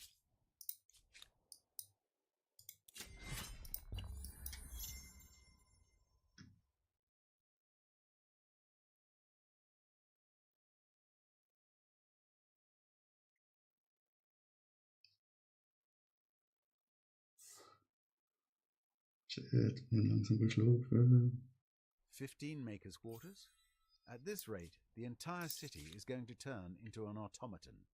Shit, bin langsam geschlafen. 15 makers' quarters? At this rate, the entire city is going to turn into an automaton.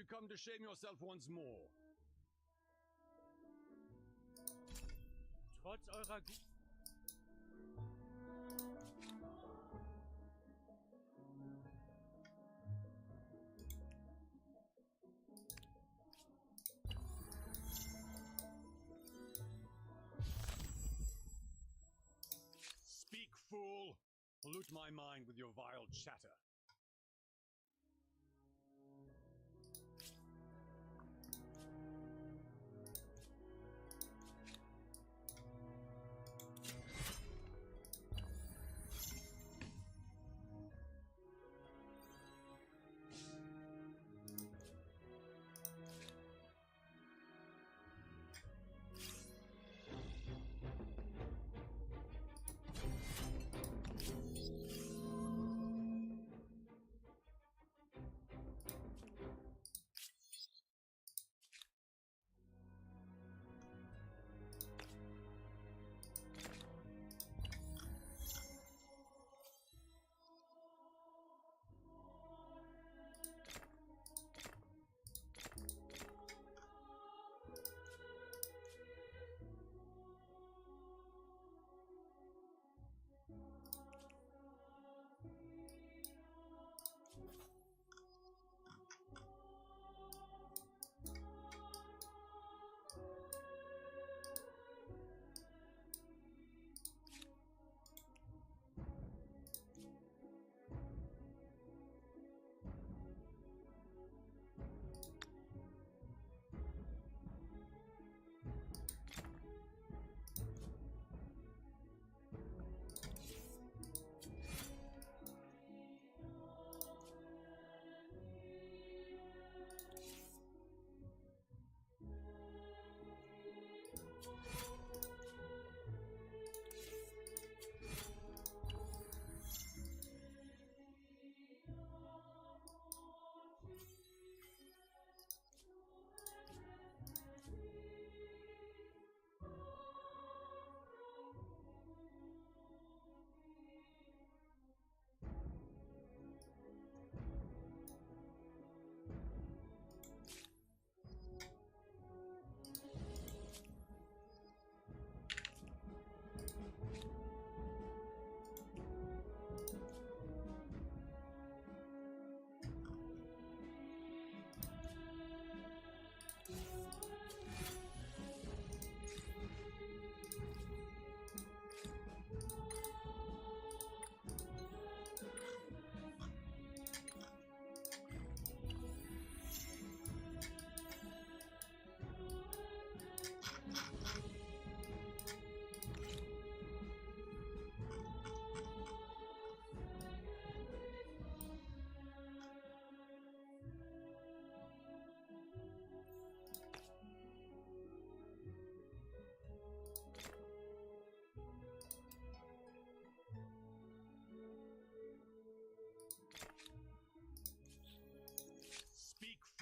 you come to shame yourself once more? Trotz eurer Speak, fool! Pollute my mind with your vile chatter.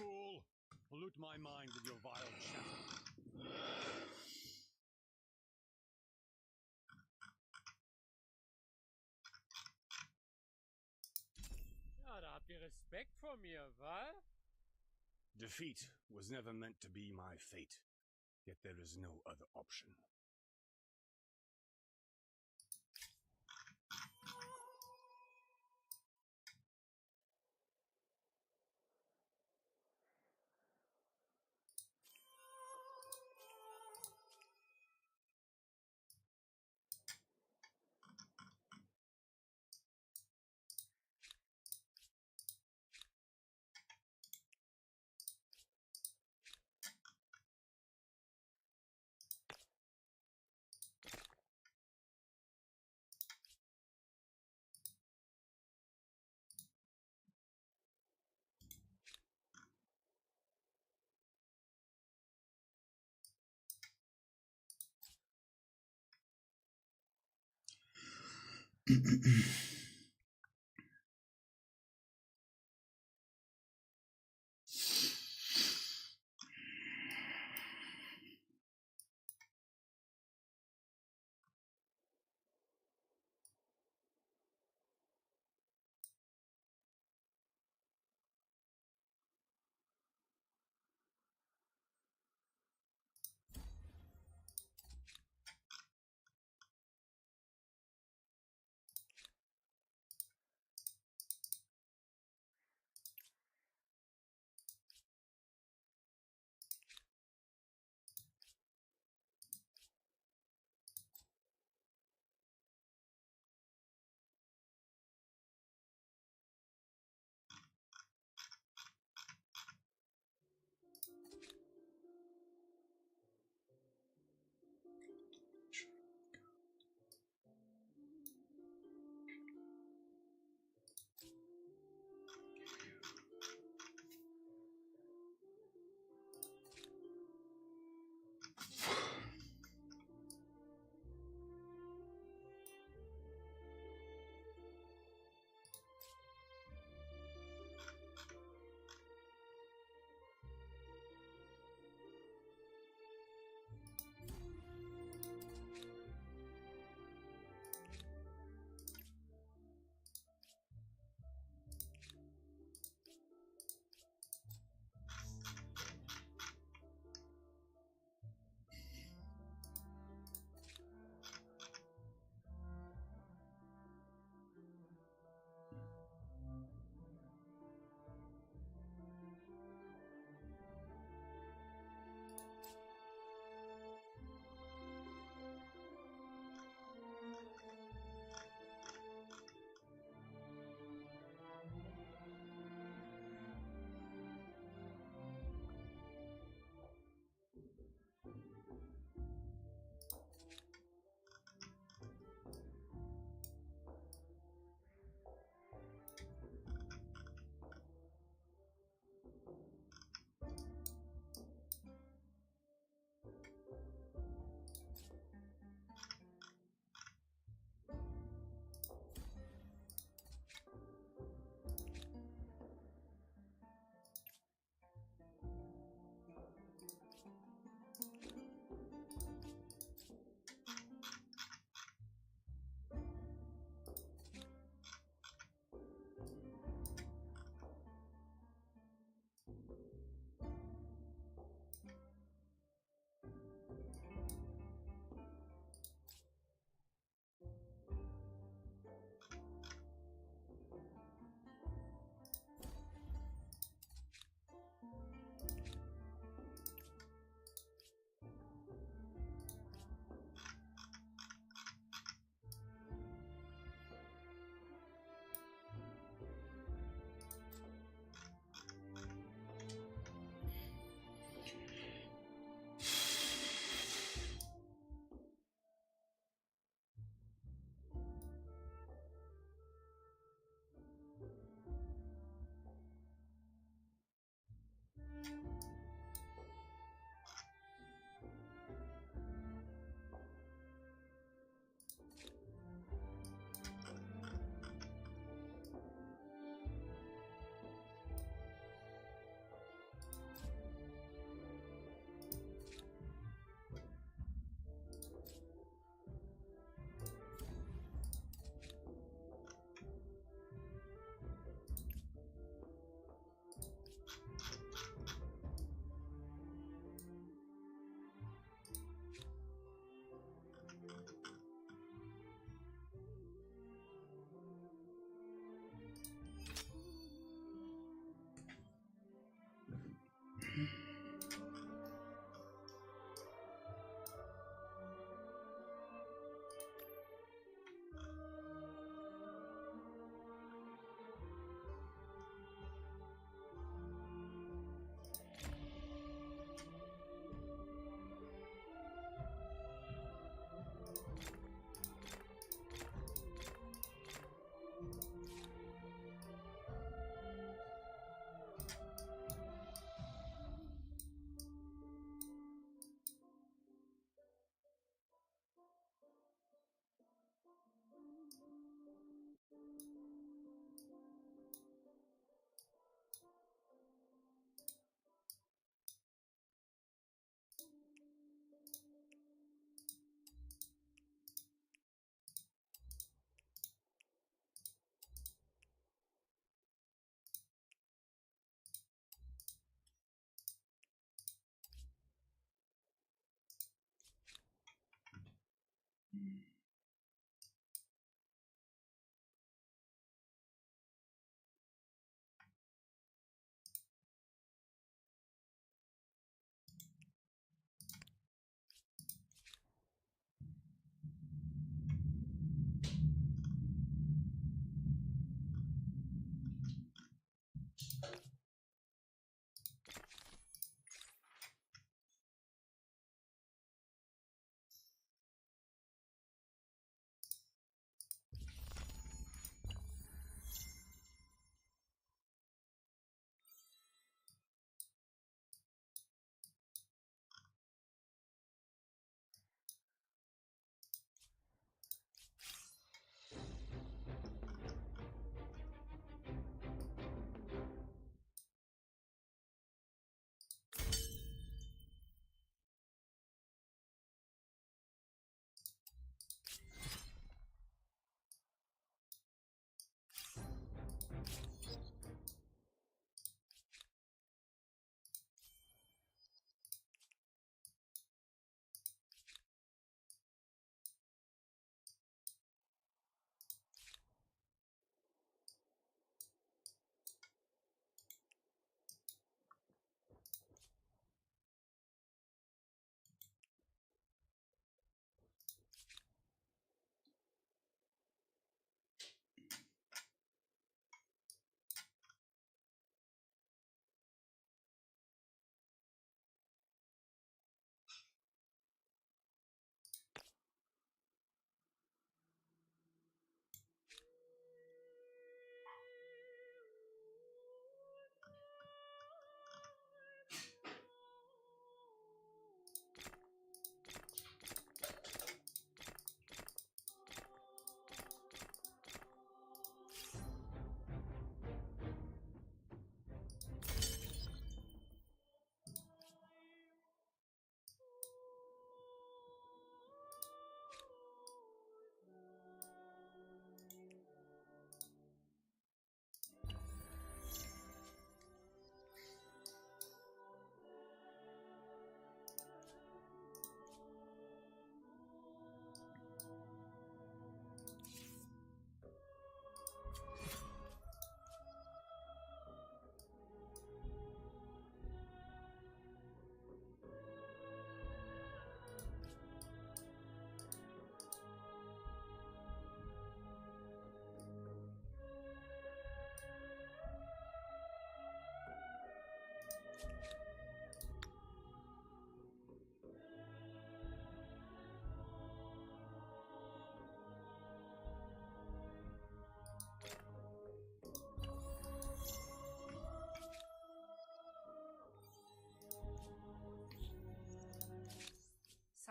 Fool! Pollute my mind with your vile chatter. Ja, da habt ihr Respekt vor mir, wa? Defeat was never meant to be my fate, yet there is no other option.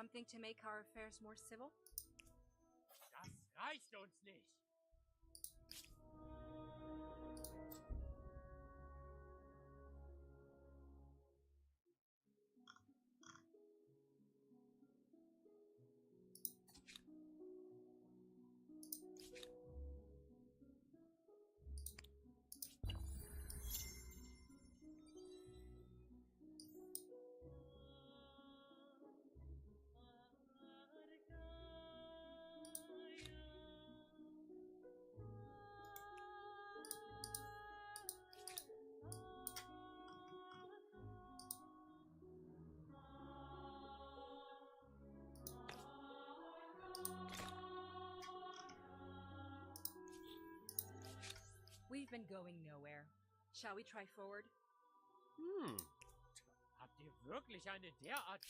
Something to make our affairs more civil? Das reicht uns nicht. We've been going nowhere. Shall we try forward? Habt ihr wirklich eine derart...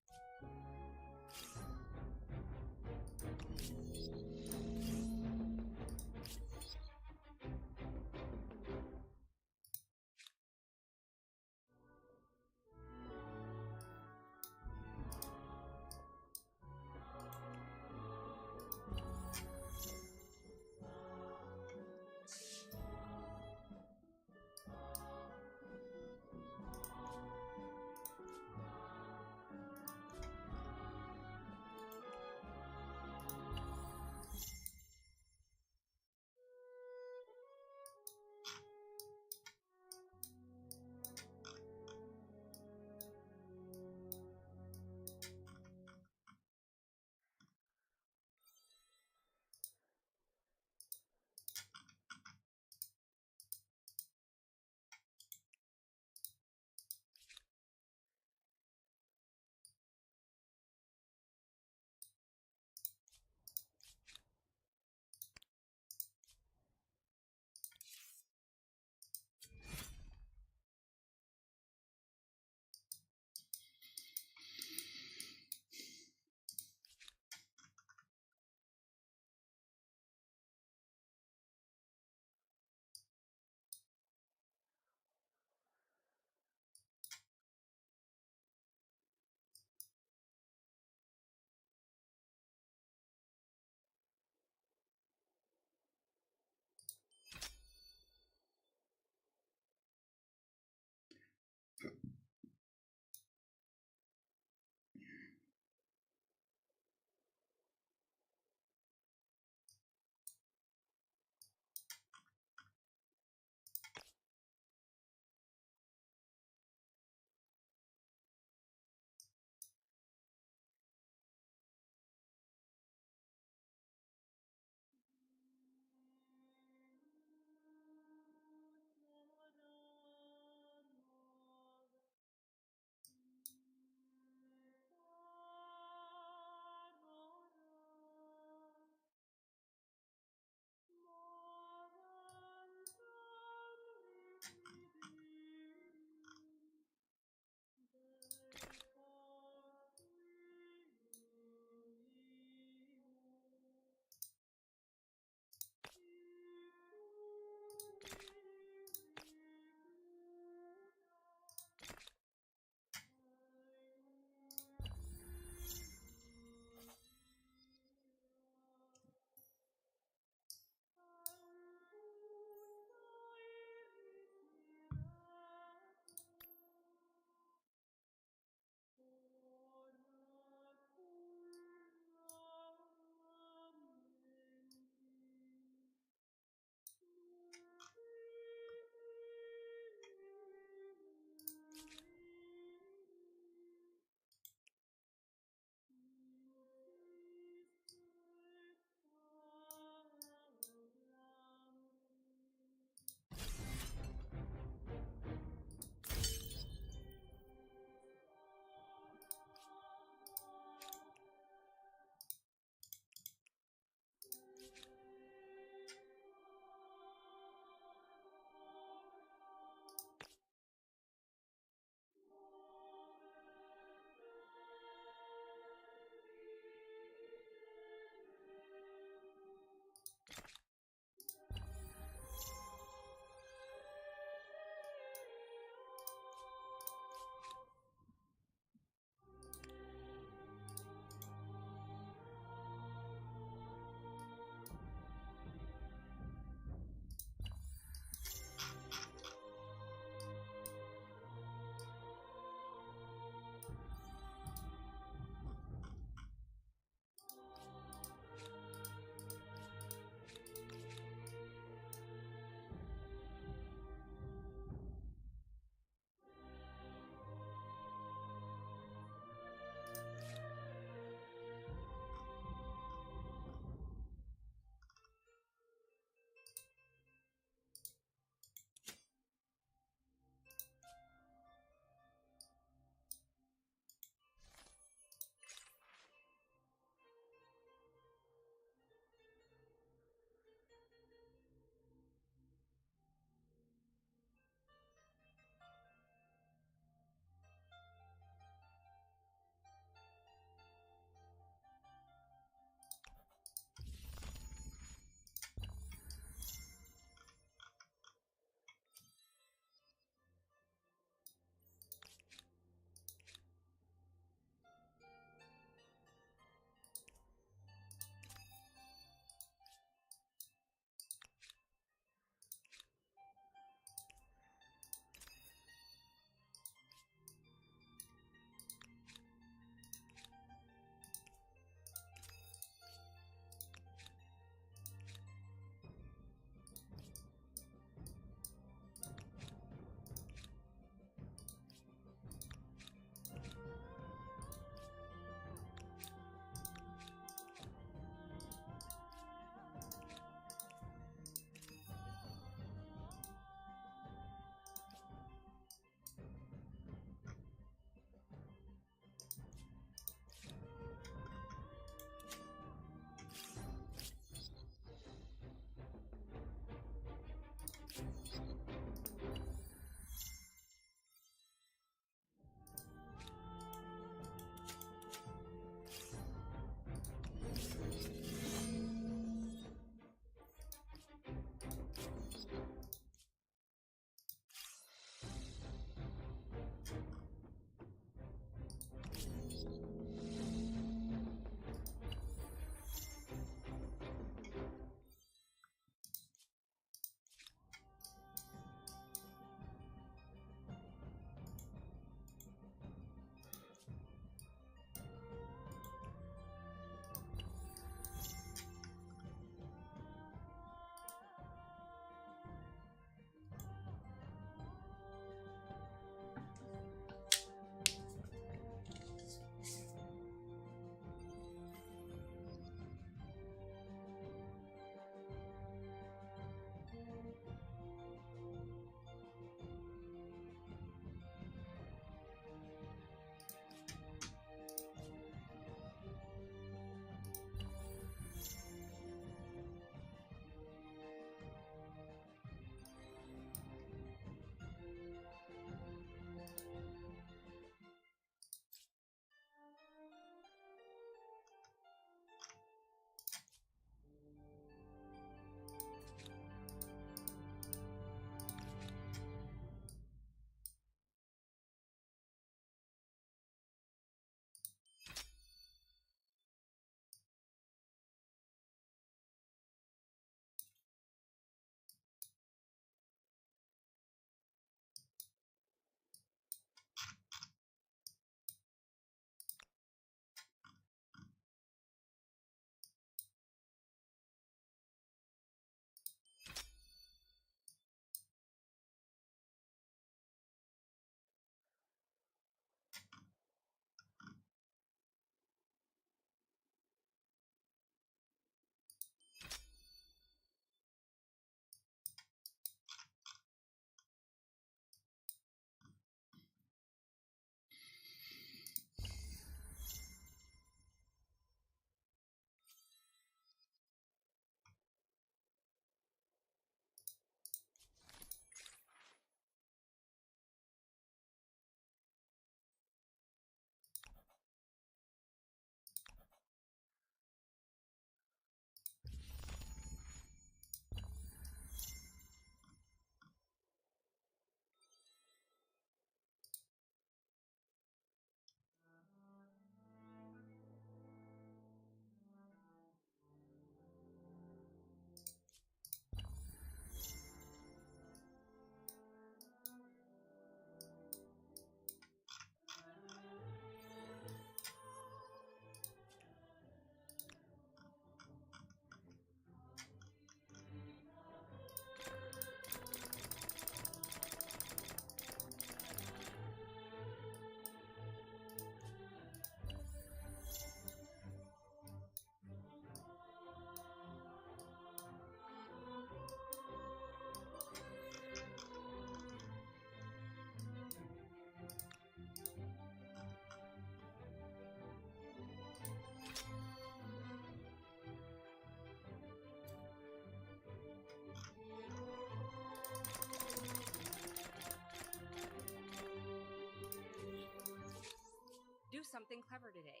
something clever today.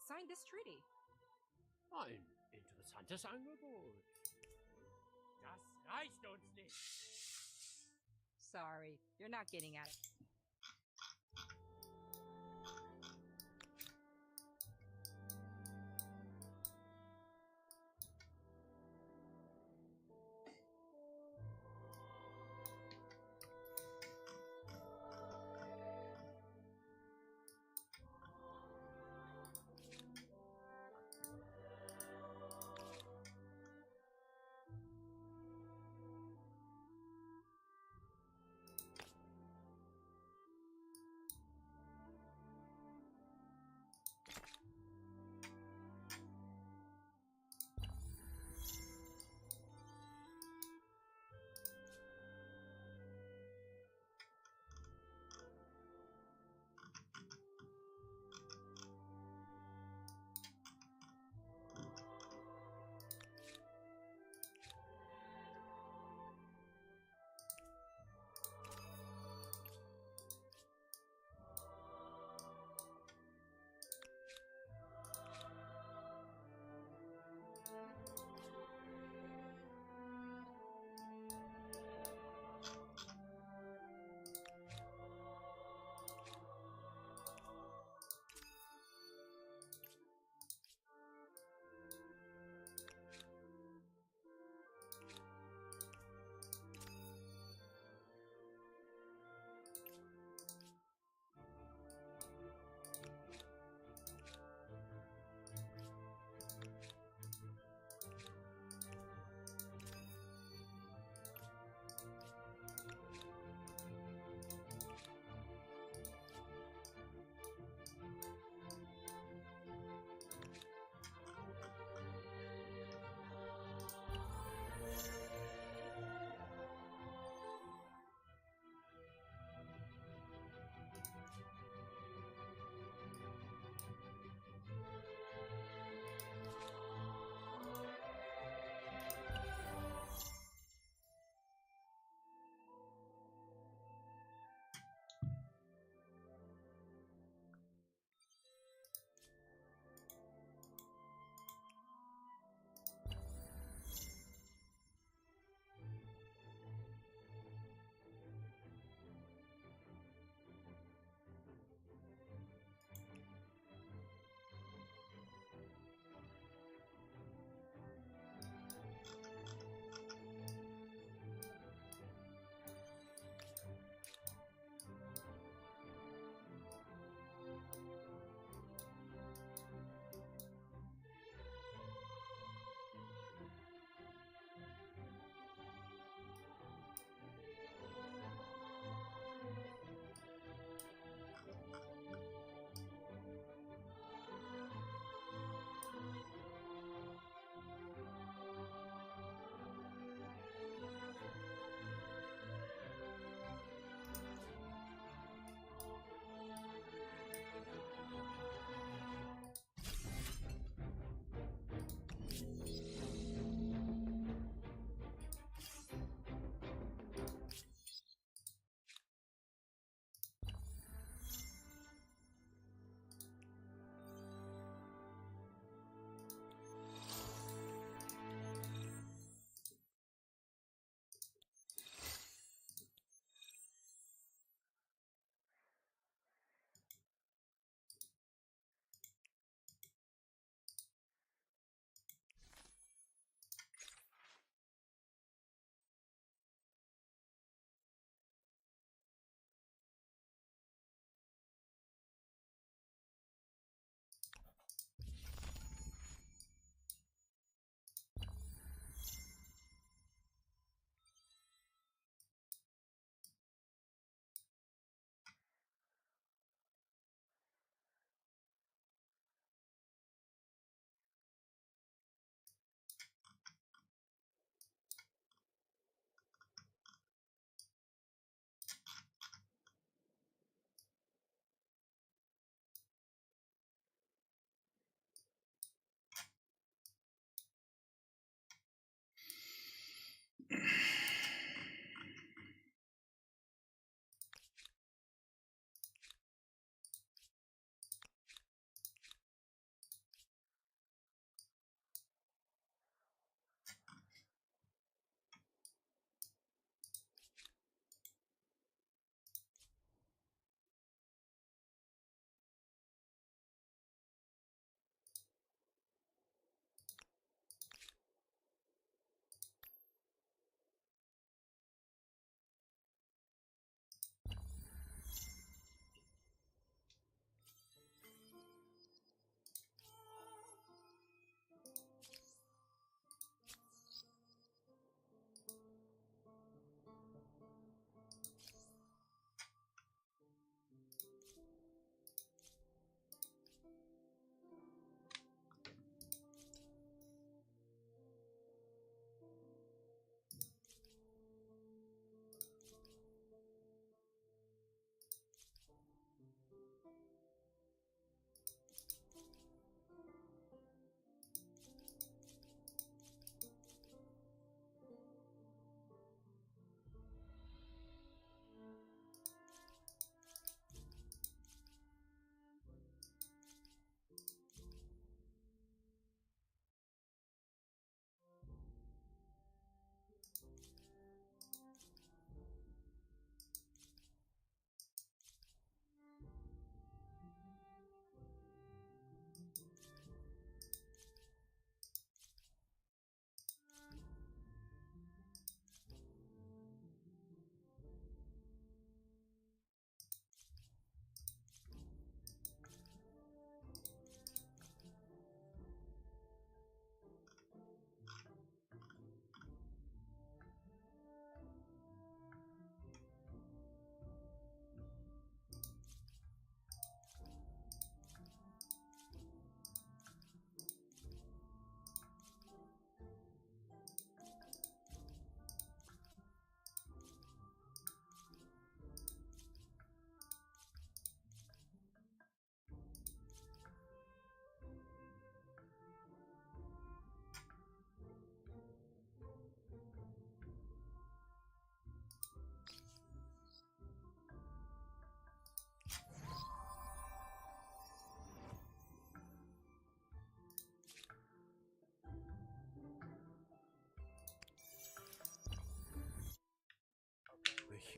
Sign this treaty. Ein interessantes Angebot. Das reicht uns nicht. Sorry, you're not getting at it.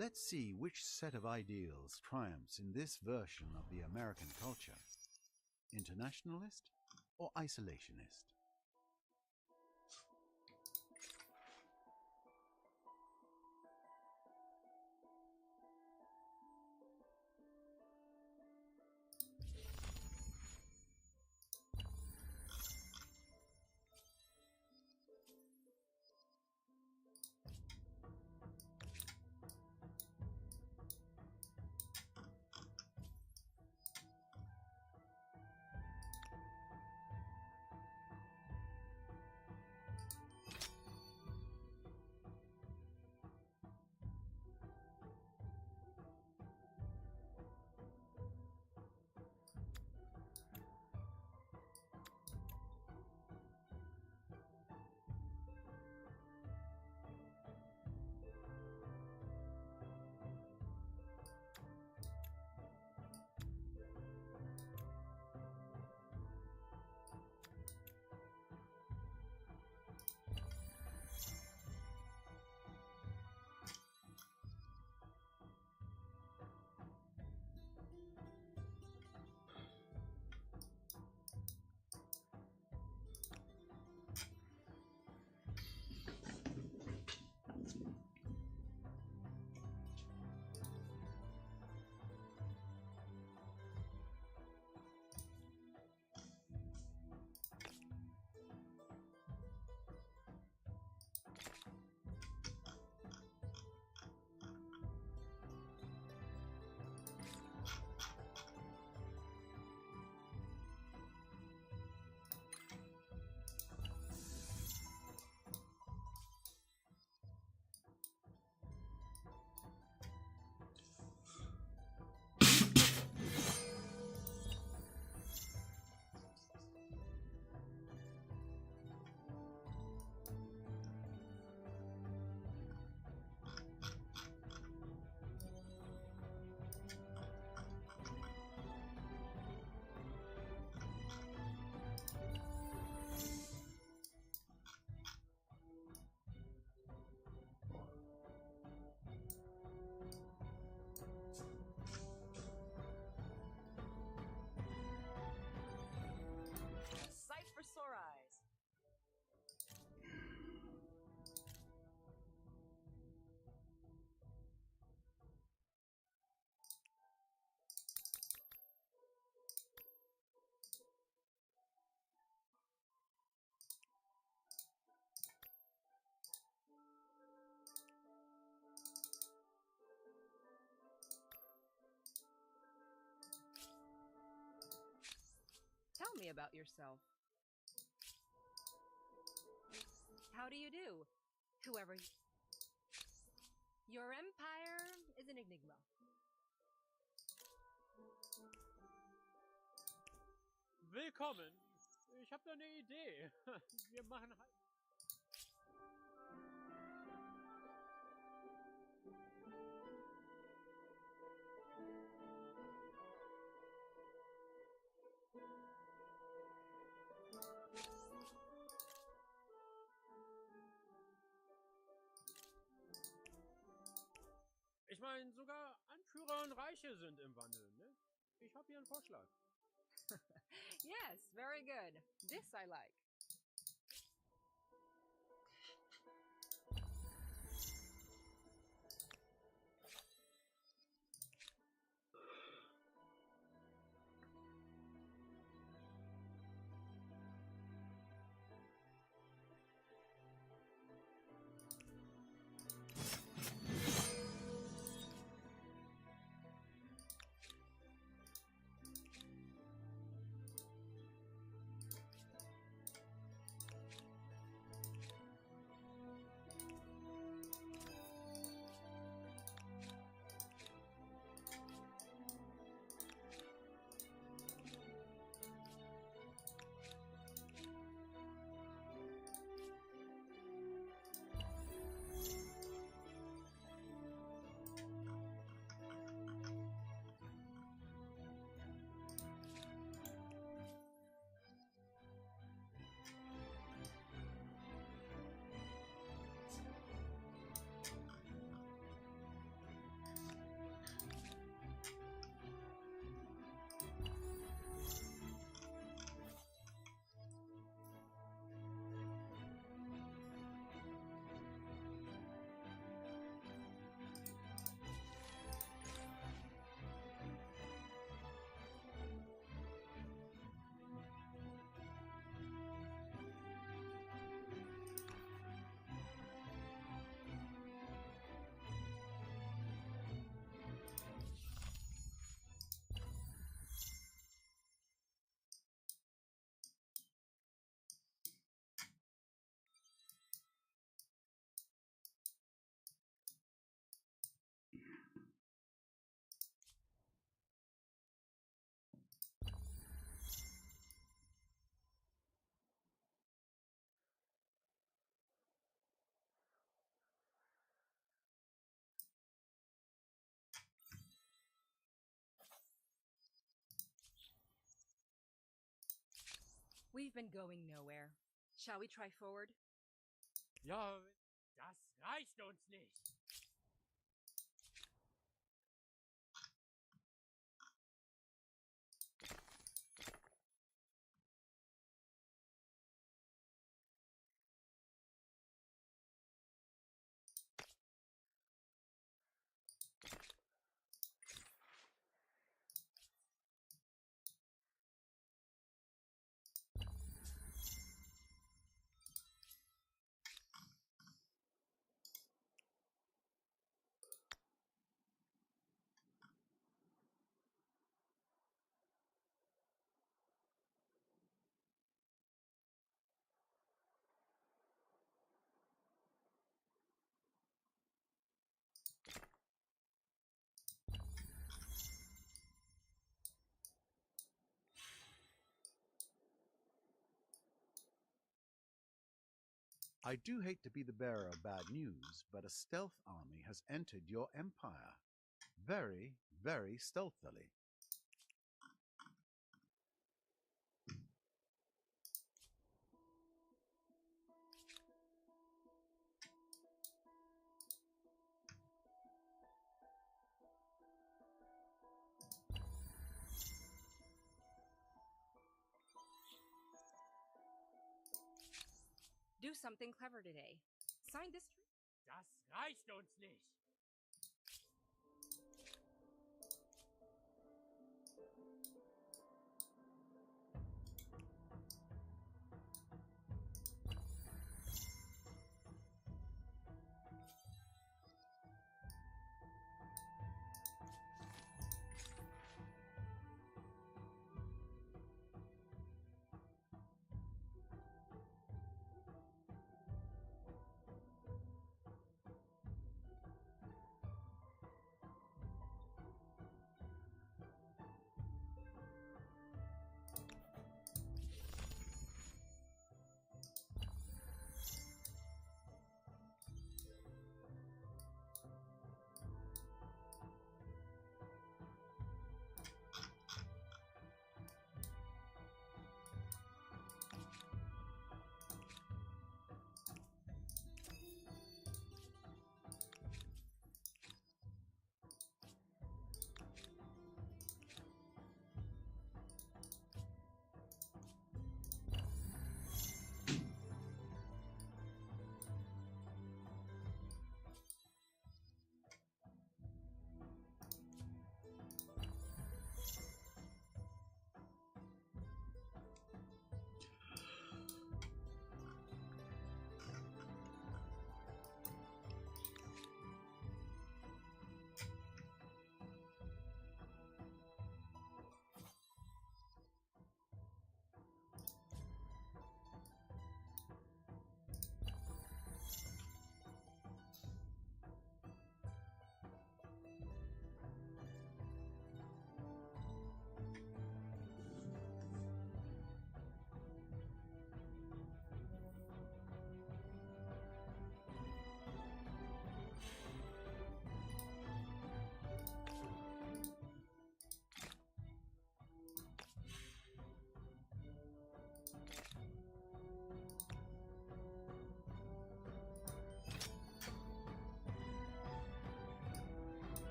Let's see which set of ideals triumphs in this version of the American culture. Internationalist or isolationist? Sight for sore eyes. Tell me about yourself. How do you do? Whoever you... Your empire is an enigma. Willkommen. Ich habe da eine Idee. Wir machen halt... Ich meine, sogar Anführer und Reiche sind im Wandel, ne? Ich habe hier einen Vorschlag. Yes, very good. This I like. We've been going nowhere. Shall we try forward? Ja, das reicht uns nicht. I do hate to be the bearer of bad news, but a stealth army has entered your empire. Very, very stealthily. Do something clever today. Sign this. Das reicht uns nicht.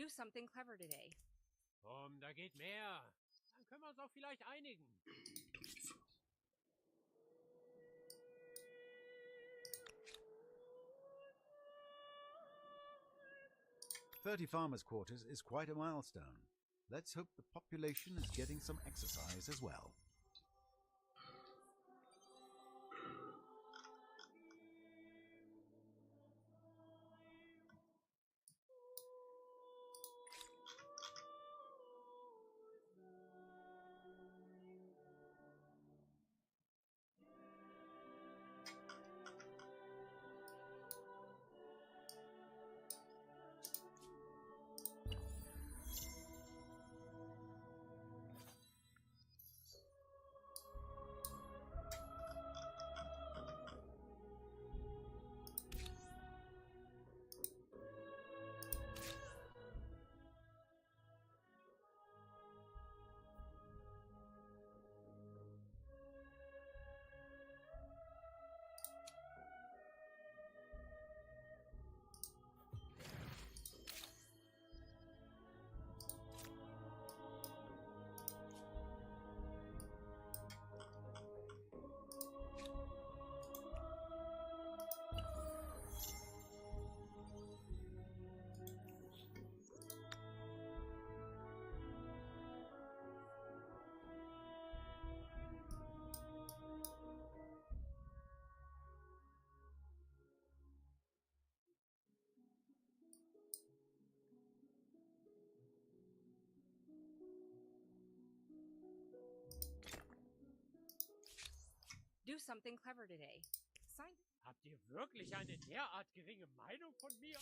Do something clever today. Da geht mehr. Dann können wir uns auch vielleicht einigen. 30 farmers' quarters is quite a milestone. Let's hope the population is getting some exercise as well. Do something clever today. Sign. Habt ihr wirklich eine derart geringe Meinung von mir?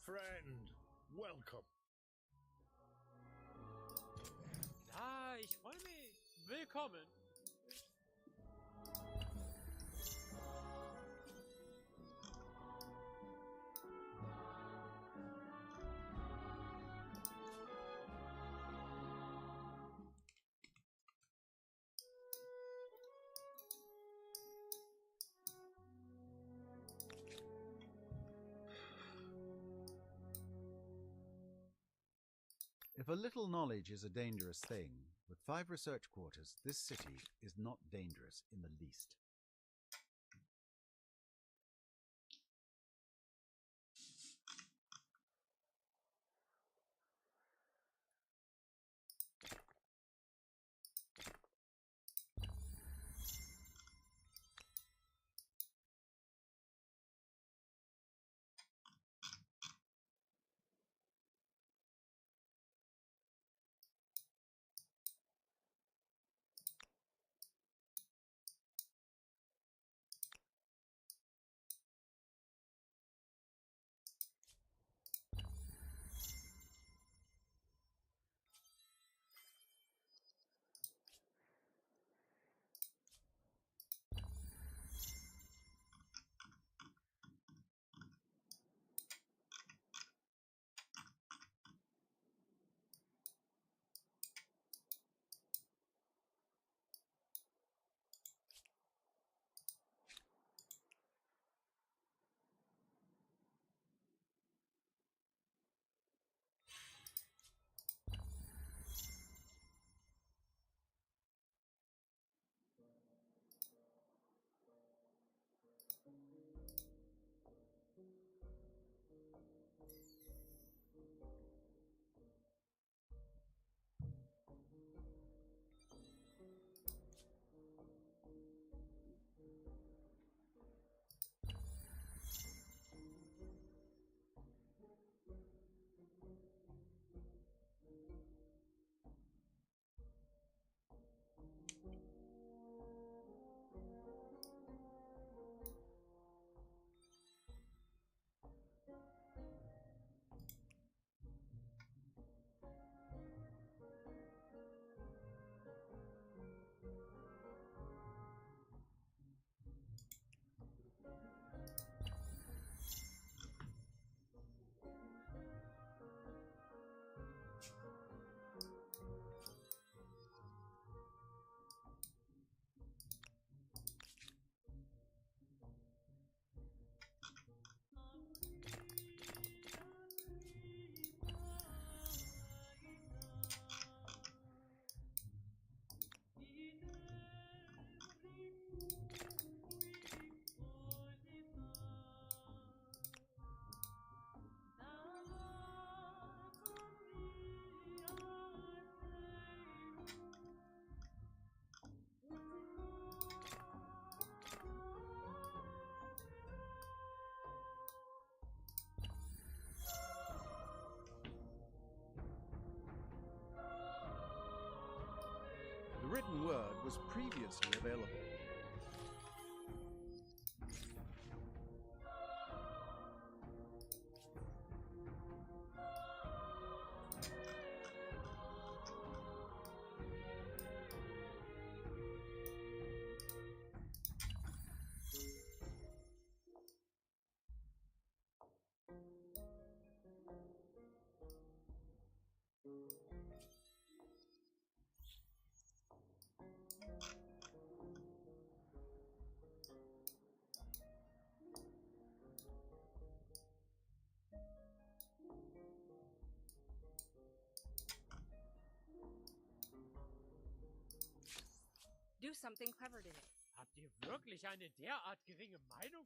Friend, welcome. Ja, ich freue mich. Willkommen. If a little knowledge is a dangerous thing, with 5 research quarters, this city is not dangerous in the least. word was previously available. Do something clever today. Habt ihr wirklich eine derart geringe Meinung?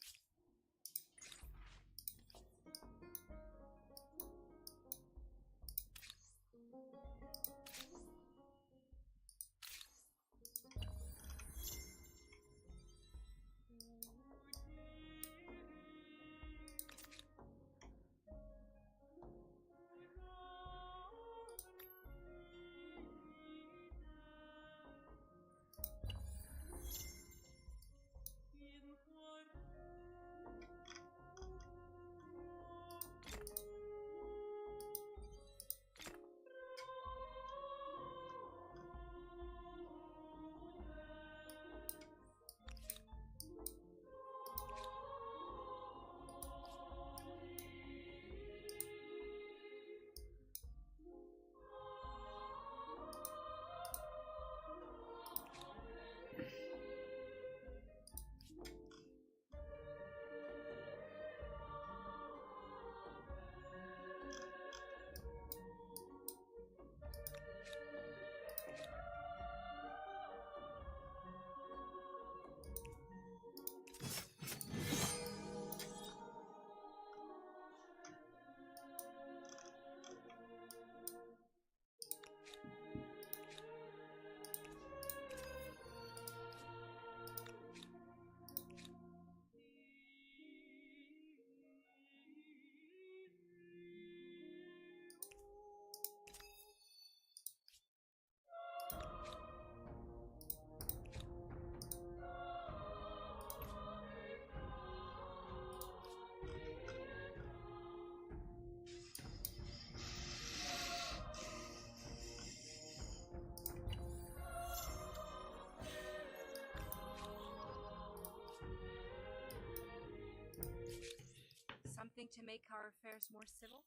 Something to make our affairs more civil?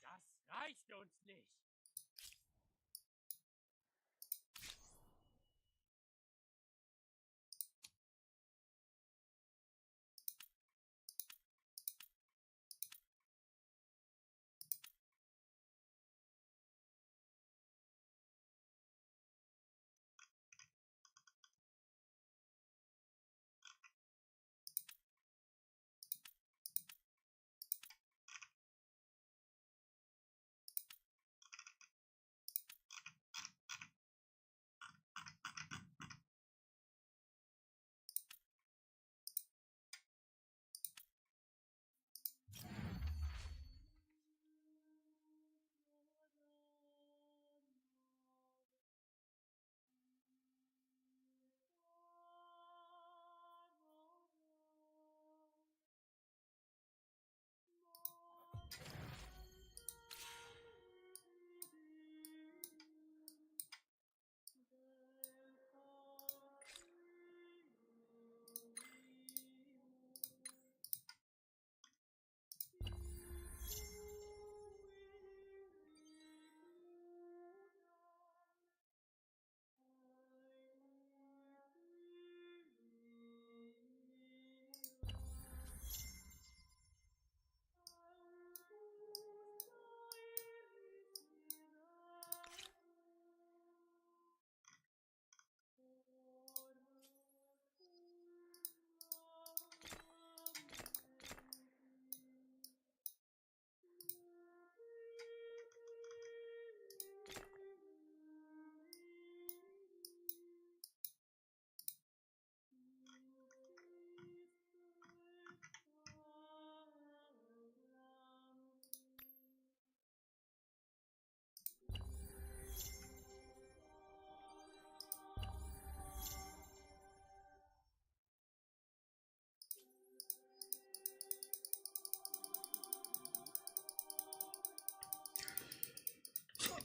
Das reicht uns nicht.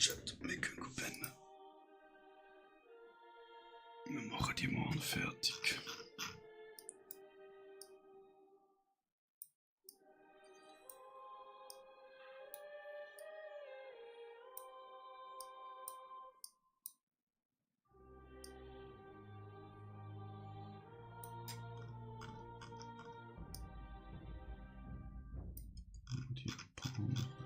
Chat, wir können pennen. Wir machen die morgen fertig. Die Paare.